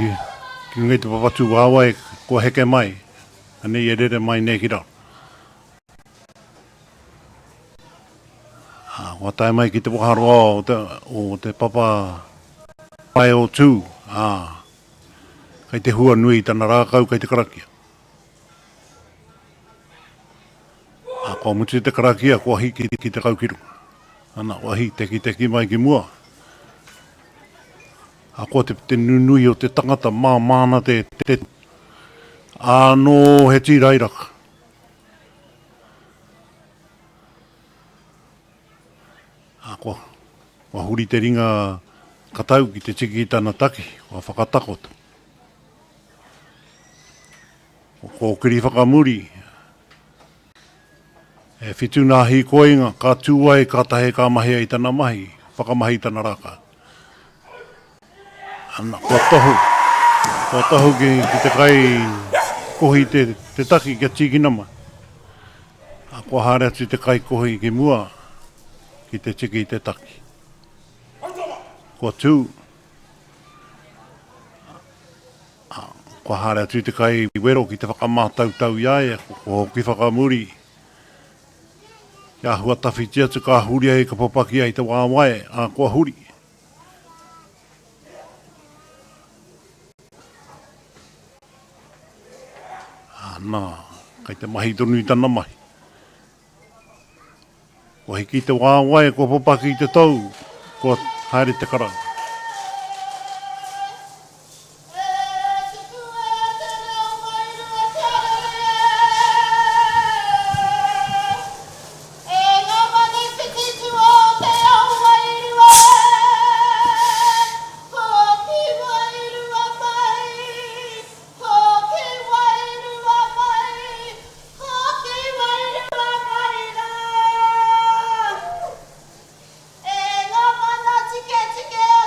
ki runga i te papa tūāwae, kua heke mai, anei e rere mai nei ki raro. Ā, kua tae mai ki te waharoa o te, o te papa pae o Tū, ā, kei te hua nui tana rākau kei te karakia. Ā, kua mutu te karakia, kua hiki ki te kau ki runga. Ana, kua hītekiteki mai ki mua. Ā, kua te, te nunui o te tangata, māmā ana te, te, ānō he tīrairaka. Ā, kua, kua huri te ringa katau ki te tiki i tana taki, kua whakatakoto. Kua kōkiri whakamuri. E whitu nā hīkoinga, ka tū ai, kātahi ka mahi ai tana mahi, whakamahi i tana rākau. Ana, kua tohu, kua tohu ki, ki te kai kohi te, te taki kia tīkina mai. A, kua haere atu te kai kohi ki mua ki te tiki i te taki. Kua tū, Ā, kua haere atu te kai wero ki te whakamātautau i a ia, kua hoki whakamuri. Kia āhua tawhiti atu ka huri ai, ka papaki ai te wāwae, ā, kua huri. Ā, nā, kei te mahi tonu i tana mahi. Kua hiki te wāwae, kua papaki te tou, kua haere te karanga. Hoki wairua mai rā. E ngā mana tiketike o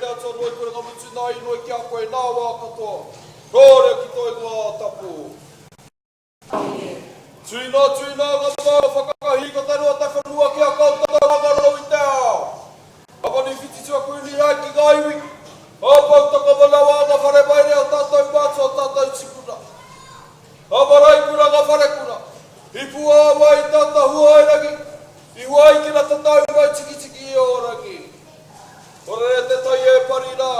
te Atua noi koe nga mutu nā inoi ki a koe nā wā katoa. Rōrea ki tō ingoa tapu. Tuina, tuina nga maunga whakahī ko te roa te whenua ki a koutou nga ngaro i te ao. Ka pani whiti tuakuini ai ki nga iwi, ka pau tokomanawa nga whare maire o tatou mātua o tatou tipuna. Ka marae kura nga wharekura, i puāwai i tata huaerangi, i huaikina te tau mai tikitiki i ō rangi. Ko rere te tai e pari rā,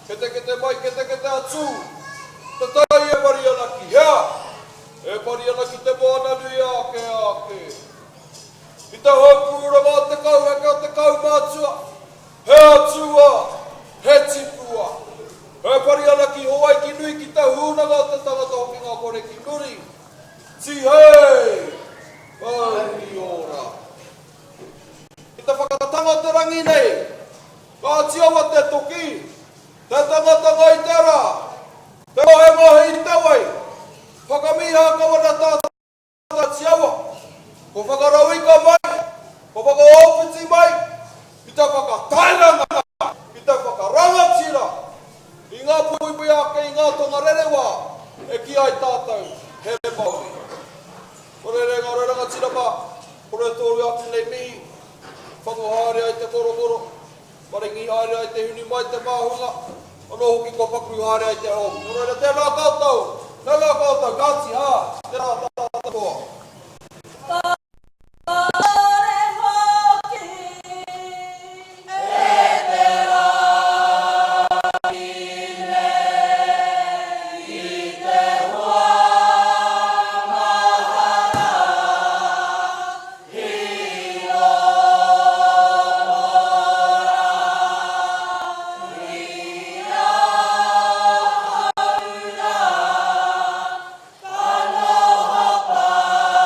ketekete mai, ketekete atu. Te tai e pari ana ki hea? E pari ana ki te moana nui ake, ake. I te haupūranga o te kauheke o te kaumātua, he atua, he tipua. E pari ana ki Hawaiki nui ki te hūnanga o te tangata hokinga kore ki muri. Tihei! Mauri ora! I te whakatanga o te rangi nei, Kāti Awa te toki, te tangatanga i te rā, te ngohengohe i te wai, whakamīhā kau ana tātou Kāti Awa, ko whakarauika mai, ko whakaōpiti mai, ki te whakatairanga, ki te whakarangatira i ngā puipui ake i ngā tonga rerewā e kī ai tātou he Māori. Ko rere ngā rau rangatira mā, kore tōru atu nei mihi, whango haere ai te korokoro, maringi haere ai te hunu mai te māhunga, anō hoki kua pakuru haere ai te hou. Nō reira, tēnā koutou, tēnā koutou, kāti, ā, tēnā tātou katoa. Kāore hoki e te rangi nei i te wā mahara i roto rā i ahau rā ka noho pai.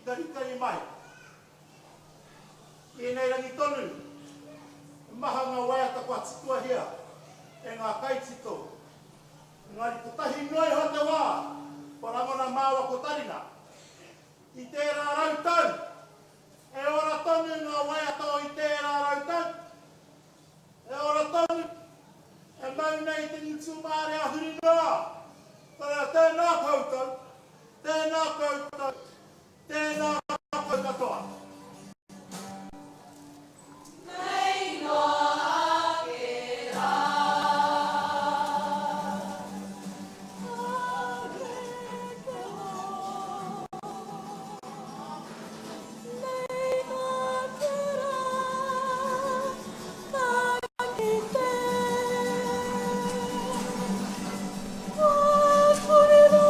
Rikaritari mai. I ēnei rangi tonu, he maha ngā waiata kua titoahia e ngā kaitito, engari kotahi noa iho te wā kua rangona māua ko Tarina. I tērā rautau, e ora tonu ngā waiata o i tērā rautau, e ora tonu, e mau nei te ngutu marea huri noa. Nō reira, tēnā koutou, tēnā koutou, Tēnā koutou katoa. Nei noa ake rā. Ake te hō. Nei noa ake rā. Ka kite. Kua kore rā.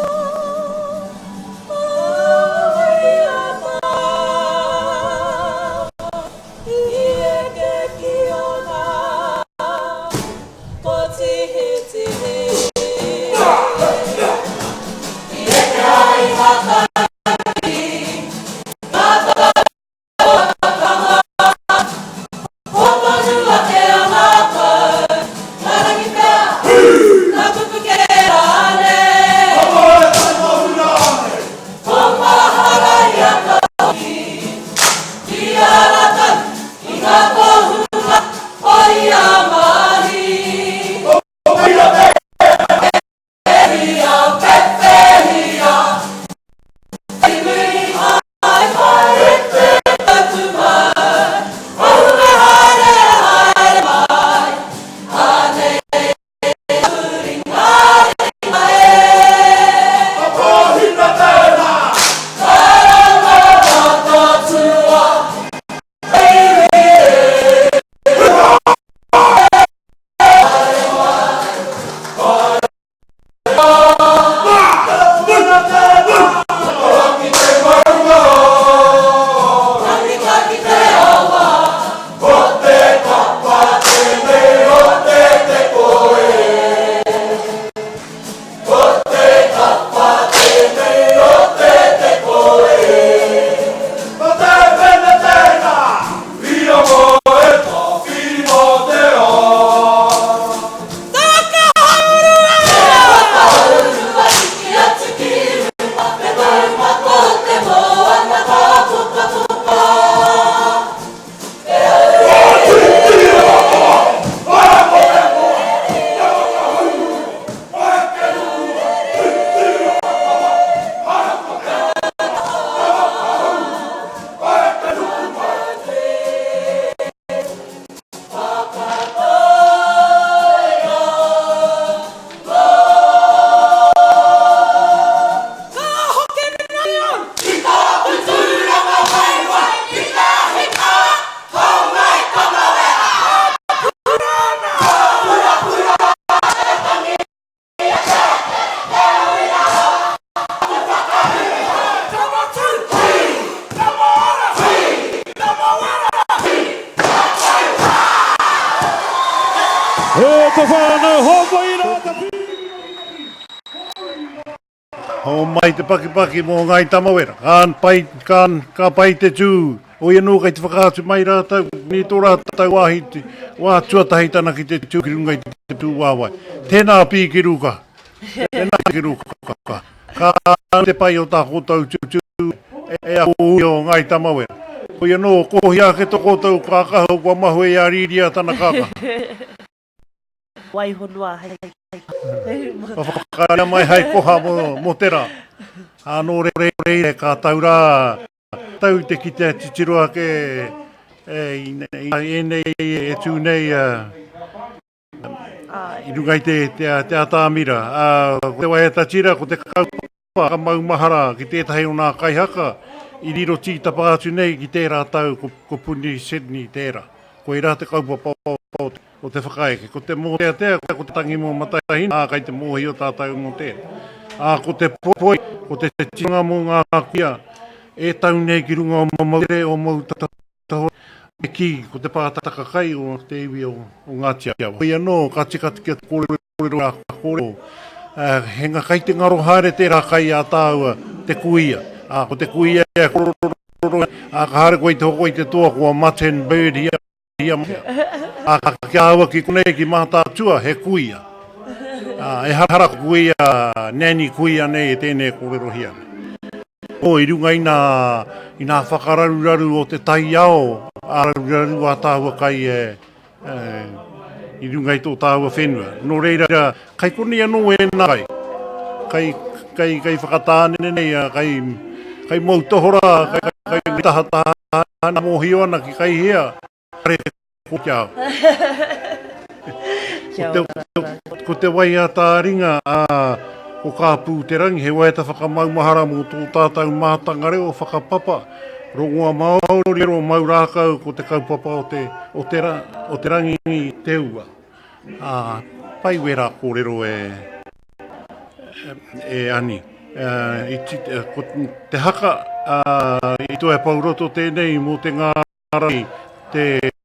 E te whānau, homai rā te Homai te pakipaki mō Ngāi Tamawera. Ka pai, ka, ka pai te tū. Oi anō kei te whakaatu mai rātou, ni tō rātou wāhi, wā tuatahi tana ki te tū ki runga i te tūāwae. Tēnā pī ki ruka. Tēnā ki ruka. Ka te pai o tā koutou tū e aku uri o Ngāi Tamawera. Hoi anō, kohia ake tō koutou kākahu kua mahue i a Rīria tana kākahu. Waiho noa hei. Ka whakaaria mai hei koha mō te rā. Ā, nō reira ka tau rā, tau te kitea titiro ake i ēnei e tū nei I runga i te, te, te atamira, ā, ko te waiata tira, ko te kaupapa ka maumahara ki tētahi o nā kaihaka i riro tītapa atu nei ki tērā tau ko, ko Puni Sydney tērā. Koirā te kaupapa o, o, o te whakaeke. Ko te mōteatea, ko te tangi mō Matahina, ā, kai te mōhio tātou mō tērā. Ā, ko te poi, ko te tikanga mō ngā kuia e tau nei ki runga o Moutere, o Moutahora, Me kī, ko te pātaka kai o te iwi o Ngāti Awa. Hoi anō, ka tika kia kōrero a kōrero, he nga kai te ngaro haere tērā kai a tāua, te kuia. Ā, ko te kuia e korororo, ā, ka haere koe i te hoko i te toa, kua mutton bird hia, hia, ā, ki a aua ki konei ki Mātaatua, he kuia. Ā, ehara ko kuia, nanny kuia nei e tēnei e kōrerohia ana. Ō, i runga i nā, i nā whakararuraru o te taiao, ā, raruraru ā tāua kai e, i runga i tō tāua whenua. Nō reira, kai konei anō ēnā kai, kai, kai, kai Whakatāne nei, kai, kai Moutohora, kai, kai, kai tahataha, mōhio ana ki kai hea, kare ko ki au. Kia Ko te, ora. ko te waiata ā-ringa a ko Kā Pū Te Rangi, he waiata whakamaumahara mō tō tātou mātanga reo whakapapa, Rongoa Māori, reo mau rākau, ko te kaupapa o te, o te, o te rangi te ua. Ā, pai wērā kōrero e, e Ani. I, ko te haka, ā, i toe pouroto tēnei mō te ngārara, te,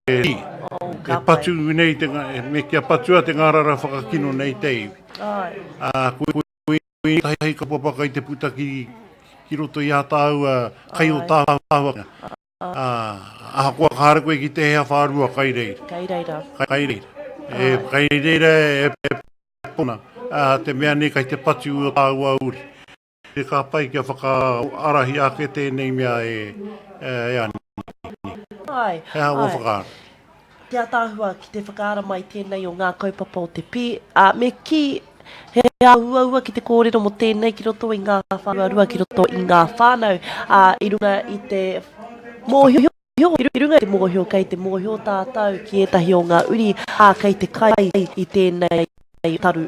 e patu nei te, me kia patua te ngārara whakakino nei te iwi. Āe. Ā, ko Ētahi kaupapa kai te puta ki, ki roto i a tāua, kai o tāua. Ā, ahakoa ka haere koe ki te hea whārua kai reira. Kai reira. Kai reira. E, kai reira e, e pona, ā, te mea nei kai te patu o tāua uri. Ka pai kia whakaarahia ake tēnei mea e, e Ani. Āe, He aha ō āe. whakaaro? Te ataahua ki te whakaara mai tēnei o ngā kaupapa o te pī, ā, me kī, he uaua ki te kōrero mō tēnei ki roto i ngā whārua, ki roto i ngā whānau, ā, i runga i te mōhio, i runga i te mōhio kei te mōhio tātou ki ētahi o ngā uri, ā, kei te kai i tēnei taru.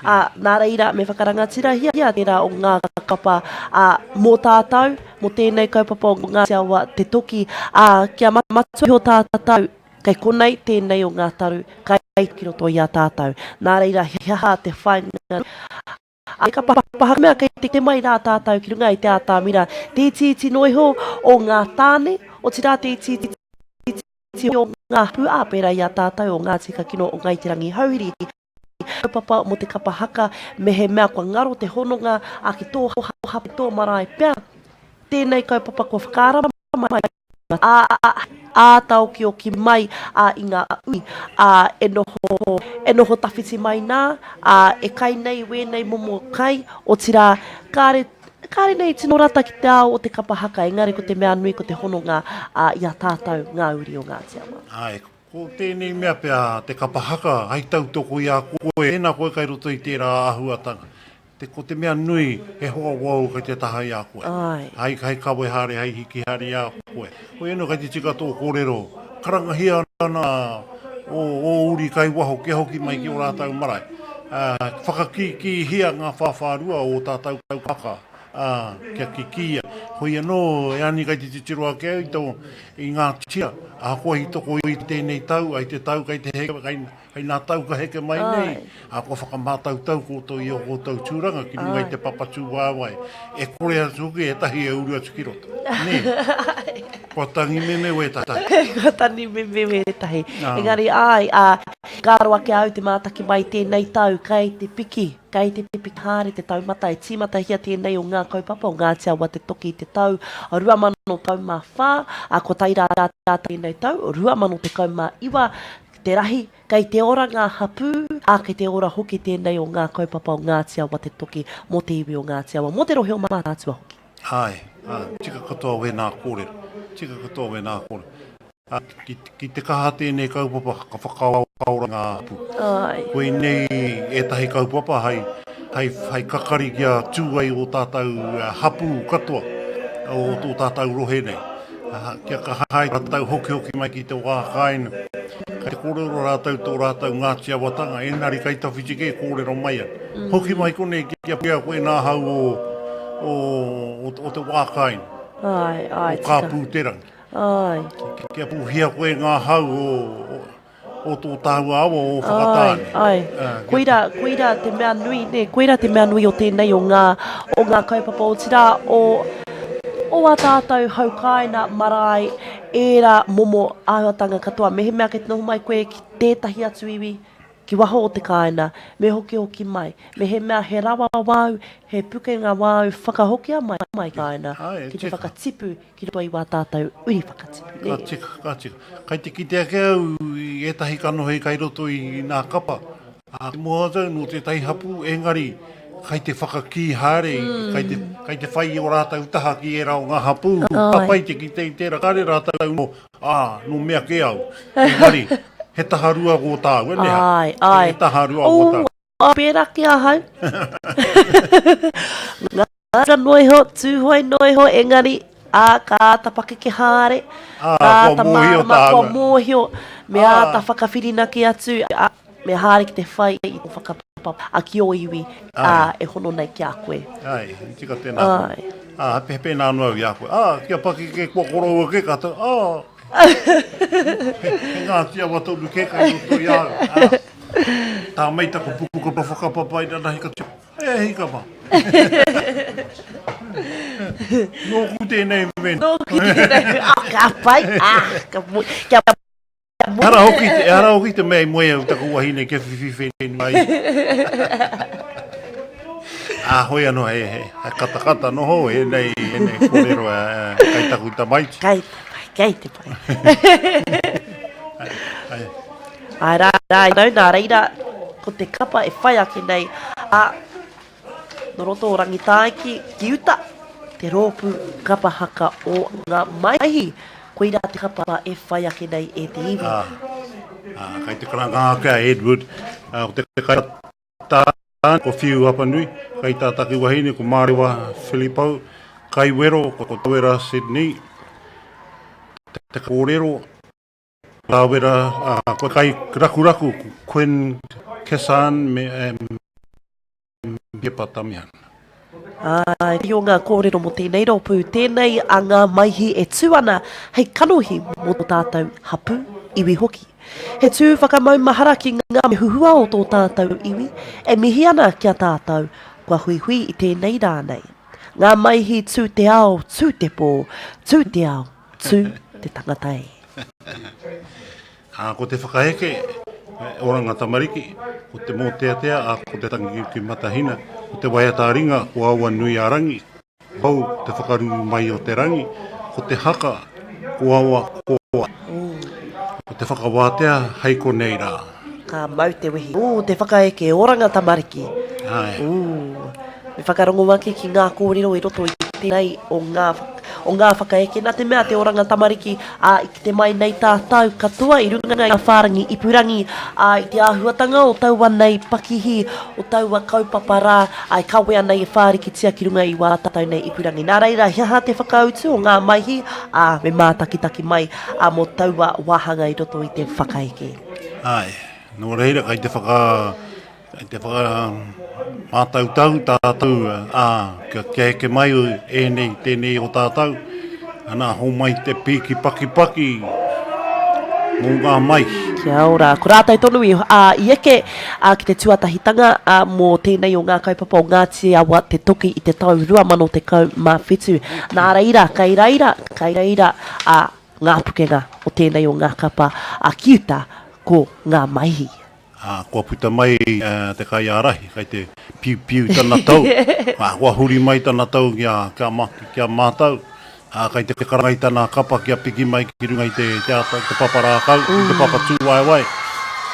Ā, nā reira me whakarangatirahia tērā o ngā kapa, ā, mō tātou, mō tēnei kaupapa o Ngāti Awa te toki, ā, kia matua iho tātou, kei konei tēnei o ngā taru kai ki roto i a tātou. Nā reira, he aha te whāinga, ā, ka paha mea kei te kite mai rā tātou ki runga i te ātamira, te itiiti noa iho o ngā tāne, otirā te itiiti o ngā hapū, ā, pērā i a tātou o Ngāti Kakino o Ngāi Te Rangihouhiri. Kaupapa mō te kapa haka, mehemea kua ngaro te hononga a ki tō hapori, tō marae pea, tēnei kaupapa kua whakaara mai, ā, āta okioki mai ā i ngā ui, ā, e noho, e noho tawhiti mai nā, ā, e kai nei wēnei momo kai, otirā, kāre, kāre nei tino rata ki te ao o te kapa haka, engari ko te mea nui ko te hononga, ā, i a tātou ngā uri o Ngāti Awa. Āe, Ko tēnei mea pea te kapa haka hei tautoko i a koe, tēnā koe kai roto i tērā āhuatanga. Te, ko te mea nui, he hoa wau kai te taha i a koe. Āe. Hai, hai kawe haere, hai hiki haere i a koe. Hoi anō kai te tika tō kōrero, karangahia ana ō, ō uri kai waho kia hoki mai ki ō rātou marae. Ā, whakakīkīhia ngā whāwhārua o ō tātou haka, ā, kia kikīia. Hoi anō, e ani kai te titiro ake au i tō, I ngā tia, ahakoa i toko i tēnei tau, ai te tau kei te heke, kei, kei nā tau ka heke mai nei, ā, kua whakamātautau koutou i ō koutou tūranga ki runga i te papa tūwaewae, e kore atu hoki ētahi e uru atu ki roto. Nē? Kua tangi meme wētahi. Kua tangi meme wētahi. Engari, āe, ā, ka aro ake au te mātaki mai tēnei tau, kei te piki. Kei te piki haere te taumata e tīmatahia tēnei o ngā kaupapa o Ngāti Awa Te Toki i te tau 2014, ā, ko tae rā tēnei tau, 2019, te rahi, kei te ora ngā hapū, ā, kei te ora hoki tēnei o ngā kaupapa o Ngāti Awa Te Toki mō te iwi o Ngāti Awa, mō te rohe o Mātaatua hoki. Āe, āe, tika katoa wēnā kōrero, tika katoa wēnā kōrero. Ā, ki, ki te kaha tēnei kaupapa ka whakaora ngā hapū. Āe. Koinei ētahi kaupapa hai, hai, hai kakari kia tū ai ō tātou hapū katoa o tō tātou rohe nei. Ā, kia kaha ai rātou hokihoki mai ki te wā kāinga. Kai te kōrero rātou tō rātou Ngāti Awatanga, engari kai tawhiti kē kōrero mai ana. Hoki mai konei kia puea koe nā hau o, o, o, o te wā kāinga. Āe, āe, O tika. Kāpūterangi. Āe. Kia pūhia koe ngā hau o, o tō tāua awa o Whakatāne. Āe, āe. Koira, koira te mea nui, nē, koira te mea nui o tēnei o ngā, o ngā kaupapa, otirā, o, o ā tātou hau kāina, marae, ērā momo āhuatanga katoa. Mehemea kei te noho mai koe ki tētahi atu iwi, ki waho o te kāina, me hokihoki mai. Mehemea he rawa wāu, he pukenga wāu, whakahokia mai ki te kāina, ki te whakatipu ki roto i wā tātou uri whakatipu, nē? Ka tika, ka tika. Kai te kite ake au i ētahi kanohi kai roto i nā kapa. Ā, te moa atu nō tētahi hapū, engari kai te whakakī haere, kai te, kai te whai i ō rātou taha ki ērā o ngā hapū. Ka pai te kite i tērā, kāre rātou nō, ā, nō mea kē au. Engari, he taha rua wō tāua, nē ha? Āe, āe. He taha rua wō tāua. Ō, pērā ki ahau. Ngāra noa iho, Tūhoe noa iho, engari, ā, ka āta pakeke haere, Ā, ka kua āta mōhio mārama, kua tāua. mōhio, me Ā. āta whakawhirinaki atu, ā, me haere ki te whai i tō whakapapa, ā, ki ō iwi, ā, Āe. e hono nei ki a koe. Āe, i tika tēnā koe. Āe. Ā, he pēnā anō au i a koe. Ā, kia pakeke kua koroua kē ka tau, ā, he, he Ngāti Awa tonu kē kai roto i a au. Ā. Tā mai taku pukapa whakapapa i rarahi ka tū. E hika ma. Nōku tēnei mena. Nōku tēnei. Oh, ka pai. Ah, ka moe. Kia moe. Ehara hoki, ehara hoki te mea i moe au taku wahine kia whiwhi whenua ai. Ā, hoi anō, he, he, he katakata noho ēnei, ēnei kōrero kai taku tamaiti. Kei te pai, kei te pai. Ai, ai. Āe rā, rā, nā reira, ko te kapa e whai ake nei, ā, nō roto o Rangitāiki ki uta, te rōpū kapa haka o Ngā Maihi. Koirā te kapa e whai ake nei e te iwi. Ā, ā, kai te karanga ake a Edward, ā, ko te kaitāne ko Whiu Apanui, kaitātaki wahine ko Mārewa Philippou, kaiwero ko Tawera Sydney, te kōrero, Tāwera, ā, ko kai rakuraku, ko Quinn Kissan me, Pepa Tamihana. Āe, o ngā kōrero mō tēnei rōpū, tēnei a Ngā Maihi e tū ana hei kanohi mō tō tātou hapū, iwi hoki. He tū whakamaumahara ki ngā mea huhua o tō tātou iwi e mihi ana ki a tātou kua huihui i tēnei rā nei. Ngā Maihi tū te ao, tū te pō, tū te ao, tū te tangata e. Ā, ko te whakaheke, oranga tamariki, ko te mōteatea, ā, ko te tangi ki Matahina, ko te waiata-ā-ringa, ko Awanui-ā-rangi, ko Hou, te whakaruru mai o te rangi, ko te haka, ko Awa, ko Awa. Ko te whakawātea hei konei rā. Ka mau te wehi. Ū, te whakaeke, oranga tamariki. Āe. Ū. Me whakarongo ake ki ngā kōrero i roto i tēnei o ngā, o ngā whakaeke. Nā te mea te oranga tamariki, ā, i kite mai nei tātou katoa i runga i ngā whārangi ipurangi, ā, i te āhuatanga o taua nei pakihi, o taua kaupapa rā, ā, e kawea nei e whārikitia ki runga i wā tātou nei ipurangi. Nā reira, he aha te whakautu o ngā maihi, ā, me mātakitaki mai, ā, mō taua wāhanga i roto i te whakaeke. Āe, nō reira, kai te whaka, Kei te whakamātautau tātou, ā, kia eke mai ēnei, tēnei o tātou, ana, homai te pīki pakipaki mō ngā mai. Kia ora. Ko rātou tonu i, ā, i eke, ā, ki te tuatahitanga, ā, mō tēnei o ngā kaupapa o Ngāti Awa Te Toki i te tau 2017. Nā reira, kei reira, kei reira, ā, ngā pukenga o tēnei o ngā kapa, ā, ki uta, ko Ngā Maihi. Ā, kua puta mai te kaiārahi, kei te piupiu tana tou, ā, kua huri mai tana tou ki a, ki a, ki a mātou, ā, kei te karanga i tana kapa kia piki mai ki runga i te, te ata, te papa rākau, i te papa tūwaewae.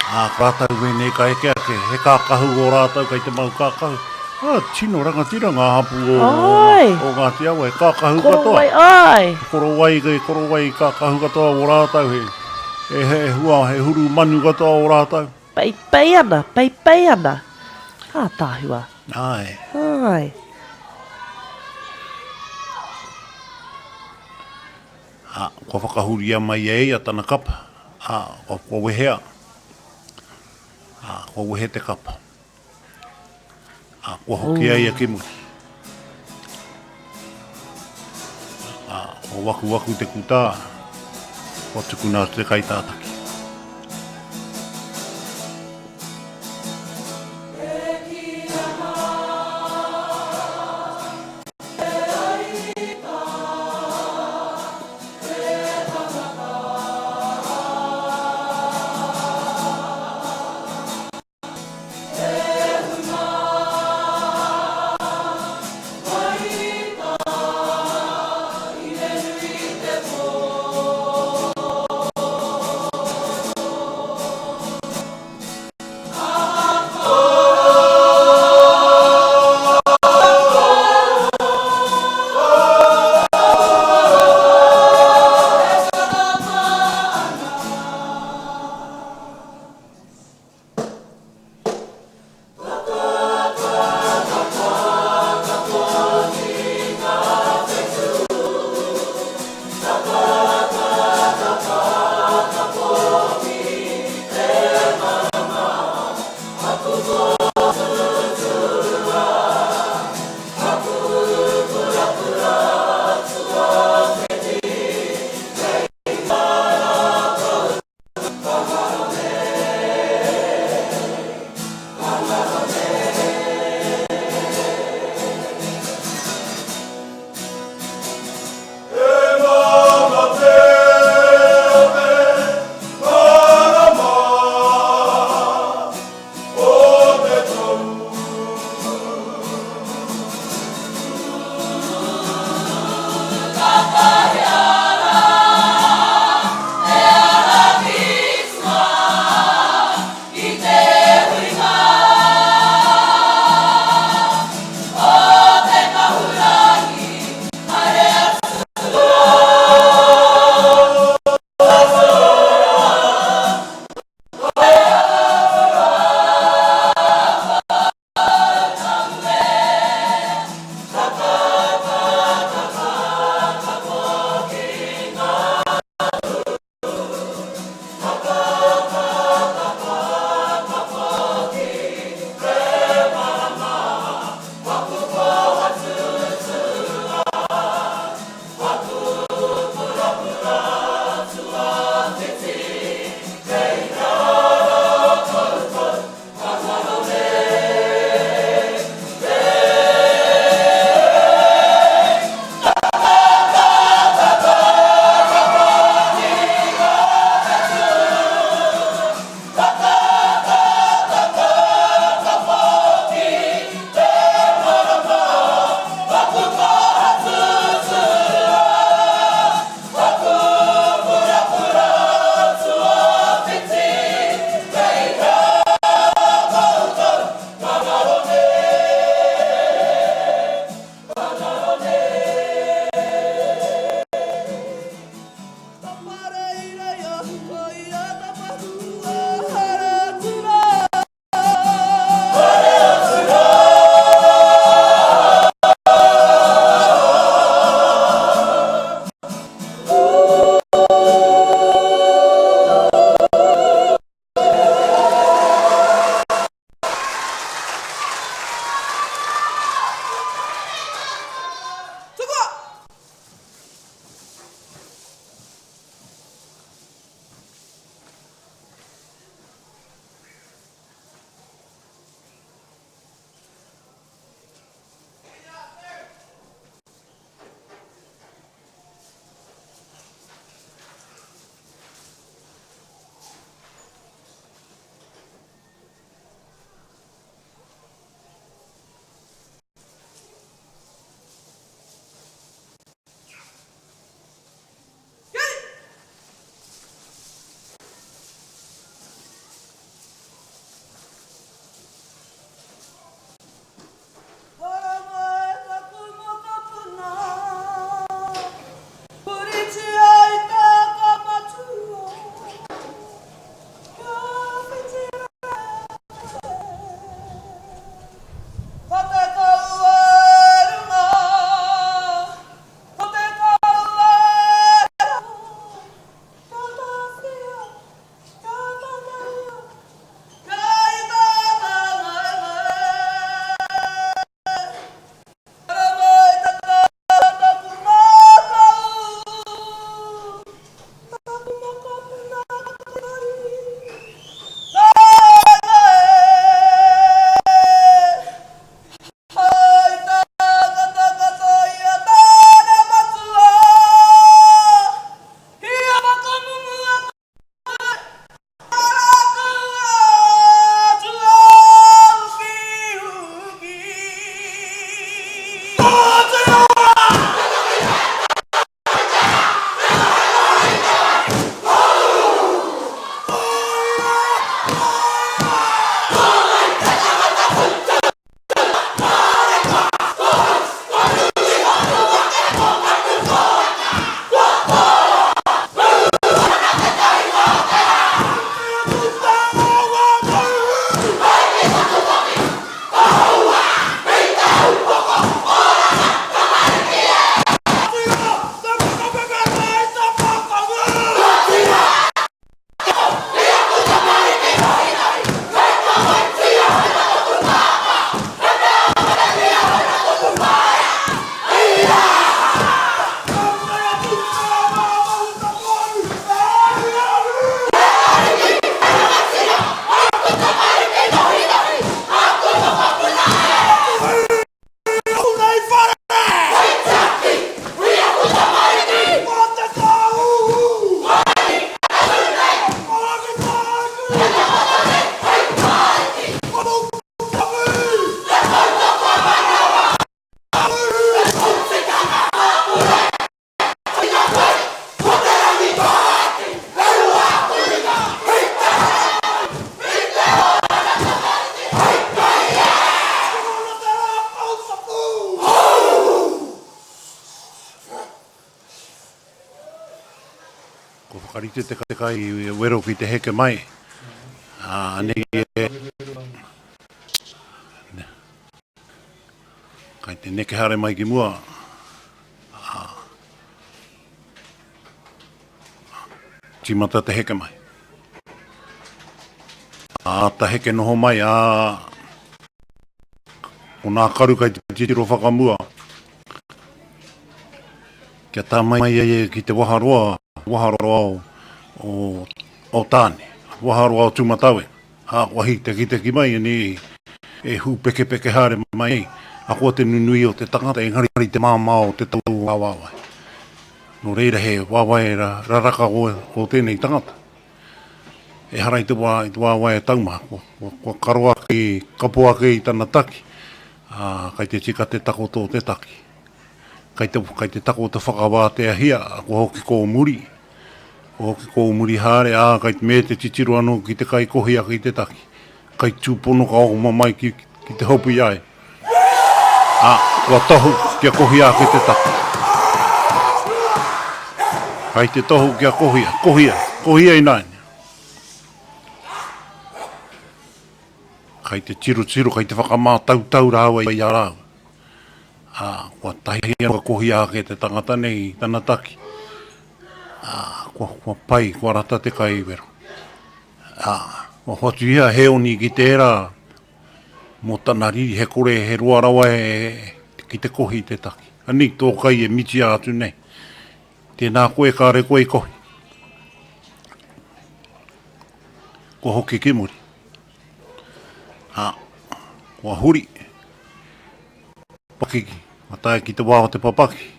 Ā, ko rātou wēnei ka eke ake, he kākahu ō rātou kei te mau kākahu. Ā, tino rangatira ngā hapū o, Āe! o Ngāti Awa, he kākahu katoa. Korowai, āe! He korowai, he korowai kākahu katoa ō rātou, he. He hua, he huru manu katoa o rātou. Peipei ana, peipei ana. Ātaahua. Āe. Āe. Ā, kua whakahuria mai e ia tana kapa, ā, kua wehea, ā, kua wehe te kapa. Ā, kua hoki a ia ki muri. Ā, kua wakuwaku te kutā, kua tukuna atu te kaitātaki. Kua whakarite te kai wero ki te heke mai. Ā, anei e... Kai te neke haere mai ki mua. Ā, tīmata te heke mai. Āta heke noho mai, ā, ko nā karu kai te titiro whakamua. Kia tā mai ai e ki te waharoa, waharoa o, o, o Tāne, waharoa o Tūmatawe. Ā, kua hītekiteki mai ēnei e hūpekepeke haere mai nei, akoa te nunui o te tangata, engari te māmā o te tau o ngā waewae. Nō reira he waewae raraka o tēnei tangata. Ehara i te wā, i te waewae taumaha, kua, kua, kua karo ake, kapo ake i tana taki, ā, kai te tika te takoto o te taki. Kai te, kai te takoto whakawāteahia, kua hoki kō muri, kua hoki kō muri haere, ā, kai me te titiro anō ki te kaikohi ake i te taki. Kai tūpono ka oma mai ki, ki te hopu i a ia. Ā, kua tohu kia kohia ake te taki. Kai te tohu kia kohia, kohia, kohia ināianei. Kai te tirotiro, kai te whakamātautau rāua i a rāua. Ā, kua tahi anō ka kohia ake te tangata nei i tana taki. Ā, kua, kua pai, kua rata te kai wero. Ā, kua hoatu ia he oni ki tērā Mō tana riri, he kore, he roa rawa e, ki te kohi te taki. Anei tō kai e mitia atu nei. Tēnā koe, kāre koe i kohi. Kua hoki ki muri. Ā, kua huri. Pakiki, kua tae ki te wā o te papaki.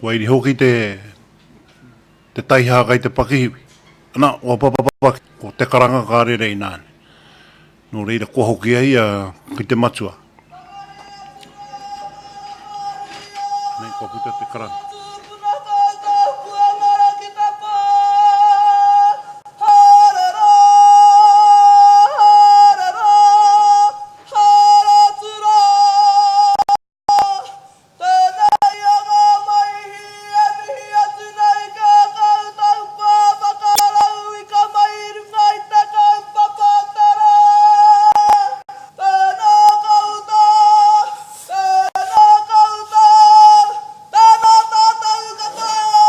Kua iri hoki te, te taihā kai te pakihiwi. Ana, kua papapaki, ko te karanga ka rere ināne. Nō reira, kua hoki ai ia ki te matua. Nei, kua puta te karanga. Tēnei a ngā maihi e mihi atu nei ki a koutou kua whakarauika mai i runga i te kaupapa o te rā. Tēnā koutou, tēnā koutou, tēnā tātou katoa.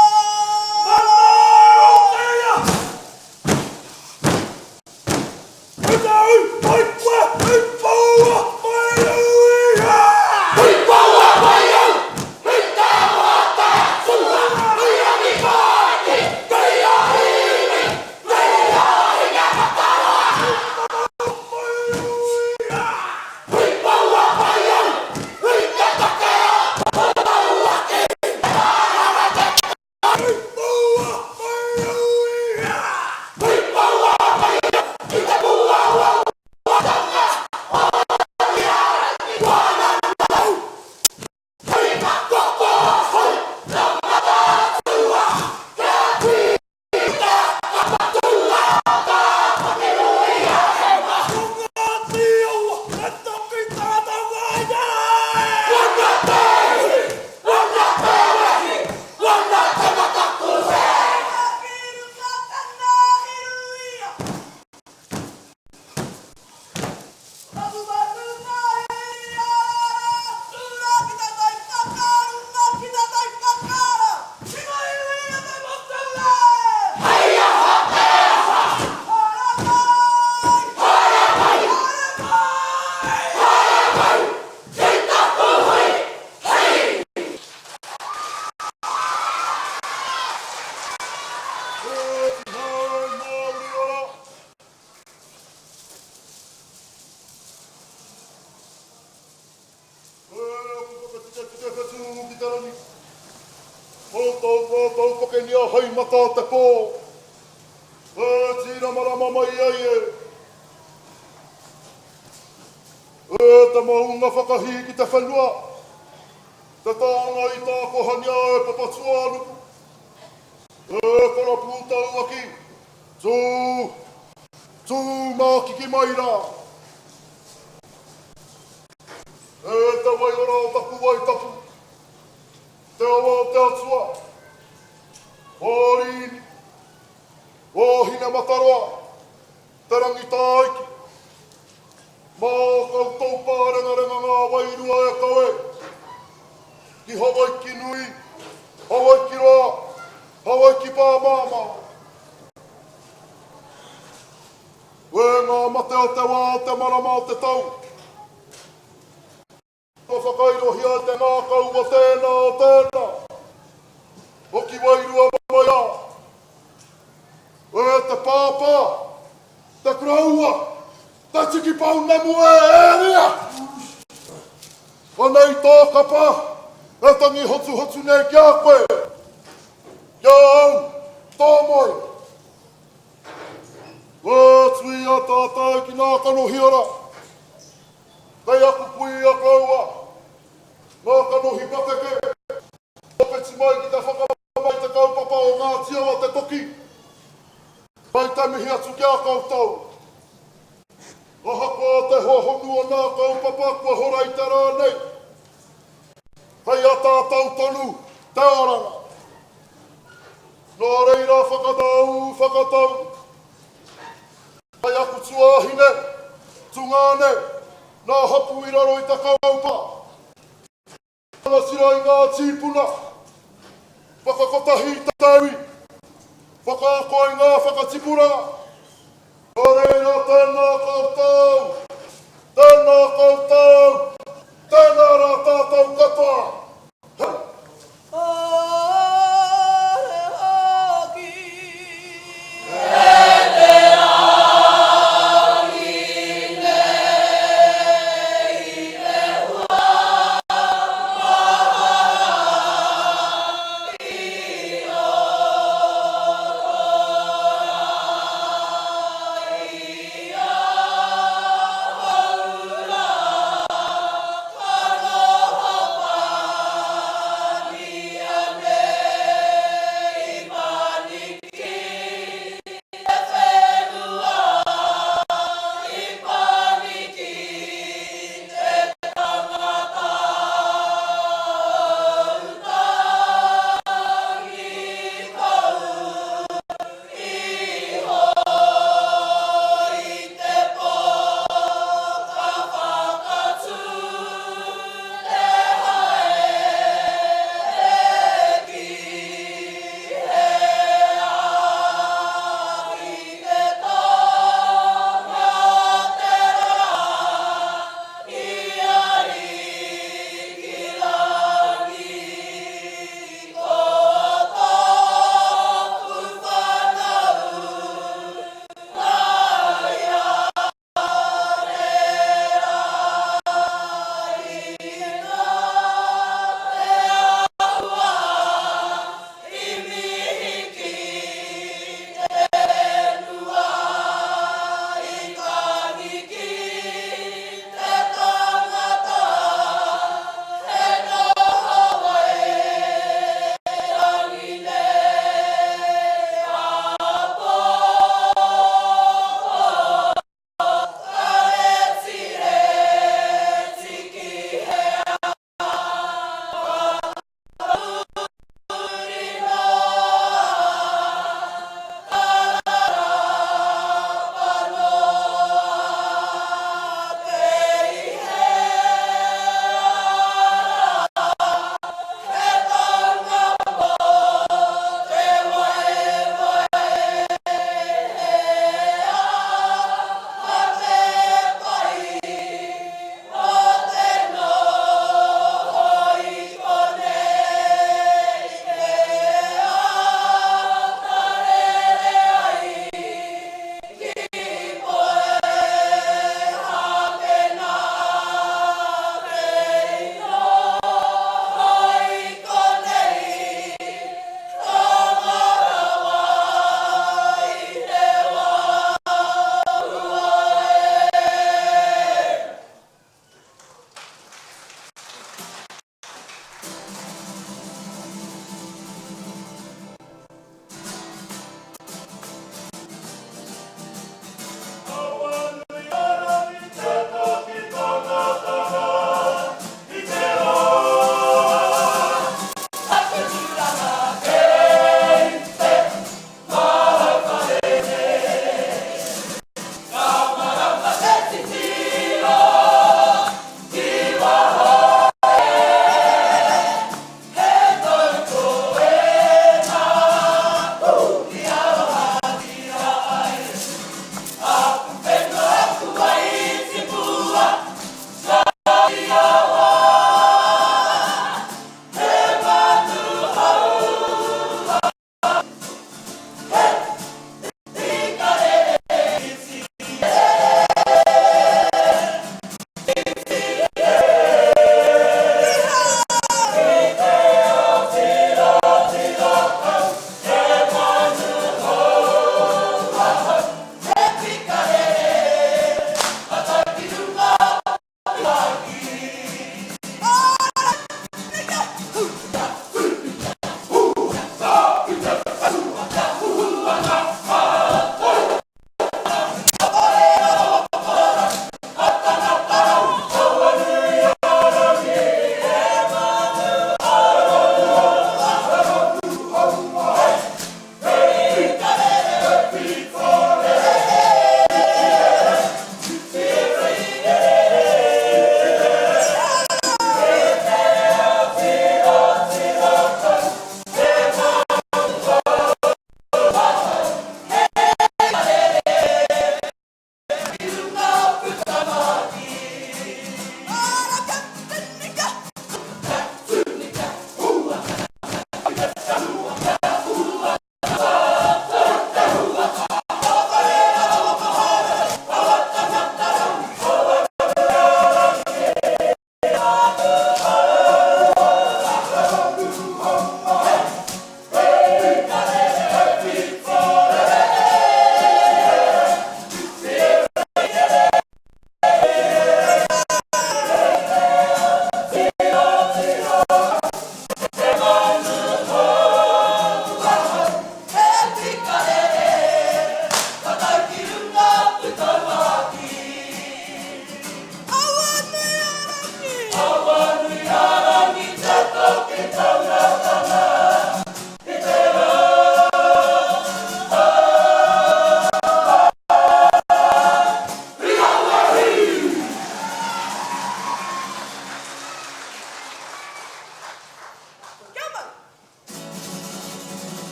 O Hinemataroa, Te Rangitāiki, mā ō koutou pārengarenga ngā wairua e kawe ki Hawaiki nui, Hawaiki roa, Hawaiki pāmāmā. Wē ngā mate o te wā, o te marama, o te tau. Kua whakairohia e te ngākau o tēnā, o tēnā. Hoki wairua mai rā. E te pāpā, te koroua, te tiki pounamu e Ēria! Anei tō kapa e tangi hotuhotu nei ki a koe, ki a au, tō moe. Atu i a tātou ki ngā kanohi ora. Kei aku kuia koroua, ngā kanohi pakeke, kōpeti mai ki te whakamana i te kaupapa o Ngāti Awa Te Toki. Kai te mihi atu ki a koutou. Ahakoa te hohonu o nā kaupapa kua hora i te rā nei, kei a tātou tonu te oranga. Nō reira whakatau, whakatau. Kai aku tuāhine, tungāne, nā hapu i raro i te kaupapa. Rangatira i ngā tīpuna, whakakotahi i te iwi, whakaako i ngā whakatipuranga. Nō reira, tēnā koutou, tēnā koutou, tēnā rā tātou katoa. Hei!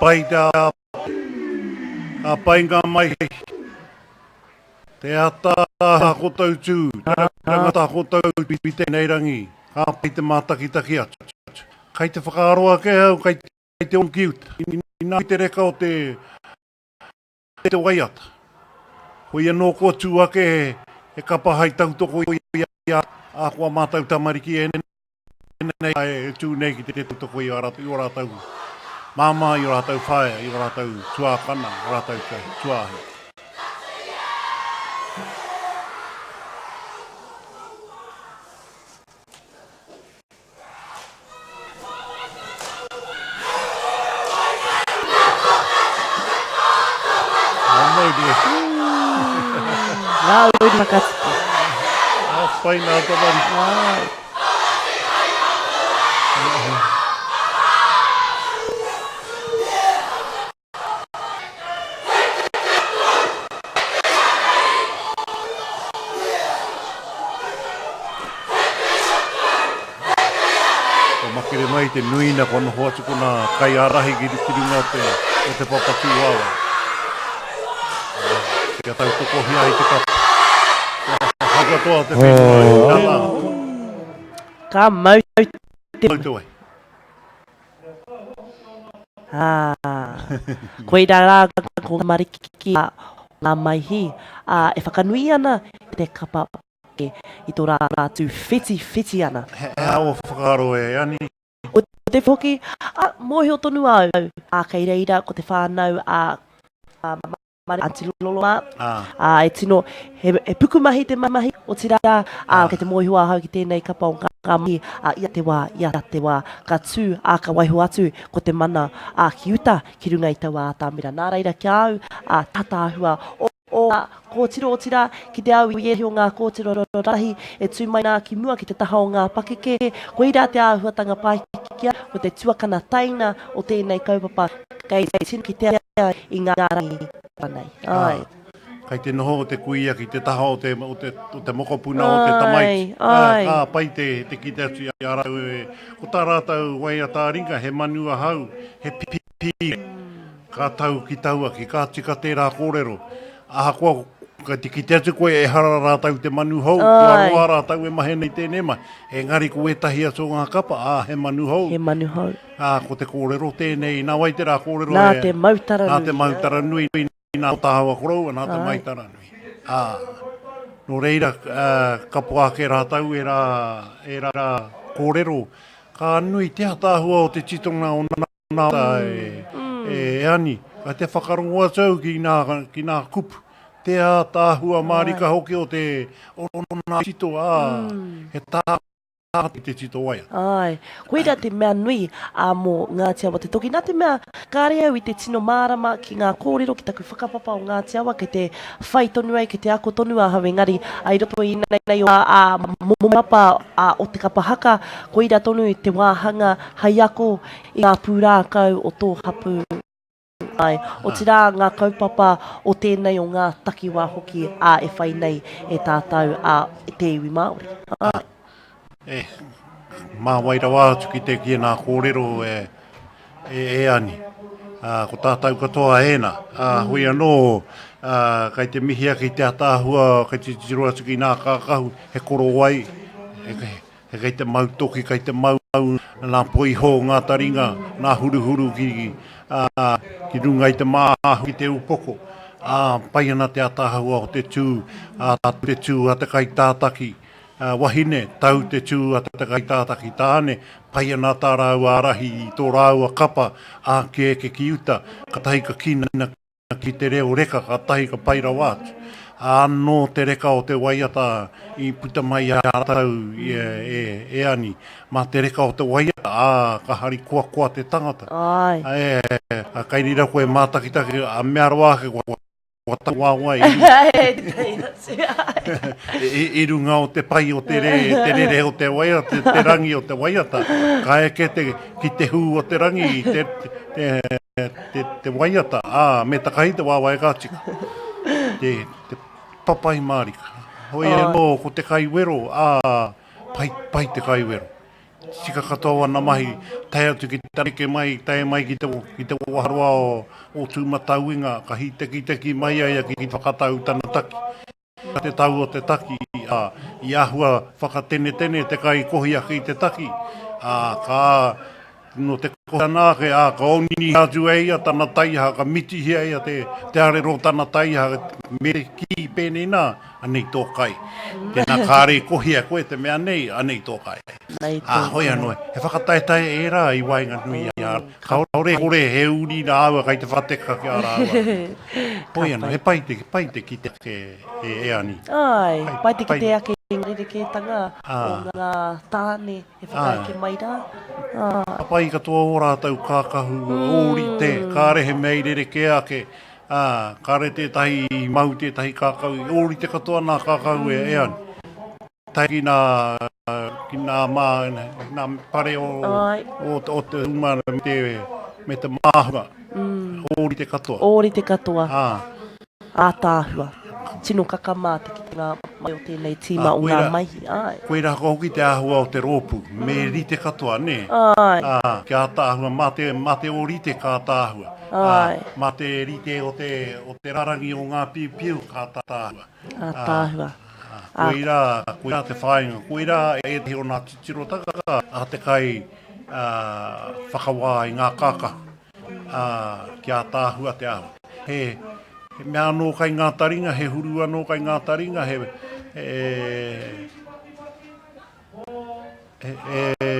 Pai te Ka pai ngā maihi. Te ataahua koutou tū, te rangata koutou i tēnei rangi, ka pai te mātakitaki atu. Kai te whakaaro ake au kai te ō ki uta, inā te reka o te te waiata. Hoi anō kua tū ake he kapa hai tautoko i a ko ā mātou tamariki ēnei. Nei e tū nei ki te tautoko i ō rātou māmā, i ō rātou whaea, i ō rātou tuākana, ō rātou tuāhine. Ngā uri whakatipu. Ngā pai nā tamariki. Kua makere mai te nui na kua noho atu ko nā kaiārahi ki runga o te, o te papa tūāwae. Kia tautokohia ai te kapa. Kua hau katoa te whenua i ngā rā. Ka mau te. Mau te wai. Ah, koirā rā ko ngā tamariki a ngā maihi, ā, e whakanui ana i te kapa i tō rātou whitiwhiti ana. He aha ō whakaaro e Ani? Ko te hoki, ā, mōhio tonu au, ā, kei reira ko te whānau a, a Aunty Lolo mā, ā, e tino, he, he pukumahi te mahi, otirā, ā, kei te mōhio ahau ki tēnei kapa o ngā mahi, ā, ia te wā, ia te wā, ka tū, ā, ka waiho atu ko te mana, ā, ki uta, ki runga i taua ātamira. Nā reira, ki a au, ā, tātāhua o, o ngā kōtiro, otirā, ki te au i ētahi o ngā kōtiro rahi e tū mai nā ki mua ki te taha o ngā pakeke, koirā te āhuatanga pai ki a, ko te tuakana teina o tēnei kaupapa kei tino kitea i ngā rangi nei. Āe. Kei te noho te kuia ki te taha o te, o te, o te mokopuna o te tamaiti. Āe, Ka pai te, te kite atu i a rātou e, ko tā rātou waiata ā-ringa, he manu ahau, he pī, ka tau ki tauaki, ka tika tērā kōrero. Ahakoa, kei te kite atu koe ehara rātou te manu hou, kua roa rātou e mahi nei tēnei mahi. Engari ko ētahi atu o ngā kapa, ā, he manu hou. He manu hou. Ā, ko te kōrero tēnei, nā wai tērā kōrero e. Nā te Mautaranui. Nā te Mautaranui, nā tāua koroua, nā te Mautaranui. Ā, nō reira, kapoa ake rātou ērā, ērā kōrero. Ka nui te ataahua o te titonga o nā e, e Ani. Ka te whakarongo atu au ki nā, ki nā kupu. Te ātaahua mārika hoki o te, o nā tito, ā, he tā. ki te tito waiata. Āe, koirā te mea nui ā mō Ngāti Awa Te Toki. Nā te mea, kāre au i te tino mārama ki ngā kōrero, ki taku whakapapa o Ngāti Awa, kei te whai tonu ai, kei te ako tonu ahau engari, ā, i roto i ēnei o ā momo papa ā o te kapa haka, koirā tonu te wāhanga hai ako i ngā pūrākau o tō hapū. Āe, otirā ngā kaupapa o tēnei o ngā takiwā hoki ā e whai nei e tātou ā te iwi Māori. Āe. E, mā wai rawa atu ki te ki ēnā kōrero e, e, e Ani. Ā, ko tātou katoa ēnā. Ā, hoi anō, ā, kai te mihi ake i te ataahua, kai te titiro atu ki nā kākahu, he korowai, he, He kei te mau toki, kei te mau nā poiho ngā taringa, nā huruhuru ki, ā, ki runga i te māhu ki te upoko. Ā, pai ana te ataahua o te tū, ā, te tū a te kaitātaki wahine, tau te tū a te kaitātaki tāne, pai ana tā rāua ārahi i tō rāua kapa, ā, kia eke ki uta, katahi ka kīnaki Ki te reo reka katahi ka pai rawa atu. Anō te reka o te waiata i puta mai i a rātou e Ani. Mā te reka o te waiata, ā, ka harikoakoa te tangata. Āe. E, kai reira koe mātakitaki, a mea rawa ake kua tau wawae i runga. I runga o te pai o te rere o te waiata, te rangi o te waiata, ka eke te, ki te hū o te rangi, te, te, Te, te waiata, ā, me takahi te wāwae ka tika. Te, te papai mārika. Hoi oh. anō, ko te kaiwero, ā, pai, pai te kaiwero. tika katoa wana mahi, tae atu ki te neke mai, tae mai ki te, ki te waharoa o, o Tūmatauenga, ka hītekiteki mai a ia ki te whakatau tana taki. Ka te tau o te taki, ā, i āhua whakatenetene te kaikohi ake i te taki, ā, ka, nō te kohi ana ake, ā, ka oniniha atu e ia tana taiaha, ka mitihia e ia te, te arero o tana taiaha, me te kī pēnei nā, anei tō kai. Tēnā kāre i kohia koe te mea nei, anei tō kai. Ā, hoi anō, he whakataetae ērā i waenganui i a, kāore kore he uri rāua kai te whateka ki a rāua. Hoi anō, he pai te, pai te kite ake e, e Ani. Āe, pai te kite ake i ngā rerekētanga o ngā tāne e whakaeke mai rā. Ka pai katoa ō rātou kākahu ōrite, kāre he mea i rerekē ake, ā, kāre tētahi i mau tētahi kākahu, i ōrite katoa nā kākahu e, e Ani. Tae ki nā, ki nā mā, ki nā pare o, o, o te uma me te, me te māhunga. Ōrite katoa. Ōrite katoa. Ā. Ātaahua. Tino kakamā te kitenga mai o tēnei tīma o ngā maihi, āe. Koirā hoki te āhua o te rōpū, me rite katoa, nē? Āe. Ā, kia ātaahua, mā te, mā te ōrite ka ātaahua. Āe. Ā, mā te rite o te, o te rārangi o ngā piupiu ka ātaahua. Ātaahua. Ā, koirā, koirā te whāinga, koirā ētahi o ngā titirotanga a te kai, ā, whakawā i ngā kākahu. ā, kia ātaahua te āhua. He, he mea anō kai ngā taringa, he huru anō kai ngā taringa, he, he, he, he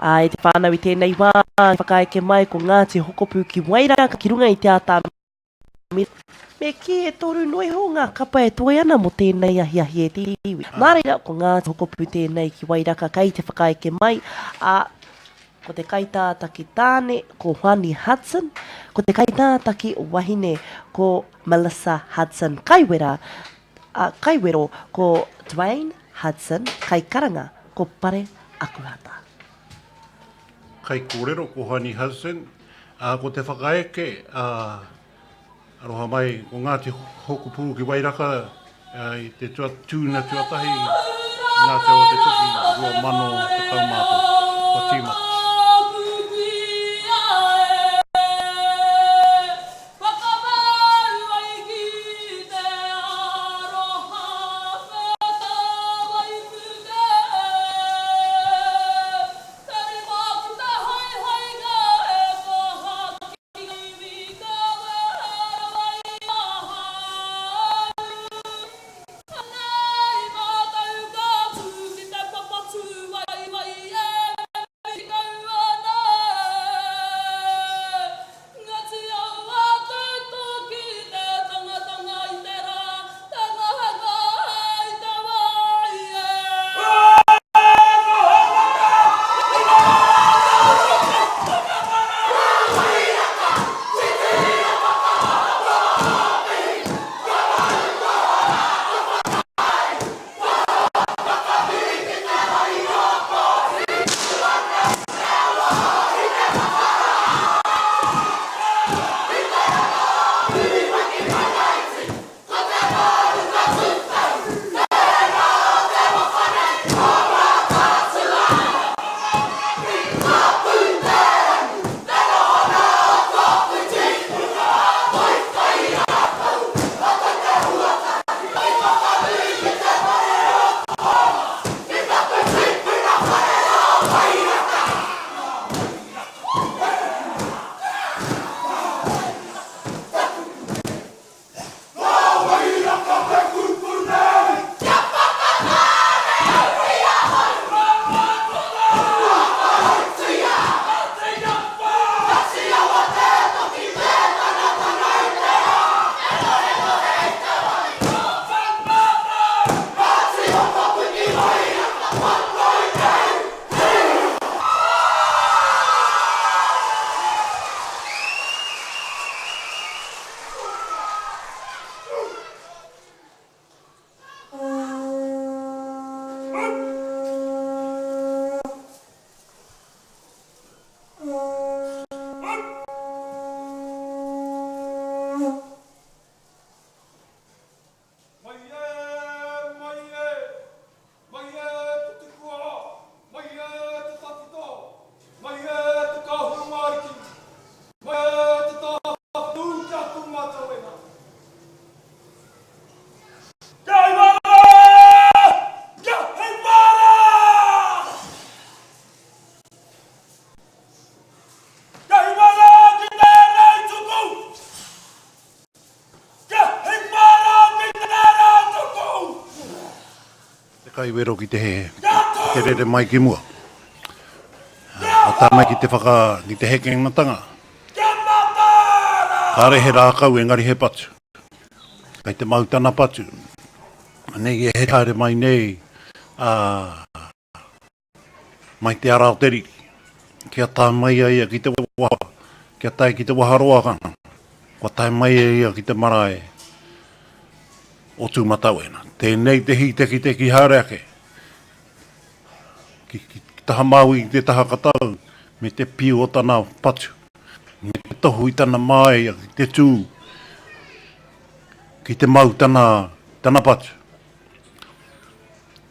Ā, e te whānau i tēnei wā, i whakaeke mai ko Ngāti Hokopū ki Wairaka ki runga i te atamira. Me kī e toru noa iho ngā kapa e toe ana mō tēnei ahiahi e te iwi. Nā reira, ko Ngāti Hokopū tēnei ki Wairaka kei te whakaeke mai, ā, ko te kaitātaki tāne ko Hoani Hudson, ko te kaitātaki wahine ko Melissa Hudson Kaiwera, ā, kaiwero ko Dwayne Hudson, kaikaranga ko Pare Akuhata. Kaikōrero ko Hoani Hudson, ā, ko te whakaeke, ā, aroha mai, ko Ngāti Hokopū ki Wairaka, ā, i te tua, tūna tuatahi i Ngāti Awa Te Toki 2013. Kua tīmata. kaiwero ki te te rere mai ki mua. Ka tae mai ki te whaka, ki te hekengatanga. Kāre he rākau engari he patu. Kei te mau tana patu. Nei e haere mai nei a mai te ara o te riri. Kia tae mai a ia ki te waha, kia tae ki te waharoa, kua tae mai a ia ki te marae o Tūmatauena. Tēnei te hītekiteki haere ake ki, ki taha Māui, ki te taha Katau, me te piu o tana patu, me te tohu i tana māia ki te tū, ki te mau tana, tana patu.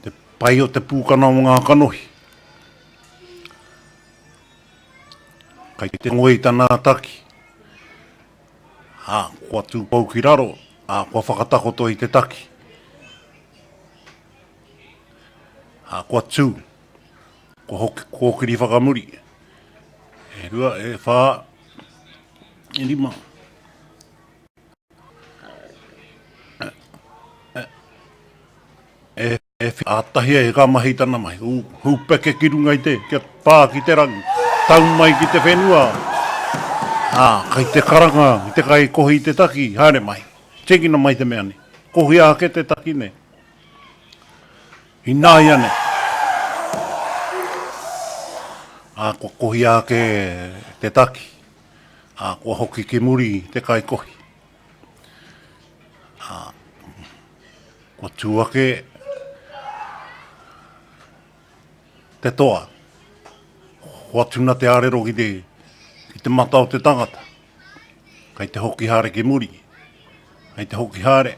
Te pai o te pūkana o ngā kanohi. Kai te ngoi tana taki. Ā, kua tūpou ki raro, ā, kua whakatakoto i te taki. Ā, kua tū, kua hoki kōkiri whakamuri. E rua, e whā, e rima. E, e ātahi ai ka mahi tana mahi. Hū, hūpeke ki runga i te, kia pā ki te rangi. Tau mai ki te whenua. Ā, kai te karanga, i te kai kohi i te taki, haere mai. Tīkina mai te mea nei. Kohia ake te taki nei. Ināiane. Ā, kua kohia ake te taki. Ā, kua hoki ki muri te kaikohi. Ā, kua tū ake te toa. Hoatuna te ārero ki te, ki te mata o te tangata. Kei te hoki haere ki muri. Kei te hoki haere.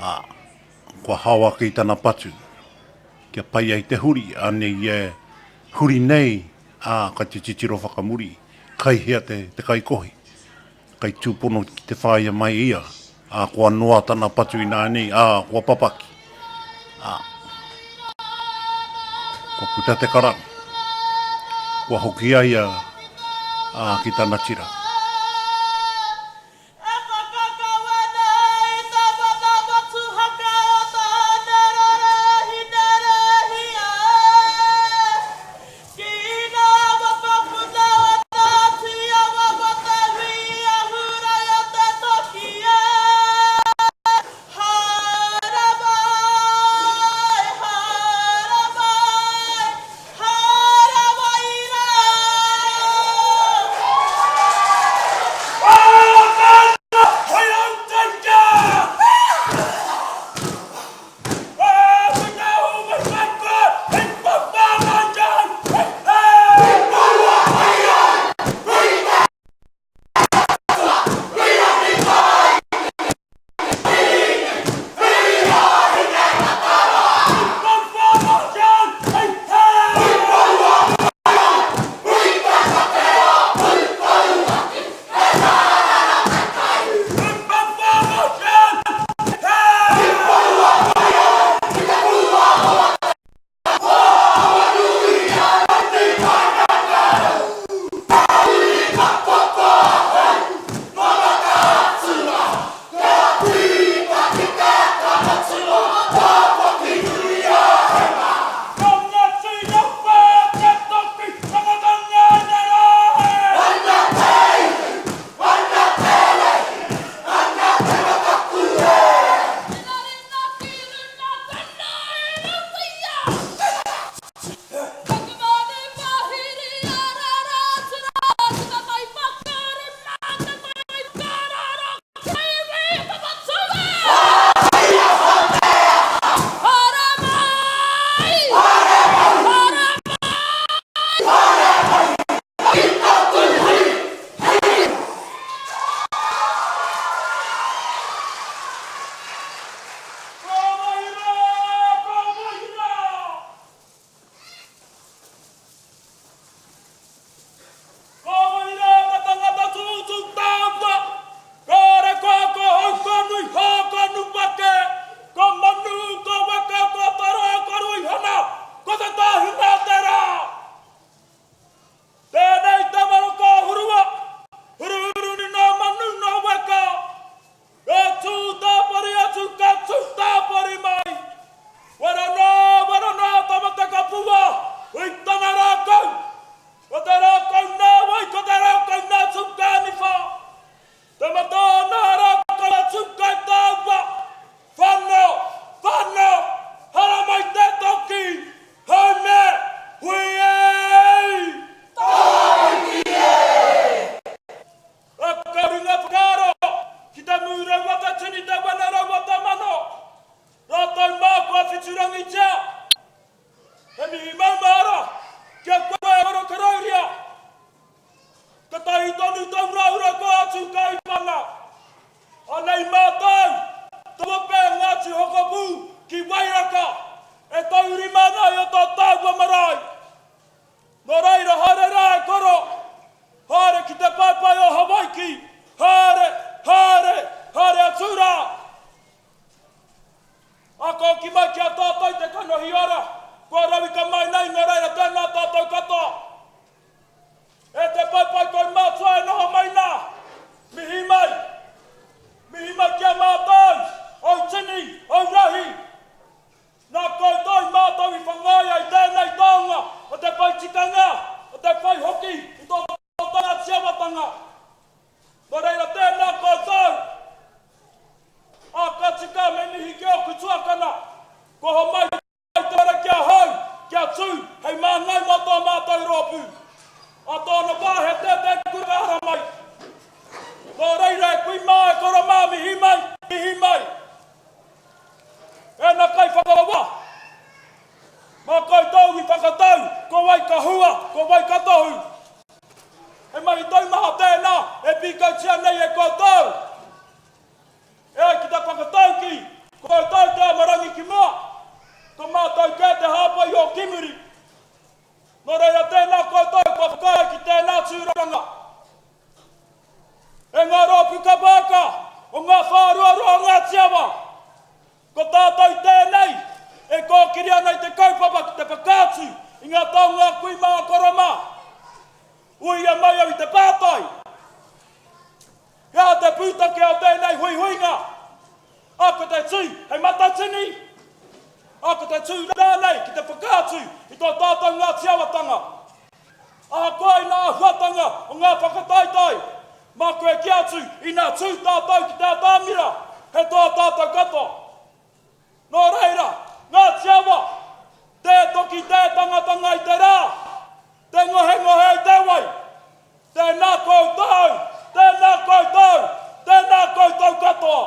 Ā, kua hao ake i tana patu. Kia pai ai te huri, anei e huri nei, ā, kai te titiro whakamuri, kai hea te, te kaikohi. Kai tūpono ki te whāia mai ia, ā, kua noa tana patu ināianei, ā, kua papaki. Ā, kua puta te karanga. Kua hoki a ia, ā, ki tana tira. E whakakau ana i te mana motuhake o Tānerore Hinerehia Ki ngā mokopuna o Ngāti Awa mō te hui ahurei o Te Toki e Haere mai, haere mai, haere mai rā. hoki i tō tātou Ngāti Awatanga. Nō reira tēnā koutou. Ā, ka tika me mihi ki ōku tuakana, kua homai te whare ki ahau kia tū hei māngai mō tō mātou rōpū. Ā tōna wā he tētē kura ka haramai. Nō reira e kui mā e koro mā mihi mai, mihi mai. Ēnā kaiwhakawā, mā koutou i whakatau ko wai ka hua, ko wai ka tohu. He mahi taumaha tēnā e pīkautia nei e koutou. E ai ki te whakataukī, ko koutou te amarangi ki mua, ko mātou kē te hāpai o ki muri. Nō reira tēnā koutou kua whakaae ki tēnā tūranga. E ngā rōpū kapa o ngā whāruarua o Ngāti Awa, ko tātou tēnei e kōkiri ana i te kaupapa ki te whakaatu i ngā taonga a kui mā a koro mā. Uia mai au i te pātai, He aha te pūtake o tēnei huihuinga? Ā, ko te tū hei matatini, ā, ko te tū rānei ki te whakaatu i tō tātou Ngāti Awatanga. Ahakoa i ngā āhuatanga o ngā whakataetae, māku e kī atu inā tū tātou ki te atamira, he toa tātou katoa. Nō reira, Ngāti Awa, tē toki tē tangatanga i te rā, tē ngohengohe i te wai, Tēnā koutou! Tēnā koutou! Tēnā koutou katoa!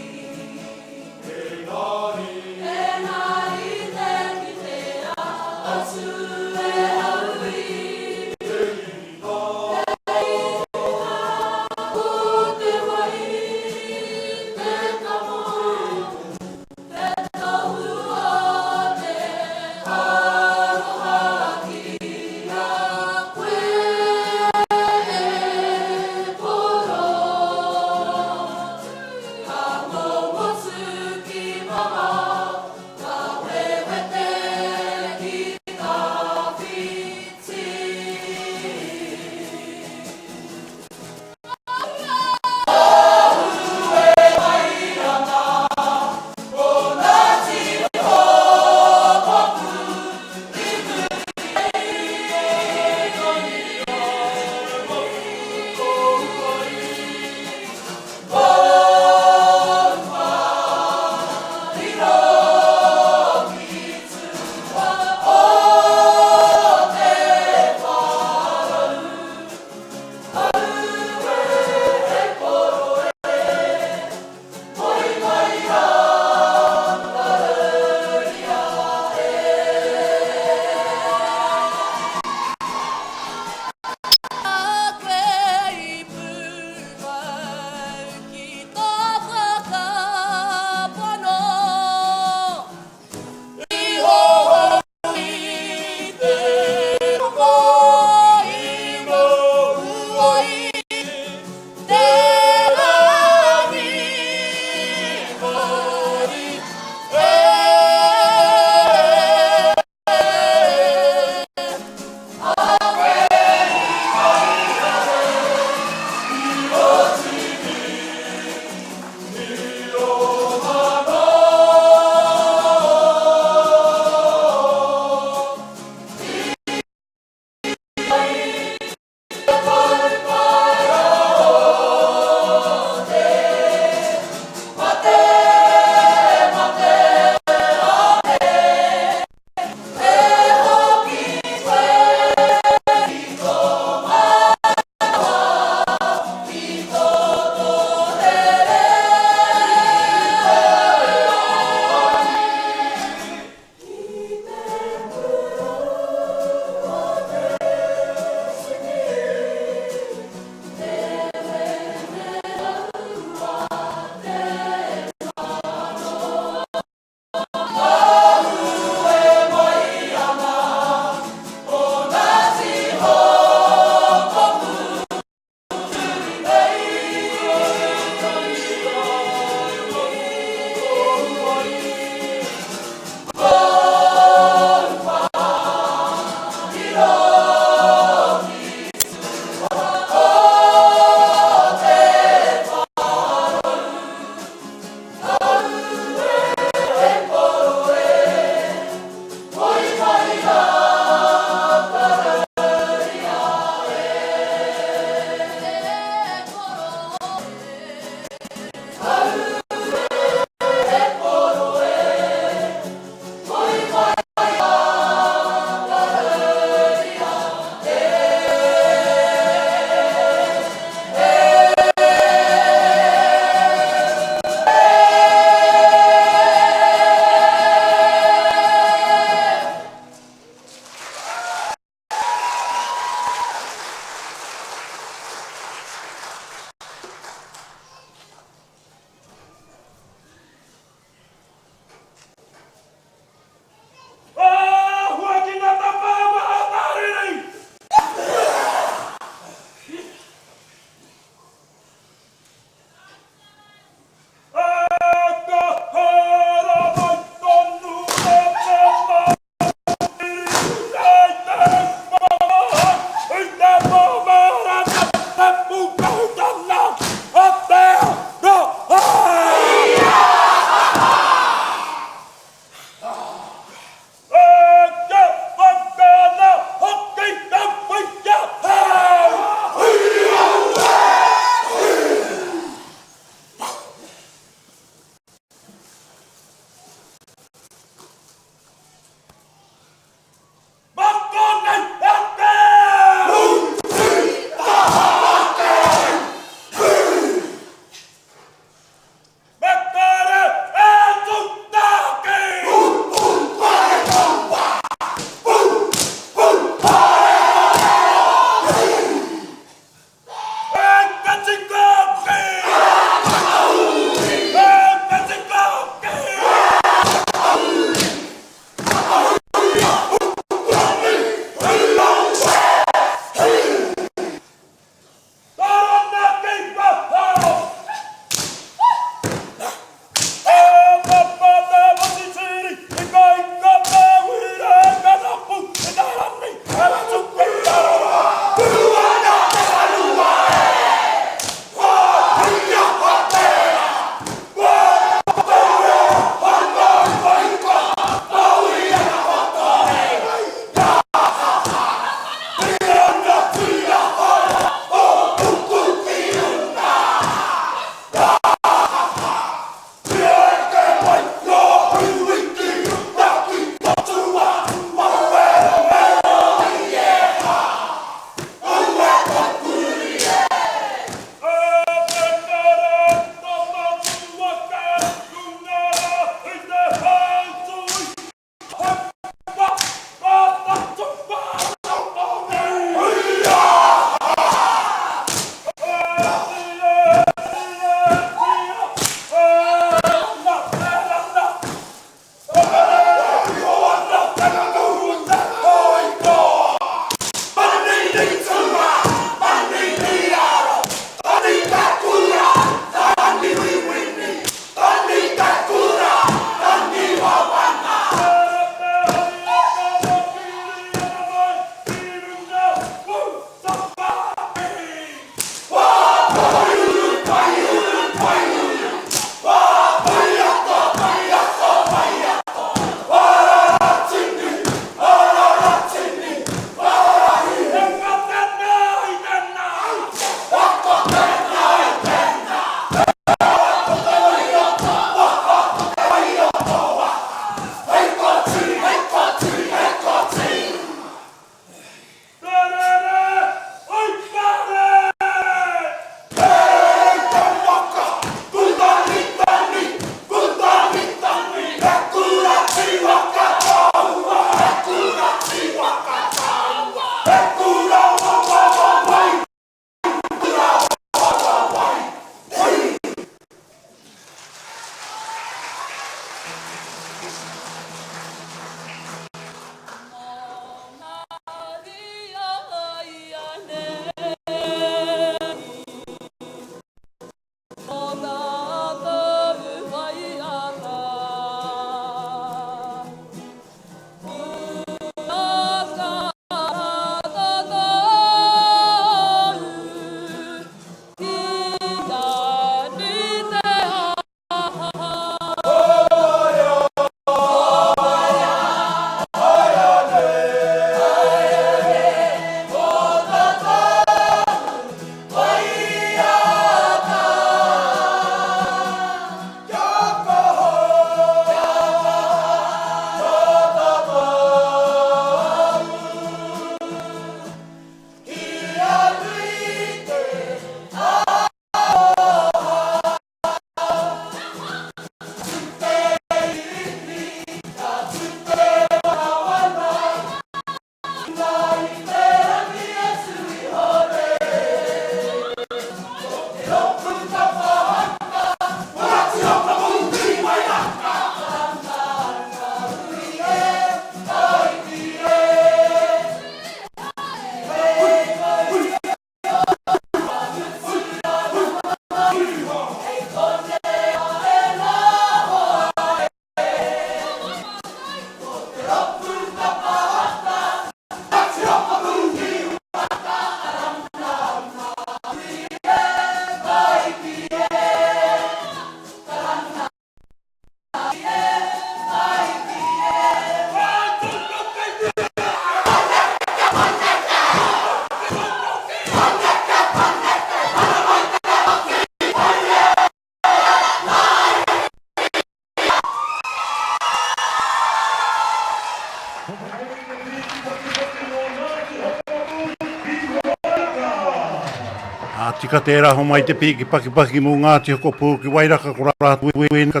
Ā, tika tērā homai te pīki pakipaki mō Ngāti Hokopū ki Wairaka ko rātou wēnei ka,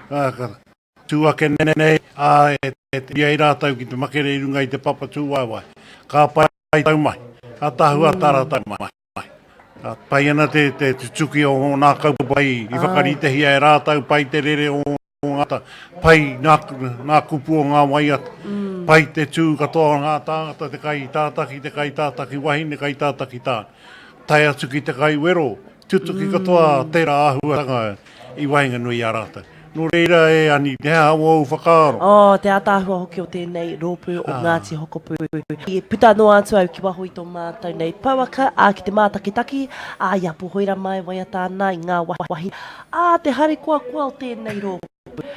ka tū ake nei, ā, e, e i ai rātou ki te makere i runga i te papa tūwaewae. Ka pai tau mai, ka tahua tā rātou mai. Ka pai ana te, te tutuki o ngā kaupapa i, i whakaritehia e rātou, pai te rere o ngā ta, pai ngā, ngā kupu o ngā waiata, mm. pai te tū katoa o ngā tāngata, te kai tātaki, te kai tātaki wahine, kai tātaki tāne. Tae atu ki te kai wero, tutuki katoa mm. tērā āhuatanga i waenganui i a rātou. Nō reira e Ani, he aha wōu whakaaro? Oh, te ātaahua hoki o tēnei rōpū o ah. Ngāti Hokopū. I puta noa atu au ki waho i tō mātou nei pouaka, ā, ki te mātakitaki, ā, i a Pohoira mai waiata ana i ngā wahi, ā, te harikoakoa o tēnei rōpū.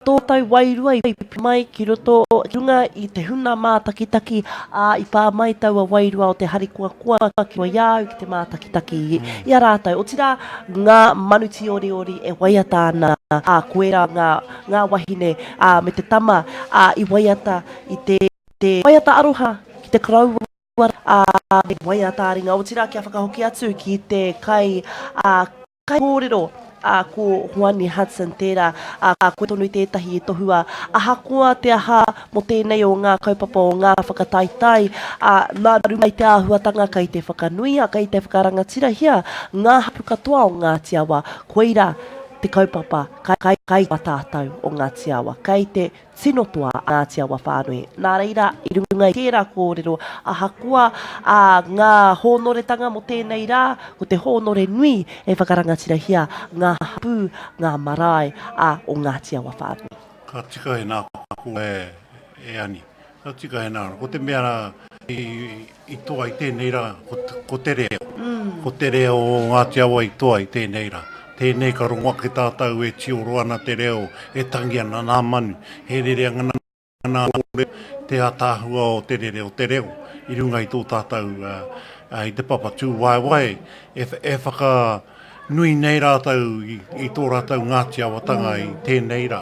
Tō tau wairua i mai ki roto, ki runga i te huna mātakitaki, ā, i pā mai taua wairua o te harikoakoa ki i a au ki te mātakitaki i a rātou. Otirā, ngā manu tīoriori e waiata ana, ā, koirā ngā, ngā wahine, ā, me te tama, ā, i waiata i te, te waiata aroha ki te koroua, ā, me waiata ā-ringa. Otirā, kia whakahoki atu ki te kai, ā, Kaikōrero, ā, ko Hoani Hudson tērā, ā, koe tonu tētahi i tohua, ahakoa te aha mō tēnei o ngā kaupapa o ngā whakataetae, ā, nā runga i te āhuatanga kei te whakanuia, kei te whakarangatirahia ngā hapū katoa o Ngāti Awa, koirā te kaupapa kai, kai a tātou o Ngāti Awa, kei te tino toa a Ngāti Awa whānui. Nā reira, i runga i tērā kōrero, ahakoa ā, ngā hōnoretanga mō tēnei rā, ko te hōnore nui e whakarangatirahia ngā hapū, ngā marae, ā, o Ngāti Awa whānui. Ka tika he nā koe e Ani. Ka tika he nā. Ko te mea rā i toa i tēnei rā, ko te reo. Ko te reo o Ngāti Awa i toa i tēnei rā. Tēnei ka rongo ake tātou e tioro ana te reo, e tangi ana nā manu, he rere ana nā reo, te ātaahua o te rere o te reo i runga i tō tātou i te papa tūwaewae e whakanui nei rātou i tō rātou Ngāti Awatanga i tēnei rā.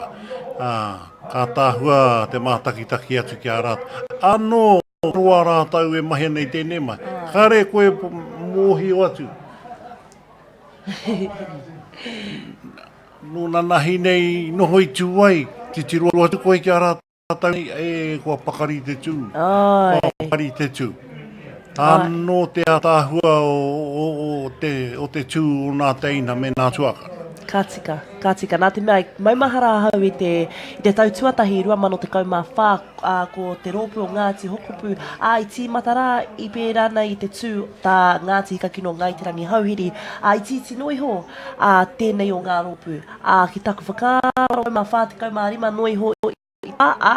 Ā, ka ātaahua te mātakitaki atu ki a rātou. Anō roa rātou e mahi ana i tēnei mahi. Kāre koe mōhio atu. Nō nanahi nei noho i tū ai, titiro atu koe ki a rātou nei, e, kua pakari te tū. Kua pakari te tū. Anō te ātaahua o, o, o, te, o te tū o nā teina me nā tuakana. Ka tika, ka tika. Nā te mea, i maumahara ahau i te, i te tau tuatahi, 2014, ā, ko te rōpū o Ngāti Hokopu, ā, i tīmata rā, i pērā nei i te tū tā Ngāti Hikakino Ngāi Te Rangihouhiri, ā, itiiti noa iho, ā, tēnei o ngā rōpū. Ā, ki taku whakaaro, 14, 15 noa iho i ā, ā,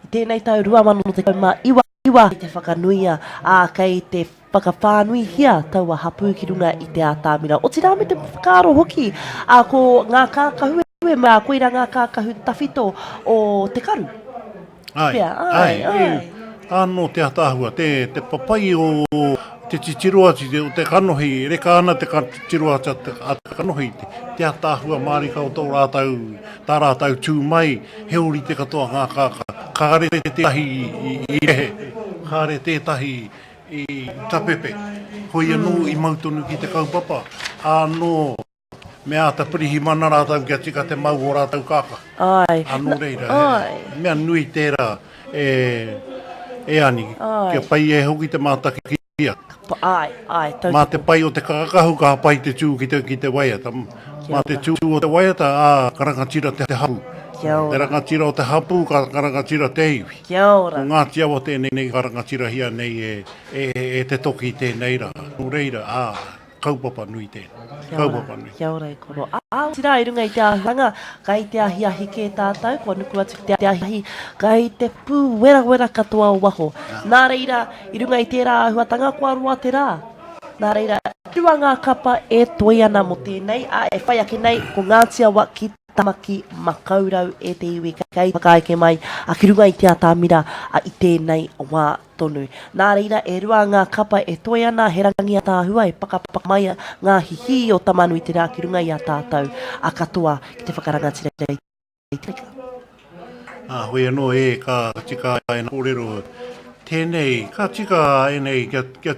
i tēnei tau 2019, kei te whakanuia, ā, kei te whakawhānuihia taua hapū ki runga i te ātamira. Otirā me te whakaaro hoki, ā, ko ngā kākahu e mea, koirā ngā kākahu tawhito o te karu. Āe, Pea, āe, āe, āe. Anō te ataahua, te, te papai o te titiro atu o te kanohi, reka ana te titiro atu a te, a te kanohi, te, te ataahua mārika o tō rātou, tā rātou tū mai, he ōrite katoa ngā kākā. Kāre tētahi i, i rehe, kāre tētahi i tapepe. Hoi anō i mau tonu ki te kaupapa, ānō me āta pirihimana rātou kia tika te mau o rātou kākā. Āe. Ā, nō reira, Āe. he mea nui tērā e, e Ani, Āe. kia pai ai hoki te mātakiria. Āe, āe, tautoko. Mā te pai o te kākahu ka pai te tū ki te, ki te waiata. Kia Mā te ora. tū o te waiata, ā, ka rangatira te hapū. Kia Te ora. rangatira o te hapū, ka rangatira te iwi. Kia ora. Ko Ngāti Awa tēnei ka rangatirahia nei e, e, e te toki tēnei rā. Nō reira, ā, kaupapa nui tēnei. Kia ora, Kaupapa nui. kia ora e koro. Ā, otirā i runga i te āhuatanga, kai te ahiahi kē tātou, kua nuku atu ki te ahiahi, kai te pūwerawera katoa o waho. Nā reira, i runga i tērā āhuatanga, kua roa te rā. Nā reira, rua ngā kapa e toe ana mō tēnei, ā, e whai ake nei ko Ngāti Awa ki Tamaki Makaurau e te iwi kei whakaeke mai a ki runga i te atamira a i tēnei wā tonu. Nā reira, e rua ngā kapa e toe ana, he rangi ataahua e pakapaka mai ngā hihī o Tamanuiterā ki runga i a tātou a katoa ki te whakarangatira i te tika. Ā, hoi anō, e, ka tika ēnā kōrero, tēnei, ka tika ēnei kia, kia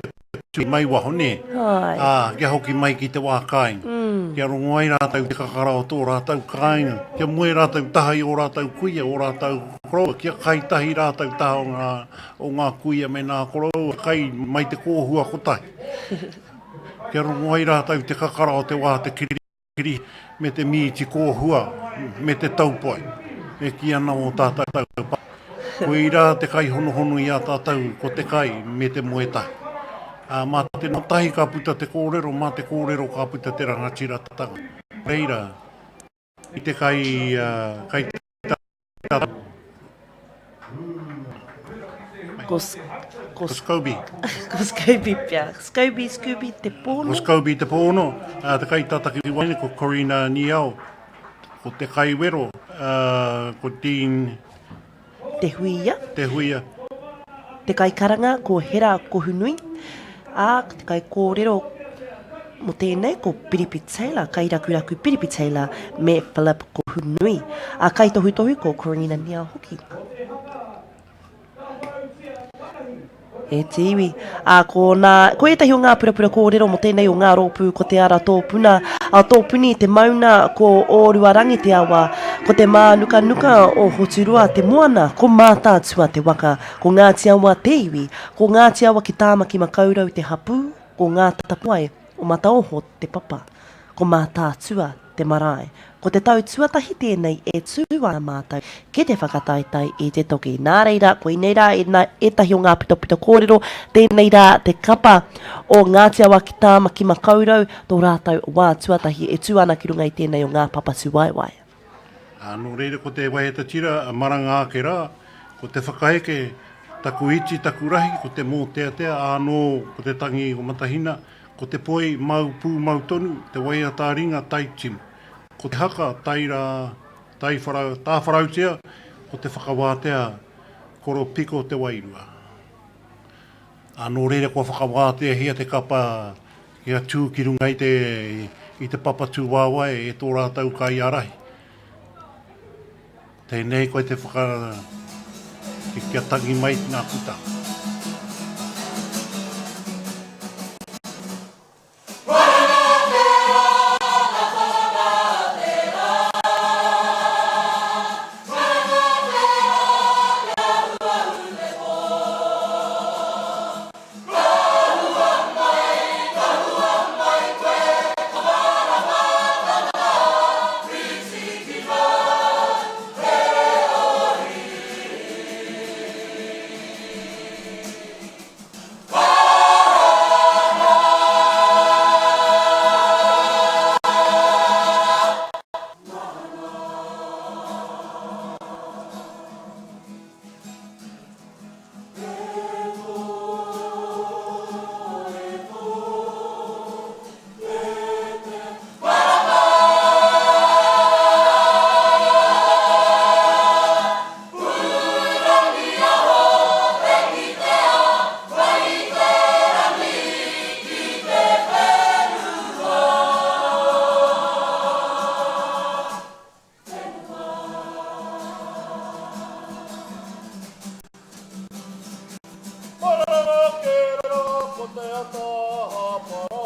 tū mai waho, nē? Āe. Ā, kia hoki mai ki te wā kāinga. Kia rongo ai rātou te kakara o tō rātou kāinga, kia moe rātou taha i ō rātou kuia, ō rātou koroua, kia kai tahi rātou taha o ngā, o ngā kuia me nā koroua, kai mai te kōhua kotahi. Kia rongo ai rātou te kakara o te wā te kiri. Kiri me te mīti kōhua me te taupoe e kī ana ō tātou pā. Koirā te kaihonohono i a tātou ko te kai me te moe tahi. Ā, mā te noho tahi ka puta te kōrero, mā te kōrero ka puta te rangatiratanga. Reira, i te kai, kai Ko, ko, Ko Scobie. Ko Scobie pea. Scobie, Scooby te pōno. Ko Scobie te pōno. Uh, te kaitataki waine ko Corina Niao. Ko te kaiwero, uh, ko Dean... Te Huia. Te Huia. Te kaikaranga ko Hera Kohunui. Ā, ko te kaikōrero mō tēnei ko Piripi Taylor, Kairakuraku Piripi Taylor me Phillip Kohunui. Ā, kaitohutohu ko Corina Nia hoki. E te iwi. Ā, ko nā, ko ētahi o ngā purapura kōrero mō tēnei o ngā rōpū ko Te Ara Tōpuna, a Tōpuni te mauna, ko Ōruarangi te awa, ko Te Mānukanuka o Hoturoa te moana, ko Mātaatua te waka, ko Ngāti Awa te iwi, ko Ngāti Awa ki Tāmaki Makaurau te hapū, ko Ngā Tapuae o Mataoho te papa, ko Mātaatua te marae. Ko te tau tuatahi tēnei e tū ana mātou ki te whakataetae i te toki. Nā reira, koinei rā ētahi o ngā pitopito kōrero, tēnei rā te kapa o Ngāti Awa ki Tāmaki Makaurau, tō rātou wā tuatahi e tū ana ki runga i tēnei o ngā papa tūwaewae. Ā, nō reira ko te waiata tira a Maranga ake rā, ko te whakaeke, taku iti, taku rahi, ko te mōteatea, ānō ko te tangi o Matahina, ko te poi, mau pūmau tonu, te waiata ringa, tai timu. Ko te haka, tai rā, tai wharau, tāwharautia, ko te whakawātea, koropiko te wairua. Ā, nō reira kua whakawāteahia te kapa kia tū ki runga i te, i te papa tūwaewae e tō rātou kaiārahi. Tēnei koe te whaka, kia tangi mai ngā kuta. te ata hāpara.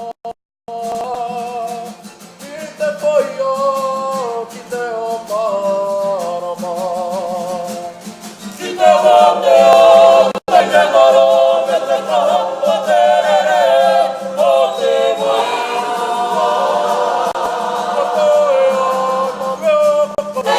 Ki te paia, ki te ao mārama. Ki te wātea, kei te ngaro me te kaha o te rere o te wairua. Ka taea ngā mea katoa.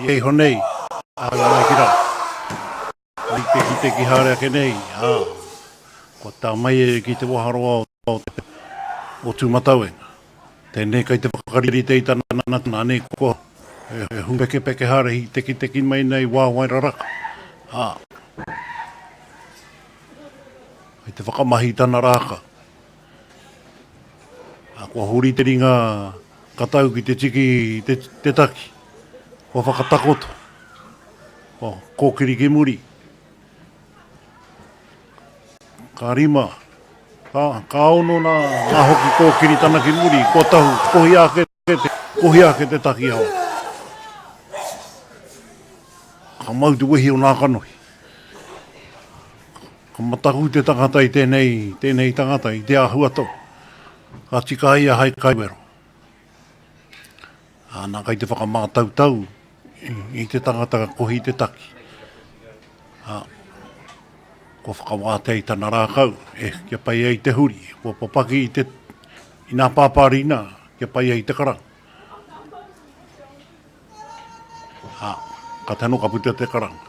I iho nei, a hau mai ki raro. I te kite ki haere ake nei, ā, kua tā mai e ki te waharoa o te o Tūmatauenga. Tēnei kai te whakarite i tana nā nei kua e hūpekepeke haere hītekiteki mai nei wāwae raraka, ā, kai te whakamahi i tana rākau. Ā, kua huri te ringa katau ki te tiki i te, te taki, kua whakatakoto, kua kōkiri ki muri. Ka rima, ka, ka ono nā, nā hoki kōkiri tana ki muri, kua tahu, kohia ake te, kohia ake te taki awa. Ka mau te wehi o nā kanohi. Ka mataku te tangata i tēnei, tēnei tangata, i te āhua tau. Ka tika ia hai kaiwero. Ā, nā kai te whakamātautau i te tangata ka kohi i te taki. Ā, kua whakawātea i tana rākau, e, kia pai ai te huri, kua papaki i te, i nā pāpārina, kia pai ai te karanga. Ā, ka tano ka puta te karanga.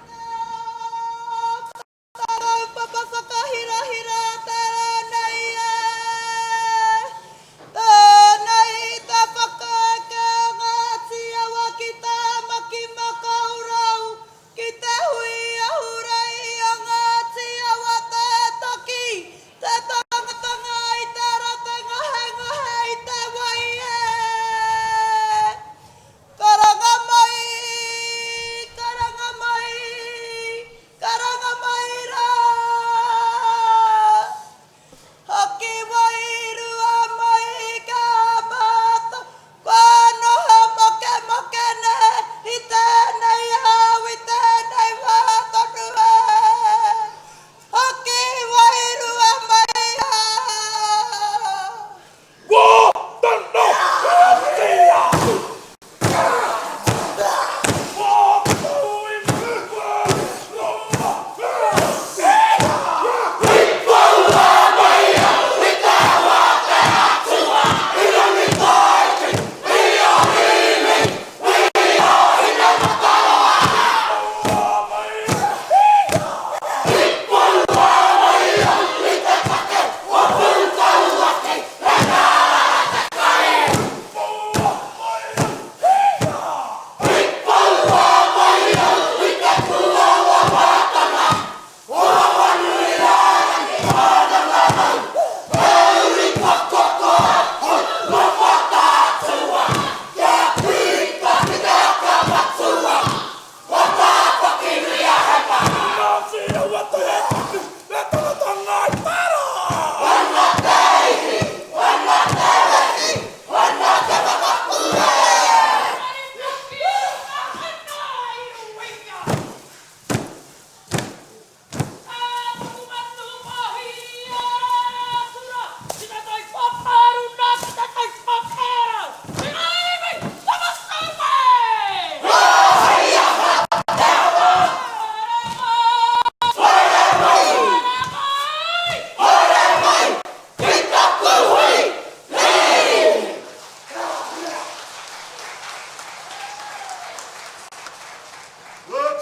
Kaupapa whakahirahira tēnei e. Tēnei te whakaeke o Ngāti Awa ki Tāmaki Makaurau ki te hui ahurei a Ngāti Awa Te.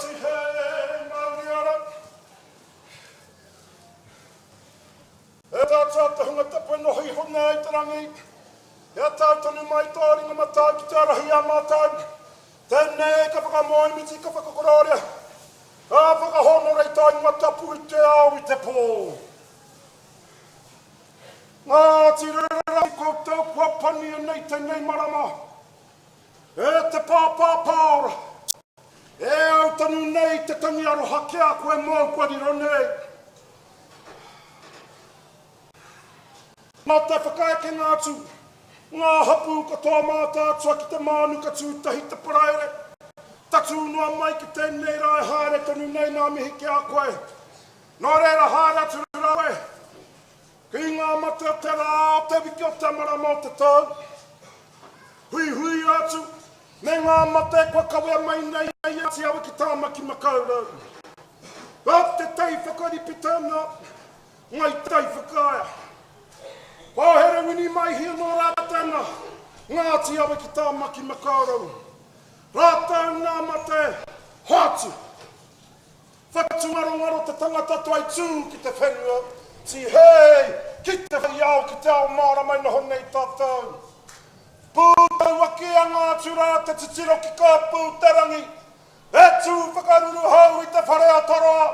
Tihei mauri ora. E tātou te hunga tapu e noho iho nei i te rangi, kia tau tonu mai tō ringa matau ki te ārahi i a mātou. Tēnei ka whakamoemiti, ka whakakorōria, ka whakahōnore i tō ingoa tapu i te ao, i te pō. Ngāti Rererau koutou kua pania nei tēnei marama. E te Pāpā Pāora, e au tonu nei te tangi aroha ki a koe mōu kua riro nei. Nā te whakaekenga atu, ngā hapū katoa Mātaatua ki te mānuka tū tahi te paraire, tatū noa mai ki tēnei rā e haere tonu nei nā mihi ki a koe. Nō reira haere atu rā koe ki ngā mate o te rā, o te wiki, o te marama, o te tau. Huihui atu me ngā mate kua kawea mai nei e Ngāti Awa ki Tāmaki Makaurau. Ko te tai whakaripi tēnā, ngai tai whakaea. Ko Herewini Maihi anō rā tēnā, Ngāti Awa ki Tāmaki Makaurau. Rātou nā mate, hoatu! Whatungarongaro te tangata toi tū ki te whenua, tihei, ki te whai ao, ki te ao mārama e noho nei tātou. Pūtau ake a Ngāti Rā te titiro ki kā pū te rangi, e tū whakaruruhau i te whare a Toroa.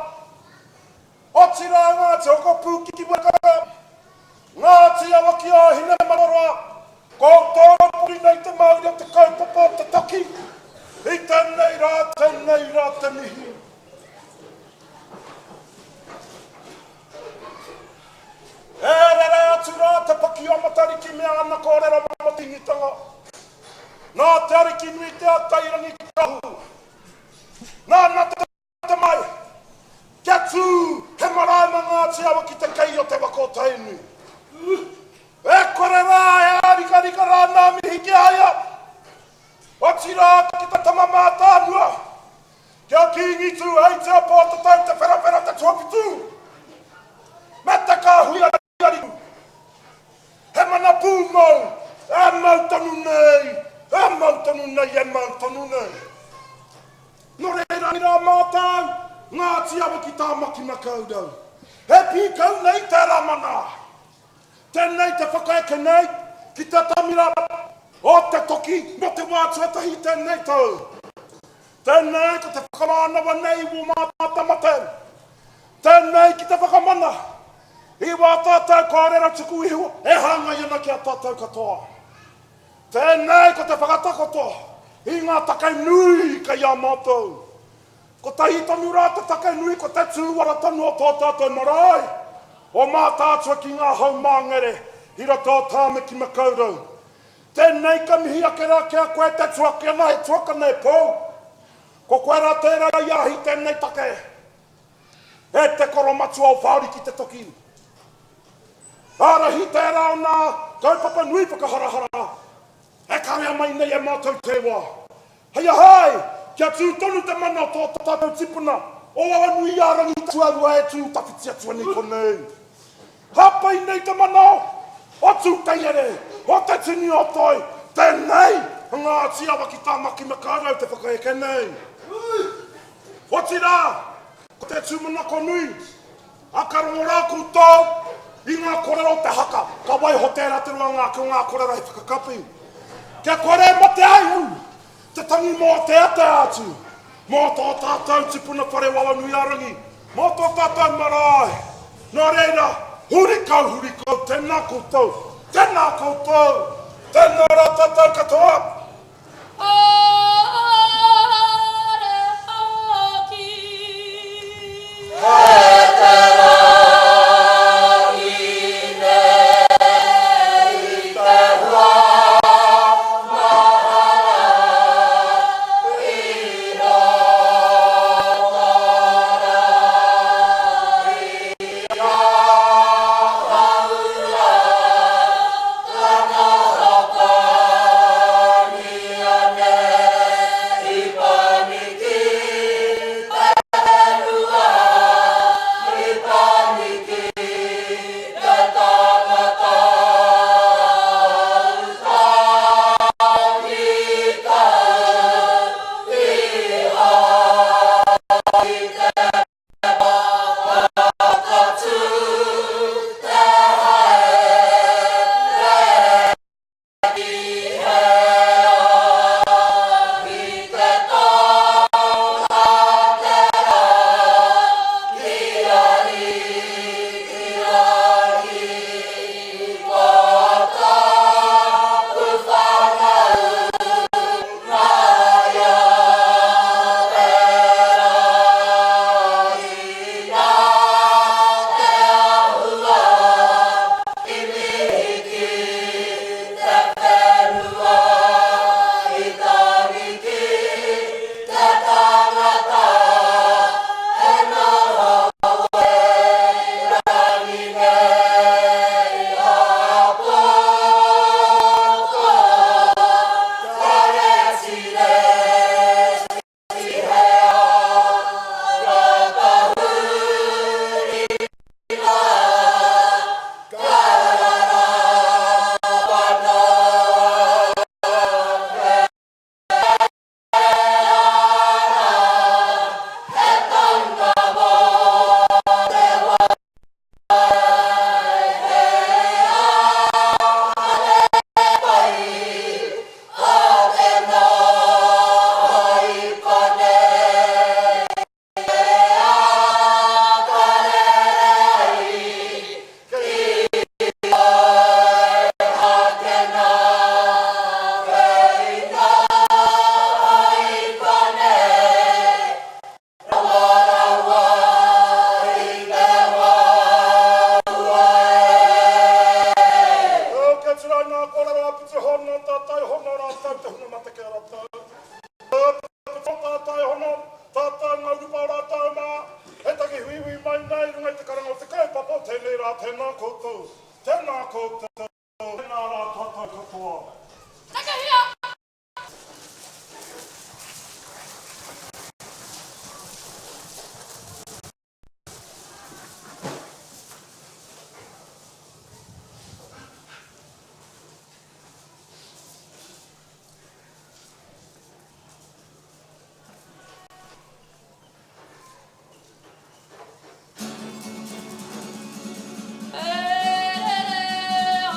Otirā Ngāti Hokopū ki Waka, Ngāti Awa ki Ōhinemararoa, koutou puri nei te mauri o te kaupapa o te toki, i tēnei rā, tēnei rā te mihi. E rere atu rā te paki o Matariki me āna kōrero mō te Kīngitanga. Nā Te Arikinui Te Atairangikaahu, nāna te. Te mai, kia tū he marae ma Ngāti Awa ki te kei o te waka o Tainui. E kore rā e ārikarika rā nā mihi ki a ia, otirā ki te tama mātāmua, ki a Kīngi Tūheitia Pōtatau Te Wherawhera Te Tuawhitū, me te kāhui Ariki. He mana pūmau e mau tonu nei, e mau tonu nei, e mau tonu nei. Nō reira rā mātou, Ngāti Awa ki Tāmaki Makaurau. He pīkau nei tērā mana. Tēnei te whakaeke nei ki te atamira o te toki mō te wā tuatahi i tēnei tau. Tēnei ko te whakamānawa nei wō mātou mate. Tēnei ki te whakamana i wā tātou kōrero tuku iho e hāngai ana ki a tātou katoa. Tēnei ko te whakatakoto i ngā take nui kei a mātou. Kotahi tonu rā te take nui ko te tūwara tonu o tō tātou marae, o Mātaatua ki ngā hau māngere i roto o Tāmaki Makaurau. Tēnei ka mihi ake rā ki a koe te tuakana he tuakana e pou. Ko koe rā tērā i āhi tēnei take. E te koromatua o Whaori ki te toki. Ārahi tērā o nā kaupapa nui whakaharahara e kawea mai nei e mātou te wā. Hei aha ai, kia tū tonu te mana o tō tātou tipuna, o Awanuiārangi te tuarua e tū tawhiti atu ana i konei. Hāpai nei te mana o Tūteiere, o Te Tini o Toi, tēnei a Ngāti Awa ki Tāmaki Makaurau te whakaeke nei. Otirā, ko te tūmanako nui, a ka rongo rā koutou i ngā korero o te haka, ka waiho tērā te roanga ake o ngā korero hei whakakapi. Kia kore e mate ai au te tangi mōteatea atu mō tō tātou tipuna whare Wawanuiārangi, mō tō tātou marae. Nō reira, huri kau, huri kau, tēnā koutou, tēnā koutou, tēnā rā tātou katoa. tēnā koutou, tēnā koutou, tēnā rā tātou katoa. Takahia! E rere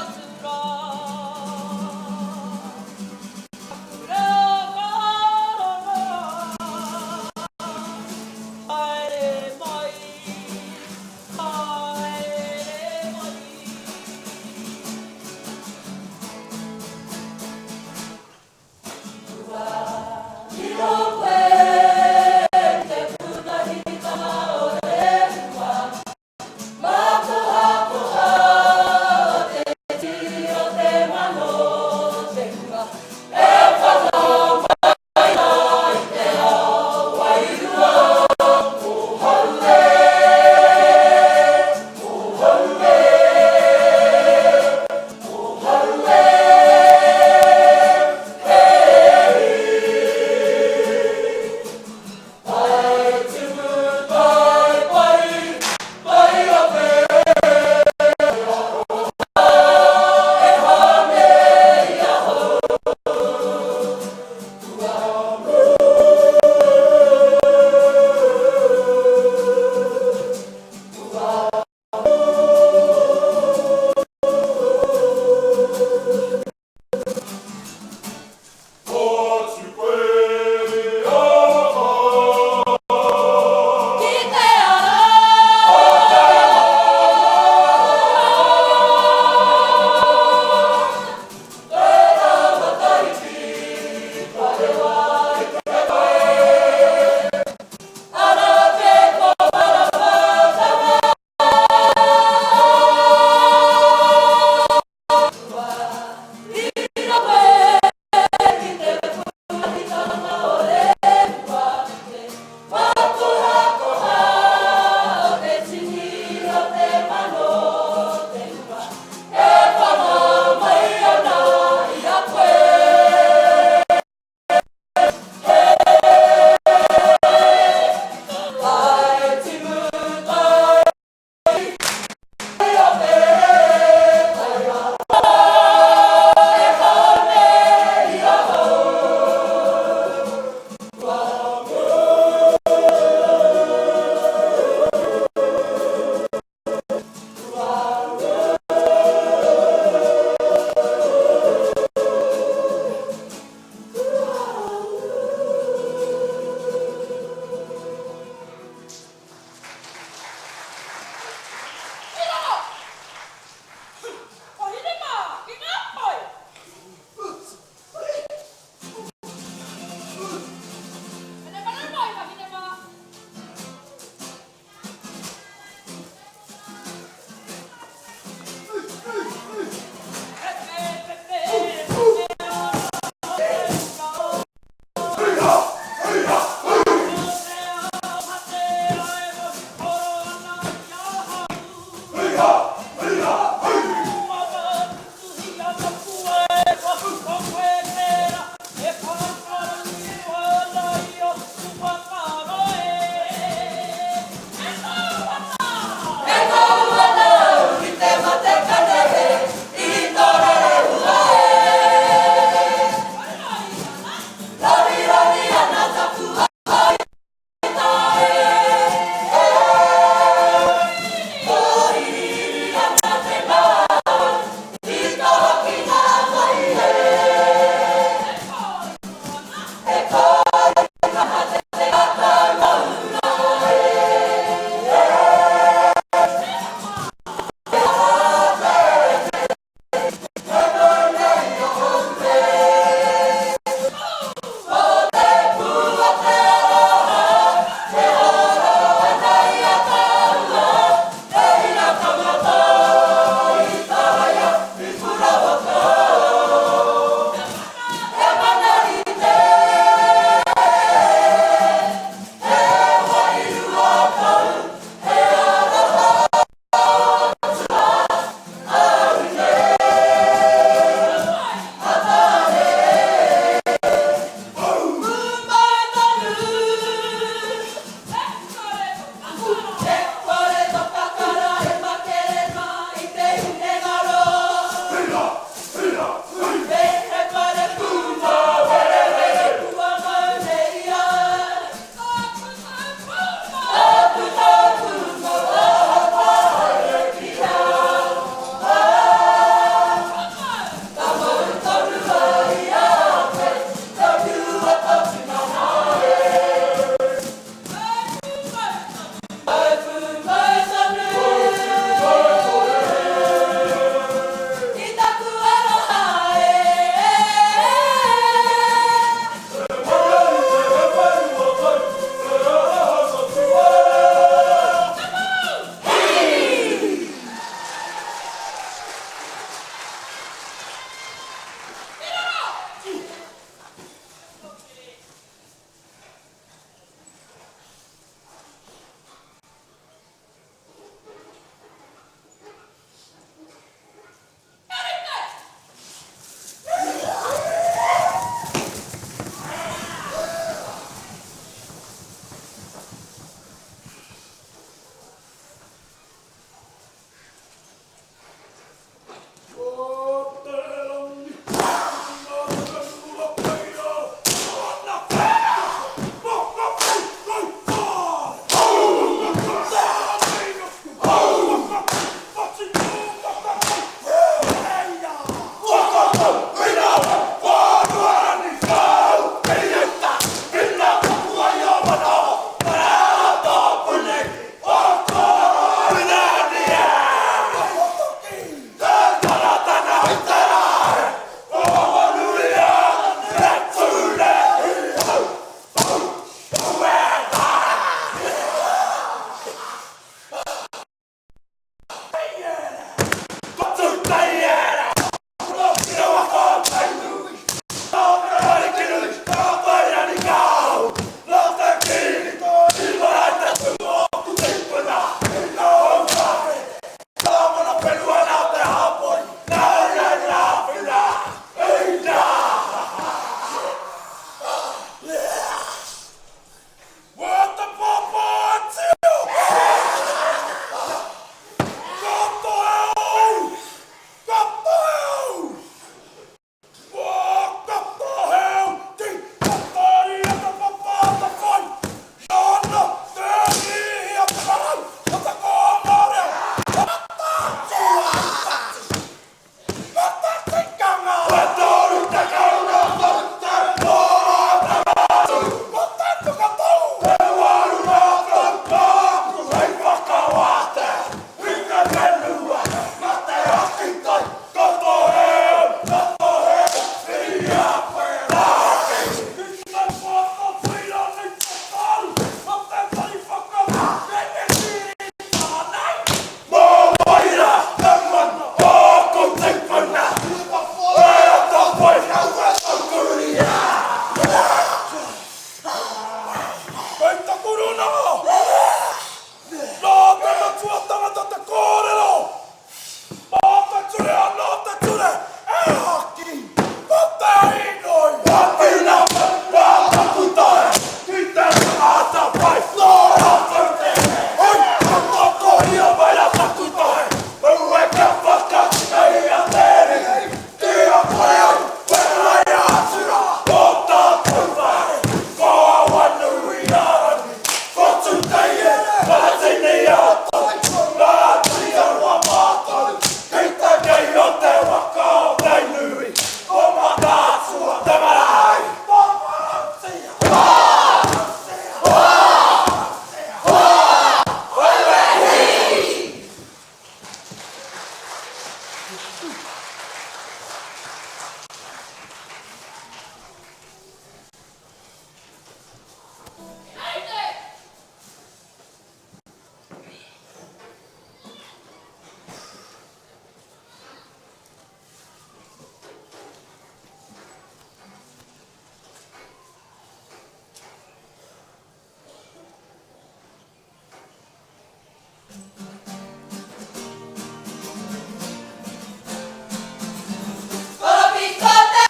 Koropiko te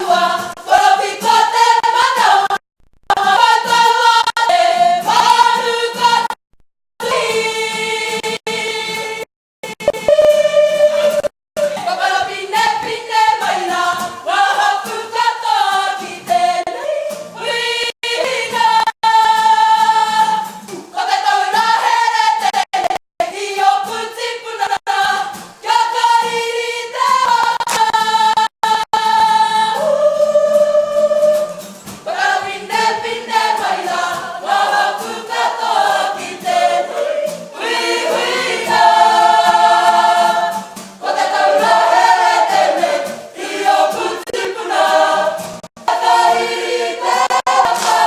ua, koropiko te manawa, Kataua te maru ka tui. Whakarapinepine mai rā ngā hapū katoa ki tēnei huihuinga. Ko te taura here tēnei ki ōku tīpuna, kia kariri te waka. Whakarapinepine mai rā ngā hapū katoa ki tēnei huihuinga. Ko te taura here tēnei ki ōku tīpuna, kia kariri te waka.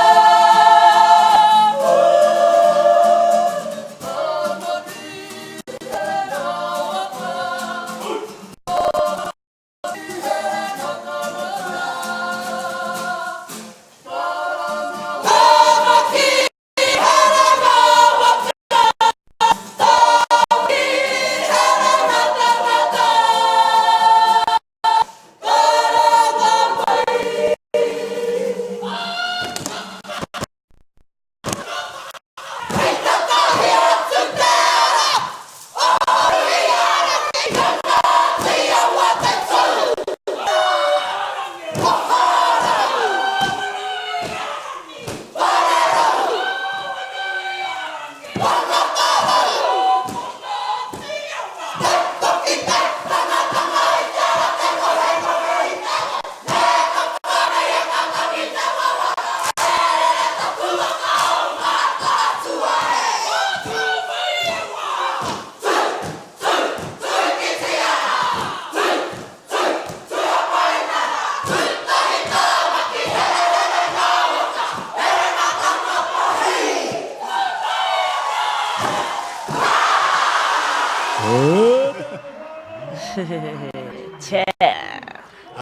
Chā!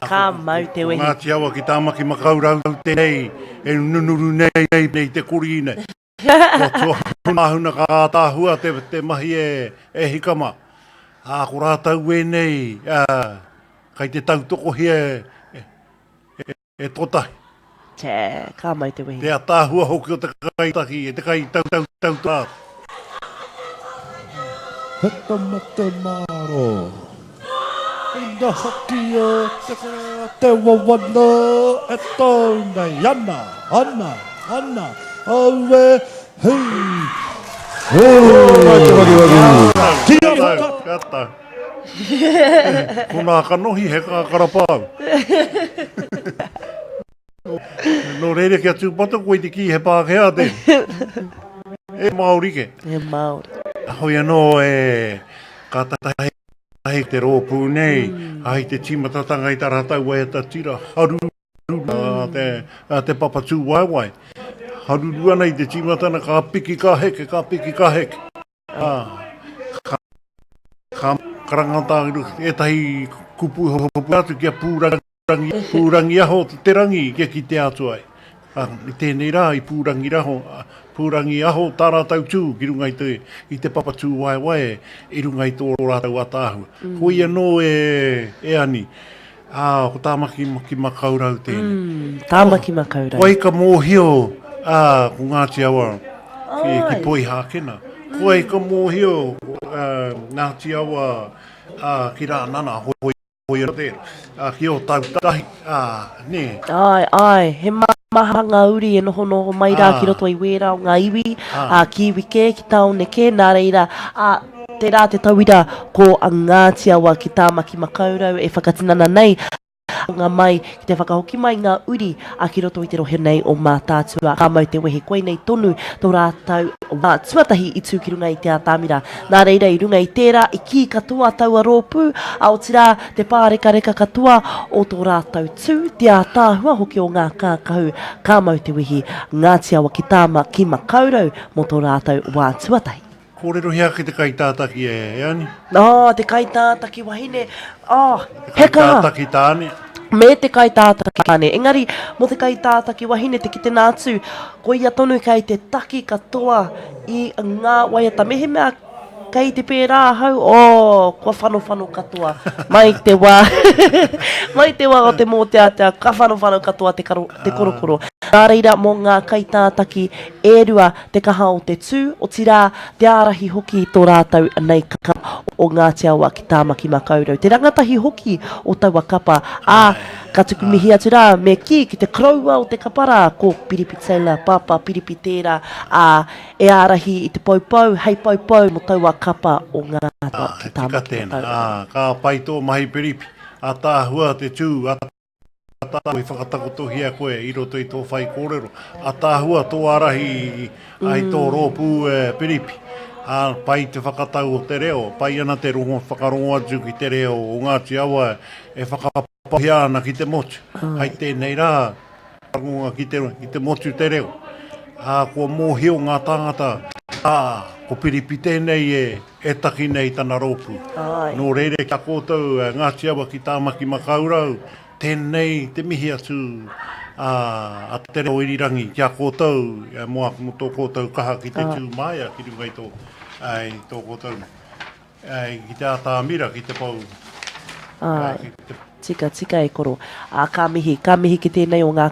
Ka mau te wehi. Ko Ngāti Awa ki Tāmaki Makaurau tēnei e nunuru nei nei te korī nei. Kua tuahunahuna ka ātaahua te, te mahi e, e hika mā. Ā, ko rātou wēnei, ā, kai te tautokohia e, e, e Totahi. Tē, ka mau te wehi. Te ataahua hoki o te kaitaki, e te kai tau tau tau tā. He tama te maro. Ina hoki o te kore te wawana e tau nei ana, ana, ana, aue, hei, hō! Kia tau, kia tau. Ko nā kanohi he kakara pau. Nō reira kia tūpato koe i te kī he Pākehā tēnei. E Māori ke. He Māori. Hoi anō e ka tahi te rōpū nei, ai te tīmatatanga i tā rātou waiata tira haruru a te, a te papa tūwaewae. Haruru ana i te tīmatana ka piki ka heke, ka piki ka heke. Ā, ka, ka karangata ētahi kupu hopu atu kia pūrangi, pūrangiaho te rangi kia kitea atu ai. Ā, i tēnei rā i pūrangiraho, pūrangiaho tā rātou tū ki runga i te, i te papa tūwaewae i runga i tō rātou ataahua. Mm. Koia anō e, e Ani, ā, ko Tāmaki ki Makaurau tēnei. Mm, Tāmaki Makaurau. Wai ka mōhio, ā, ko Ngāti Awa ki, ki Poihākena. Mm. Wai ka mōhio, ā, Ngāti Awa, ā, ki Rānana, hoi, hoi anō tērā, ā, ki Ōtautahi, ā, nē. Āe, āe, he maha ngā uri e nohonoho mai rā ki roto i wērā o ngā iwi, ā, ki iwi kē, ki tāone kē, nā reira, ā, tērā te tauira ko Ngāti Awa ki Tāmaki Makaurau e whakatinana nei ngā mai ki te whakahoki mai ngā uri a ki roto i te rohe nei o Mātaatua. Ka mau te wehi koinei tonu tō rātou wā tuatahi i tū ki runga i te atamira. Nā reira i runga i tērā i kī katoa taua rōpū, ā, otirā te pārekareka katoa o tō rātou tū, te ātaahua hoki o ngā kākahu ka mau te wehi Ngāti Awa ki Tāmaki Makaurau mō tō rātou wā tuatahi. Kōrerohia ake te kaitātaki e, e Ani. Oh, te kaitātaki wahine. Oh, he kaha. Kaitātaki tāne. Me te kaitātaki tāne. Engari, mō te kaitātaki wahine, te kitenga atu, ko ia tonu kei te taki katoa i ngā waiata. Mehemea. Kei te pērā ahau, oh, kua whanowhano katoa. Mai te wā, mai te wā o te mōteatea, ka whanowhano katoa te, karo, te korokoro. Nā reira, mō ngā kaitātaki e rua, te kaha o te tū, otirā, te ārahi hoki i tō rātou nei kapa o Ngāti Awa ki Tāmaki Makaurau. Te rangatahi hoki o taua kapa, ā, ka tuku mihi atu rā, me kī, ki te koroua o te kapa rā, ko Piripi Taylor, Pāpā Piripi tērā, ā, E ārahi i te poupou hei poupou mō taua kapa o Ngā Atua ki Tika Tāmaki tēnā. Makaurau. Ā, ka pai tō mahi piripi. Ataahua te tū, ataahua i whakatakotohia koe i roto i tō whaikōrero. Ataahua tō ārahi i tō rōpū piripi. Ā, pai te whakatau o te reo, pai ana te rongo, whakarongo atu ki te reo o Ngāti Awa e whakapahia ana ki te motu. Hai tēnei rā, Rongonga ki te, ki te motu te reo. Ā, kua mōhio ngā tāngata, ā, ko Piripi tēnei e, e taki nei tana rōpū. Āe. Nō reira ki a koutou, Ngāti Awa ki Tāmaki Makaurau, tēnei te mihi atu a, a Te Reo Irirangi ki a koutou, mō, mō tō koutou kaha ki te tū māia ki runga i tō, i tō koutou Āe, ki te atamira, ki te pou. Āe, tika, tika e koro. Ā, ka mihi, ka mihi ki tēnei o ngā,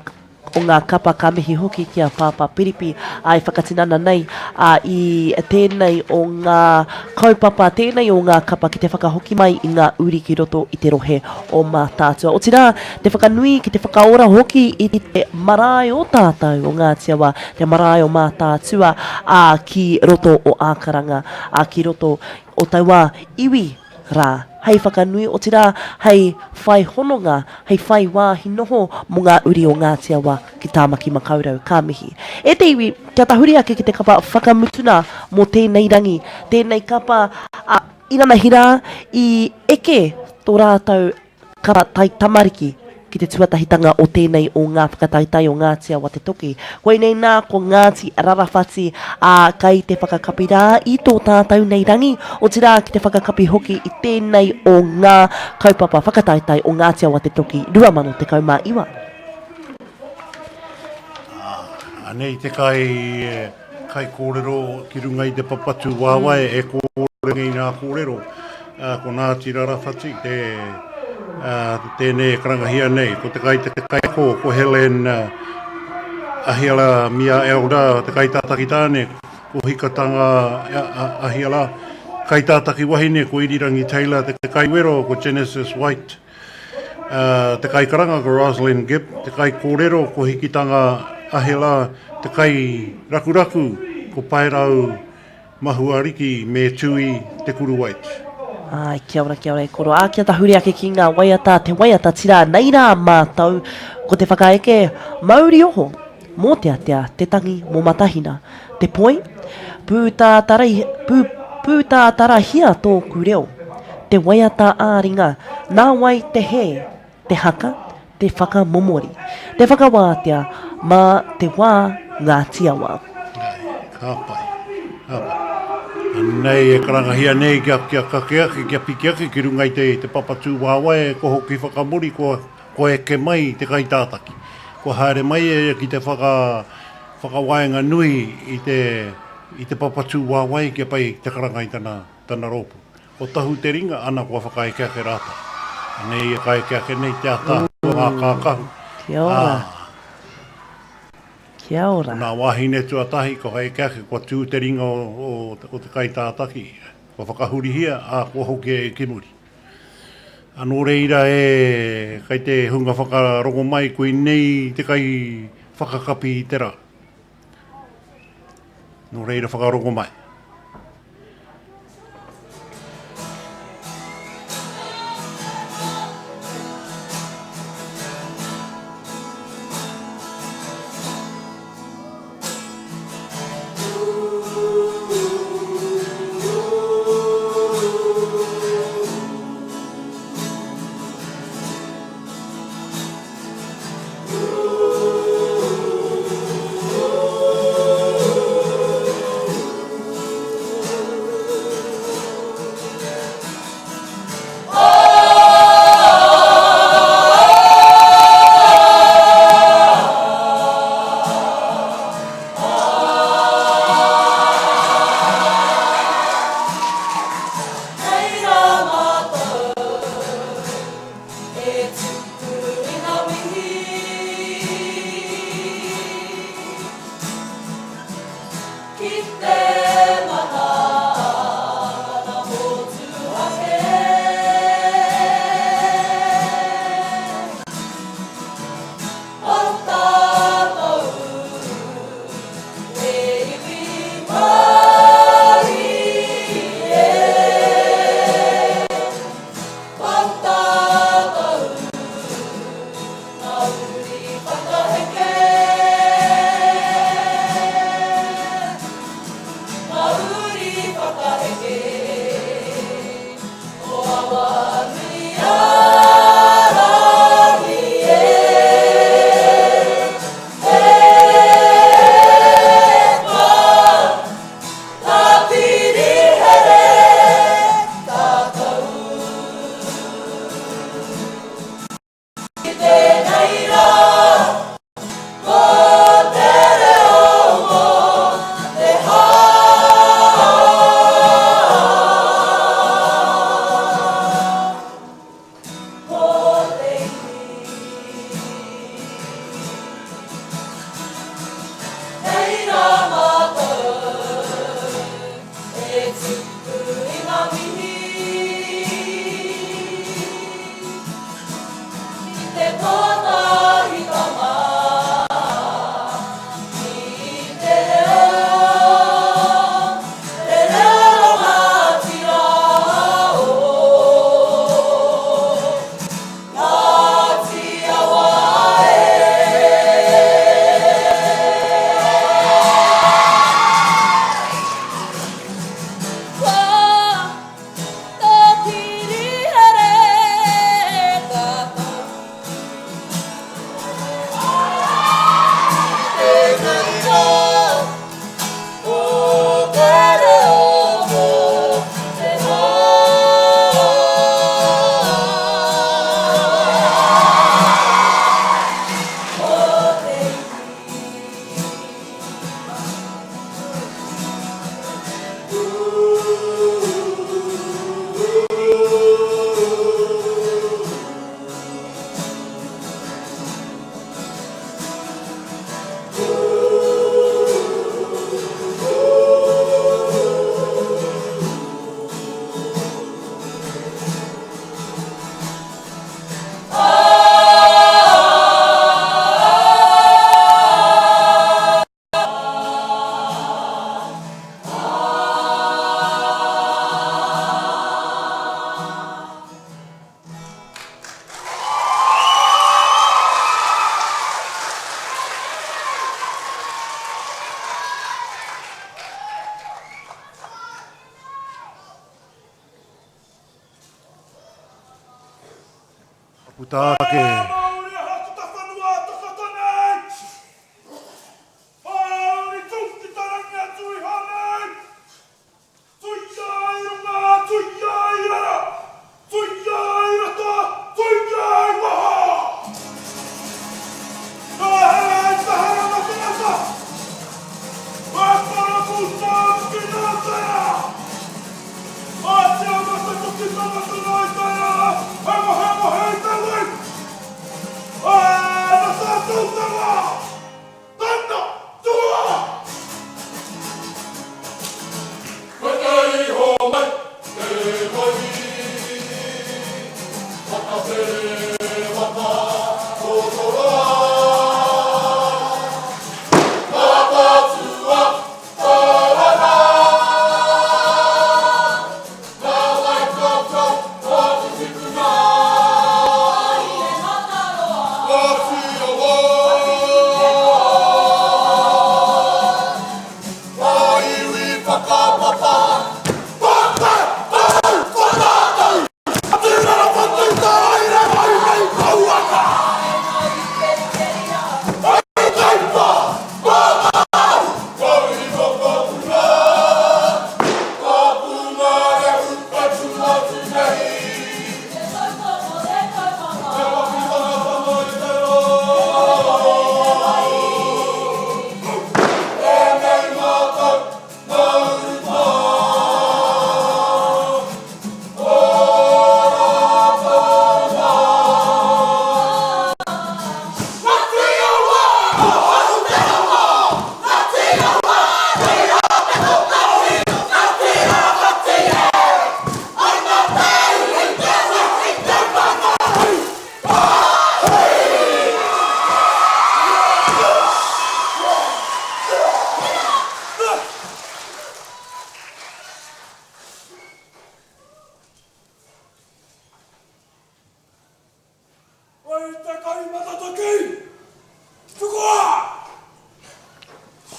o ngā kapa, ka mihi hoki ki a Pāpā Piripi, ā, e whakatinana nei, ā, i tēnei o ngā kaupapa, tēnei o ngā kapa ki te whakahoki mai i ngā uri ki roto i te rohe o Mātaatua. Otirā, te whakanui ki te whakaora hoki i te marae o tātou, o Ngāti Awa, te marae o Mātaatua, ā, ki roto o Ākaranga. ā, ki roto o taua iwi rā, hei whakanui, otirā, hei whai hononga, hei whai wāhi noho mō ngā uri o Ngāti Awa ki Tāmaki Makaurau. Ka mihi. E te iwi, kia tahuri ake ki te kapa whakamutuna mō tēnei rangi, tēnei kapa, ā, inanahi rā, i eke tō rātou Ka taitamariki ki te tuatahitanga o tēnei o ngā whakataetae o Ngāti Awa Te Toki. Koinei nā ko Ngāti Rarawhati, ā, kai te whakakapi rā i tō tātou nei rangi, otirā ki te whakakapi hoki i tēnei o ngā kaupapa whakataetae o Ngāti Awa Te Toki 2019. Anei te kai Kaikōrero ki runga i te papatu wāwae e kōrero nei ngā kōrero, ko Ngāti Rarawhati te, tēnei e karangahia nei, ko te kai te kaiako, ko Helen Ahiara Mia Elder, te kaitātaki tāne, ko Hikatanga Ahiara, kaitātaki wahine, ko Irirangi Taylor, te kaiwero, ko Genesis White. Te kaikaranga ko Roslyn Gibb, te kaikōrero ko Hikitanga Ahela, te kairakuraku ko Paerau Mahuariki me Tui Te Kuruwait. Āe, kia ora, kia ora e koro. Ā, kia tahuri ake ki ngā waiata, te waiata tira nei rā mātou, ko te whakaeke mauri oho, mōteatea, te tangi mō Matahina, te poi, pūtātara, pū, pūtātarahia tōku reo, te waiata ā-ringa, nā wai te hē, te haka, te whakamomori, te whakawātea, mā te wā Ngāti Awa. Ka pai, ka pai. Anei e karangahia nei kia, kia kake ake, kia piki ake ki runga i te, te papa tūwāwae, ko hoki whakamuri, kua, Kua eke mai te kaitātaki. Kua haere mai e ia ki te whaka, whakawaenganui i te, i te papa tūwāwai kia pai te karanga i tana, tana rōpū. Kua tahu te ringa, ana kua whakaeke ake rātou. Anei e kaeke ake nei te ātaahua ngā kākahu. Kia ora. Ā. Kia ora. Ko nā wāhine tuatahi kua eke ake, kua tū te ringa o, o, o te kaitātaki, kua whakahurihia, ā, kua hoki e ki muri. A nō reira e, kai te hunga whakarongo mai, koinei te kai whakakapi i te rā. Nō reira whakarongo mai. Puta ake.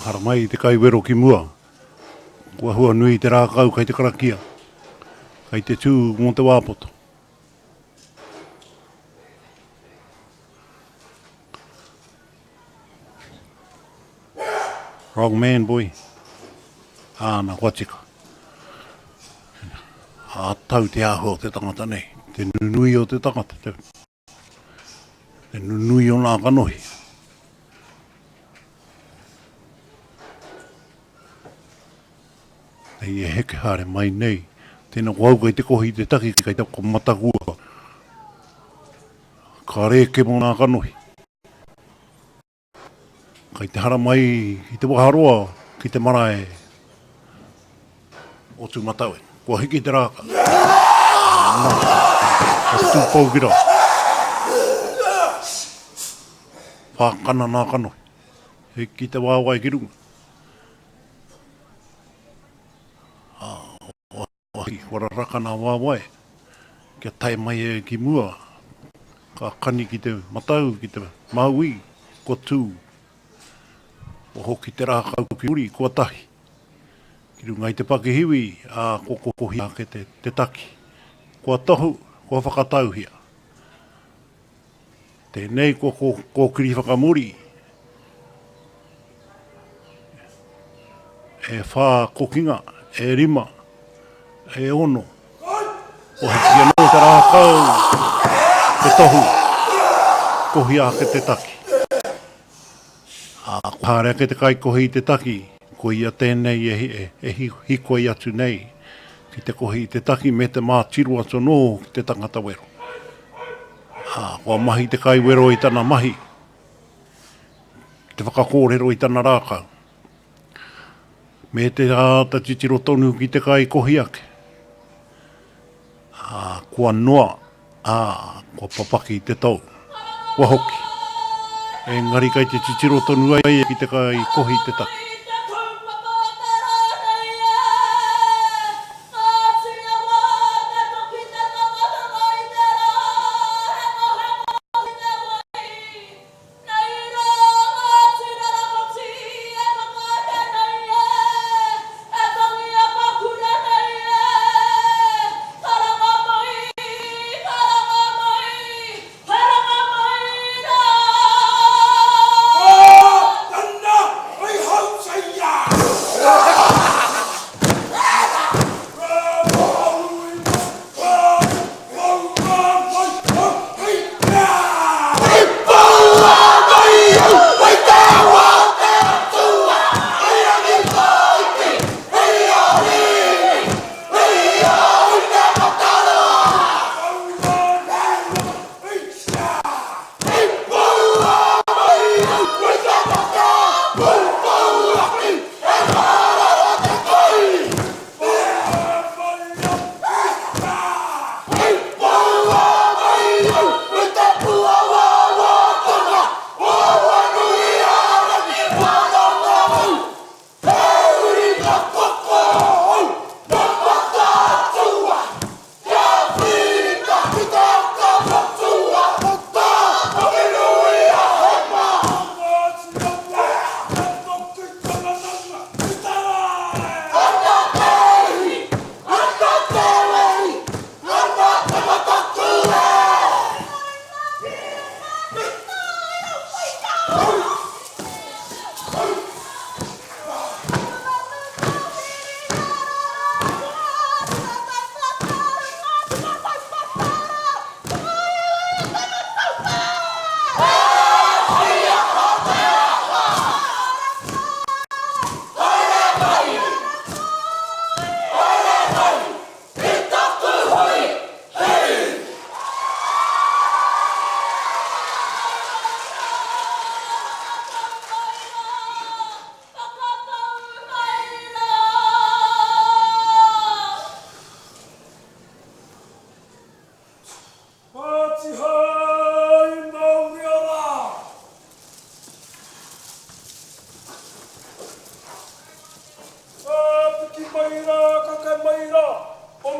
Haramai te kaiwero ki mua. Kua huanui te rākau kei te karakia, kei te tū mō te wā poto. Wrong man, boy. Āna, kua tika. Ā tau te āhua o te tangata nei, te nunui o te tangata, te, te nunui o nā kanohi. Nei e heke haere mai nei, tēnā ko au kei te kohi i te taki, kei te matakua. Ka rēke mō nā kanohi. Kai te haramai i te waharoa ki te marae o Tūmataue. Kua hiki te rākau. Nā, ka tūpou ki raro. Whākana nā kanohi. Hiki te wāwae ki runga. Ā, Wahi, kua raraka nā wāwae, kia tae mai e ki mua, ka kani ki te matau, ki te mauī, kua tū. Kua hoki te rākau ki muri, kua tahi. Ki runga i te pakihiwi, ā, kua kohia ake te, te taki. Kua tohu, kua whakatauhia. Tēnei kua kōkiri whakamuri. E whā kokinga, e rima, e ono. Kua hiki anō te rākau, te tohu, kohia ake te taki. Ā, kua haere ake te kaikohi i te taki, ko ia tēnei e hikoi atu nei ki te kohi i te taki me te mātiro atu anō ki te tangata wero. Ā, kua mahi te kaiwero i tana mahi, ki te whakakōrero i tana rākau, me te āta titiro tonu ki te kaikohi ake. Ā, kua noa, ā, kua papaki te tou, kua hoki. Engari kei te titiro tonu ai ki te kaikohi te taki.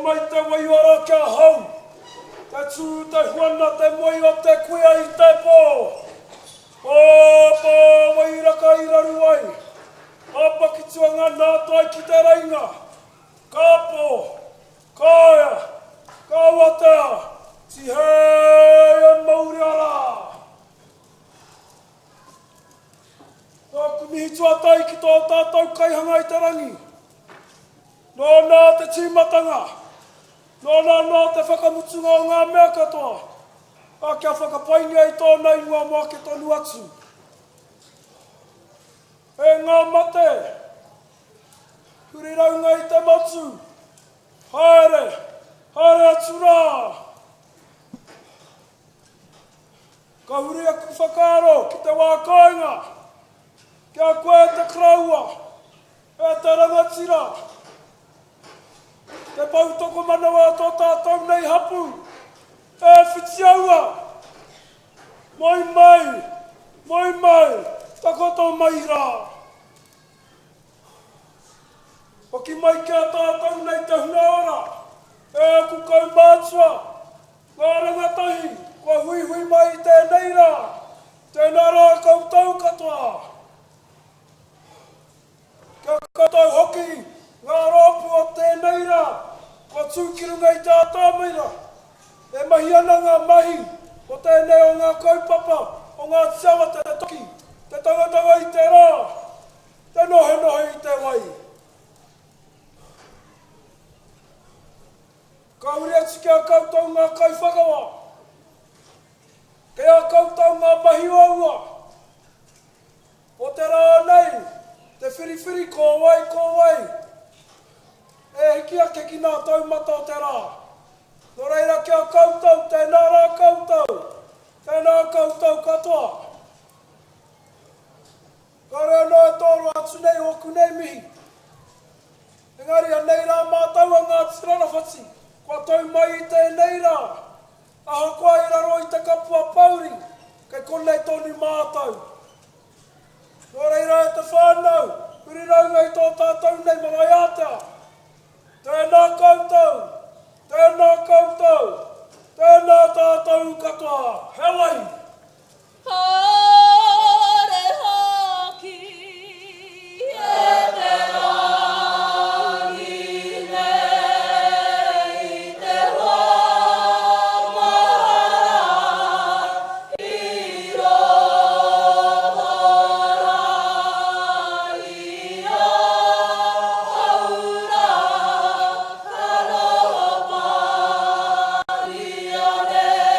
Homai te waiora ki ahau, te tū, te huana, te moe o te kuia i te pō. Pāpā wairaka i raru ai, Pāpakitua ngā nātai ki te reinga, Kāpō, kāea, ka watea, tihei e mauria rā. Tōku mihi tuatahi ki tō tātou Kaihanga i te rangi. Nōna te tīmatanga, nōna anō te whakamutunga o ngā mea katoa, ā, kia whakapaingia i tōna ingoa mō ake tonu atu. E ngā mate, huri raunga i te motu, haere, haere atu rā! Ka huri aku whakaaro ki te wā kāinga, ki a koe e te koroua, e te rangatira, te pou tokomanawa o tō tātou nei hapū, e Whitiaua! Moe mai, moe mai, takoto mai rā! Hoki mai ki a tātou nei te hunga ora, e aku kaumātua, Ngā rangatahi kua huihui mai i tēnei rā, tēnā rā koutou katoa. Kia koutou hoki ngā rōpū o tēnei rā kua tū ki runga i te atamira, e mahi ana ngā mahi o tēnei o ngā kaupapa o Ngāti Awa te toki, te tangatanga i te rā, te nohenohe i te wai. Ka huri atu ki a koutou ngā kaiwhakawā. Kei a koutou ngā mahi uaua. O te rā nei, te whiriwhiri ko wai, ko wai e hiki ake ki ngā taumata o te rā. Nō reira ki a koutou, tēnā rā koutou, tēnā koutou katoa. Kāore anō e tōroa atu nei ōku nei mihi. Engari anei rā mātou a Ngāti Rarawhati, kua tau mai i tēnei rā. Ahakoa i raro i te kapua pouri, kei konei tonu mātou. Nō reira e te whānau, huri raunga i tō tātou nei marae ātea. Tēnā koutou, tēnā koutou, tēnā tātou katoa. He wai! Kāre hoki e te rangi nei te wā mahara i roto rā i ahau rā ka noho pāria nei.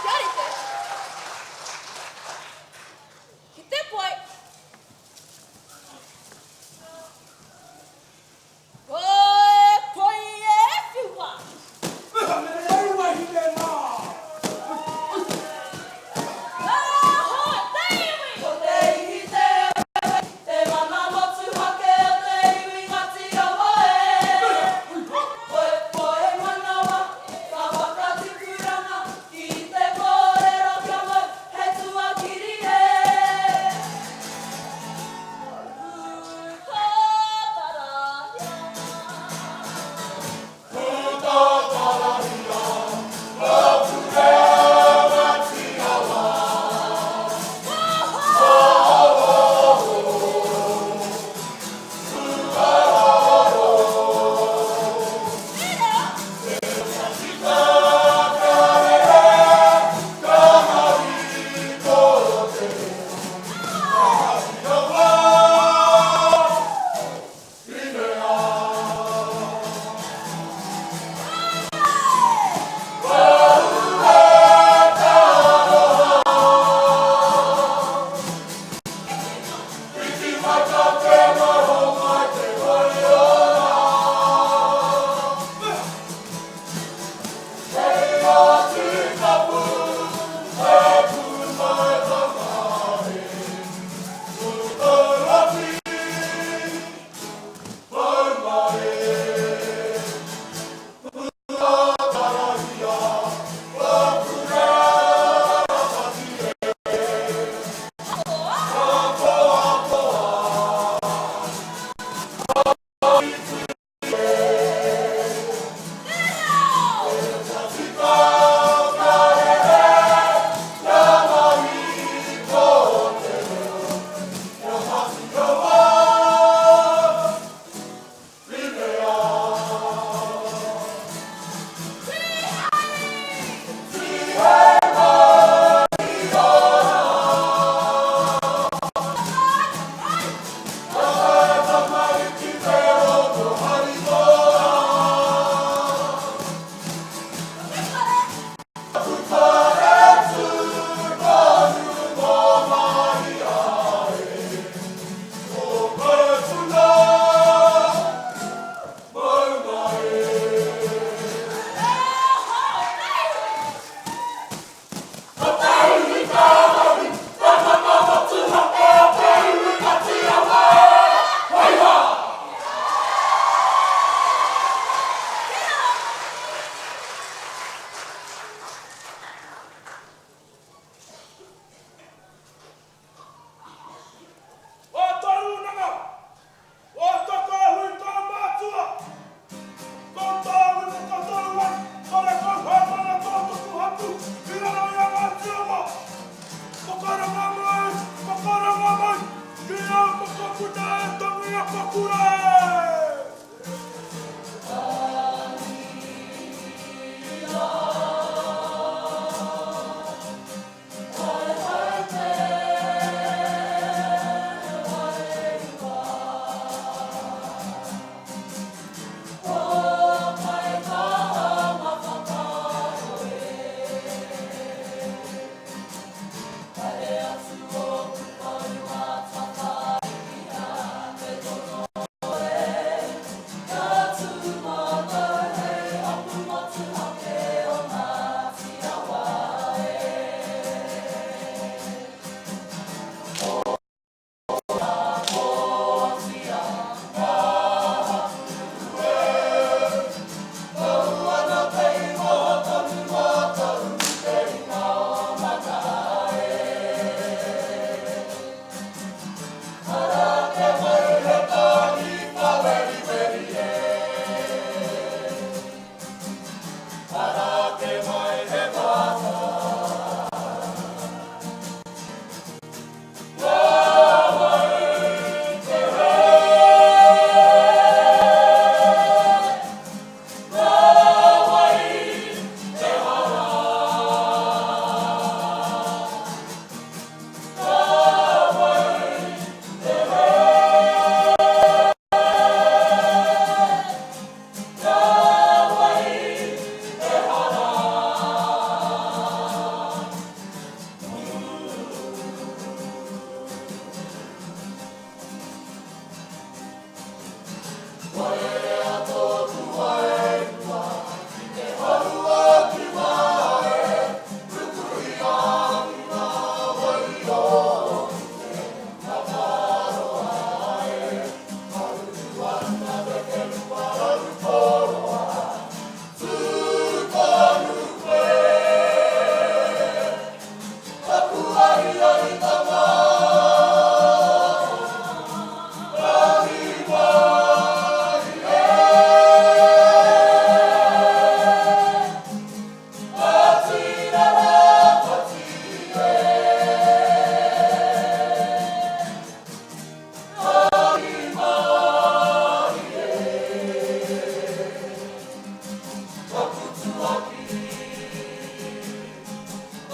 Kia rite. Ki te poi. Koe poi e whiua. Nei wahine mā. Ka hoe te iwi. Ko te ihi te wehi, te mana motuhake o te iwi Ngāti Awa e. Koe poi manawa, ka whakatipuranga ki te kōrero kia mau he tuakiri e.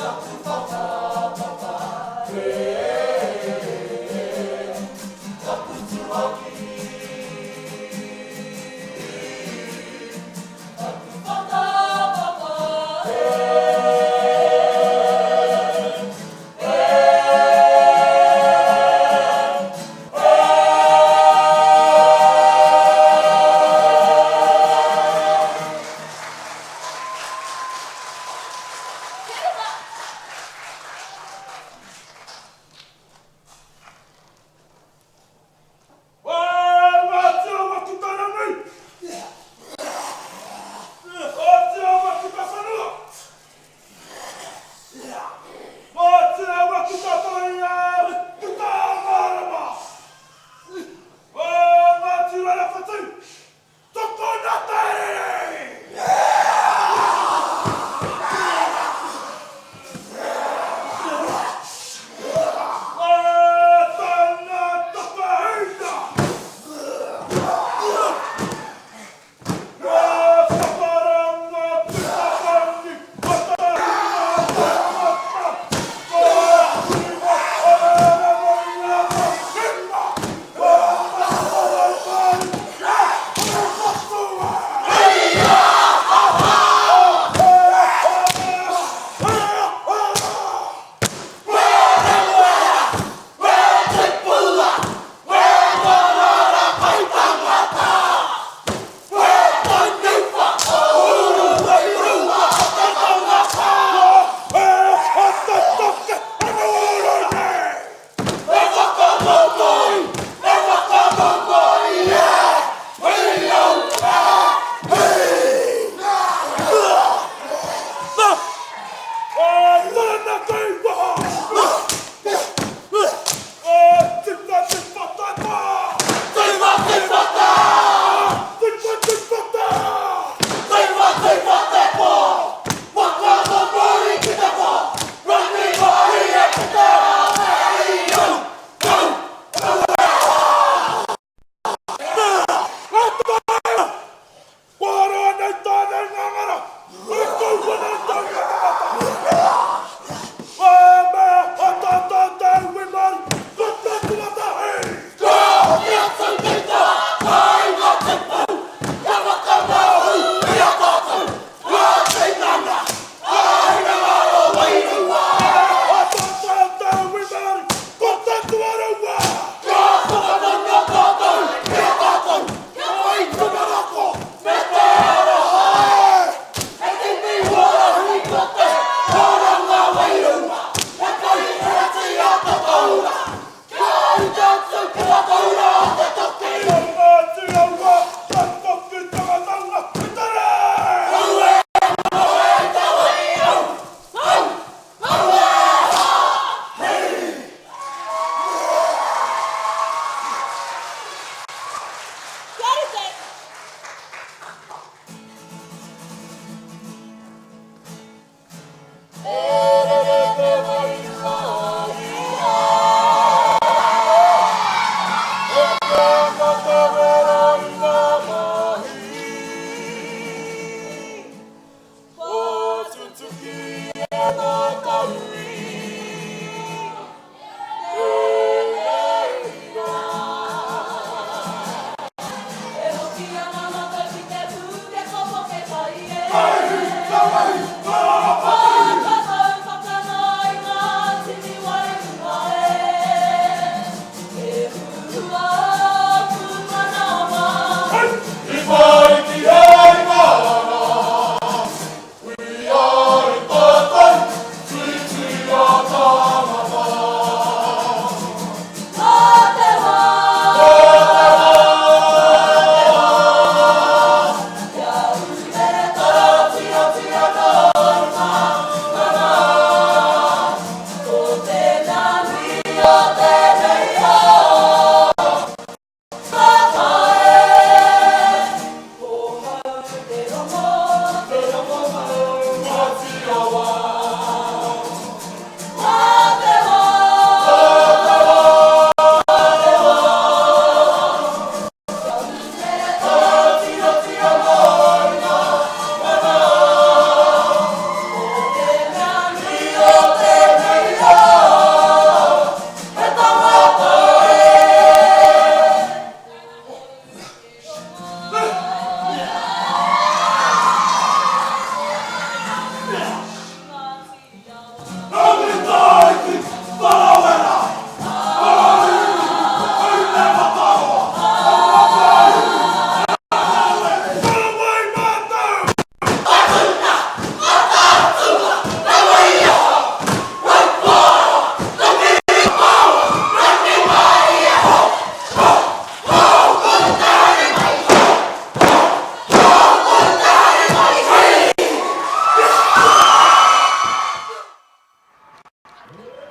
Taku whakapapa, e, Taku tuakiri. Taku whakapapa, e,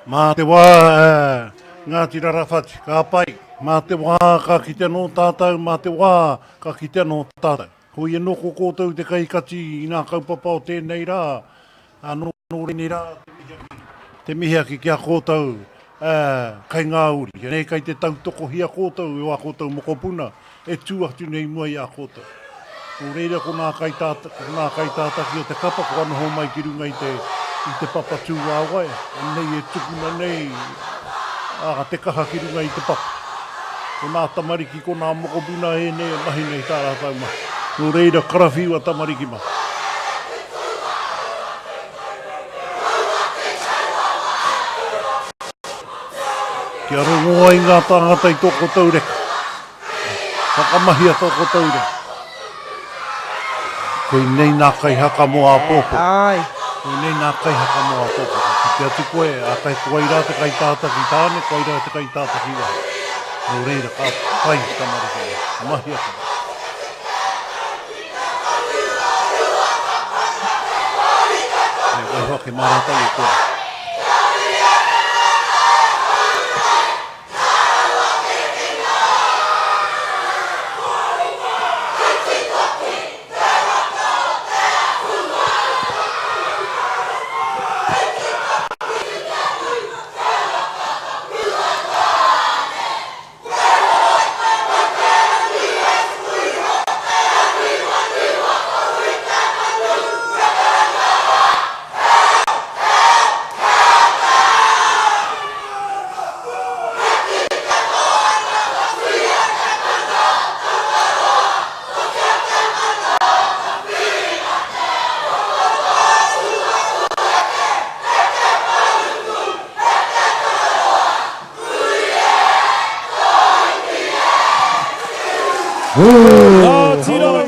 Mā te wā, Ngāti Rarawhati, ka pai. Mā te wā ka kite anō tātou, mā te wā ka kite anō tātou. Hoi anō ko koutou te kaikati i ngā kaupapa o tēnei rā, ā, nō tēnei rā te mihi ake ki a koutou, ā, kai ngā uri. Nei kai te tautokohia koutou e wā koutou mokopuna e tū atu nei i mua i a koutou. Nō reira ko ngā kaitātaki o te kapa kua noho mai ki runga i te, i te papa tūāwae, anei e tukuna nei a te kaha ki runga i te papa. Ko nā tamariki, ko nā mokopuna ēnei e mahi nei tā rātou mahi. Nō reira karawhiua tamariki mā. Kia rongo ai ngā tāngata i tō koutou reka. Whakamahia tō koutou reo. Koinei nā kaihaka mō āpōpō. Āe. Koinei nā kaihaka mō āpōpō. Ka kite atu koe, ā, kai ko wai rā te kaitātaki tāne, ko wai rā te kaitātaki wahine. Nō reira, ka pai tamariki mā. Mahia te mahi. Me waiho ake mā rātou e kore.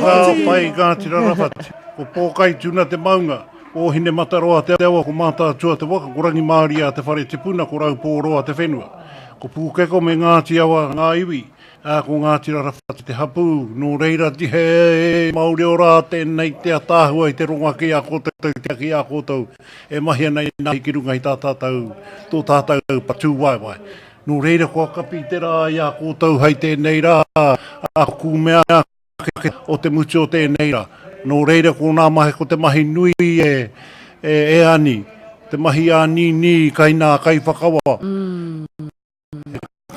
Ka pai Ngāti Rarawhati. Ko Pōkaituna te maunga. Ko Ōhinemataroa te awa, ko Mātaatua te waka, ko Rangimāria te whare tipuna, ko Raupōroa te whenua. Ko Pūkeko me Ngāti Awa ngā iwi, ā, ko Ngāti Rarawhati te hapū. Nō reira, he mauri ora tēnei te ataahua i te rongo ake i a koutou, te aki a koutou e mahi ana i ki runga i tā tātou, tō tātou patū waewae. Nō reira, kua kapi te rā i a koutou hei tēnei rā, ā, kūmea ake o te mutu o tēnei rā. Nō reira, ko nā mahi, ko te mahi nui e, e, e ani, te mahi ānīnī kai nā kaiwhakawa.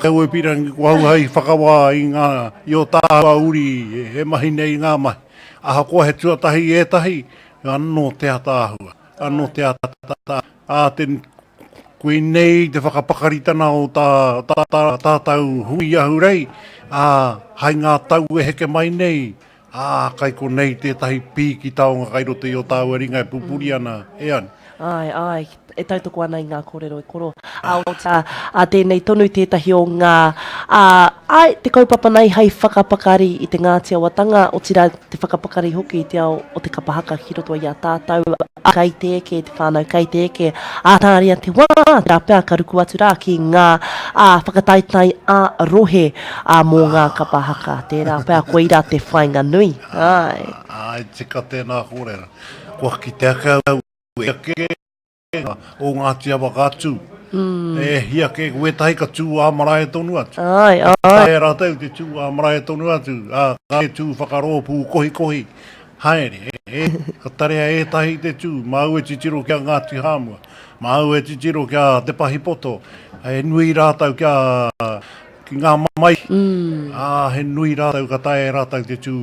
He kawe pīrangi ko au hei whakawā i ngā, i ō tāua uri e mahi nei i ngā mahi. Ahakoa he tuatahi ētahi, anō te ataahua, anō te ataahua, ā, te, Koinei te whakapakaritana o tā tātou hui ahurei, ā, hai ngā tau e heke mai nei, ā, kai konei tētahi pīki taonga kai roto i ō tāua ringa e pupuri ana e Ani. Āe, āe, e tautoko ana i ngā kōrero e koro. Ā, otirā, ā, tēnei tonu tētahi o ngā, ā, āe, te kaupapa nei hai whakapakari i te Ngāti Awatanga, otirā, te whakapakari hoki i te ao o te kapa haka ki roto i a tātou. Kei te eke te whānau, kei te eke ā tāria te wā, tērā pea ka ruku atu rā ki ngā ā whakataetae ā rohe ā mō ngā kapa haka. Tērā pea koirā te whāinga nui. Āe. Āe tika tēnā kōrero. Kua kite ake au e ake o Ngāti Awa ka tū. E hia kē wētahi ka tū ā marae tonu atu. Āe, āe. Taea rātou te tū ā marae tonu atu, ā, ka tū whakarōpū kohikohi haere. E, ka tarea ētahi te tū, māu e titiro ki a Ngāti Hāmua, māu e titiro ki a Te Pahipoto, he nui rātou ki a, ki ngā mai, ā, he nui rātou ka taea e rātou te tū.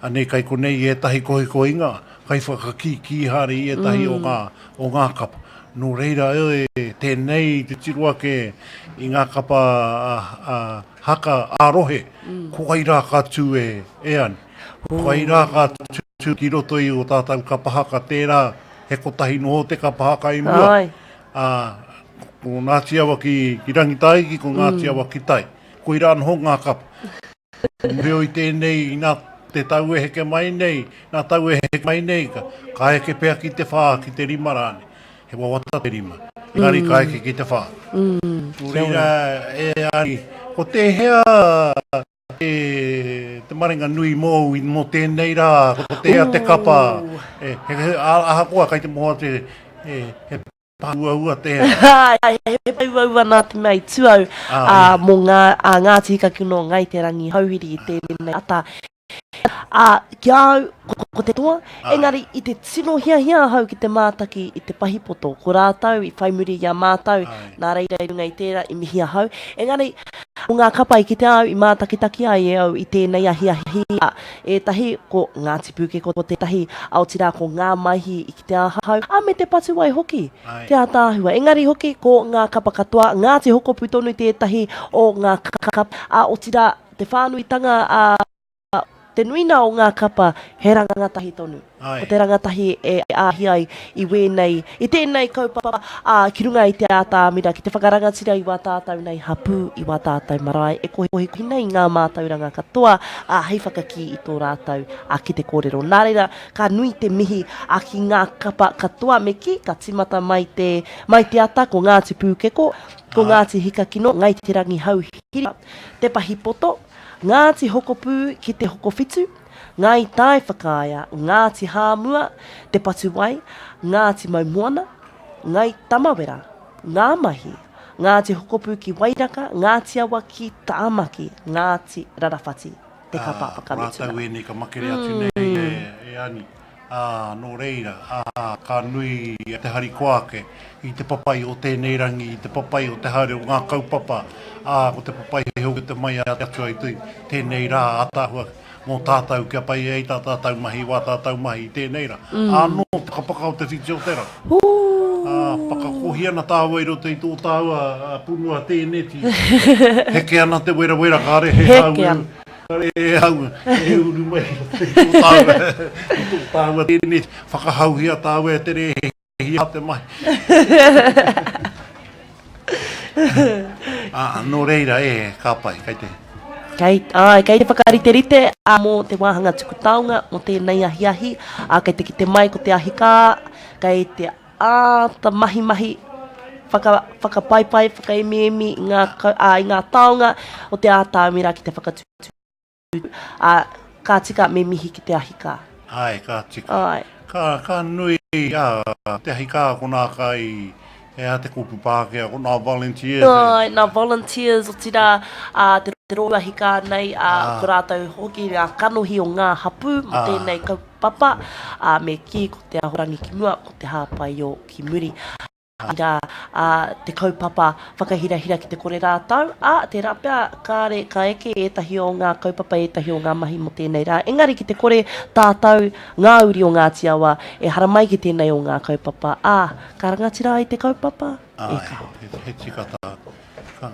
Anei kai konei ētahi kohikohinga, kai whakakīkī haere i ētahi o ngā, o ngā kapa. Nō reira, e, tēnei te tiro ake i ngā kapa a, a, haka ā-rohe, ko wai rā ka tū e, e Ani? Ko wai rā ka tū ki roto i ō tātou kapa haka, tērā he kotahi noho te kapa haka i mua. Āe. Ā, ko Ngāti Awa ki, ki Rangitāiki, ko Ngāti Awa ki tai. Koirā noho ngā kapa. Heoi tēnei, nā te tau e heke mai nei, nā tau e heke mai nei, ka, ka eke pea ki te whā, ki te rima rānei. He wawata te rima, engari ka eke ki te whā. Mm. Nō reira, e Ani, ko tēhea te, te maringa nui mōu i mō tēnei rā, ko tēhea te kapa, e, he, he, ahakoa kai te moho atu, e, he. Pāuaua tērā. Āe, he pāuaua nā te mea i tū au mō ngā, a Ngāti Hikakino, Ngāi Te Rangihouhiri i tēnei ata. Ā, ki a au, ko te toa, engari i te tino hiahia ahau ki te mātaki i te pahipoto. Ko rātou i whai muri i a mātou, nā reira i runga i tērā i mihi ahau. Engari, ko ngā kapa i kitea au, i mātakitaki ai e au i tēnei ahiahi, ā, ētahi ko Ngāti Pūkeko tētahi, ā, otirā ko Ngā Maihi i te ahau, ā, me te patuwai hoki, te ātaahua. Engari hoki, ko ngā kapa katoa, Ngāti Hokopu tonu tētahi o ngā kapa, ā, otirā, te whānuitanga, ā, te nuina o ngā kapa, he rangatahi tonu. Ko te rangatahi e ārahi ai i wēnei, i tēnei kaupapa, ā, ki runga i te ātamira, ki te whakarangatira i wā tātou nei hapū, i wā tātou marae, e kohikohi nei i ngā mātauranga katoa, ā, hei whakakī i tō rātou, ā, ki te kōrero. Nā reira, Ka nui te mihi a ki ngā kapa katoa me kī, ka tīmata mai te, mai te ata ko Ngāti Pūkeko, ko Ngāti Hikakino, Ngai Te Rangihouhiri, Te Pahipoto, Ngāti Hokopū ki Te Hokowhitu, Ngāi Tāiwhakaea, Ngāti Hāmua, Te Patuwai, Ngāti Maumoana, Ngai Tamawera, Ngā Mahi, Ngāti Hokopū ki Wairaka, Ngāti Awa ki Tāmaki, Ngāti Rarawhati. te kapa whakamutunga. Ā, ko rātou ēnei ka makere atu nei e Ani, ā, nō reira, ā, ka nui te harikoa ake i te papai o tēnei rangi, i te papai o te haere o ngā kaupapa, ā, ko te papai hoki o te mai a te Atua i tēnei rā ātaahua mō tātou kia pai ai tā tātou mahi, wā tātou mahi i tēnei rā. Ānō te pakapaka o te whiti o te rā. Ā, pakakohi ana tāua i roto i tō tāua punua tēneti. Heke ana te werawera, kāre he hau, kāre he hau e uru mai i roto i tō tāua, i tō tāua tēneti. Whakahauhia tāua e te rēhia te mahi. Ā, nō reira, e, ka pai, kei te. Kei, āe, kei te whakariterite ā, mō te wāhanga tuku taonga mō tēnei ahiahi, ā, kei te kite mai ko te ahikā, kei te āta mahimahi, whaka, whakapaipai, whakaemiemi i ngā, ā, i ngā taonga o te ātamira ki te whakatūtū, ā, ka tika me mihi ki te ahikā. Āe, ka tika. Āe. Ka, ka nui, ā, te ahikā konā kai He aha te kōpū Pākehā? Ko nā volunteers e. Āe, nā volunteers, otirā, ā, te rōpū ahikā nei, ā, ko rātou hoki ngā kanohi o ngā hapū mō tēnei kaupapa, ā, me kī ko te Ahorangi ki mua, ko te Hāpaio ki muri. Arā, ā, te kaupapa whakahirahira ki te kore rātou, ā, tērā pea kāre ka eke ētahi o ngā kaupapa, ētahi o ngā mahi mō tēnei rā. Engari ki te kore tātou, ngā uri o Ngāti Awa, e haramai ki tēnei o ngā kaupapa, ā, Ka rangatira ai te kaupapa, e kaha. Āe, he tika tā. Ka,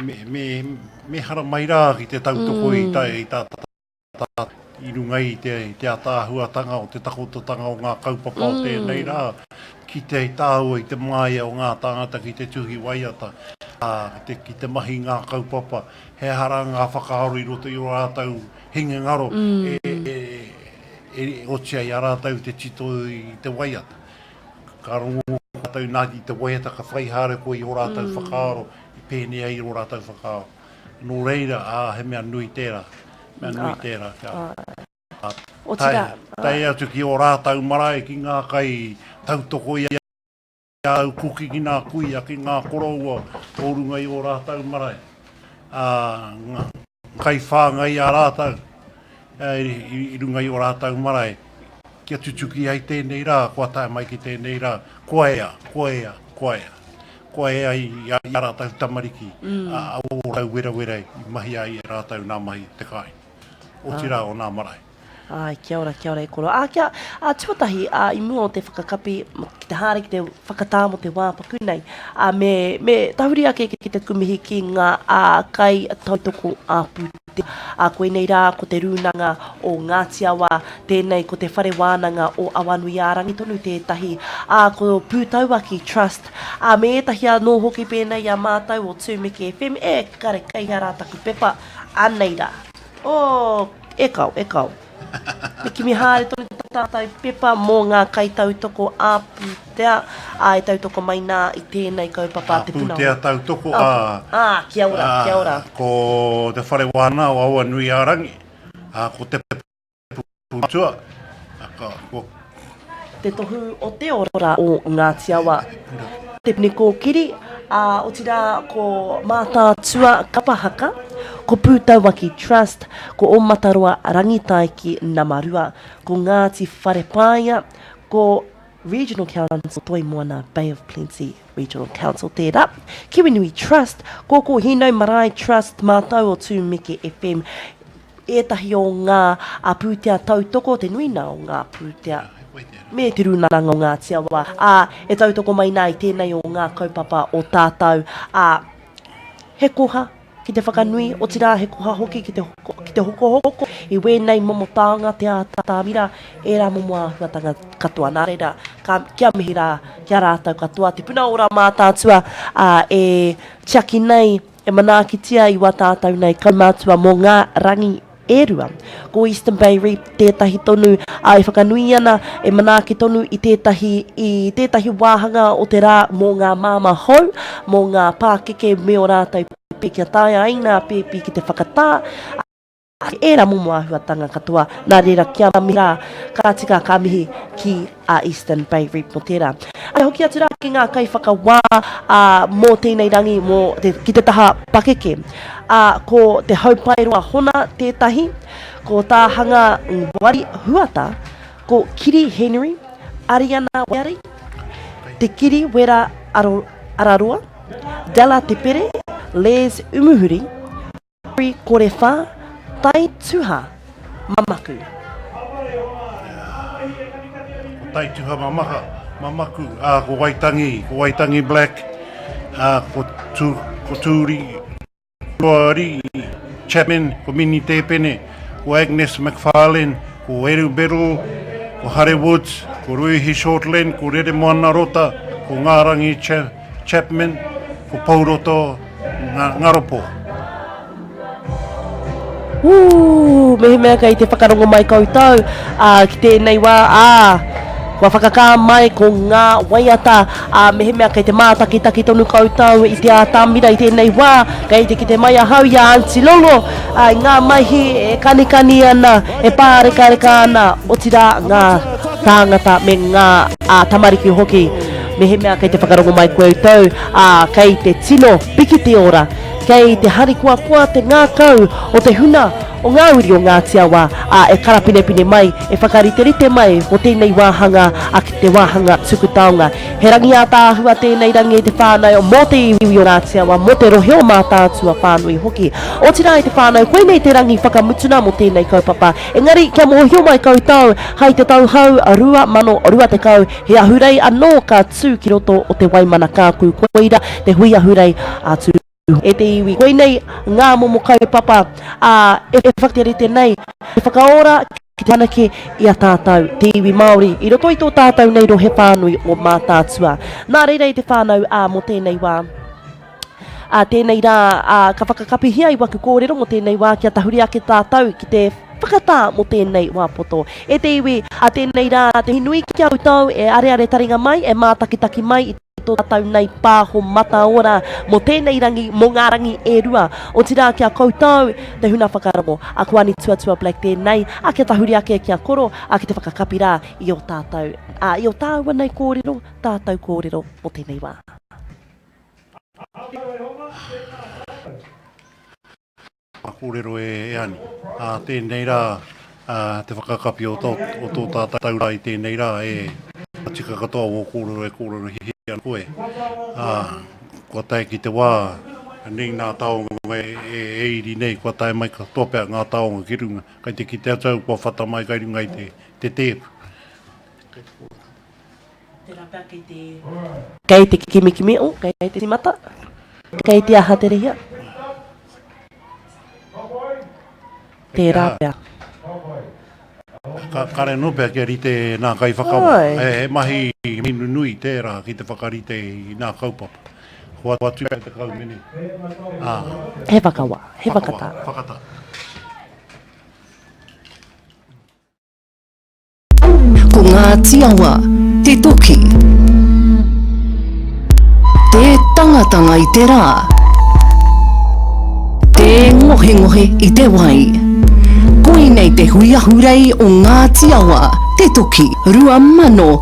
me, me, me haramai rā ki te tautoko i tā, i tā, tā, i runga i te, i te ataahuatanga o te takototanga o ngā kaupapa o tēnei rā, ki te tāua i te māia o ngā tāngata ki te tuhi waiata, ā, ki te, ki te mahi i ngā kaupapa, he aha rā ngā whakaaro i roto i ō rātou hinengaro e, e, e oti ai i a rātou te tito i te waiata. Ka rongo rātou nā i te waiata ka whai haere koe i ō rātou whakaaro, i pēnei ai ō rātou whakaaro. Nō reira, ā, he mea nui tērā, mea nui tērā kia tae, tae atu ki ō rātou marae, ki ngā kai tautoko i a au kuki ki ngā kuia, ki ngā koroua o runga i ō rātou marae. Ā, ngā kaiwhāngai i a rātou i runga i ō rātou marae. Kia tutuki ai tēnei rā, kua tae mai ki tēnei rā, kua ea, kua ea, kua ea. Kua ea i a rātou tamariki, a ō rātou werawera i mahia ai e rātou nā mahi te kāinga, otirā o nā marae. Āe, kia ora, kia ora e koro. Ā, kia, ā, tuatahi, ā, i mua o te whakakapi, ki te haere ki te whakatā mō te wā paku nei, ā, me, me tahuri ake ki te tuku mihi ki ngā, ā, kai tautoko ā-pūtea. Ā, koinei rā ko Te Rūnanga o Ngāti Awa, tēnei ko Te Whare Wānanga o Awanuiārangi tonu tētahi, ā, ko Pūtauaki Trust, ā, me ētahi anō hoki pēnei i a mātou o Tūmeke FM, e, kare, kei hea rā taku pepa, anei rā. Oh, e kao, e kao. Me kimi haere tonu tā tātou pepa mō ngā kaitautoko ā-pūtea, ā, e tautoko mai nā i tēnei kaupapa a Te Puna Ā-pūtea tautoko, ā. Ā, kia ora, kia ora. Ko Te Whare Wānanga o Awanuiārangi, ā, ko Te Puna Matua, ā, ko. Te Tohu o te Ora o Ngāti Awa. Te Puni Kōkiri, ā, otirā ko Mātaatua Kapa Haka, ko Pūtauaki Trust, ko Ōmataroa Rangitaiki Namarua, ko Ngāti Wharepāia, ko Regional Council Toi Moana Bay of Plenty Regional Council tērā, Kiwinui Trust, ko Kōhīnau Marae Trust, mātou o Tūmeke FM, ētahi o ngā pūtea tautoko, te nuina o ngā pūtea me Te Rūnanga o Ngāti Awa, ā, e tautoko mai nā i tēnei o ngā kaupapa o tātou, ā, he koha ki te whakanui, otirā he koha hoki ki te, ki te hokohoko i wēnei momo taonga, te ātamira, ērā momo āhuatanga katoa. Nā reira, ka, kia mihi rā ki a rātou katoa, Te Puna Ora Mātaatua, ā, e tiaki nei, E manaakitia i wā tātou nei kaumātua mō ngā rangi e rua. Ko Eastern Bay Reef tētahi tonu, ā, e whakanui ana, e manaaki tonu i tētahi, i tētahi wāhanga o te rā mō ngā māmā hou, mō ngā pākeke me ō rātou pēpi kia taea ai ngā pēpi ki te whakatā, ērā momo āhuatanga katoa, nā reira kia mihi rā, ka tika ka mihi ki a Eastern Bay Reef mō tērā. Ā, hoki atu rā ki ngā kaiwhakawā, ā, mō tēnei rangi, mō te, ki te taha pakeke. Ā, ko Te Haupaeroa Hona tētahi, ko Tāhanga Ngwari Huata, ko Kiri Henry, Ariana Waiari, Te Kiri Wera Aro, Araroa, Della Te Pere, Les Umuhuri, Kore kore wha, tai tuha, mamaku. Ko tai tuha mamaka, mamaku, a ko Waitangi, ko Waitangi Black, a ko Tu, ko Turi, Tuari, Chapman, ko Mini Tēpene, ko Agnes McFarlane, ko Eru Beddle, ko Hare Woods, ko Ruihi Shortland, ko Reremoana Rota, ko Ngārangi Cha, Chapman, ko Pouroto Ngaropo. Ū, mehemea kei te whakarongo mai koutou, ā, ki tēnei wā, ā, kua whakakā mai ko ngā waiata, ā, mehemea kei te mātakitaki tonu koutou i te ātamira i tēnei wā, kei te kite mai ahau i a Aunty Lolo, ā, i ngā maihi e kanikani ana, e pārekareka ana, otirā ngā tāngata me ngā, ā, tamariki hoki. Mehemea kei te whakarongo mai koutou, ā, kei te tino piki te ora, kei te harikoakoa te ngākau o te huna o ngā uri o Ngāti Awa, ā, e karapinepine mai, e whakariterite mai mō tēnei wāhanga, ā, ki te wāhanga tuku taonga. He rangi ātaahua tēnei rangi e te whānau, mō te iwi o Ngāti Awa, mō te rohe o Mātaatua whānui hoki. Otirā e te whānau, koinei te rangi whakamutuna mō tēnei kaupapa. Engari, kia mōhio mai koutou, hai te tau hou 2020, He ahurei anō ka tū ki roto o Te Waimana Kākū koira te hui ahurei a Tūhoe e te iwi. Koinei ngā momo kaupapa, ā, e whakarite nei te whakaora ki te whanake i a tātou, te iwi Māori, i roto i tō tātou nei rohe whānui o Mātaatua. Nā reira i te whānau, ā, mō tēnei wā, Ā tēnei rā, ā, ka whakakapihia i waku kōrero mō tēnei wā kia tahuri ake tātou ki te whakatā mō tēnei wā poto. E te iwi, ā tēnei rā, te mihi nui ki a koutou e areare taringa mai, e mātakitaki mai i tō tātou nei pāho mataora mō tēnei rangi, mō ngā rangi e rua. Otirā ki a koutou te huna whakarongo, a ko Ani Tuatua Black tēnei, ā, kia tahuri ake ki a Koro, ā, ki te whakakapi rā i ō tātou, ā, i ō tāua nei kōrero, tātou kōrero mō tēnei wā. Ngā kōrero e Ani, ā tēnei rā, ā, te whakakapi o tō, o tō tātou rā i tēnei rā, e tika katoa wō kōrero e kōrerohia ana koe. Ā, kua tae ki te wā, nei nā taonga e, e, e iri nei, kua tae mai katoa pea ngā taonga ki runga. Kai te kite atu au kua whata mai kai runga i te, te tēpu. Tērā pea kei te. Kei te kimikimi, oh, kei te tīmata. Kei te aha te rehia. Tērā pea. Ka, kare anō pea kia rite nā kaiwhakawa. He, he mahi nunui tērā ki te whakarite i nā kaupapa. Hoatu pea te kaumene. Ā. He whakawa, he whakatā. Whakatā. Ko Ngāti Awa te toki. Tē tangatanga i te rā. Tē ngohengohe i te wai. Koinei te hui ahurei o Ngāti Awa te toki 2019.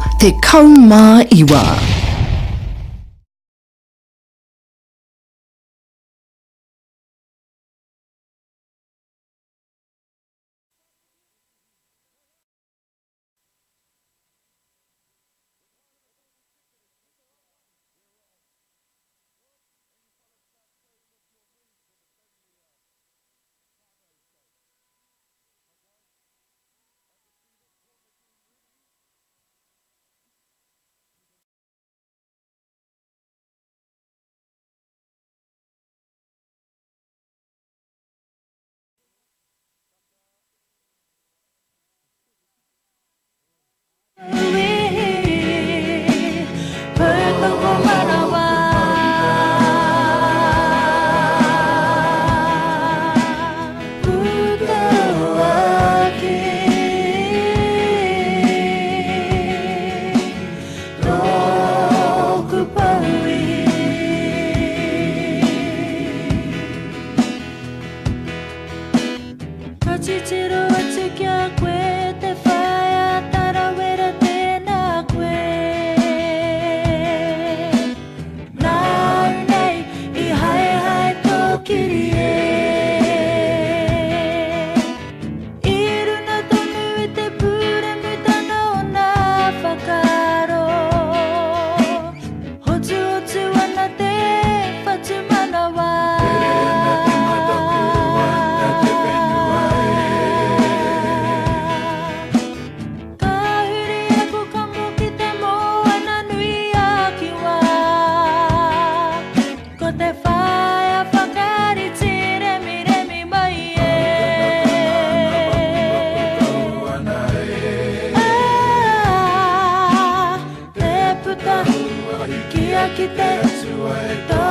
ki te Atua e tō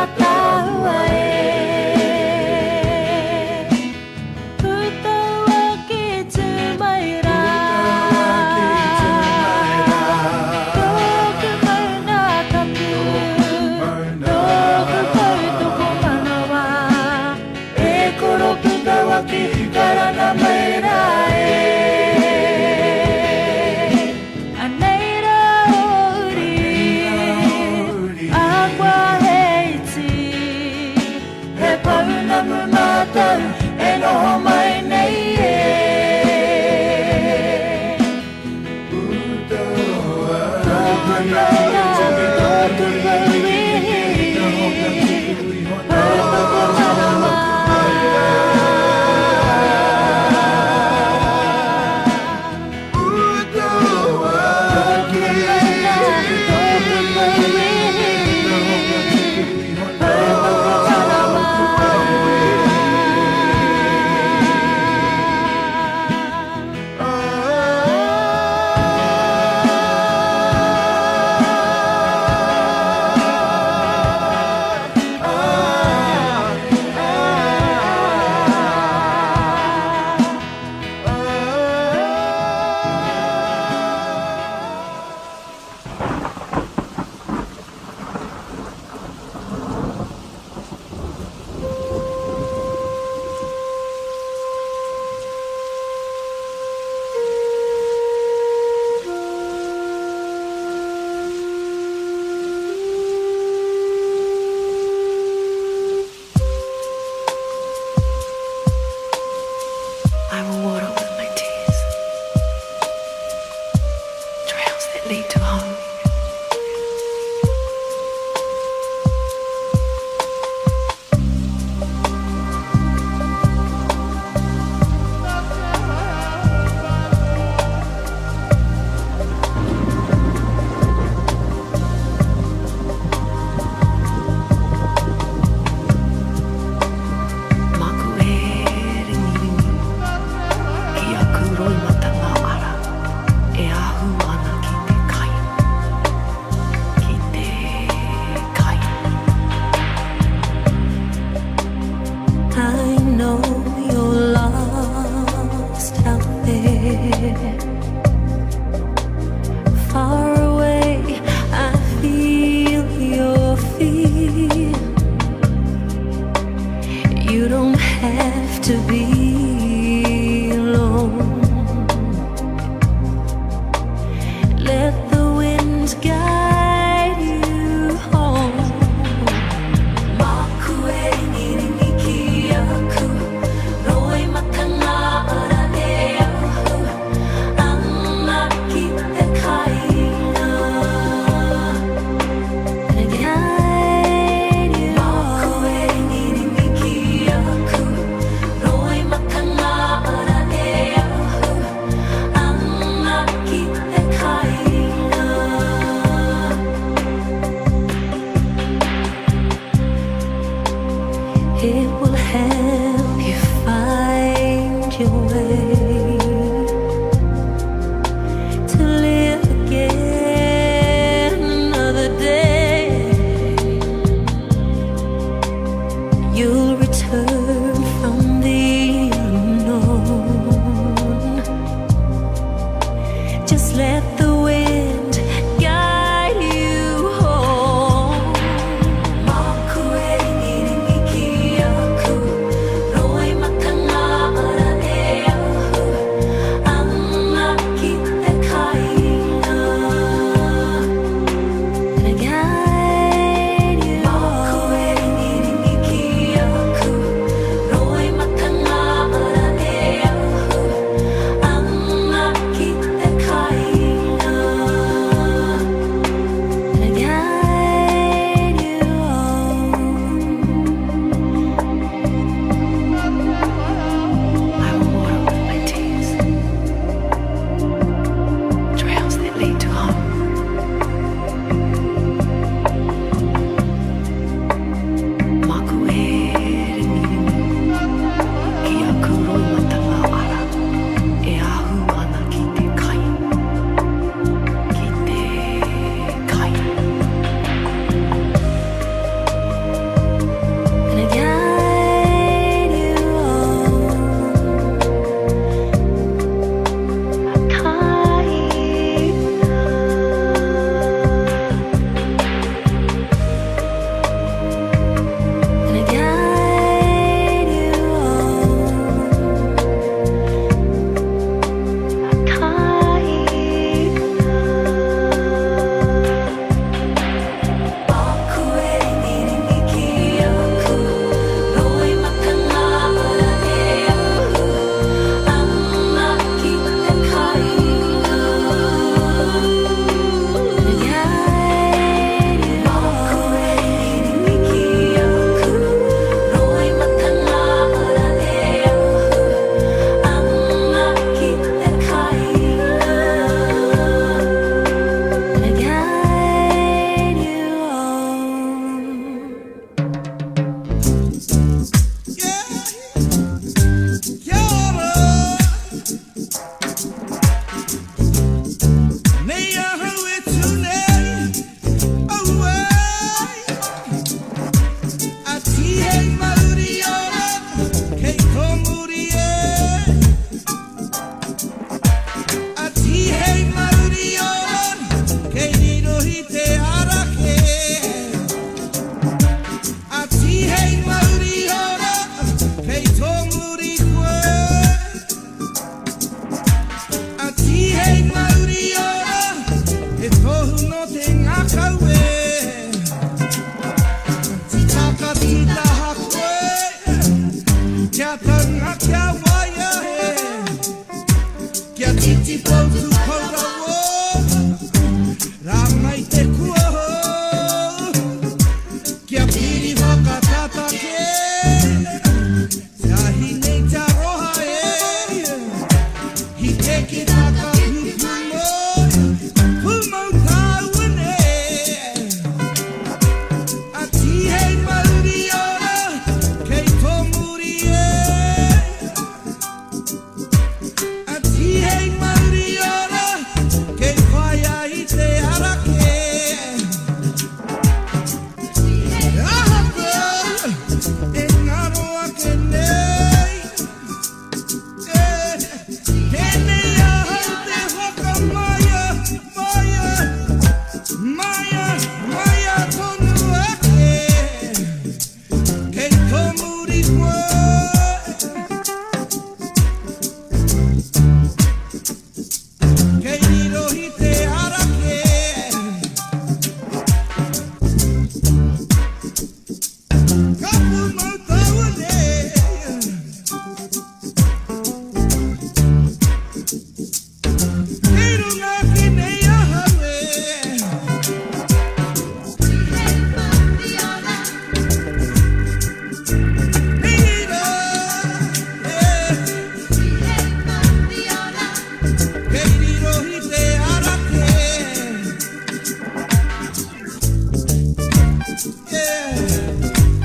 ātaahua e. Putauaki tū mai rā. Tōku maunga tapu. Tōku poutokomanawa. E koro putauaki karanga mai rā e. Anei rā ō uri, ahakoa he iti, he pounamu mātou e noho mai nei e. Tōku maunga, tōku pouihi, poutokomanawa.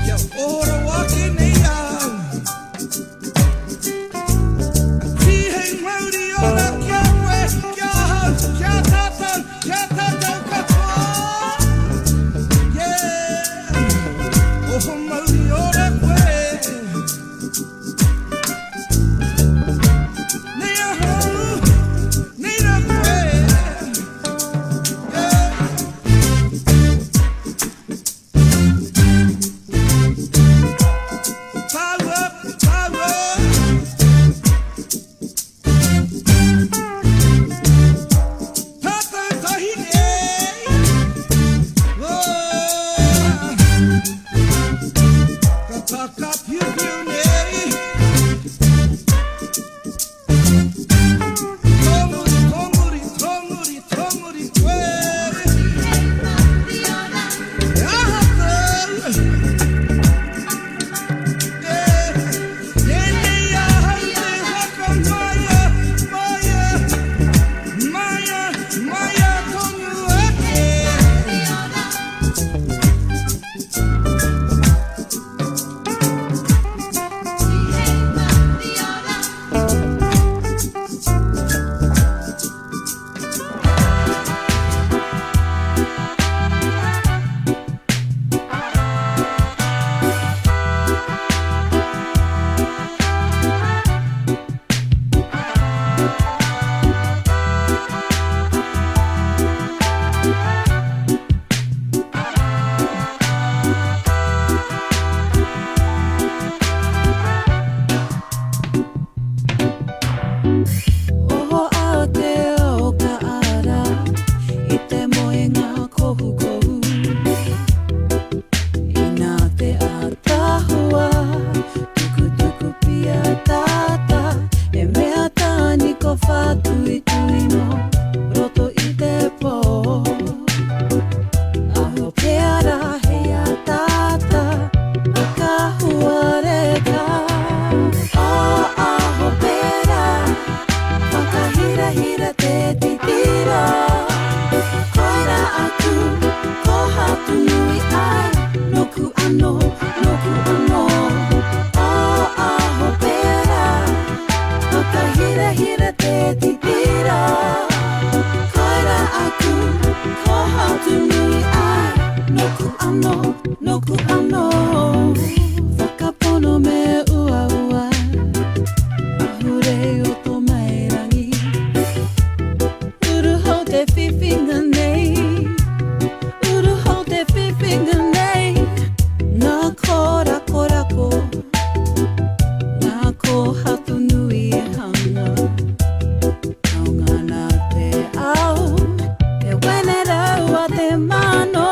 Kia oho rawa ake nei au. Tihei mauri ora ki a koe, ki ahau, ki a tātou, ki a tātou katoa. Yeah, oho mauri ora koe. Nei ahau, nei rā koe. Power, power. Tātou tahi nei. Oh. Ka whakapiupiu nei. Tōmuri, tōmuri, tōmuri, tōmuri koe. He aha tāu? Tēnei ahau te whakamaia, maia, maia, maia tonu ake. Oho Aotea o ka ara i te moenga kohukohu. Inā te ātaahua, tukutuku pia tata, he mea tāniko whātuitui nō roto i te pō. Aho pea rā hei ataata, whakaahua reka. O aho pērā, whakahirahira te titiro. Koirā aku kohatu nui ai, nōku anō, nōku anō. O aho pērā, whakahirahira te titiro. Koirā aku kohatu nui ai, nōku anō, nōku anō. Whakapono me uaua, ahurei o tō mairangi. Uruhou te whiwhinga nei, uruhou te whiwhinga nei. Ngā kōrakorako, ngā kōhatu nui e hanga. Taonga nā te ao, te wenerau a te mano.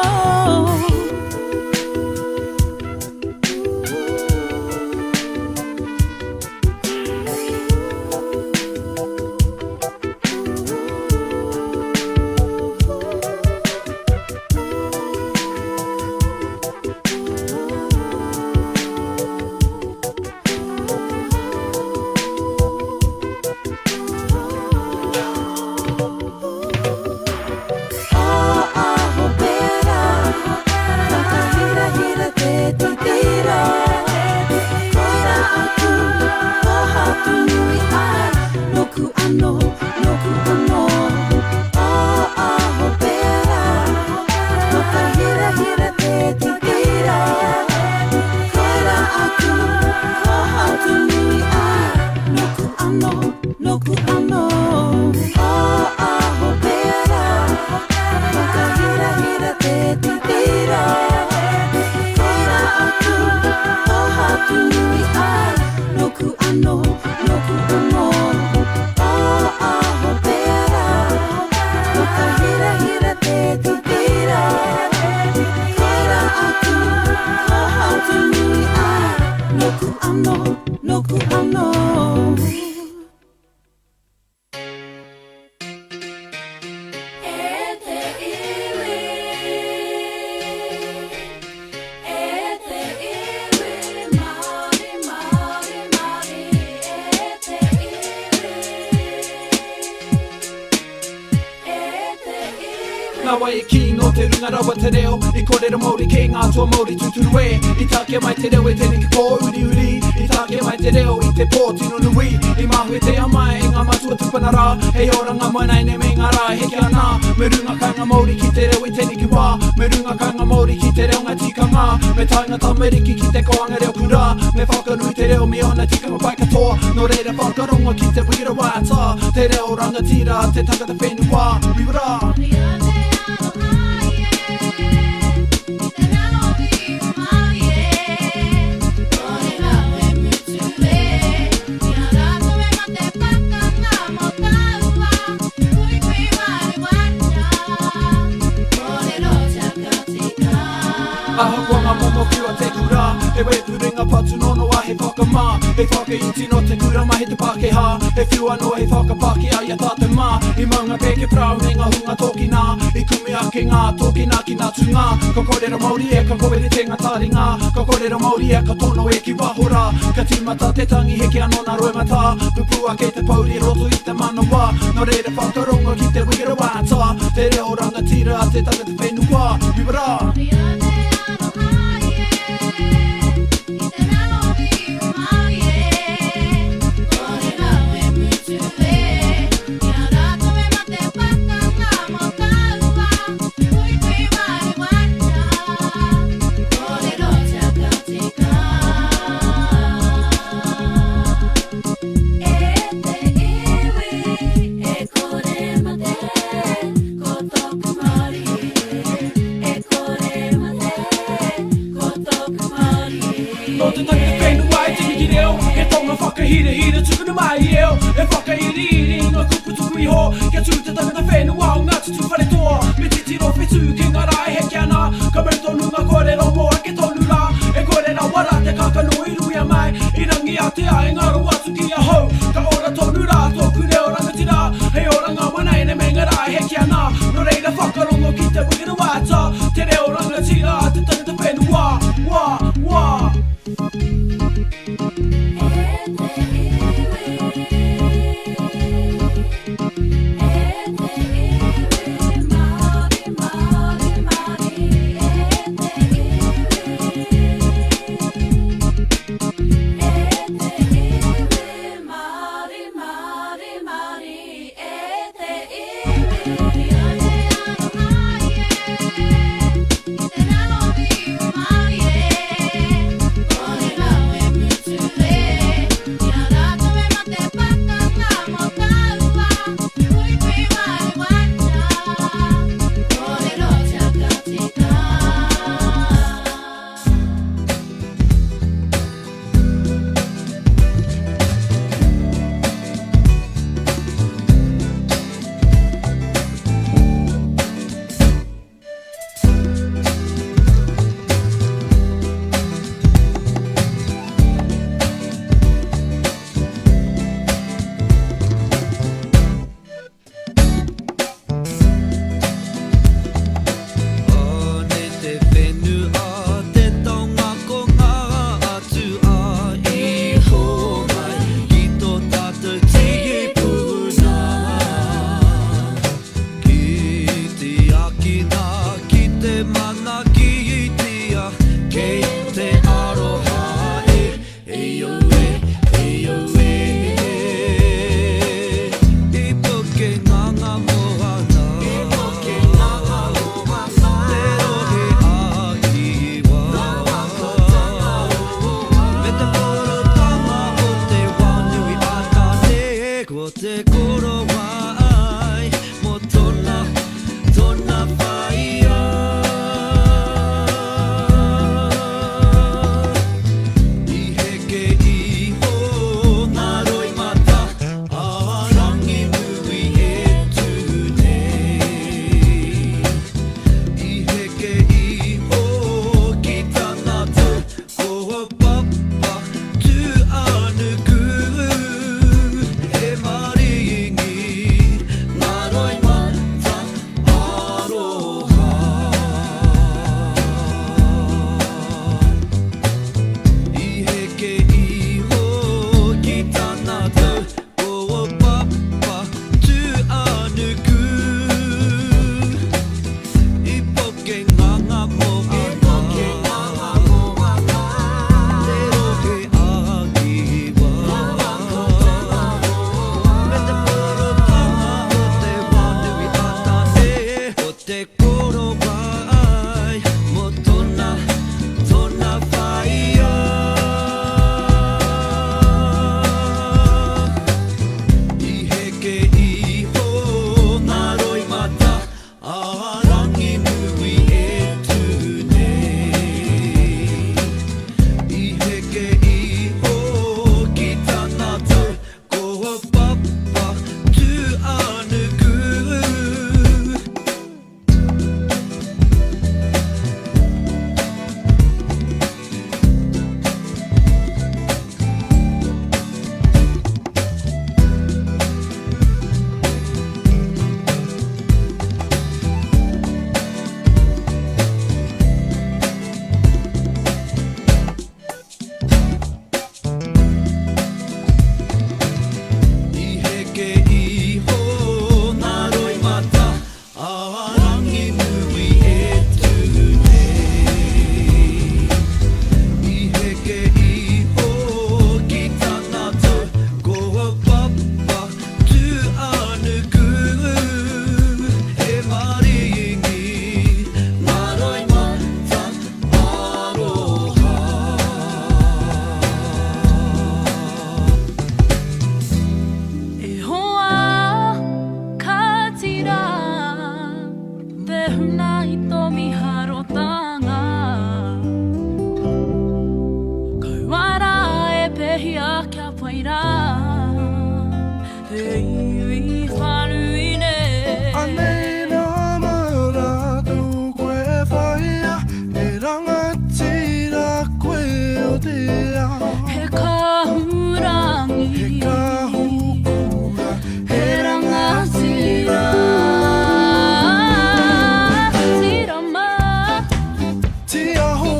Nā wai e kī nō te runga rawa te reo I kōrero Māori kē ngā atua Māori tūturu e I takea mai te reo e teneki pōuriuri I takea mai te reo i te pō tino nui I māhuetea mai e ngā matua tupuna rā Hei oranga mō nāianei me ngā rā e heke ana Me runga kāinga Māori ki te reo i teneki wā Me runga kāinga Māori ki te reo ngā tikanga Me tae ngā tamariki ki te kōhanga reo kura Me whakanui te reo me ōna tikanga pai katoa Nō reira whakarongo ki te wīrawata Te reo rangatira te tangata whenua Wīwara! Ahakoa ngā momo whiu a te kura, he wepuringa patu nonoa, he whakamā, he whakaiti nō te kura mahi te Pākehā, he whiu anō he whakapākehā i a tātou mā, i mau ngā pēke parau me ngā hunga tōkina, i kume ake ngā tōkina ki ngā tūnga, ka kōrero Māori e, ka kōweritia ngā taringa, ka kōrero Māori e, ka tono e ki waho rā, ka tīmata te tangi heke anō nā roimata, pupū ake te pouri roto i te manawa, nō reira whakarongo ki te weherawata, te reo rangatira a te tangata. Whenua, Wīwara! Nō te tangata whenua e tini reo, he taonga whakahirahira tukuna mai i eo, e whakairiiri i ngā kupu tuku iho, kia tū te tangata whenua o Ngāti Tūwharetoa, me titiro whetū ki ngā rā e heke ana, ka mau tonu ngā kōrero mō ake tonu rā, e kore rawa rā te kākano i ruia mai, i Rangiātea e ngaro atu ki ahau, ka ora tonu rā tōku reo rangatira, hei oranga wanaene me ngā rā e heke ana, nō reira whakarongo ki te wikitawata, te reo rangatira a te tangata whenua, wā, wā. Anei te whenua, te taonga ko ngā atua i hōmai ki tō tātou tīpuna. Ki te ākina, ki te manaakitia, kei te aroha e, e au e, e au e. I puke ngā ngā moana, I puke ngā ngā moana, te rohe ā-Kiwa. Me te porotanga o te wā nui a Tāne, ko te korowai mō tōna, tōna whaea. whai rā Te iwi whānui nei. Anei nā maratu koe e whaia, he rangatira koe o te ao. He kahurangi, he kahukura, he rangatira. Tirama. Tiaho,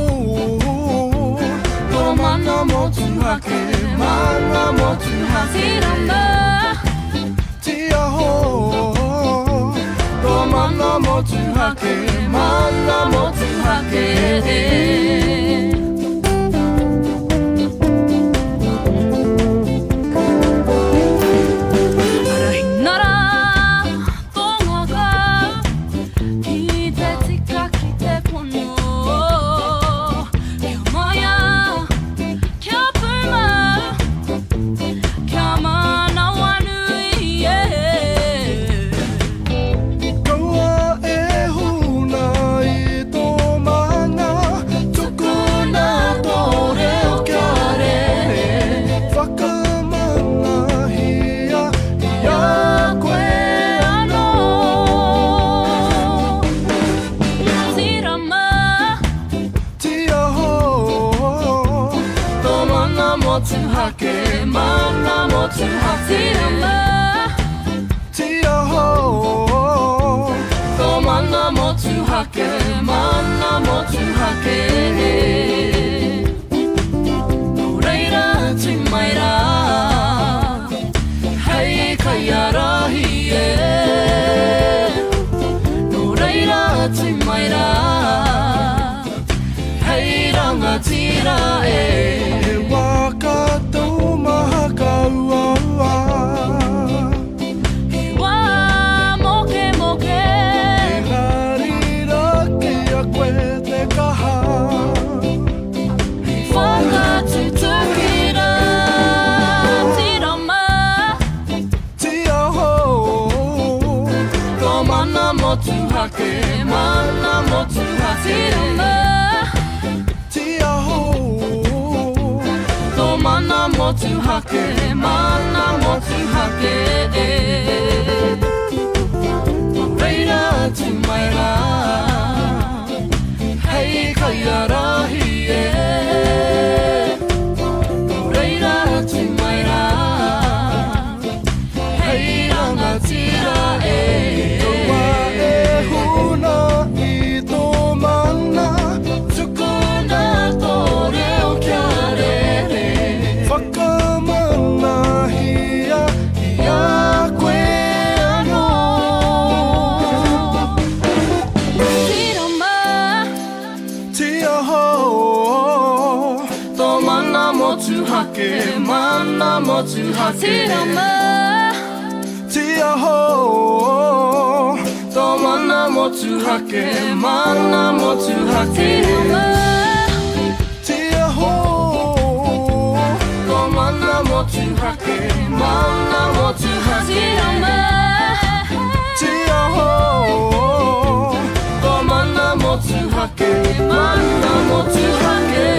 tō mana motuhake, mana motuhake. Tirama. Tiaho, tō mana motuhake, mana motuhake. Arahina rā tō ngākau ki te tika ki te pono. Kia māia, kia pūmau, kia manawanui, yeah. Kaua e huna i tō mana, tukuna tō reo kia rere. Whakamanahia i a koe anō. Tirama. Tiaho, tō mana motuhake, mana motuhake. Tirama. Tiaho, tō mana motuhake, mana motuhake. Nō reira tū mai rā, hei kaiārahi e. Nō reira tū mai rā, hei rangatira e. He waka taumaha ka uaua. He wā mokemoke. Engari rā ki a koe te kaha. Hei whakatutuki rā, tirama. Tiaho, tō mana motuhake, mana motuhake. Tirama. Tiaho, tō mana motuhake, mana motuhake. Nō reira tū mai rā, hei kaiārahi e. Nō reira tū mai rā, hei rangatira e. Kaua e huna i tō mana, tukuna tō reo kia rere. Whakamanahia i a koe anō. Tirama. Tiaho, tō mana motuhake, mana motuhake. Tirama. Tiaho, tō mana motuhake, mana motuhake. Tirama. Tiaho, tō mana motuhake, mana motuhake. Tirama. Tiaho, tō mana motuhake, mana motuhake.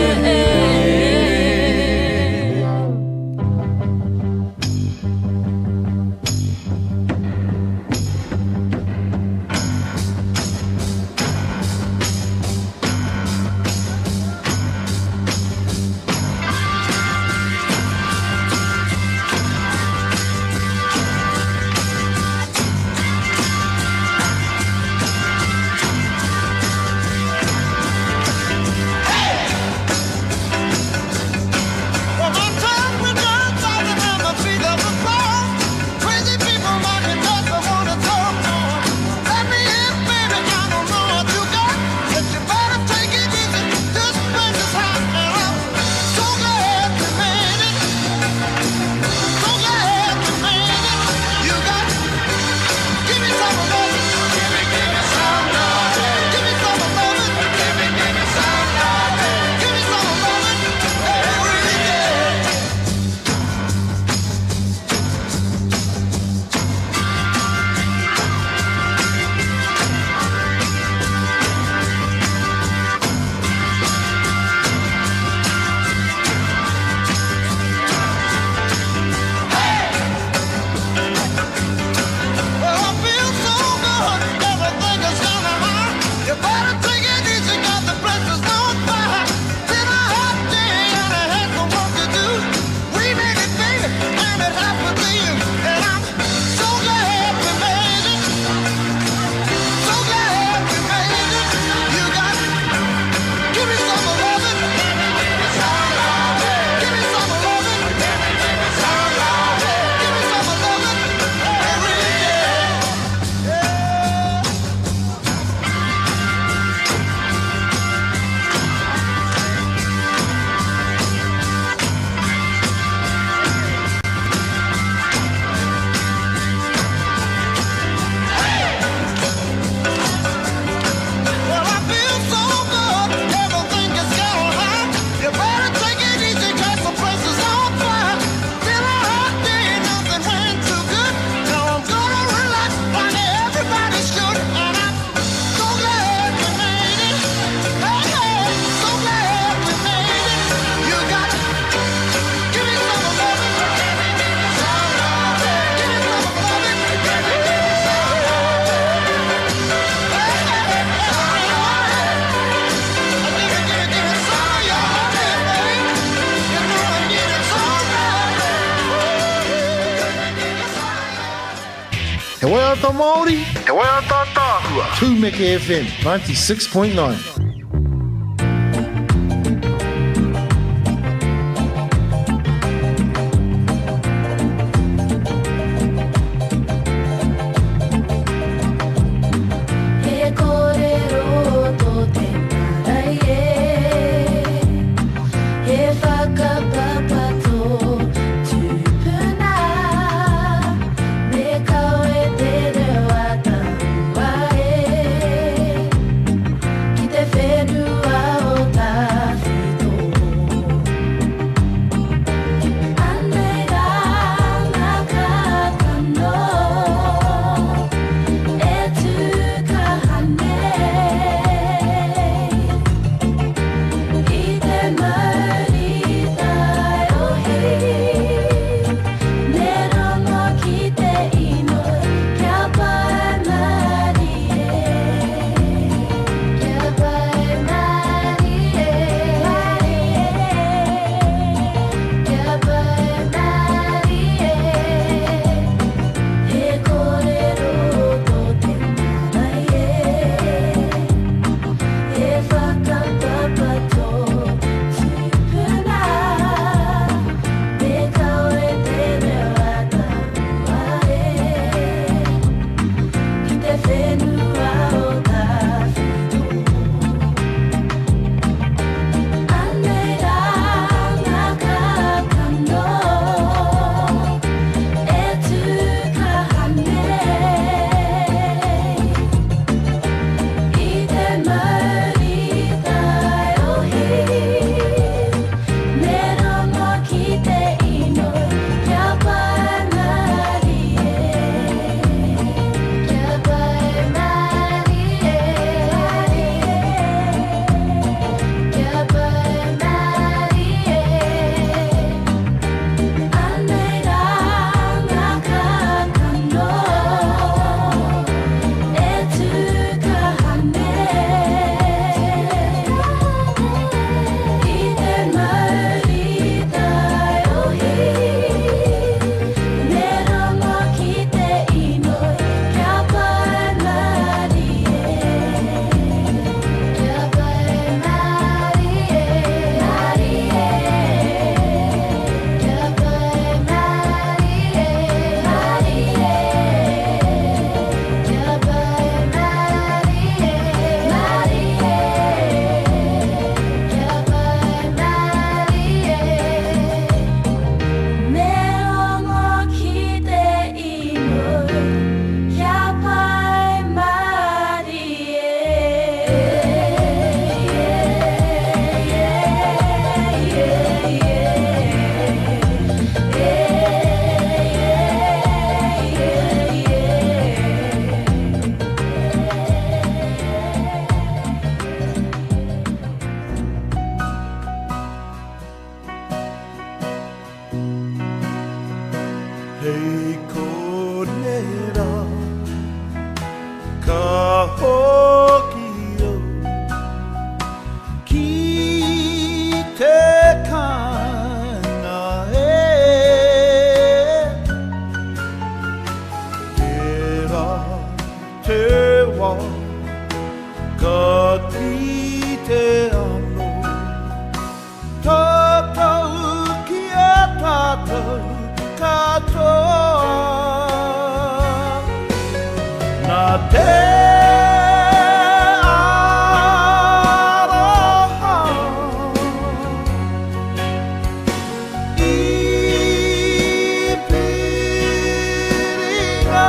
waiata Māori? He waiata ataahua. Tumeke FM 96.9. He kōrero tō te marae e, He whakapapa tō tūpuna, Me kawe te reo ataua e, Ki te whenua o tawhito. Anei rā ngā kākano e tū kaha nei, I te mauri taiohi, Me rongo ki te inoi, kia pai marie, Kia pai marie, Kia pai marie. He kōrero tō te marae e, He whakapapa tō tūpuna, Me kawe te reo ataua e, Ki te whenua o tawhito. Anei rā ngā kākano e tū kaha nei, I te mauri taiohi, Me rongo ki te inoi, kia pai marie, Kia pai marie, Kia pai marie. Anei rā ngā kākano e tū kaha nei, I te mauri taiohi, Me rongo ki te inoi, kia pai marie, Kia pai marie, Kia pai marie, Kia pai marie, Kia pai marie. Me rongo ki te inoi, kia pai marie. Hei konei rā, ka hoki au ki te kāinga e. Tērā te wā ka kite anō, Tātou ki a tātou katoa. Nā te aroha i piringa,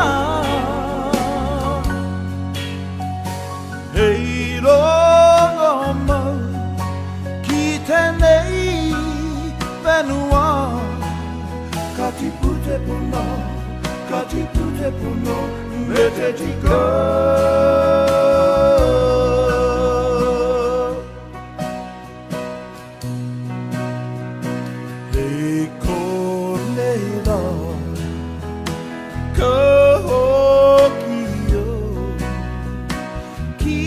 Hei rongo mau ki tēnei whenua, Ka tipu te pono, ka tipu te pono, me te tika. Hei konei rā, ka hoki au ki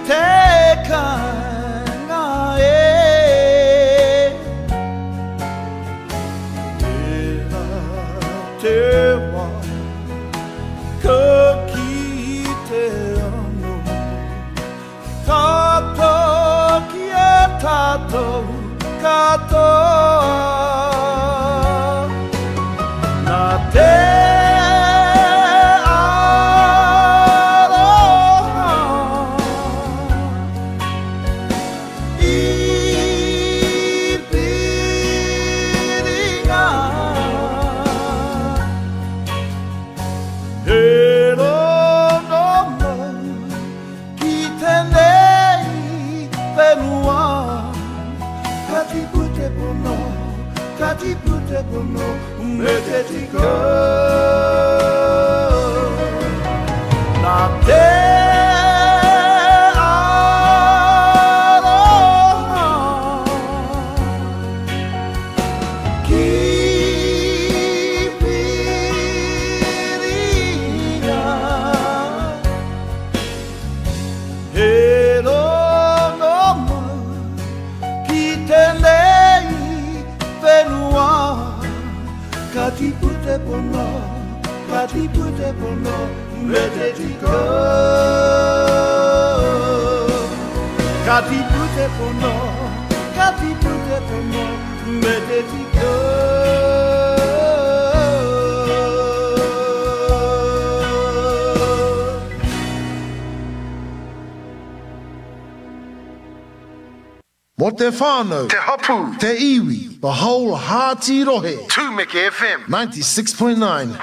te kāinga e. Tērā te wā tātou katoa. Nā te aroha i piringa. He rongo mau ki tenei whenua. Ka tipu te pono, ka tipu te pono, me te tika. Nā te aroha ki piringa. He rongo mau ki tenei whenua. Ka tipu te pono, ka tipu te pono, me te tika. Ka tipu te pono, ka tipu te pono, me te tika. Mō te whānau, te hapū, te iwi, the whole hearty rohe. Tūmeke FM 96.9.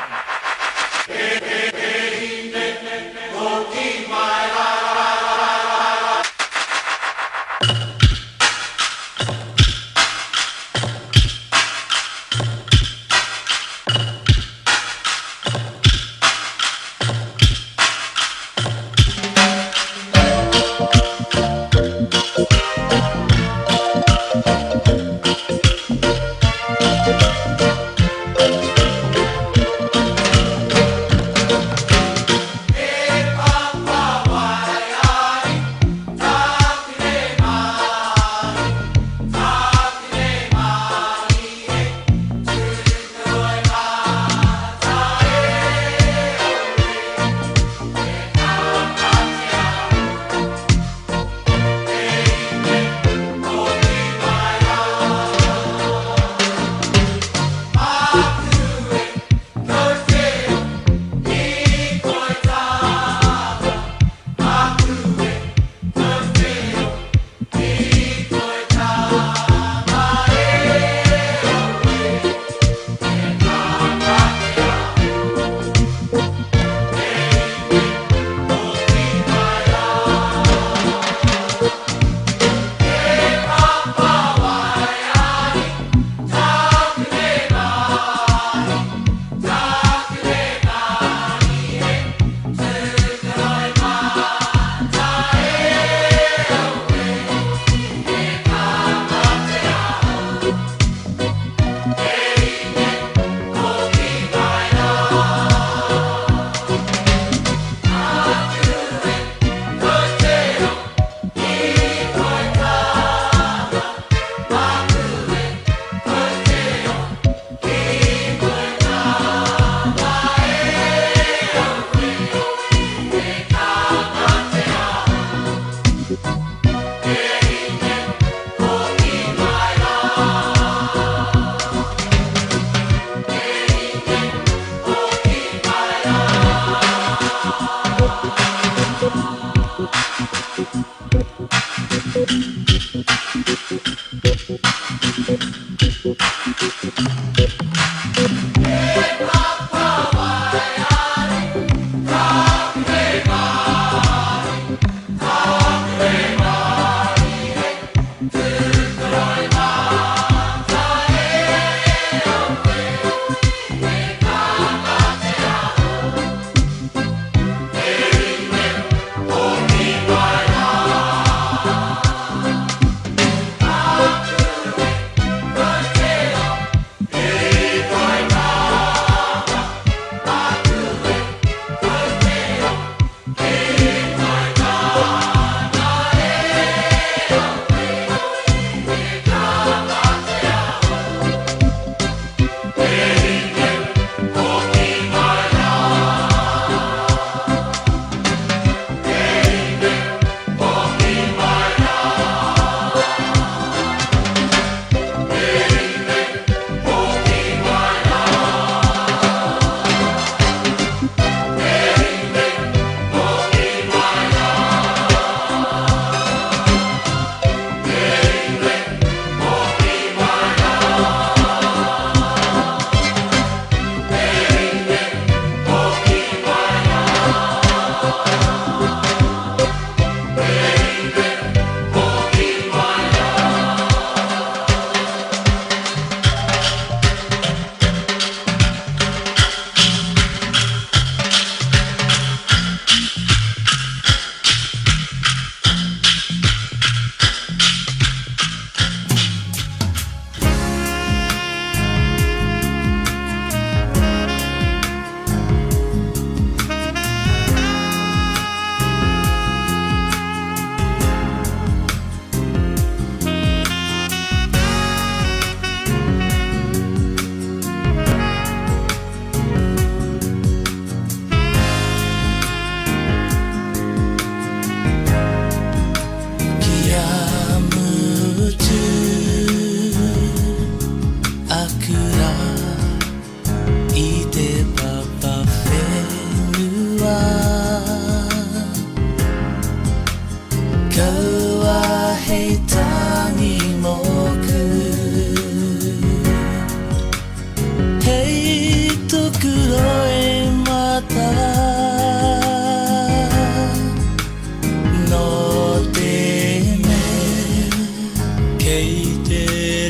Kei te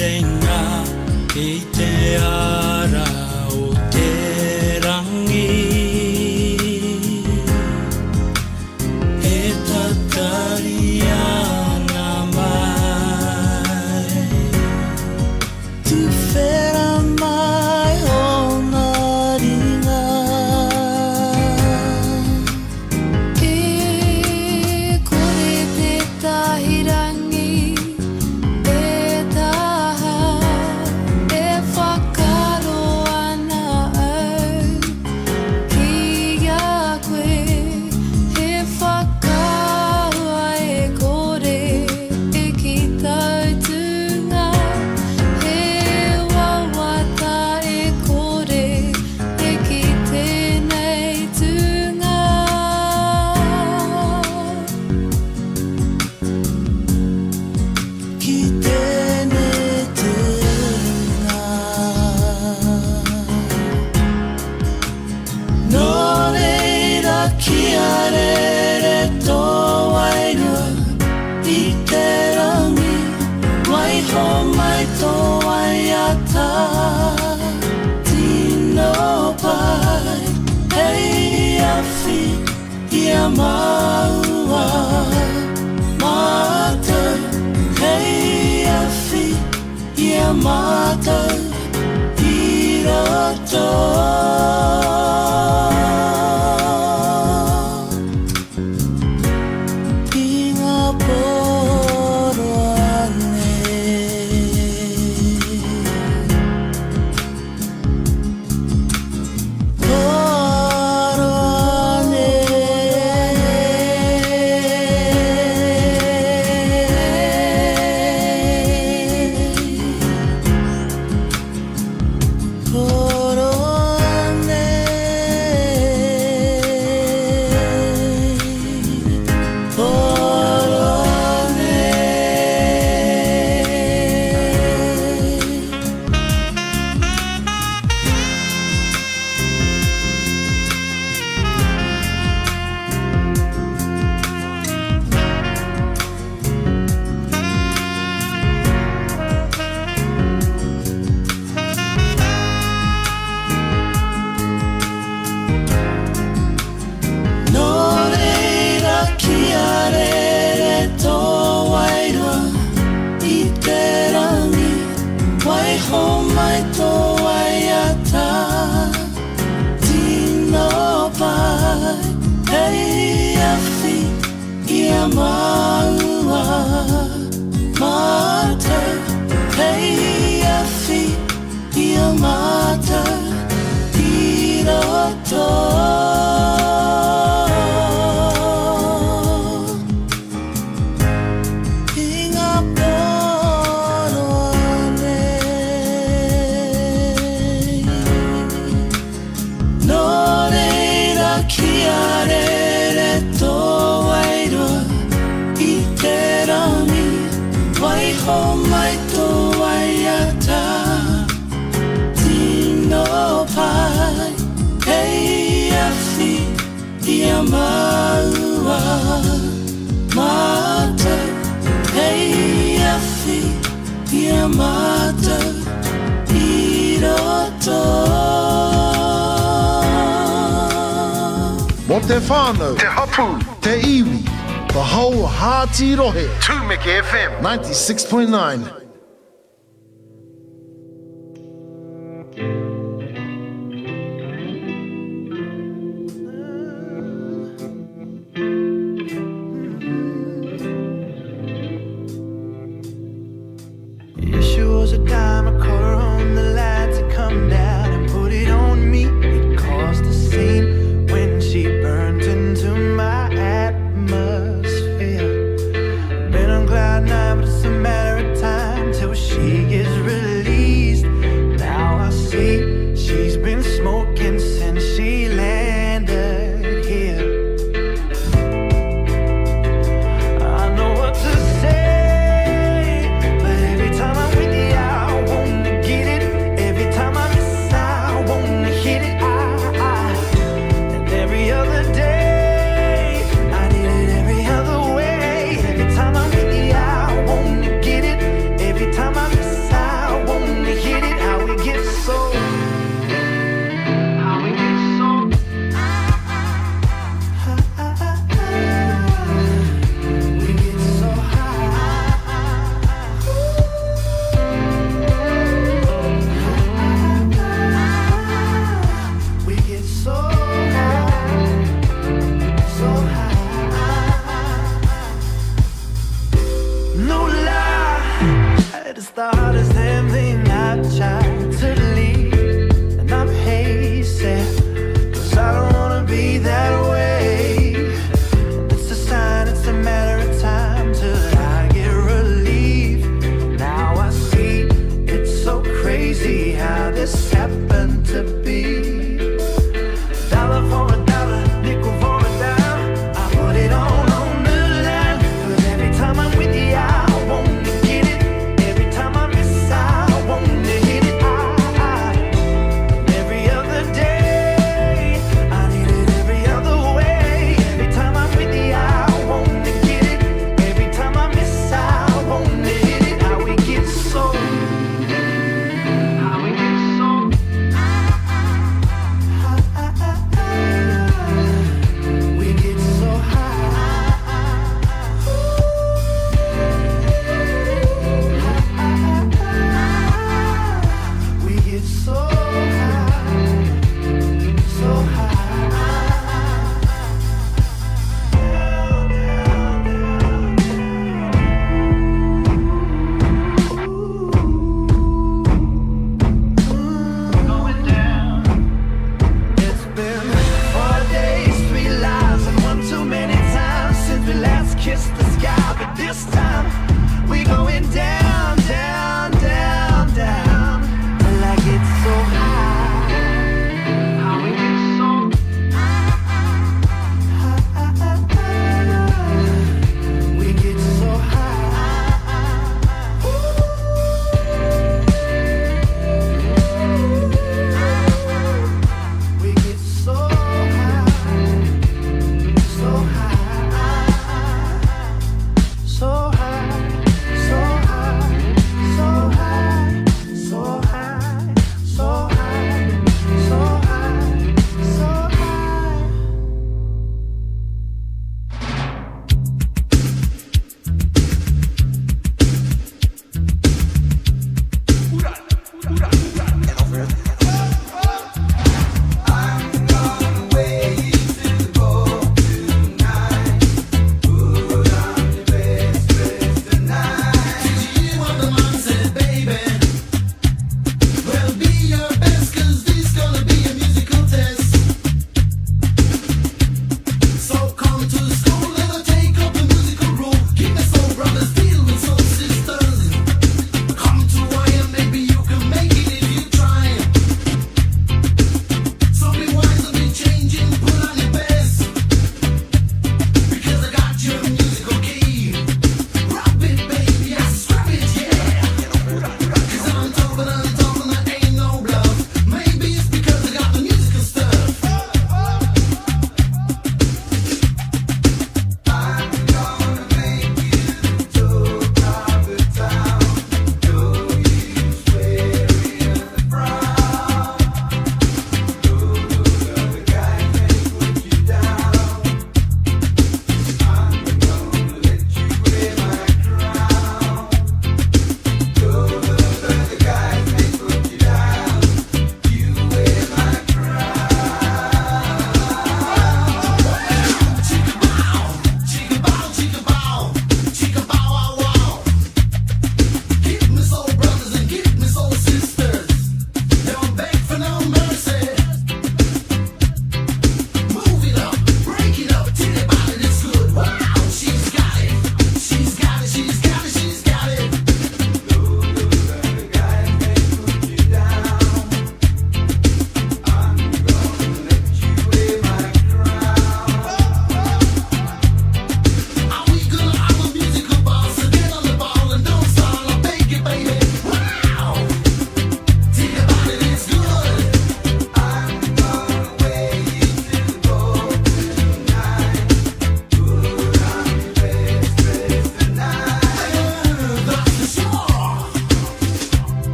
reinga i te ara o te rangi E tatari ana mai. Tuwhera mai ōna ringa. E kore tētahi rangi e taha, e whakaaro ana au ki a koe, he whakaahua e kore e ki tautunga, he wawata e kore e ki tēnei tūnga. Ki tēnei tūnga. Nō reira kia rere tō wairua i te rangi, waiho mai tō waiata tino pai hei awhi i a māua, mātou hei awhi i a mātou i roto. I ngā pō roa nei. Pō roa nei. Pō roa nei. Pō roa nei. Nō reira kia rere tō wairua i te rangi, waiho mai tō waiata tino pai hei awhi i a māua, mātou hei awhi i a mātou i roto. I ngā pō roa nei. Nō reira kia rere tō wairua i te rangi, waiho mai tō waiata tino pai hei awhi i a māua, mātou hei awhi i a mātou i roto. Mō te whānau, te hapū, te iwi, the whole hearty rohe. Tūmeke FM 96.9. Yeah, she was a dime, I caught her on the light to come down and put it on me. It caused a scene when she burnt into my atmosphere. Been on cloud nine, but it's a matter of time till she gets released. Now I see she's been smoking since she landed here. I know what to say, but every time I'm with you, I It's the hardest damn thing I've tried to leave, and I'm hasting, 'cause I don't wanna be that way. It's a sign, it's a matter of time till I get relief. Now I see it's so crazy how this happened to be. Dollar for a dollar, nickel for a dime. I put it all on the line. 'Cause every time I'm with you, I wanna get it. Every time I miss, I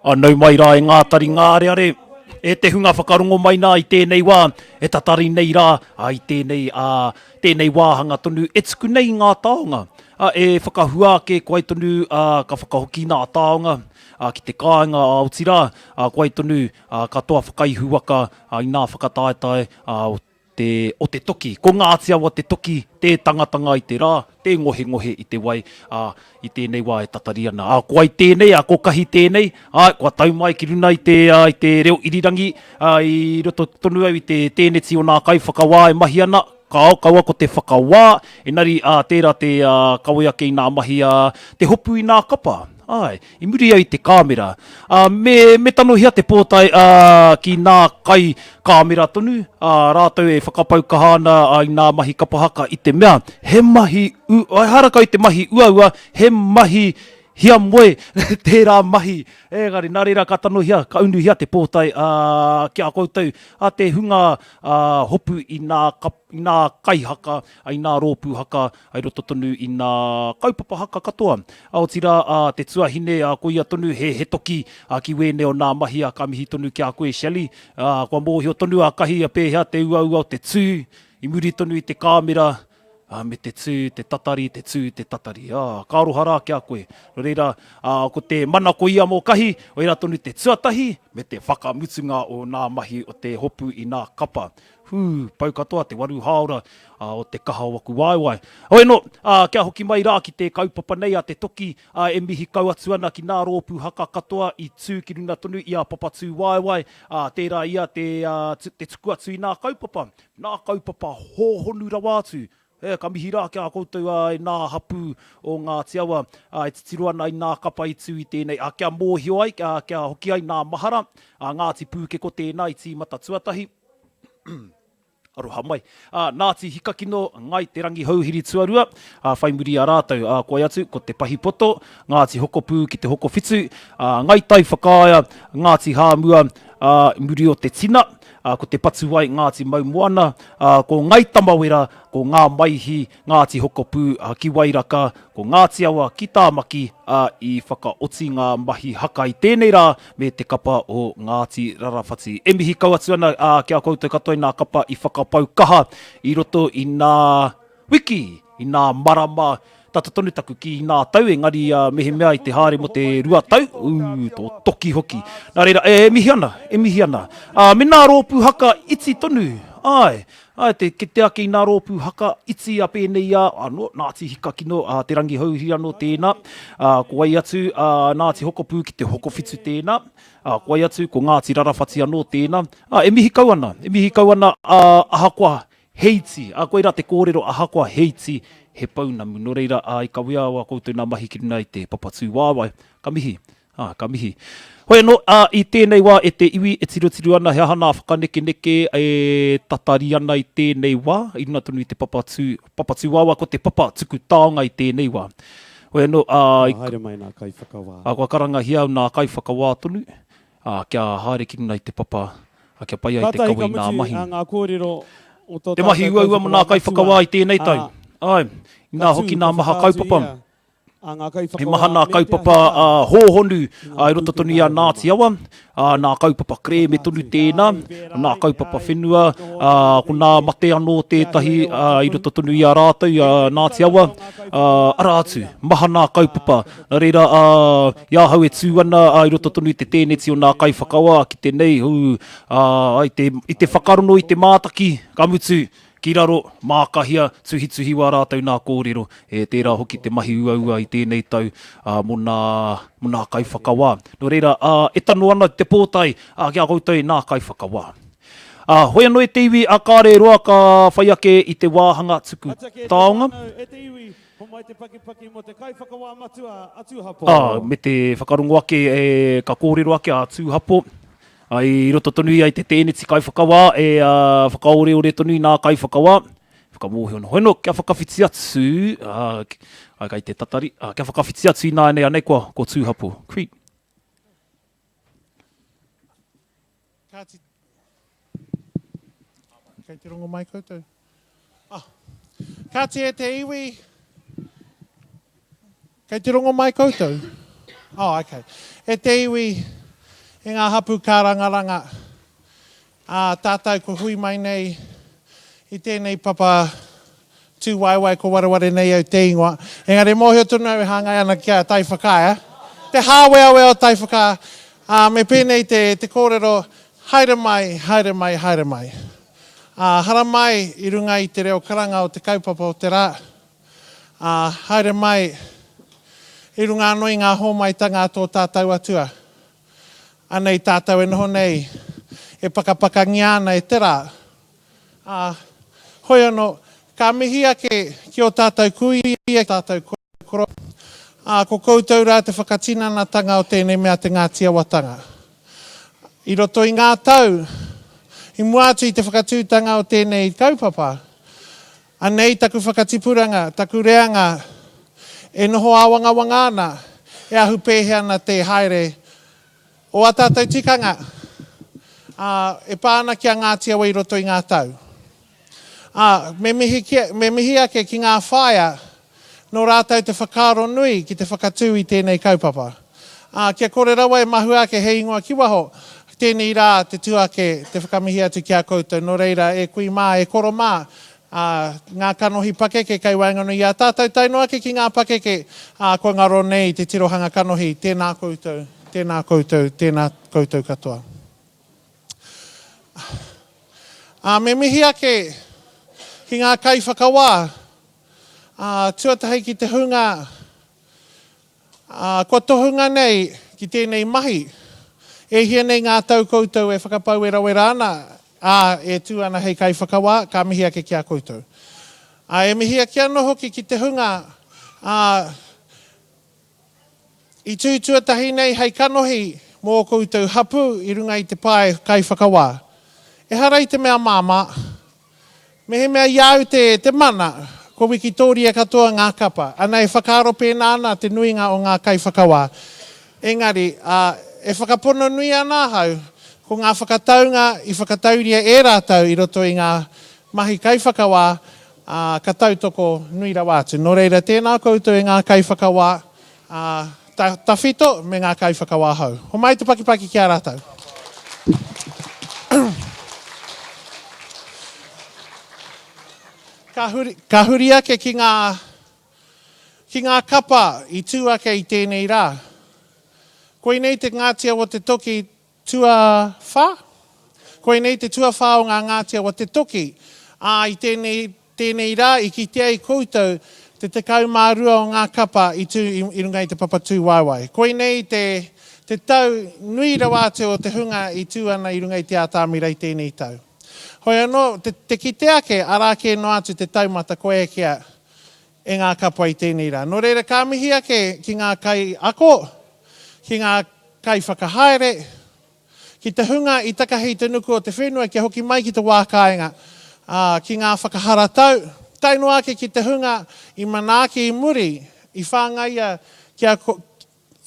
A nau mai rā e ngā taringa areare, e te hunga whakarongo mai nā i tēnei wā, e tatari nei rā, ā, i tēnei, ā, tēnei wāhanga tonu e tuku nei i ngā taonga, ā, e whakahua ake koai tonu, ā, ka whakahoki nā taonga, ā, ki te kāinga, ā, otirā, ā, koai tonu, ā, ka toa whakaihuwaka, ā, inā whakataetae, ā, o te, o te toki. Ko Ngāti Awa te toki, tē tangatanga i te rā, tē ngohengohe i te wai, ā, i tēnei wā e tatari ana. Ā, ko wai tēnei, ā, ko Kahi tēnei, ā, kua tau mai ki runa i te, ā, i te reo irirangi, ā, i roto tonu au i te tēneti o nā kaiwhakawā e mahi ana, kāo, kaua ko te whakawā, engari, ā, tērā te, ā, kawe ake i nā mahi, ā, te hopu i nā kapa, āe. I muri au i te kāmera. Ā, me, me tanohia te pōtae, ā, ki nā kai kāmera tonu, ā, rātou e whakapau kaha ana i nā mahi kapa haka i te mea, he mahi u, ehara kau i te mahi uaua, he mahi hiamoe tērā mahi. Engari, nā reira ka tanohia, ka unuhia te pōtae, ā, ki a koutou, ā, te hunga, ā, hopu i nā kap, i nā kaihaka, i nā rōpū haka, I roto tonu i nā kaupapa haka katoa. A otirā, a te tuahine, a koia tonu he he toki a ki wēnei o nā mahi a ka mihi tonu ki a koe Shelley. A kua mōhio tonu a Kahi a pēhea te uaua o te tū i muri tonu i te kāmera, a me te tū, te tatari, te tū, te tatari. A ka aroha rā ki a koe. Nō reira, a ko te manako ia mō Kahi, oirā tonu te tuatahi me te whakamutunga o nā mahi o te hopu i nā kapa. Hū, pau katoa te waru hāora o te kaha o aku waewae. Hoi anō, kia hoki mai rā ki te kaupapa nei a te toki, e mihi kau atu ana ki nā rōpū haka katoa i tū ki runa tonu i a Papatūwaewae, ā, tērā ia te, te tuku atu i nā kaupapa, nā kaupapa hōhonu rawa atu. E, ka mihi rā ki a koutou e nā hapū o Ngāti Awa, e titiro ana i nā kapa i tū i tēnei, ā, kia mōhio ai, kia hoki ai nā mahara, ā, Ngāti Pūkeko tēnā i tīmata tuatahi. Aroha mai. Ā, Nāti Hikakino, Ngai Te Rangihouhiri tuarua, ā, whai muri i a rātou, ā, koe atu, ko Te Pahipoto, Ngāti Hokopū ki Te Hokowhitu, ā, Ngai Tai Whakaea, Ngāti Hāmua, ā, i muri o Te Tina, ā, ko Te Patuwai, Ngāti Maumoana, ā, ko Ngai Tamawera, ko Ngā Maihi, Ngāti Hokopū, ā, ki Wairaka, ko Ngāti Awa ki Tāmaki, ā, i whakaoti ngā mahi haka i tēnei rā me te kapa o Ngāti Rarawhati. E mihi kau atu ana ki a koutou katoa i nā kapa i whakapau kaha i roto i nā wiki, i nā marama, tata tonu taku kī i nā tau, engari mehemea i te haere mō te 2 tau, ū, tō toki hoki. Nā reira, e mihi ana, e mihi ana. Ā, me nā rōpū haka iti tonu, āe, Āe, te kite ake i nā rōpū haka iti a pēnei a, anō, Nāti Hikakino, a Te Rangihouhiri anō tēnā, ā, ko wai atu, ā, Nāti Hokopū ki te Hokowhitu tēnā, ā, ko wai atu, ko Ngāti Rarawhati anō tēnā, ā, e mihi kau ana, e mihi kau ana, ā, ahakoa he iti, ā, koirā te kōrero, ahakoa he iti, he pounamu. Nō reira, ā, i kawea au a koutou nā mahi ki runga i te papa tūwaewae, ka mihi. Ā, ka mihi. Hoi anō, ā, i tēnei wā e te iwi e tirotiro ana he aha nā whakanekeneke e tatari ana i tēnei wā, i runga tonu i te papa tū, papa tūwawa, ko te papa tuku taonga i tēnei wā. Hoi anō, ā, i. Ka haere mai nā kaiwhakawā. Ā, kua karangahia au nā kaiwhakawā tonu, ā, kia haere ki runga i te papa, ā, kia pai ai te Kātahi kawe ka i nā mutu mahi. ngā kōrero o tō Te mahi tātou uaua mō nā kaiwhakawā kaiwhakawā matua, i tēnei ā, tau. Āe, ka inā tū, hoki ka nā maha whakaatu kaupapa. ia He maha nā kaupapa hōhonu i roto tonu i a Ngāti Awa, nā kaupapa kerēme tonu tēnā, nā kaupapa whenua, ko nā mate anō tētahi i roto tonu i a rātou, i a Ngāti Awa, arā atu, maha nā kaupapa. Nā reira, i ahau e tū ana i roto tonu i te tēneti o nā kaiwhakawā ki te nei, i te whakarono i te mātaki, ka mutu, Ki raro, mākahia, tuhituhi wā rātou nā kōrero, e tērā hoki te mahi uaua i tēnei tau, ā, mō nā, mō nā kaiwhakawā. Nō reira, ā, e tano ana te pōtae, ā, ki a koutou e nā kaiwhakawā. Ā, hoi anō e te iwi, ā, kāre e roa ka whai ake i te wāhanga tuku taonga. Ā, me te whakarongo ake, e, ka kōrero ake a Tūhapo, ā, i roto tonu ia i te tēneti kaiwhakawā, e, ā, whakaoreore tonu i nā kaiwhakawā, whakamōhio ana. Hoi anō, kia whakawhiti atu, ā, ā, kei te tatari, ā, kia whakawhiti atu ināianei, anei kua, ko Tūhapo. Cree. Kāti. Kei te rongo mai koutou? Ah. Kāti e te iwi. Kei te rongo mai koutou? Oh, okay. E te iwi. E ngā hapū kārangaranga, ā, tātou kua hui mai nei i tēnei papa tūwaewae ko Wareware nei au te ingoa. Engari e mōhio tonu au e hāngai ana ki a Taiwhakaea. Te hāweawea o Taiwhakaea, ā, me pēnei te, te kōrero, haere mai, haere mai, haere mai. Ā, haramai i runga i te reo karanga o te kaupapa o te rā, ā, haere mai i runga anō i ngā hōmaitanga a tō tātou Atua. Anei tātou e noho nei, e pakapakangia ana e te rā. Ā, hoi anō, ka mihi ake ki ō tātou kuia, ki tātou koro, ā, ko koutou rā te whakatinanatanga o tēnei mea te Ngāti Awatanga. I roto i ngā tau, i mua atu i te whakatūtanga o tēnei kaupapa, Anei taku whakatipuranga, taku reanga e noho āwangawanga ana, e ahu pēhea ana te haere o ā tātou tikanga, ā, e pā ana ki a Ngāti Awa i roto i ngā tau. Ā, me mihi ki, me mihi ake ki ngā whaea nō rātou te whakaaro nui ki te whakatū i tēnei kaupapa. Ā, kia kore rawa e mahue ake he ingoa ki waho, tēnei rā te tū ake te whakamihi atu ki a koutou, nō reira, e kui mā, e koro mā, ā, ngā kanohi pakeke kei waenganui i a tātou tae noa ake ki ngā pakeke, ā, kua ngaro nei te tirohanga kanohi, tēnā koutou, tēnā koutou, tēnā koutou katoa. Ā, me mihi ake ki ngā kaiwhakawā, ā, tuatahi ki te hunga, ā, kua tohunga nei ki tēnei mahi. E hia nei ngā tau koutou e whakapauwerawera ana, ā, e tū ana hei kaiwhakawā, ka mihi ake ki a koutou. Ā, e mihi ake anō hoki ki te hunga, ā, I tū tuatahi nei hei kanohi mō ō koutou hapū i runga i te pae kaiwhakawā. Ehara i te mea māmā. Mehemea i a au te, te mana, kua wikitōria katoa ngā kapa. Ana e whakaaro pēnā ana te nuinga o ngā kaiwhakawā. Engari, ā, e whakapono nui ana ahau, ko ngā whakataunga i whakatauria e rātou i roto i ngā mahi kaiwhakawā, ā, ka tautoko nui rawa atu. Nō reira, tēnā koutou e ngā kaiwhakawā, ā, ta, tawhito me ngā kaiwhakawā hou. Homai te pakipaki ki a rātou. Ka huri, ka huri ake ki ngā, ki ngā kapa i tū ake i tēnei rā. Koinei te Ngāti Awa Te Toki Tuawhā? Koinei te tuawhā o ngā Ngāti Awa Te Toki, ā, i tēnei, tēnei rā i kitea i koutou te 12 o ngā kapa i tū i, i runga i te papa tūwaewae. Koinei te, te tau nui rawa atu o te hunga i tū ana i runga i te atamira i tēnei tau. Hoi anō, te, te kite ake, arā kē noa atu te taumata kua ekea e ngā kapa i tēnei rā. Nō reira, ka mihi ake ki ngā kaiako, ki ngā kaiwhakahaere, ki te hunga i takahi i te nuku o te whenua kia hoki mai ki te wā kāinga, ā, ki ngā whakaharatau, tae noa ake ki te hunga i manaaki i muri, i whāngaia kia,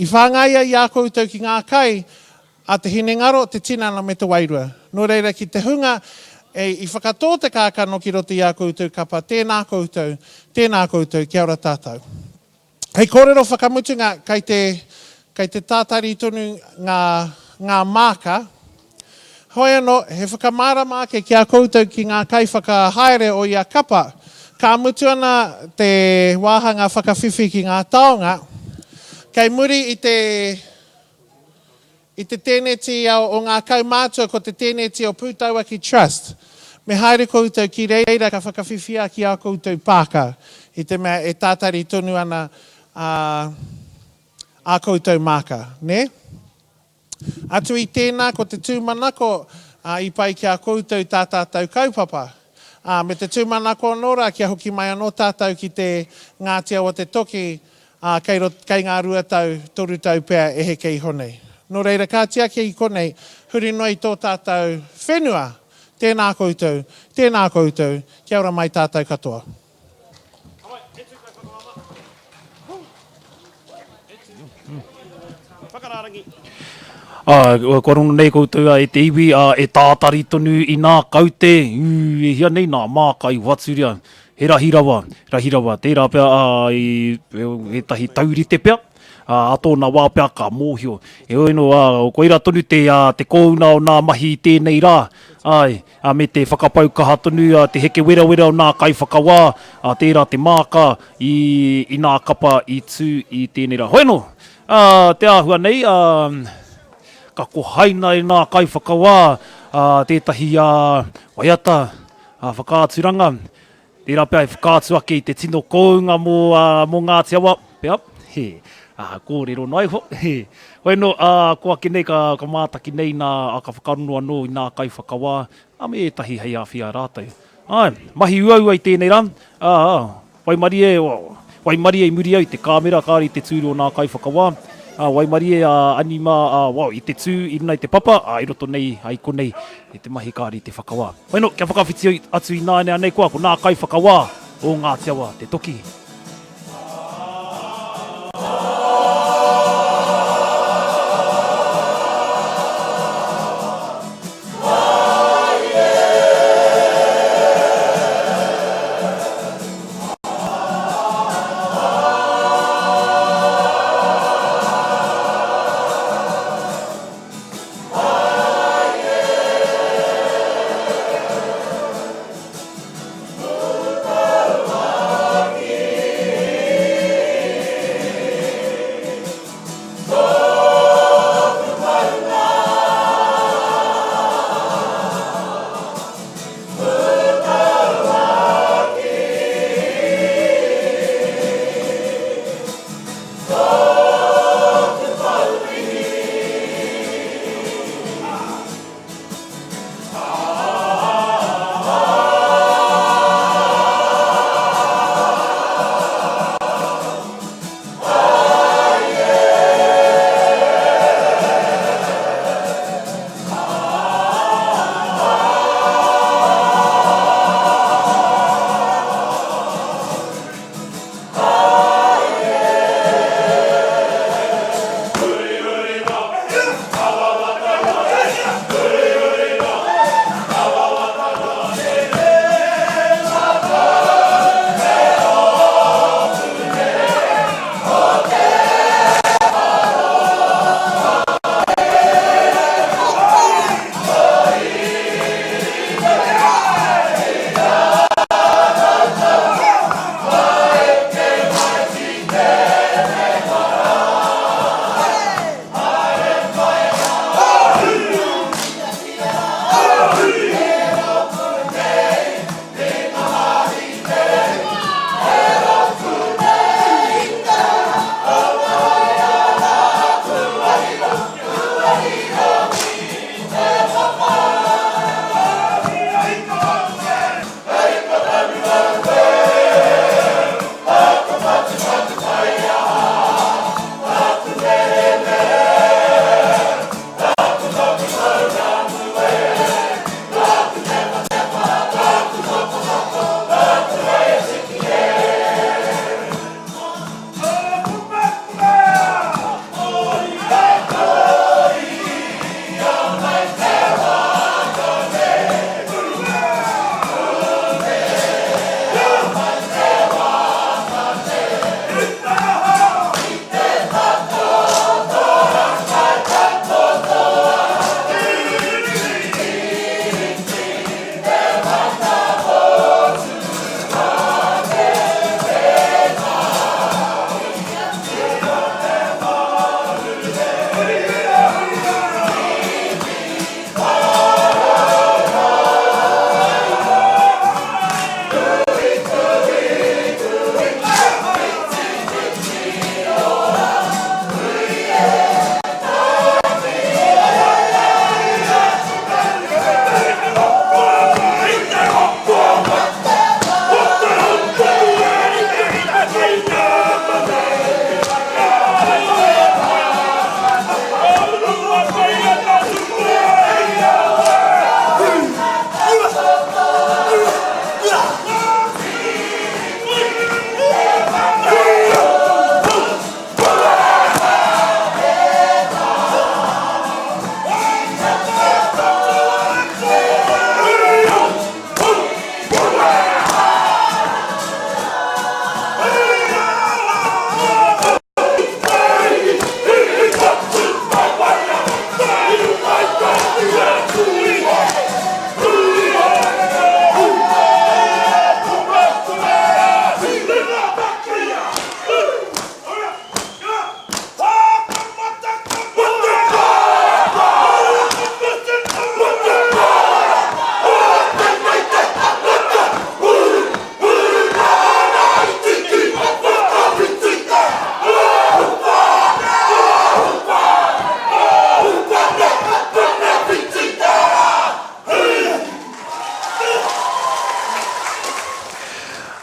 i whāngaia i a koutou ki ngā kai a te hinengaro, te tinana me te wairua. Nō reira, ki te hunga e, i whakatō te kākano ki roto i ā koutou kapa, tēnā koutou, tēnā koutou, kia ora tātou. Hei kōrero whakamutunga, kei te, kei te tātari tonu ngā, ngā māka. Hoi anō, he whakamārama ake ki a koutou ki ngā kaiwhakahaere o ia kapa. Ka mutu ana te wāhanga whakawhiwhi ki ngā taonga, kei muri i te, I te tēneti o ngā kaumātua ko te tēneti o Pūtauaki Trust. Me haere koutou ki reira ka whakawhiwhia ki ā koutou pāka i te mea e tātari tonu ana ā koutou māka, nē? Atu i tēnā ko te tūmanako i pai ki a koutou tā tātou kaupapa. Ā, me te tūmanako anō rā kia hoki mai anō tātou ki te Ngāti Awa Te Toki Ā, kei rot, kei ngā 2 tau, 3 tau pea e heke iho nei. Nō reira, kāti ake i konei, huri noa i tō tātou whenua, tēnā koutou, tēnā koutou, kia ora mai tātou katoa. Ā, kua rongo nei koutou e te iwi, ā, e tātari tonu i nā kaute, ū, e hia nei nā māka i whaturia. He rahi rawa, rahi rawa. Tērā pea, ā, i ētahi taurite pea. ā, ā tōna wā pea ka mōhio. Heoi anō, ā, koirā tonu te, ā, te kōuna o nā mahi i tēnei rā, āe, ā, me te whakapau kaha tonu, ā, te heke werawera o nā kaiwhakawā, ā, tērā te māka i, i nā kapa i tū i tēnei rā. Hoi anō, ā, te āhua nei, ā, ka kohaina e nā kaiwhakawā, ā, tētahi, ā, waiata, ā, whakaaturanga, Tērā pea e whakaatu ake i te tino kounga mō, ā, mō Ngāti Awa, pea, he, ā, kōrero noa iho, he. Hoi anō, ā, ko ake nei ka, ka mātaki nei nā, ā, ka whakarongo anō i nā kaiwhakawā, ā, me ētahi hei āwhi a rātou. Āe, mahi uaua i tēnei rā, ā, waimarie, waimarie i muri au i te kāmera, kāore i te tūru o nā kaiwhakawā, ā, waimarie a Ani mā, ā, wow, i te tū i runga i te papa, ā, i roto nei, ā, i konei, i te mahi kāore i te whakawā. Whai no, kia whakawhiti atu ināiane anei koa, ko nā kaiwhakawā o Ngāti Awa te toki.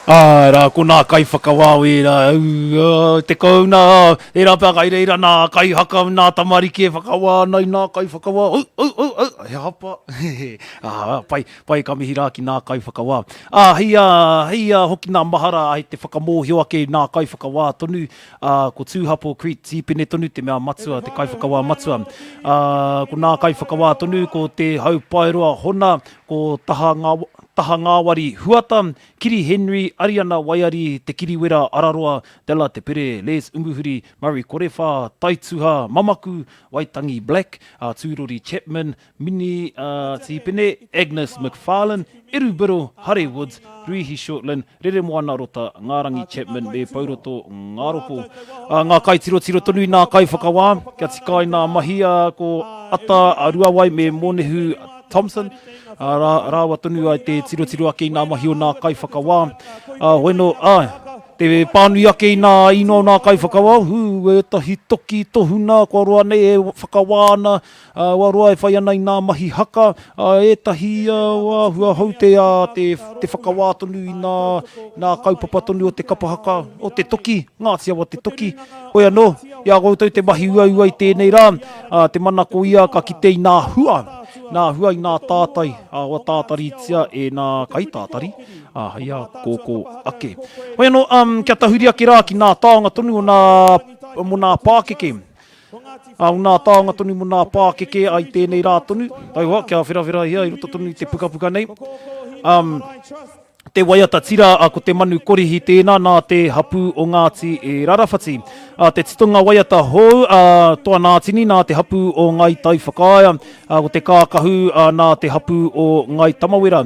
Āe rā, ko nā kaiwhakawā o ērā, au, te kouna, tērā pea kai reira nā kaihaka, nā tamariki e whakawā ana i nā kaiwhakawā, au, au, au, au, he hapa, ā, pai, pai ka mihi rā ki nā kaiwhakawā. Ā, hei a, hei a hoki nā mahara hei te whakamōhio ake i nā kaiwhakawā tonu, ā, ko Tūhapo Crete Tīpene tonu te mea matua, te kaiwhakawā matua. Ā, ko nā kaiwhakawā tonu, ko Te Haupaeroa Hona, ko Taha Ngā, Taha Ngāwari Huata, Kiri Henry, Ariana Waiari, Te Kiriwera Araroa, Della Te Pere, Les Umuhuri, Murray Korewha, Taituha Mamaku, Waitangi Black, Tūrori Chapman, Mini Tīpene, Agnes McFarlane, Eru Biddle, Hare Woods, Ruihi Shortland, Reremoana Rota, Ngārangi Chapman me Pouroto Ngaropo. Ngā kaitirotiro tonu i nā kaiwhakawā, kia tika ai nā mahi, ko Ata Ruawai me Mōnehu Thompson. Ā, rā, rāua tonu ai te tirotiro ake i nā mahi o nā kaiwhakawā. Ā, hoi nō, āe, te pānui ake i nā ingoa o nā kaiwhakawā, hū, ētahi toki tohuna kua roa nei e whakawā ana, ā, kua roa e whai ana i nā mahi haka, ā, ētahi āhua hou te, ā, te, te whakawā tonu i nā, nā kaupapa tonu o te kapa haka, o te toki, Ngāti Awa te toki. Hoi anō, i a koutou te mahi uaua i tēnei rā, ā, te manako ia ka kite i nā hua, nā hua i nā tātai, ā, kua tātaritia e nā kaitātari, ā, hei ā kōkō ake. Hoi anō, ā, kia tahuri ake rā ki nā taonga tonu o nā, mō nā pākeke. Ā, o nā taonga tonu mō nā pākeke ā, i tēnei rā tonu, taihoa, kia wherawherahia i roto tonu i te pukapuka nei. Ā, Te waiata tira a Ko te manu korihi tēnā nā te hapū o Ngāti Rarawhati. A te titonga waiata hou a Toa Nātini nā te hapū o Ngāi Taiwhakaea. A ko te kākahu a nā te hapū o Ngāi Tamawera.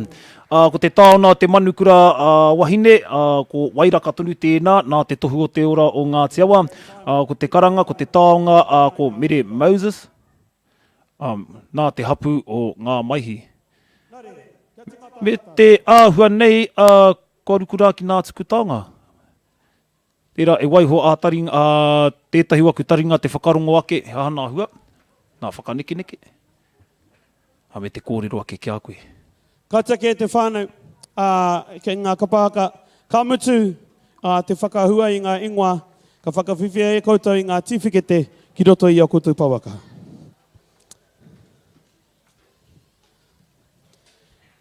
A ko te taona te manukura a wahine a ko Wairaka tonu tēnā nā te tohu o te ora o Ngāti Awa. A ko te karanga ko te taonga a ko Mere Moses. Ā, nā te hapū o Ngā Maihi. Me te āhua nei, ā, kua ruku rā ki nā tuku taonga. Tērā e waiho ā taringa, ā, tētahi o aku taringa te whakarongo ake, he aha nā hua, nā whakanekeneke, ā, me te kōrero ake ki a koe. Ka take te whānau, ā, kei ngā kapa haka, ka mutu, ā, te whakahua i ngā ingoa, ka whakawhiwhia e koutou i ngā tīwhikete ki roto i ō koutou pouaka.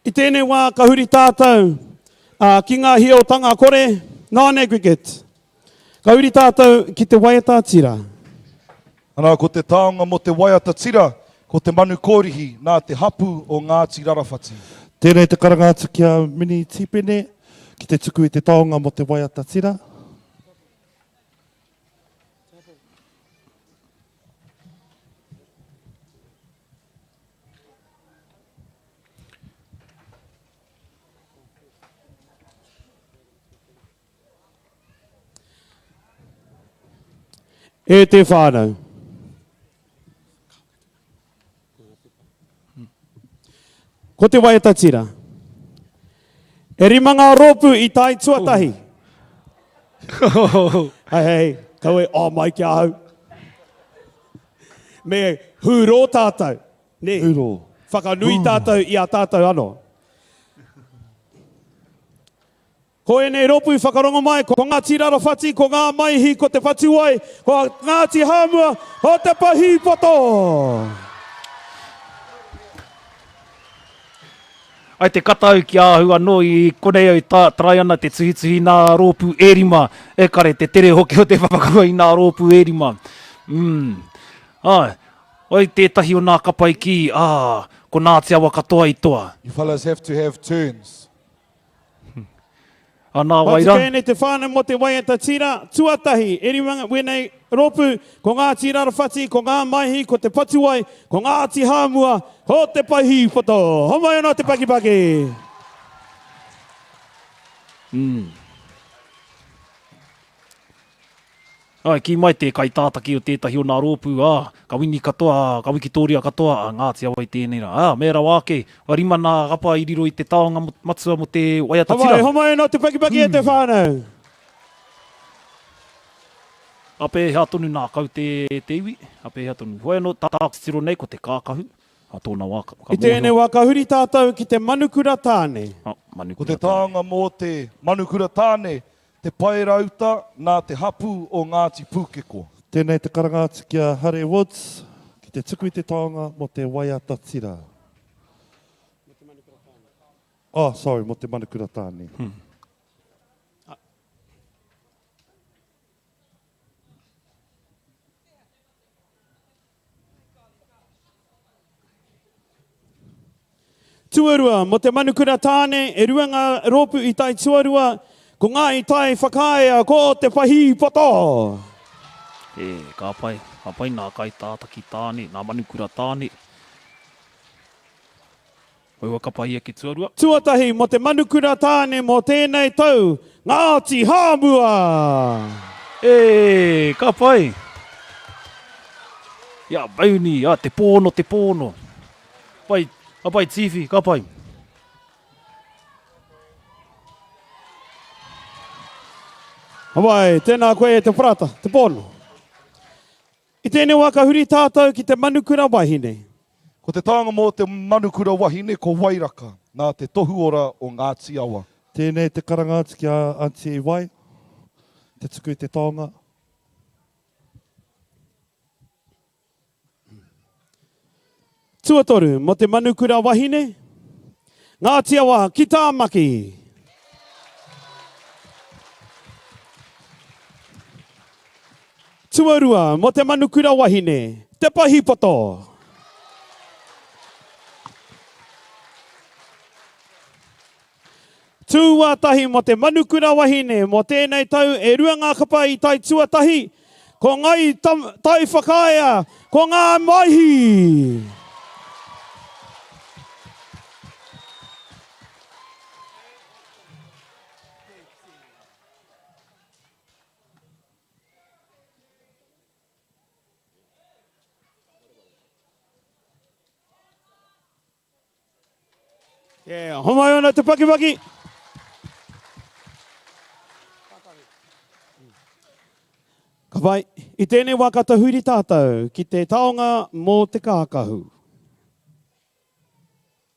I tēnei wā ka huri tātou, ā, ki ngā hiotanga kore, non-aggregate. Ka huri tātou ki te waiata tira. Arā, ko te taonga mō te waiata tira, ko te manu kōrihi nā te hapū o Ngāti Rarawhati. Tēnei te karanga atu ki a Mini Tīpene ki te tuku i te taonga mō te waiata tira. E te whānau. Ko te waiata tira. E rima ngā rōpū i tae tuatahi. Hei, hei, kaua e oh mai ki ahau. Me hūrō tātou. Nē. Hūrō. Whakanui tātou i a tātou anō. Ko ēnei rōpū i whakarongo mai, ko Ngāti Rarawhati, ko Ngā Maihi, ko Te Whatuwai, ko Ngāti Hāmua, ko Te Pahīpoto! Ai te kata au ki a ahau anō i konei au ta, tarai ana te tuhituhi nā rōpū e rima, e kare te tere hoki o te whakahua i nā rōpū e rima. Mm. Ai, oi tētahi o nā kapa i kī, ā, ko Ngāti Awa katoa i toa. You fellas have to have turns. A nā wai ra? Whatuka ēnei te whānau mō te waiata tira, tuatahi, e rima wēnei rōpū, ko Ngāti Rarawhati, ko Ngā Maihi, ko Te Patuwai, ko Ngāti Hāmua, ko Te Paihīpoto. Homai anō te pakipaki! Mm. Āe, kī mai te kaitātaki o tētahi o nā rōpū, ā, ka wini katoa, ā, ka wikitōria katoa a Ngāti Awa i tēnei rā. Ā, me rawa ake, kua rima nā kapa i riro i te taonga matua mō te waiata tira. Homai, homai anō te pakipaki e te whānau! Ka pēhea tonu nā kau te, te iwi? Ka pēhea tonu? Hoi anō, tā titiro nei ko te kākahu. Ā tōna wā, ka, ka I tēnei mōhio. wā ka huri tātou ki te manukura tāne. Ā, manukura Ko te tāne. taonga mō te manukura tāne, te paerauta nā te hapū o Ngāti Pūkeko. Tēnei te karanga atu ki a Hare Woods ki te tuku i te taonga mō te waiata tira. Oh, sorry, mō te manukura tāne. Tuarua, mō te manukura tāne, e rua ngā rōpū i tae tuarua, ko Ngāi Tai Whakaea, ko Te Pahīpoto. E, ka pai, ka pai nā kaitātaki tāne, nā manukura tāne. Aua ka pai ake tuarua. Tuatahi mō te manukura tāne mō tēnei tau, Ngāti Hāmua! E, ka pai! Ia, Bouni, a, te pōno, te pōno. Pai, ka pai Tīwhi, ka pai. Hawaii, tēnā koe e te parata, te pōno. I tēnei wā ka huri tātou ki te manukura wahine. Ko te taonga mō te manukura wahine ko Wairaka, nā te tohuora o Ngāti Awa. Tēnei te karanga atu ki a Aunty Wai, te tuku i te taonga. Tuatoru, mō te manukura wahine, Ngāti Awa ki Tāmaki. Tuarua, mō te manukura wahine, Te Pahipoto. Tuatahi mō te manukura wahine, mō tēnei tau e rua ngā kapa i tae tuatahi, ko Ngai Tai Whakaea, ko Ngā Maihi. Yeah, homai ana te pakipaki. Ka pai, i tēnei wā ka tahuri tātou ki te taonga mō te kākahu.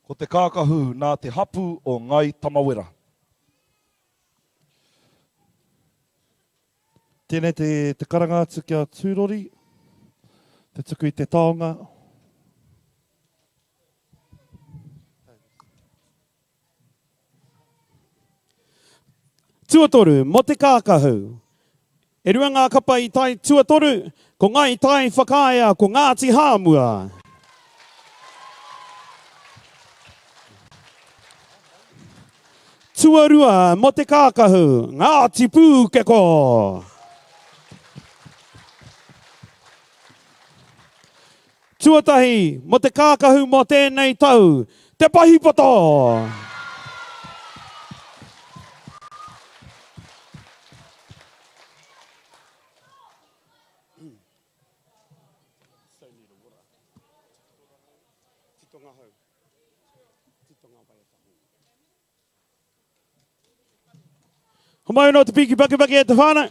Ko te kākahu nā te hapū o Ngāi Tamawera. Tēnei te, te karanga atu ki a Tūrori, te tuku i te taonga. Tuatoru, mō te kākahu. E rua ngā kapa i tae tuatoru, ko Ngāi Tai Whakaea, ko Ngāti Hāmua. Tuarua, mō te kākahu, Ngāti Pūkeko. Tuatahi, mō te kākahu mō tēnei tau, Te Pahipoto! Homai anō te piki pakipaki e te whānau.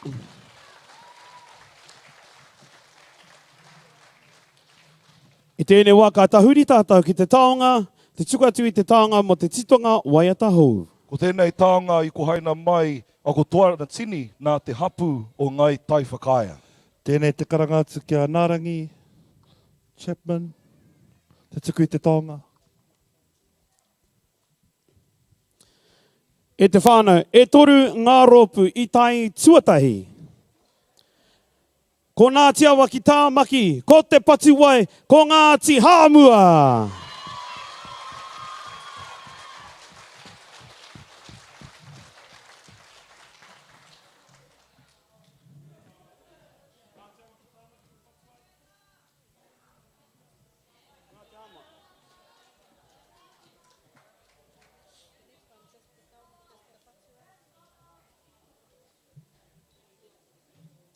I tēnei wā ka tahuri tātou ki te taonga, te tuku atu i te taonga mō te titonga waiata hou. Ko tēnei taonga i kohaina mai a ko Toarana Tini nā te hapū o Ngāi Tai Whakaea. Tēnei te karanga atu ki a Nārangi Chapman, te tuku i te taonga. E te whānau, e toru ngā rōpū i tae tuatahi. Ko Ngāti Awa ki Tāmaki, ko Te Patuwai, ko Ngāti Hāmua!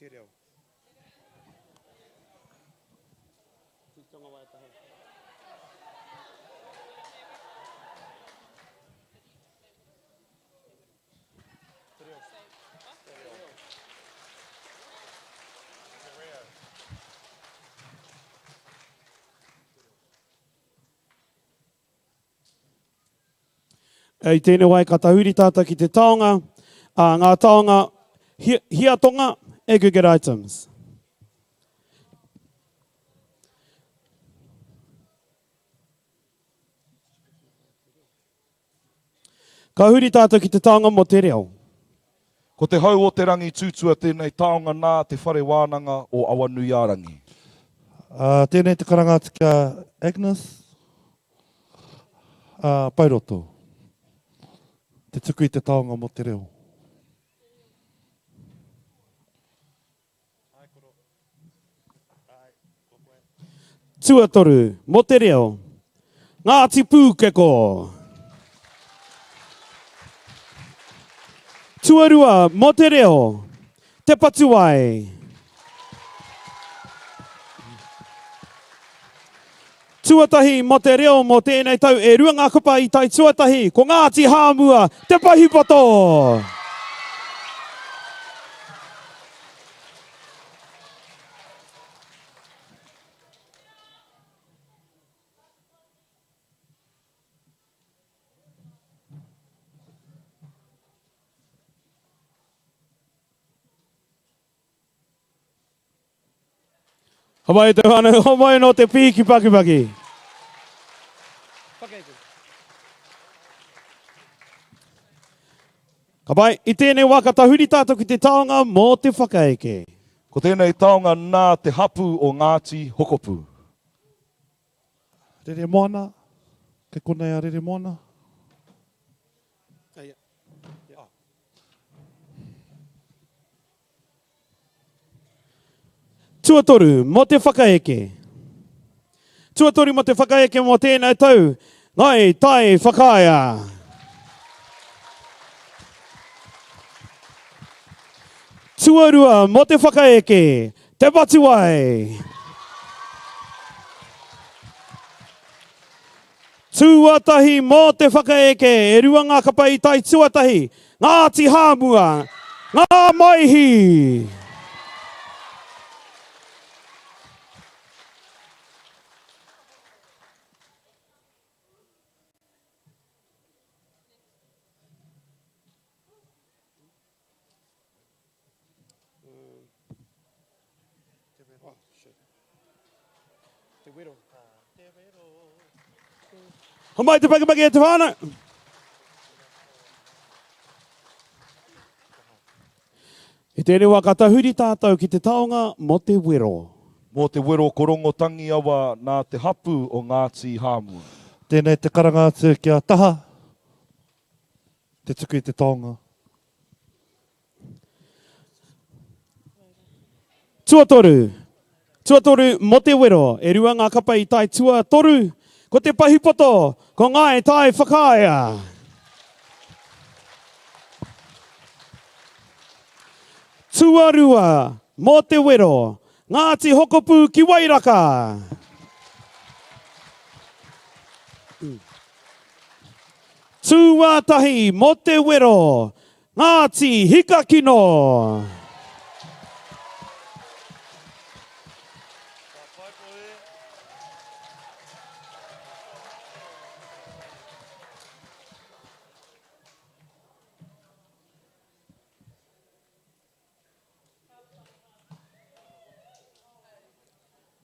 Te reo. I tēnei wā ka tahuri tātou ki te taonga, ā, ngā taonga hiatonga, aggregate items. Ka huri tātou ki te taonga mō te reo. Ko Te Hau o te Rangi Tūtua tēnei taonga nā Te Whare Wānanga o Awanuiārangi. Ā, tēnei te karanga atu ki a Agnes, ā, Pairoto, te tuku i te taonga mō te reo. Tuatoru, mō te reo. Ngāti Pūkeko. Tuarua, mō te reo. Te Patuwai. Tuatahi, mō te reo mō tēnei tau e rua ngā kupa i tae tuatahi, ko Ngāti Hāmua, Te Pahipoto! Homai te whanau, homai no te pī ki Pakipaki. Ka pai, i tēnei wā ka tahuri tātou ki te taonga mō te whakaeke. Ko tēnei taonga nā te hapū o Ngāti Hokopū. Reremoana, kei konei a Reremoana. Tuatoru, mō te whakaeke. Tuatoru mō te whakaeke mō tēnei tau, Ngāi Tai Whakaea. Tuarua mō te whakaeke, Te Patuwai. Tuatahi mō te whakaeke, e rua ngā kapa i tae tuatahi, Ngāti Hāmua, Ngā Maihi! Homai te pakipaki e te whānau. I tēnei wā ka tahuri tātou ki te taonga mō te wero. Mō te wero ko Rongotangiawa nā te hapū o Ngāti Hāmua. Tēnei te karanga atu kia taha te tuku i te taonga. Tuatoru. Tuatoru mō te wero. E rua ngā kapa i tae tuatoru. Ko te pahipoto, ko Ngāi Tai Whakaea. Tuarua mō te wero, Ngāti Hokopū ki Wairaka. Tuatahi mō te wero, Ngāti Hikakino!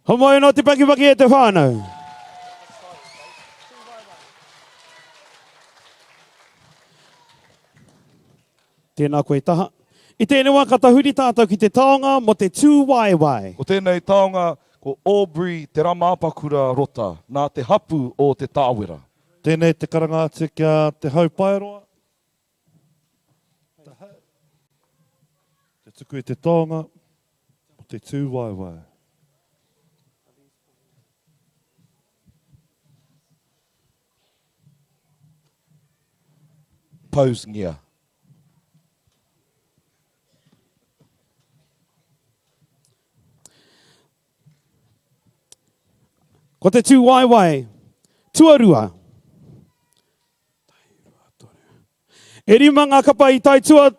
Homai anō te pakipaki e te whānau. Tēnā koe Taha. I tēnei wā ka tahuri tātou ki te taonga mō te tūwaewae. Ko tēnei taonga ko Aubrey Te Ramaapakura Rota nā te hapu o Te Tāwera. Tēnei te karanga atu ki a Te Hau Paeroa. Te tuku i te taonga o te tūwaewae. Pose-ngia. Ko te tūwaewae tuarua. E rima ngā kapa i tae tua...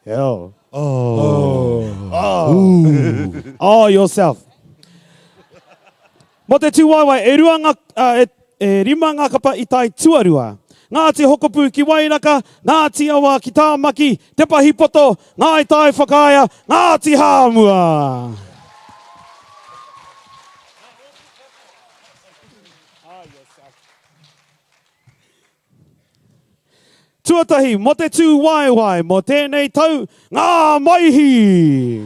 Hell. Oh. Oh. Ooh. Oh, yourself. Mō te tūwaewae, e rua ngā, uh, e, e rima ngā kapa i tae tuarua. Ngāti Hokopū ki Wairaka, Ngāti Awa ki Tāmaki, Te Pahipoto, Ngāi Tai Whakaea, Ngāti Hāmua. Tuatahi, mō te tūwaewae, mō tēnei tau, ngā maihi!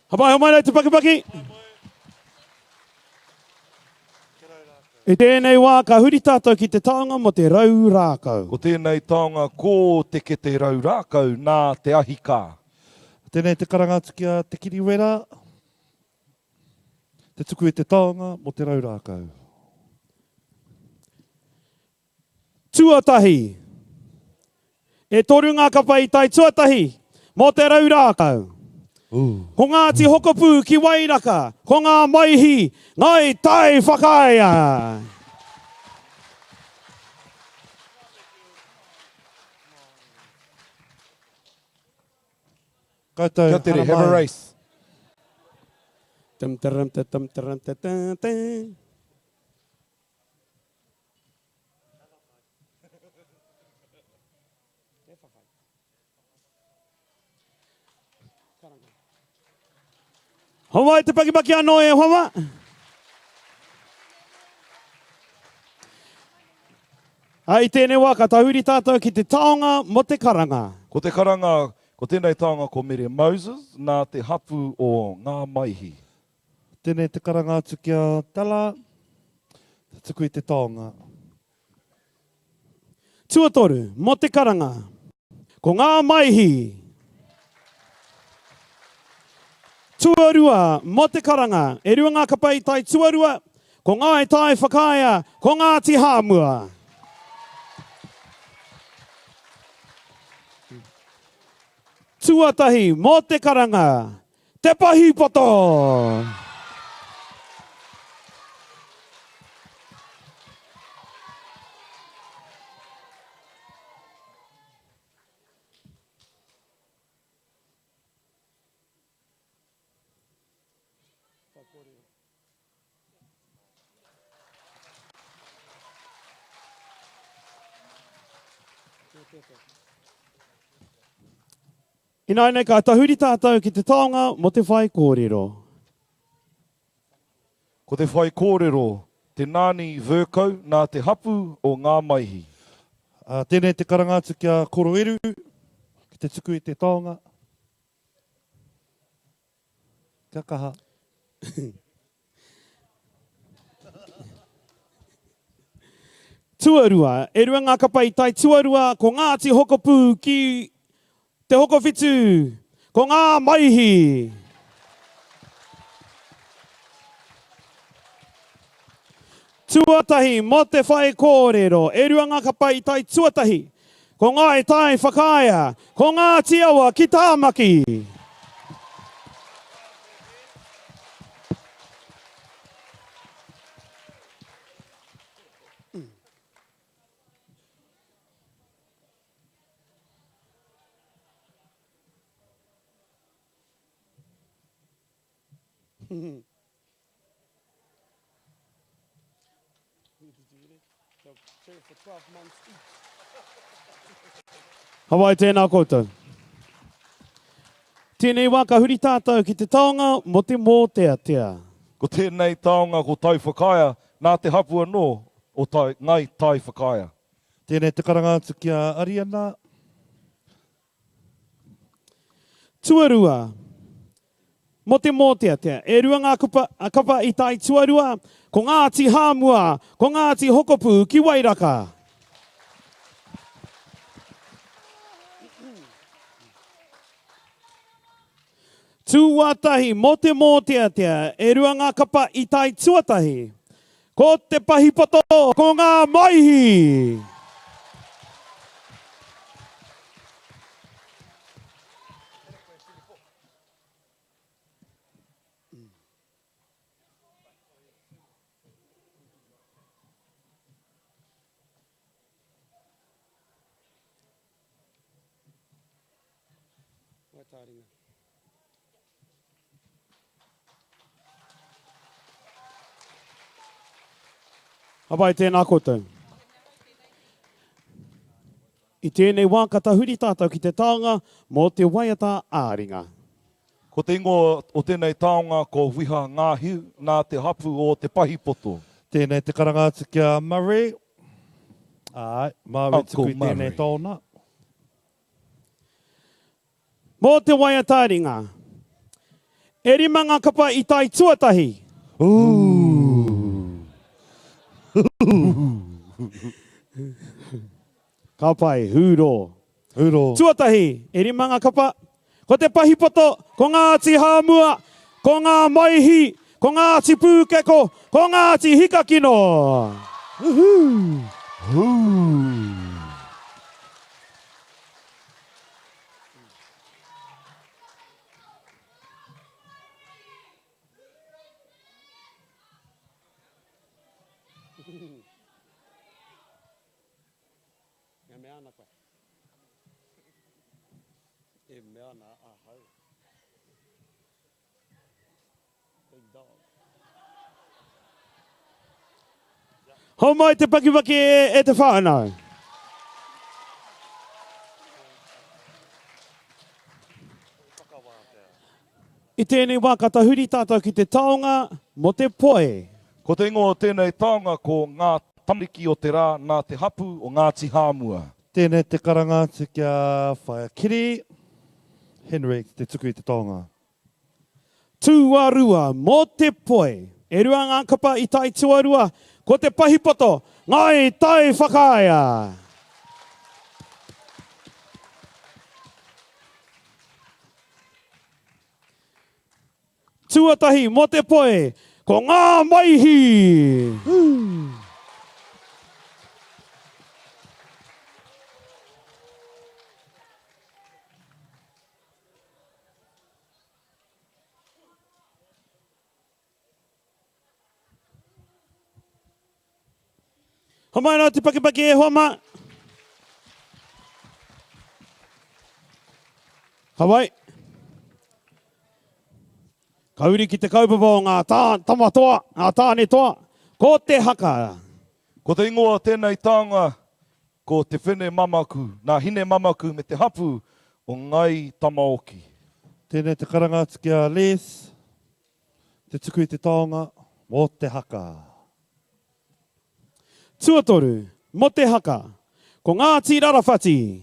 Hapai, homai nei te pakipaki. I tēnei wā ka huri tātou ki te taonga mō te rau rākau. Ko tēnei taonga ko te kete rau rākau nā te ahikā. Tēnei te karanga atu ki a Te Kiriwera. Te tuku i te taonga mō te rau rākau. Tuatahi. E toru ngā kapa i tae tuatahi mō te rau rākau. Ko Ngāti Hokopū ki Wairaka, ko Ngā Maihi, Ngāi Tai Whakaea. Koutou, Kia tere, have a race. Tum taram ta tum taram ta ta ta. Hawaii te pakipaki anō e hoa. Ā, i tēnei wā ka tahuri tātou ki te taonga mō te karanga. Ko te karanga, ko tēnei taonga ko Mere Moses, nā te hapū o Ngā Maihi. Tēnei te karanga atu ki a Tala, te tuku i te taonga. Tuatoru, mō te karanga, ko Ngā Maihi. Tuarua, mō te karanga, e rua ngā kapa i tae tuarua, ko Ngāi Tai Whakaea, ko Ngāti Hāmua. Tuatahi, mō te karanga, Te Pahipoto! Ināianei ka tahuri tātou ki te taonga mō te whaikōrero. Ko te whaikōrero, te Nani Vercoe nā te hapu o Ngā Maihi. Ā, tēnei te karanga atu ki a Koro Eru, ki te tuku i te taonga. Kia kaha. Tuarua, e rua ngā kapa i tae tuarua, ko Ngāti Hokopū ki Te Hokowhitu, ko Ngā Maihi. Tuatahi, mō te whaikōrero, e rua ngā kapa i tae tuatahi, ko Ngāi Tai Whakaea, ko Ngāti Awa ki Tāmaki. Hawaii tēnā koutou. Tēnei wā ka huri tātou ki te taonga mō te mōteatea. Ko tēnei taonga ko Taiwhakaea, nā te hapu anō o Tai, Ngai Taiwhakaea. Tēnei te karanga atu ki a Ariana. Tuarua, mō te mōteatea, e rua ngā kupa, kapa i tae tuarua, ko Ngāti Hāmua, ko Ngāti Hokopū ki Wairaka. Tuatahi, mō te mōteatea, e rua ngā kapa i tae tuatahi, ko Te Pahipoto, ko Ngā Maihi. waiata-ā-ringa. Ka pai, tēnā koutou. I tēnei wā ka tahuri tātou ki te taonga mō te waiata ā-ringa. Ko te ingoa o tēnei taonga ko Wiha Ngāhiu nā te hapū o Te Pahipoto. Tēnei te karanga atu ki a Murray. Āe, māu e tuku i tēnei taona. Mō te waiata-ringa. E rima ngā kapa i tae tuatahi. Ka pai, hūrō. Hūrō. Tuatahi, e rima ngā kapa. Ko Te Pahipoto, ko Ngāti Hāmua, ko Ngā Maihi, ko Ngāti Pūkeko, ko Ngāti Hikakino. Woohoo! Hū! E mea ana koe. E mea ana ahau. Big dog. Homai te pakipaki e te whānau. I tēnei wā ka tahuri tātou ki te taonga mō te poi. Ko te ingoa o tēnei taonga ko Ngā Tamariki o te Rā nā te hapū o Ngāti Hāmua. Tēnei te karanga atu ki a Whaea Kiri Henry ki te tuku i te taonga. Tuarua mō te poi. E rua ngā kapa i tae tuarua, ko te pahipoto, Ngāi Tai Whakaea. Tuatahi mō te poi, ko Ngā Maihi! Homai rā te pakipaki e hoa mā. Ka wai. Ka uri ki te kaupapa o ngā tā, tama toa, ngā tāne toa, ko te haka. Ko te ingoa o tēnei taonga ko Te Whene Mamaku, nā Hine Mamaku me te hapū o Ngāi Tamaoki. Tēnei te karanga atu ki a Les, te tuku i te taonga mō te haka. Tuatoru, mō te haka, ko Ngāti Rarawhati.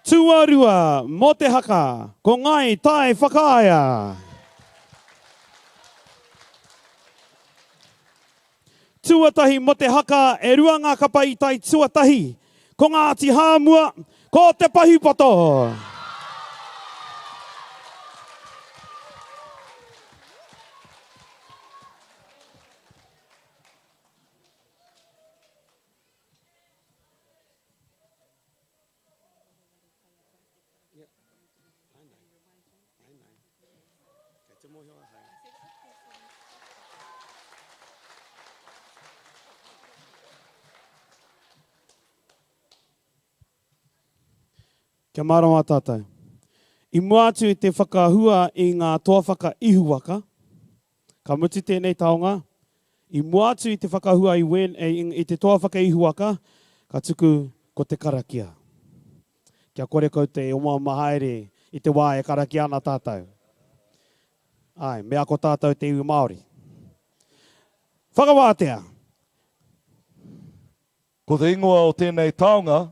Tuarua, mō te haka, ko Ngāi Tai Whakaea. Tuatahi mō te haka, e rua ngā kapa i tae tuatahi, ko Ngāti Hāmua, ko Te Pahipoto. Kia mārama tātou. I mua atu i te whakahua i ngā toa whakaihuwaka, ka mutu tēnei taonga, i mua atu i te whakahua i, wēn, i, i te toa whakaihuwaka, ka tuku ko te karakia. Kia kore koutou e omaoma haere i te wā e karakia ana tātou. Āe, me ako tātou te iwi Māori. Whakawātea! Ko te ingoa o tēnei taonga,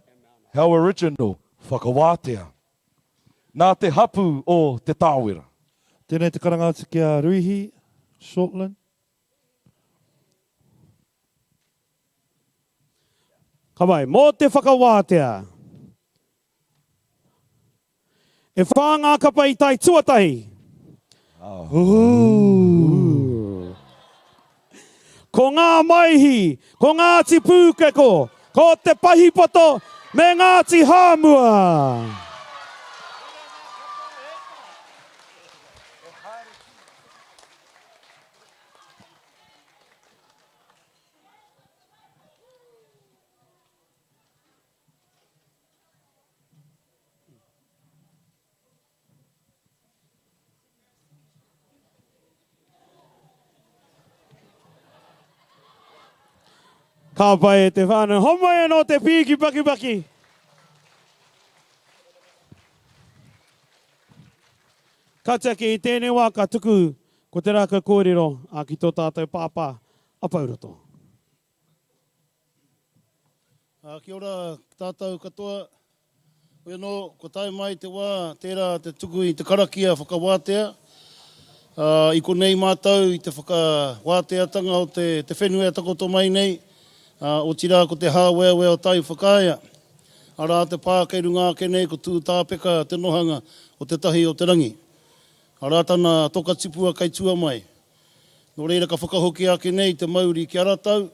How Original, Whakawātea. Nā te hapū o Te Tāwera. Tēnei te karanga atu ki a Ruihi Shortland. Ka wai, mō te whakawātea. E whā ngā kapa i tae tuatahi. Ko Ngā Maihi, ko Ngāti Pūkeko, ko Te Pahipoto me Ngāti Hāmua. Ka pai e te whānau. Homai anō te pīki pakipaki. Ka tiaki i tēnei wā ka tuku ko te rākau kōrero ki tō tātou pāpā a Pouroto. Kia ora tātou katoa. Hoi anō, kua tae mai te wā tērā te tuku i te karakia whakawātea. I konei mātou i te whakawāteatanga o te whenua e takoto mai nei, otirā ko te hāweawea o Tai Whakaea. Arā te pā kei runga ake nei ko Tūtāpeka te nohanga o Te Tahi o te Rangi. Arā tana toka tipua kei tua mai. Nō reira ka whakahokia ake nei te mauri ki a ratou,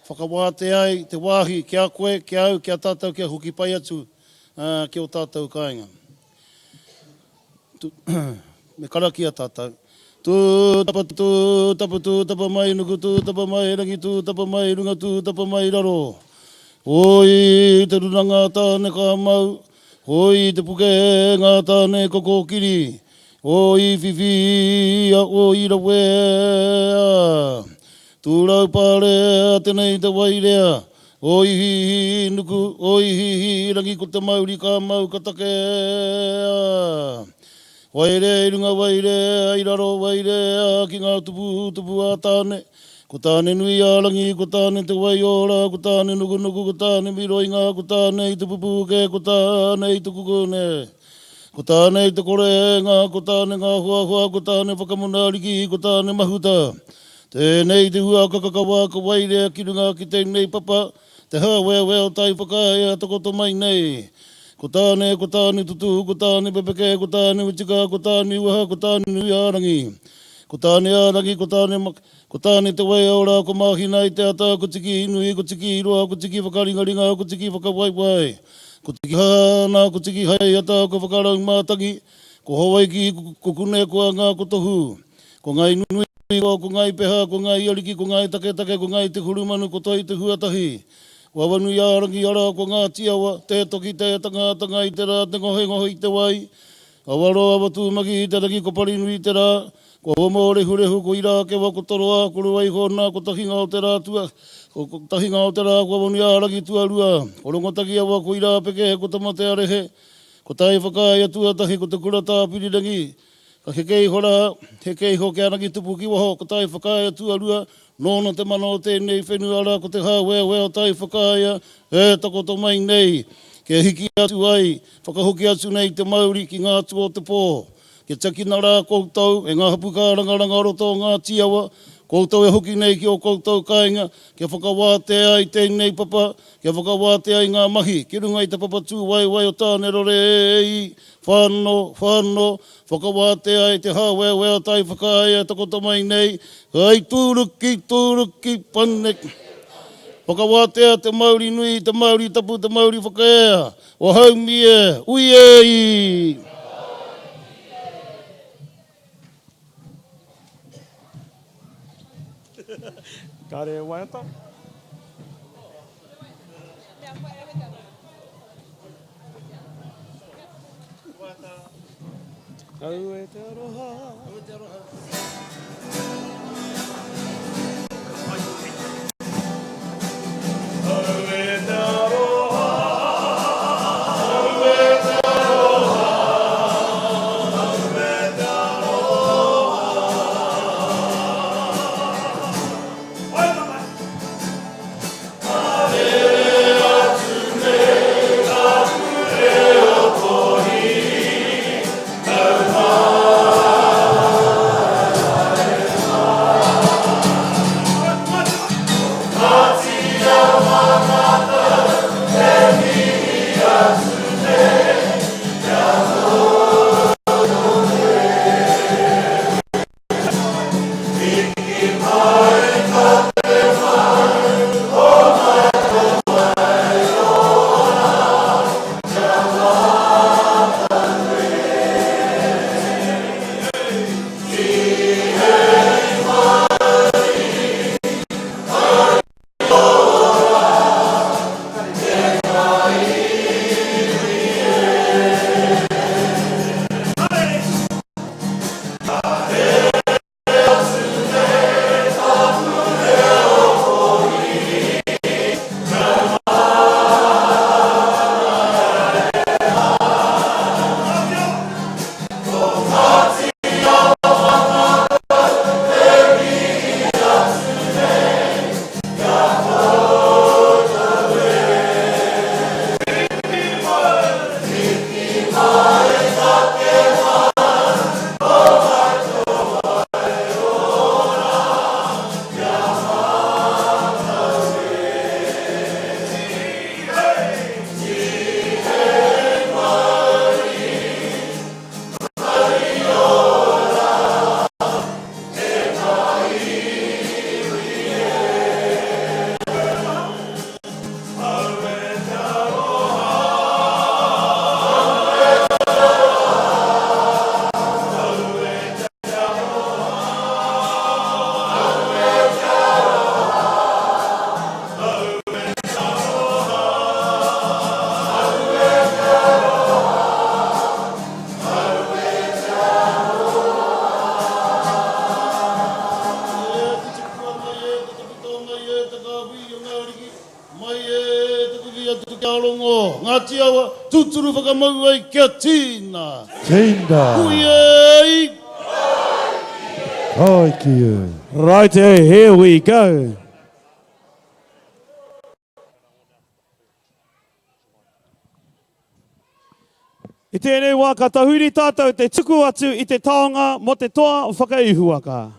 whakawātea ai te wāhi ki a koe, ki a au, ki a tātou kia hoki pai atu ki ō tātou kāinga. Me karakia tātou. Tū tapa, tū tapa, tū tapa mai nuku, tū tapa mai rangi, tū tapa mai runga, tū tapa mai raro. Hoi te runanga a Tāne ka mau, hoi te puke ngā tāne ka kōkiri, hoi whiwhia, hoi rawea. Tūrau parea, tenei te wairea, O ihiihi nuku, o ihiihi rangi ko te mauri ka mau ka takea. Wairea i runga wairea i raro wairea ki ngā tupu tupu a Tāne. Ko Tāne nui a rangi, ko Tāne te wai ora, ko Tāne nukunuku, ko Tāne miroinga, ko Tāne i te pupuke, ko Tāne i te kukune. Ko Tāne i te korenga, ko Tāne ngā hoahoa, ko Tāne whakamuna ariki, ko Tāne mahuta. Tēnei te hua kakakawa ka wairea ki runga ki tēnei papa, te hāweawea o tai whakaea takoto mai nei. Ko Tāne, ko Tāne tutū, ko Tāne pepeke, ko Tāne utika, ko Tāne uaha, ko Tāne nui-ā-rangi. Ko Tāne ā-rangi, ko Tāne ko Tāne te waiora, ko Māhina i te ata, ko Tiki nui, ko Tiki roa, ko Tiki whakaringaringa, ko Tiki whakawaiwai, ko Tiki hana, ko Tiki haeata, ko Whakaraumātangi, ko Hawaiki, ko Kune, ko Anga, ko Tohu. Ko Ngāi Nui, ko Ngāi Peha, ko Ngāi Ariki, ko Ngāi Taketake, ko Ngāi Te Hurumanu, ko Toi Te Huatahi. Ko Awanuiārangi, arā, ko Ngāti Awa, tē toki, tē tangatanga i te rā, te ngohengohe i te wai. Awaroa, Awatūmaki i te rangi, ko Parinui i te rā, ko Awamōrehurehu, ko Irākewa, ko Toroa, ko Ruaihona, ko Tahinga o te rā tua, ko Tahinga o te rā, ko Awanuiārangi tuarua, ko Rongotakiawa, ko Irāpeke, ko Tamatearehe, ko Taiwhakaea tuatahi, ko Te Kura Tāpirirangi, Ka heke iho rā, heke iho ki a Rangitupu ki waho, ko Tai Whakaea tuarua, nōna te mana o tēnei whenua rā ko te hāweawea o Tai Whakaea e takoto mai nei, kia hiki atu ai, whakahoki atu nei te mauri ki ngā atua o te pō. Kia tiakina rā koutou e ngā hapu kārangaranga o roto o Ngāti Awa, koutou e hoki nei ki ō koutou kāinga, kia whakawātea ai tēnei papa, kia whakawātea ai ngā mahi ki runga i te papa tūwaewae o Tānerore i Whano, whano, whakawātea ai te hāweawea tai whakaea takoto mai nei, kai tūruki, tūruki, pane. Whakawātea te mauri nui, te mauri tapu, te mauri whakaea, o haumi e, ui e i! Kāre e waiata. Aue te aroha. Aue te aroha. Aue te aroha. Aue te aroha. Aue te aroha. tūturu whakamau ai kia tīna. Tīna. Hui ai! Thank you. Righto, here we go. I tēnei wā ka tahuri tātou te tuku atu i te taonga mō te toa whakaihuwaka.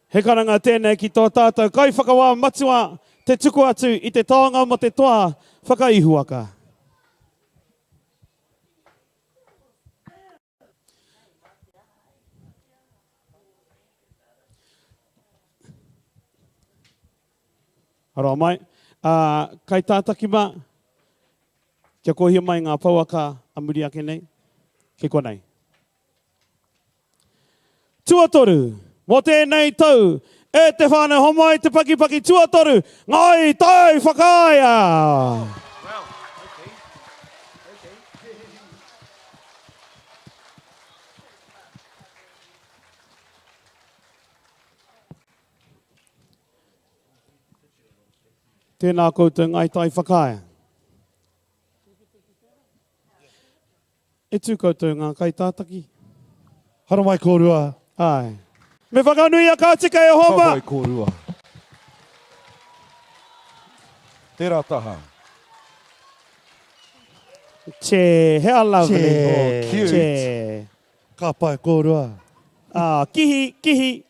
He karanga tēnei ki tō tātou kaiwhakawā matua te tuku atu i te taonga mō te toa whakaihuwaka. Aroha mai. Ā, kai tātaki mā, kia kohia mai ngā pouaka a muri ake nei, ki konei. Tuatoru, mō tēnei tau, e te whānau homai te pakipaki tuatoru, Ngāi Tai Whakaea! Tēnā koutou Ngāi Tai Whakaea. E tū koutou ngā kaitātaki. Haramai kōrua. Āe. Me whakanui a Ka Tika e hoa mā! Haramai kōrua. Tērā taha. Che, how lovely. Che. Oh, cute. Che. Ka pai kōrua. Ah, kihi, kihi.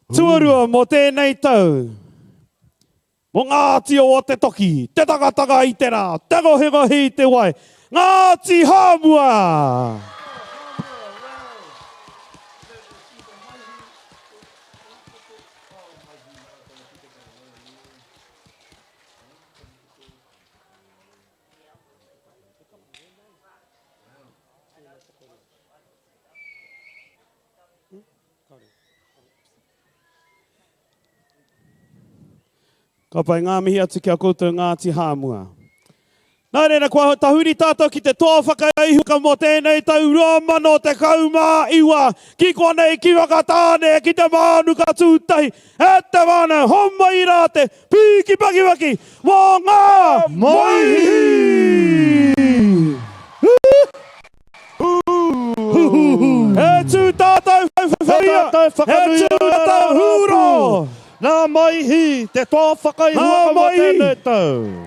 Tuarua mō tēnei tau. Mō Ngāti Awa te toki, te takataka i te rā, te ngohengohe i te wai, Ngāti Hāmua! Ka pai ngā mihi atu ki a koutou Ngāti Hāmua. Nā reira, kua tahuri tātou ki te toa whakaihuka mō tēnei tau 2019 ki konei ki Whakatāne ki te Mānuka Tūtahi e te whānau homai rā te pīki pakiwaki mō ngā maihi! He tū tātou whakanuia, he tū tātou hūro! Nā Maihi, te toa whakaihuwaka mō tēnei tau.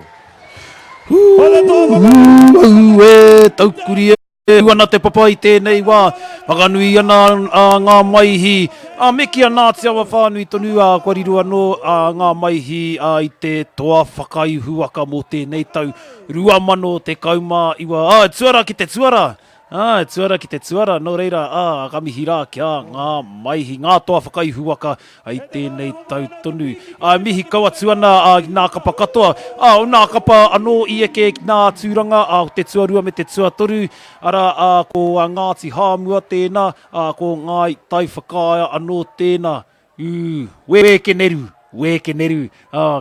Ko te toa whakaihuwaka. Aue, taukuri e tū ana te papa i tēnei wā, whakanui ana a ngā maihi, a me kī a Ngāti Awa whānui tonu, ā, kua riro anō a ngā maihi i te toa whakaihuwaka mō tēnei tau. 2019, ā, tuara ki te tuara, ā, tuara ki te tuara, nō reira, ā, ka mihi rā ki a ngā maihi, ngā toa whakaihuwaka i tēnei tau tonu. Ā, mihi kau atu ana ā, ki nā kapa katoa, ā, o nā kapa anō i eke ki nā tūranga, ā, ko te tuarua me te tuatoru, arā, ā, ko Ngāti Hāmua tēnā, ā, ko Ngāi Taiwhakaea anō tēnā. Ū, wēkeneru, wēkeneru, ā,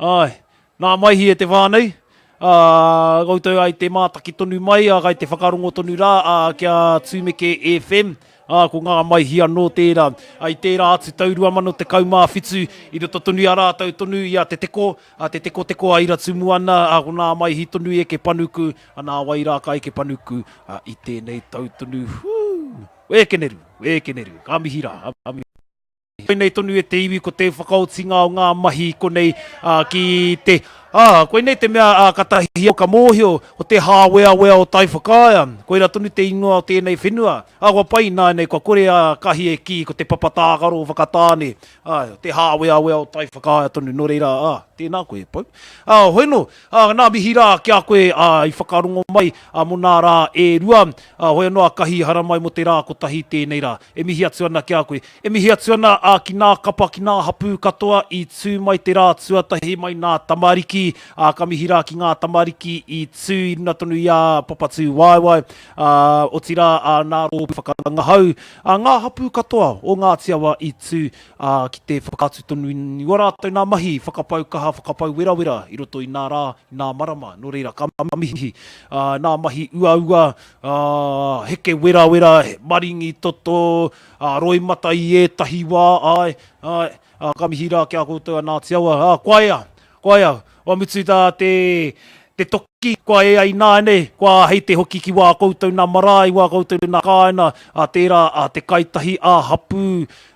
Āe, nā Maihi e te whānau, ā, koutou ai te mātaki tonu mai, ā, kai te whakarongo tonu rā, ā, kia Tumeke FM, ā, ko ngā Maihi anō tērā. Ā, i tērā atu tau 2017, i roto tonu i a rātou tonu i a Te Teko, a Te Tekoteko a Iratumuana, ā, ko nā Maihi tonu i eke panuku, ā, nā wai rā ka eke panuku, ā, i tēnei tau tonu. Whū! Wēkeneru, wēkeneru, ka mihi rā, ka mihi. Koinei tonu e te iwi ko te whakaotinga o ngā mahi konei ki te, ā, koinei te mea ā, katahi au ka mōhio ko te hāweawea o Taiwhakaea, koirā tonu te ingoa o tēnei whenua. Ā, kua pai ināianei, kua kore a Kahi e kī ko te papa tākaro o Whakatāne, ā, te hāweawea o Taiwhakaea tonu, nō reira, ā, tēnā koe e Pou. Ā, hoeno, ā, nā mihi rā ki a koe, ā, i whakarongo mai, ā, mō nā rā e rua, ā, hoi anō a Kahi i haramai mō te rā kotahi tēnei rā. E mihi atu ana ki a koe. E mihi atu ana a ki nā kapa, ki nā hapū katoa i tū mai te rā tuatahi mai nā tamariki, ā, ka mihi rā ki ngā tamariki i tū i runa tonu i a Papatūwaewae, ā, otirā, ā, nā rōpū whakangahau, ā, ngā hapū katoa o Ngāti Awa i tū, ā, ki te whakaatu tonu i ō rātou nā mahi whakapau kaha. kaha whakapau werawera i roto i nā rā, i nā marama, nō reira, ka mihi, ā, nā mahi uaua, ā, heke werawera, maringi toto, ā, roimata i ētahi wā, āe, āe, ā, ka mihi rā ki a koutou a Ngāti Awa, ā, kua ea, kua ea, kua mutu tā te, te toki, kua ea ināianei, kua āhei te hoki ki wā koutou nā marae, wā koutou nā kāinga, ā, tērā, ā, te kai tahi ā-hapū,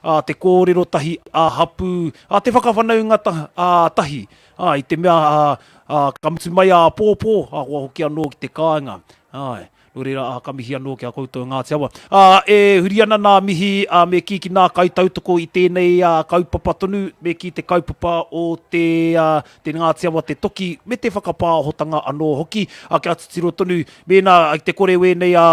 ā, te kōrero tahi ā-hapū, ā, te whakawhanaunga ā, tahi, ā, i te mea, ā, ā, ka mutu mai āpōpō, ā, kua hoki anō ki te kāinga. Āe. Nō reira, ā, ka mihi anō ki a koutou Ngāti Awa. Ā, e huri ana nā mihi, ā, me kī ki nā kaitautoko i tēnei, ā, kaupapa tonu, me kī te kaupapa o te, ā, te Ngāti Awa te toki, me te whakapāhotanga anō hoki, ā, kia titiro tonu, mēnā i te kore wēnei, ā,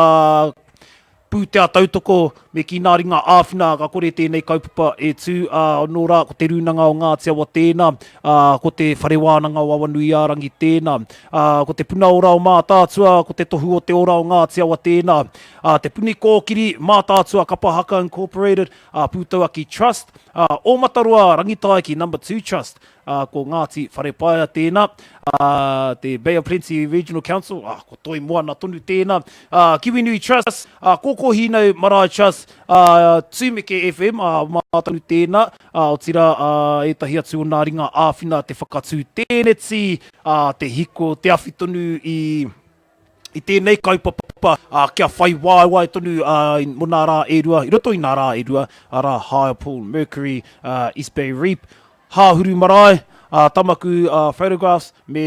pūtea tautoko me kī nā ringa āwhina ka kore tēnei kaupapa e tū, ā, anō rā ko Te Rūnanga o Ngāti Awa tēnā, ā, ko Te Whare Wānanga o Awanuiārangi tēnā, ā, ko Te Puna Ora o Mātaatua, ko Te Tohu o Te Ora o Ngāti Awa tēnā, ā, Te Puni Kōkiri, Mātaatua Kapa Haka Incorporated, ā, Pūtauaki Trust, ā, Ōmataroa Rangitaiki Number 2 Trust, ā, ko Ngāti Wharepaia tēnā, ā, te Bay of Plenty Regional Council, ā, ko Toi Moana tonu tēnā, ā, Kiwinui Trust, ā, Kōkōhīnau Marae Trust, ā, Tūmeke FM, ā, mā tonu tēnā, ā, otirā, ā, ētahi atu o nā ringa āwhina te whakatū tēneti, ā, te hiko, te awhi tonu i, i tēnei kaupapa, ā, kia whai waewae tonu, ā, mō nā rā e rua, i roto i nā rā e rua, arā, Hire Pool, Mercury, ā, East Bay Reef, Hāhuru Marae, ā, Tamaku Photographs me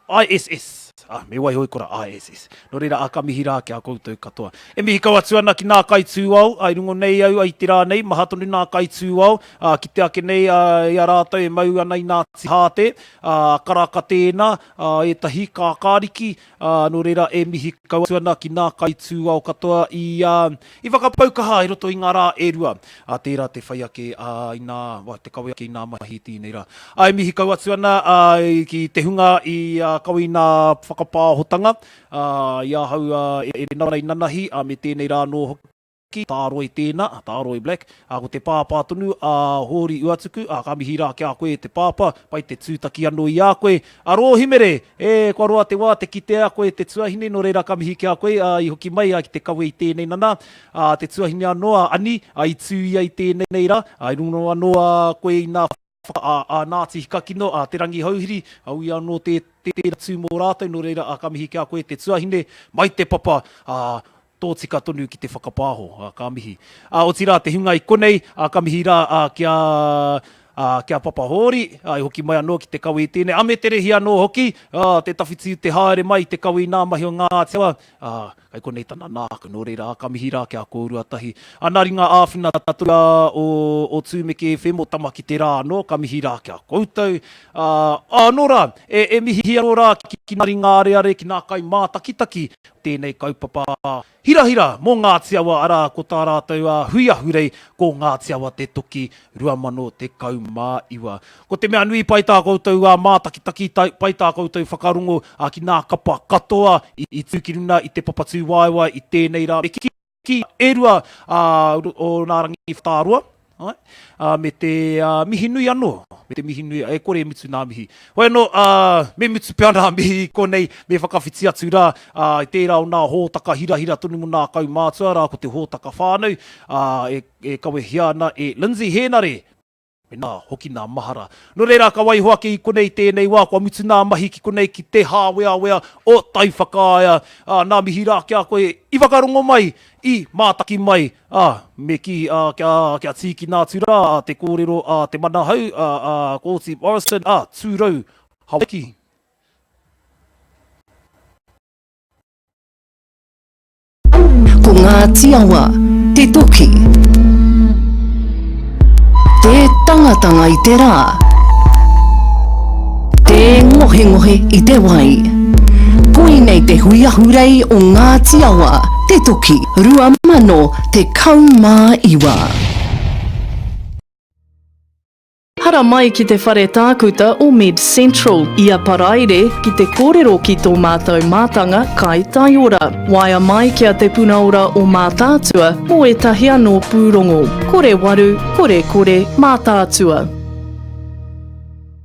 ISS. Ā, me waiho i kora ISS. Nō reira, ā, ka mihi rā ki a koutou katoa. E mihi kau atu ana ki nā kaitūao, ā, i rungo nei au i te rā nei, maha tonu nā kaitūao, ā, kite ake nei, ā, i a rātou e mau ana i nā hāte, ā, karaka tēnā, ā, ētahi kākāriki, ā, nō reira, e mihi kau atu ana ki nā kaitūao katoa i, ā, i whakapau kaha i roto i ngā rā e rua. Ā, tērā te whai ake, ā, inā, wā, te kawe ake i nā mahi i tēnei rā. Ā, e mihi kau atu ana, ā, ki te hunga i, ā, kawe i nā whakapāhotanga, ā, i ahau, ā, e nau ana i nanahi, ā, me tēnei rā anō hoki, Tāroi tēnā, Tāroi Black, ā, ko te pāpā tonu a Hōri Uatuku, ā, ka mihi rā ki a koe e te pāpā, pai te tūtaki anō i a koe, a Rōhimere, e, kua roa te wā te kitea koe te tuahine, nō reira ka mihi ki a koe, ā, i hoki mai, ā, ki te kawe i tēnei nana, Ā, te tuahine anō a Ani, ā, i tū ia i tēnei rā, ā, i rongo anō a koe i nā whaka, ā, ā Nāti Hikakino, ā, Te Rangihouhiri, ā, uia anō tē, tērā tū mō rātou, nō reira, ā, ka mihi ki a koe te tuahine, mai te papa, ā, tōtika tonu ki te whakapāho, ā, ka mihi. Ā, otirā te hunga i konei, ā, ka mihi rā, ā, ki a, ā, ki a Papa Hōri, ā, i hoki mai anō ki te kawe i tēnei, ā, me Te Rehi anō hoki, ā, te tawhiti te haere mai i te kawe i nā mahi o Ngāti Awa, ā, Kai konei tana nāku, nō reira, ka mihi rā ki a kōrua tahi. Ana ringa āwhina tatua o, o Tūmeke FM, o Tama ki te Rā anō, ka mihi rā ki a koutou. Ā, anō rā, e, e mihi anō rā ki, ki nā ringa areare, ki nā kaimātakitaki o tēnei kaupapa hirahira mō Ngāti Awa, arā, ko tā rātou ā, hui ahurei, ko Ngāti Awa te toki 2019. Ko te mea nui pai tā koutou ā mātakitaki, pai tā koutou whakarongo ā ki nā kapa katoa i tū ki runa i te papatūwaewae i tēnei rā me kī e rua ā o nā rangi whataroa, āe, ā me te ā mihi nui anō, me te mihi nui, e kore e mutu nā mihi. Hoi anō, ā, me mutu pea nā mihi i konei, me whakawhiti atu rā, ā, i tērā o nā hōtaka hirahira tonu mō nā kaumātua rā ko te hōtaka whānau, ā, e e kawehia ana e Lindsay Hēnare, me nā hoki nā mahara. Nō reira, ka waiho ake i konei tēnei wā, kua mutu nā mahi ki konei ki te hāweawea o Taiwhakaea. Ā, nā mihi rā ki a koe i whakarongo mai, i mātaki mai, ā, me kī, ā, kia, kia tīkina atu rā te kōrero a Te Manahau, ā, ā, Kōti Morrison, ā, Tūrau Hawaiki. Ko Ngāti Awa te toki. Tē tangatanga i te rā. Tē ngohengohe i te wai. Koinei te hui ahurei o Ngāti Awa te toki 2019. Haramai ki te whare tākuta o Med Central ia Paraire ki te kōrero ki tō mātou mātanga kai taiora. Waea mai ki a Te Puna Ora o Mātaatua mō ētahi anō pūrongo. Kore waru, kore kore, Mātaatua.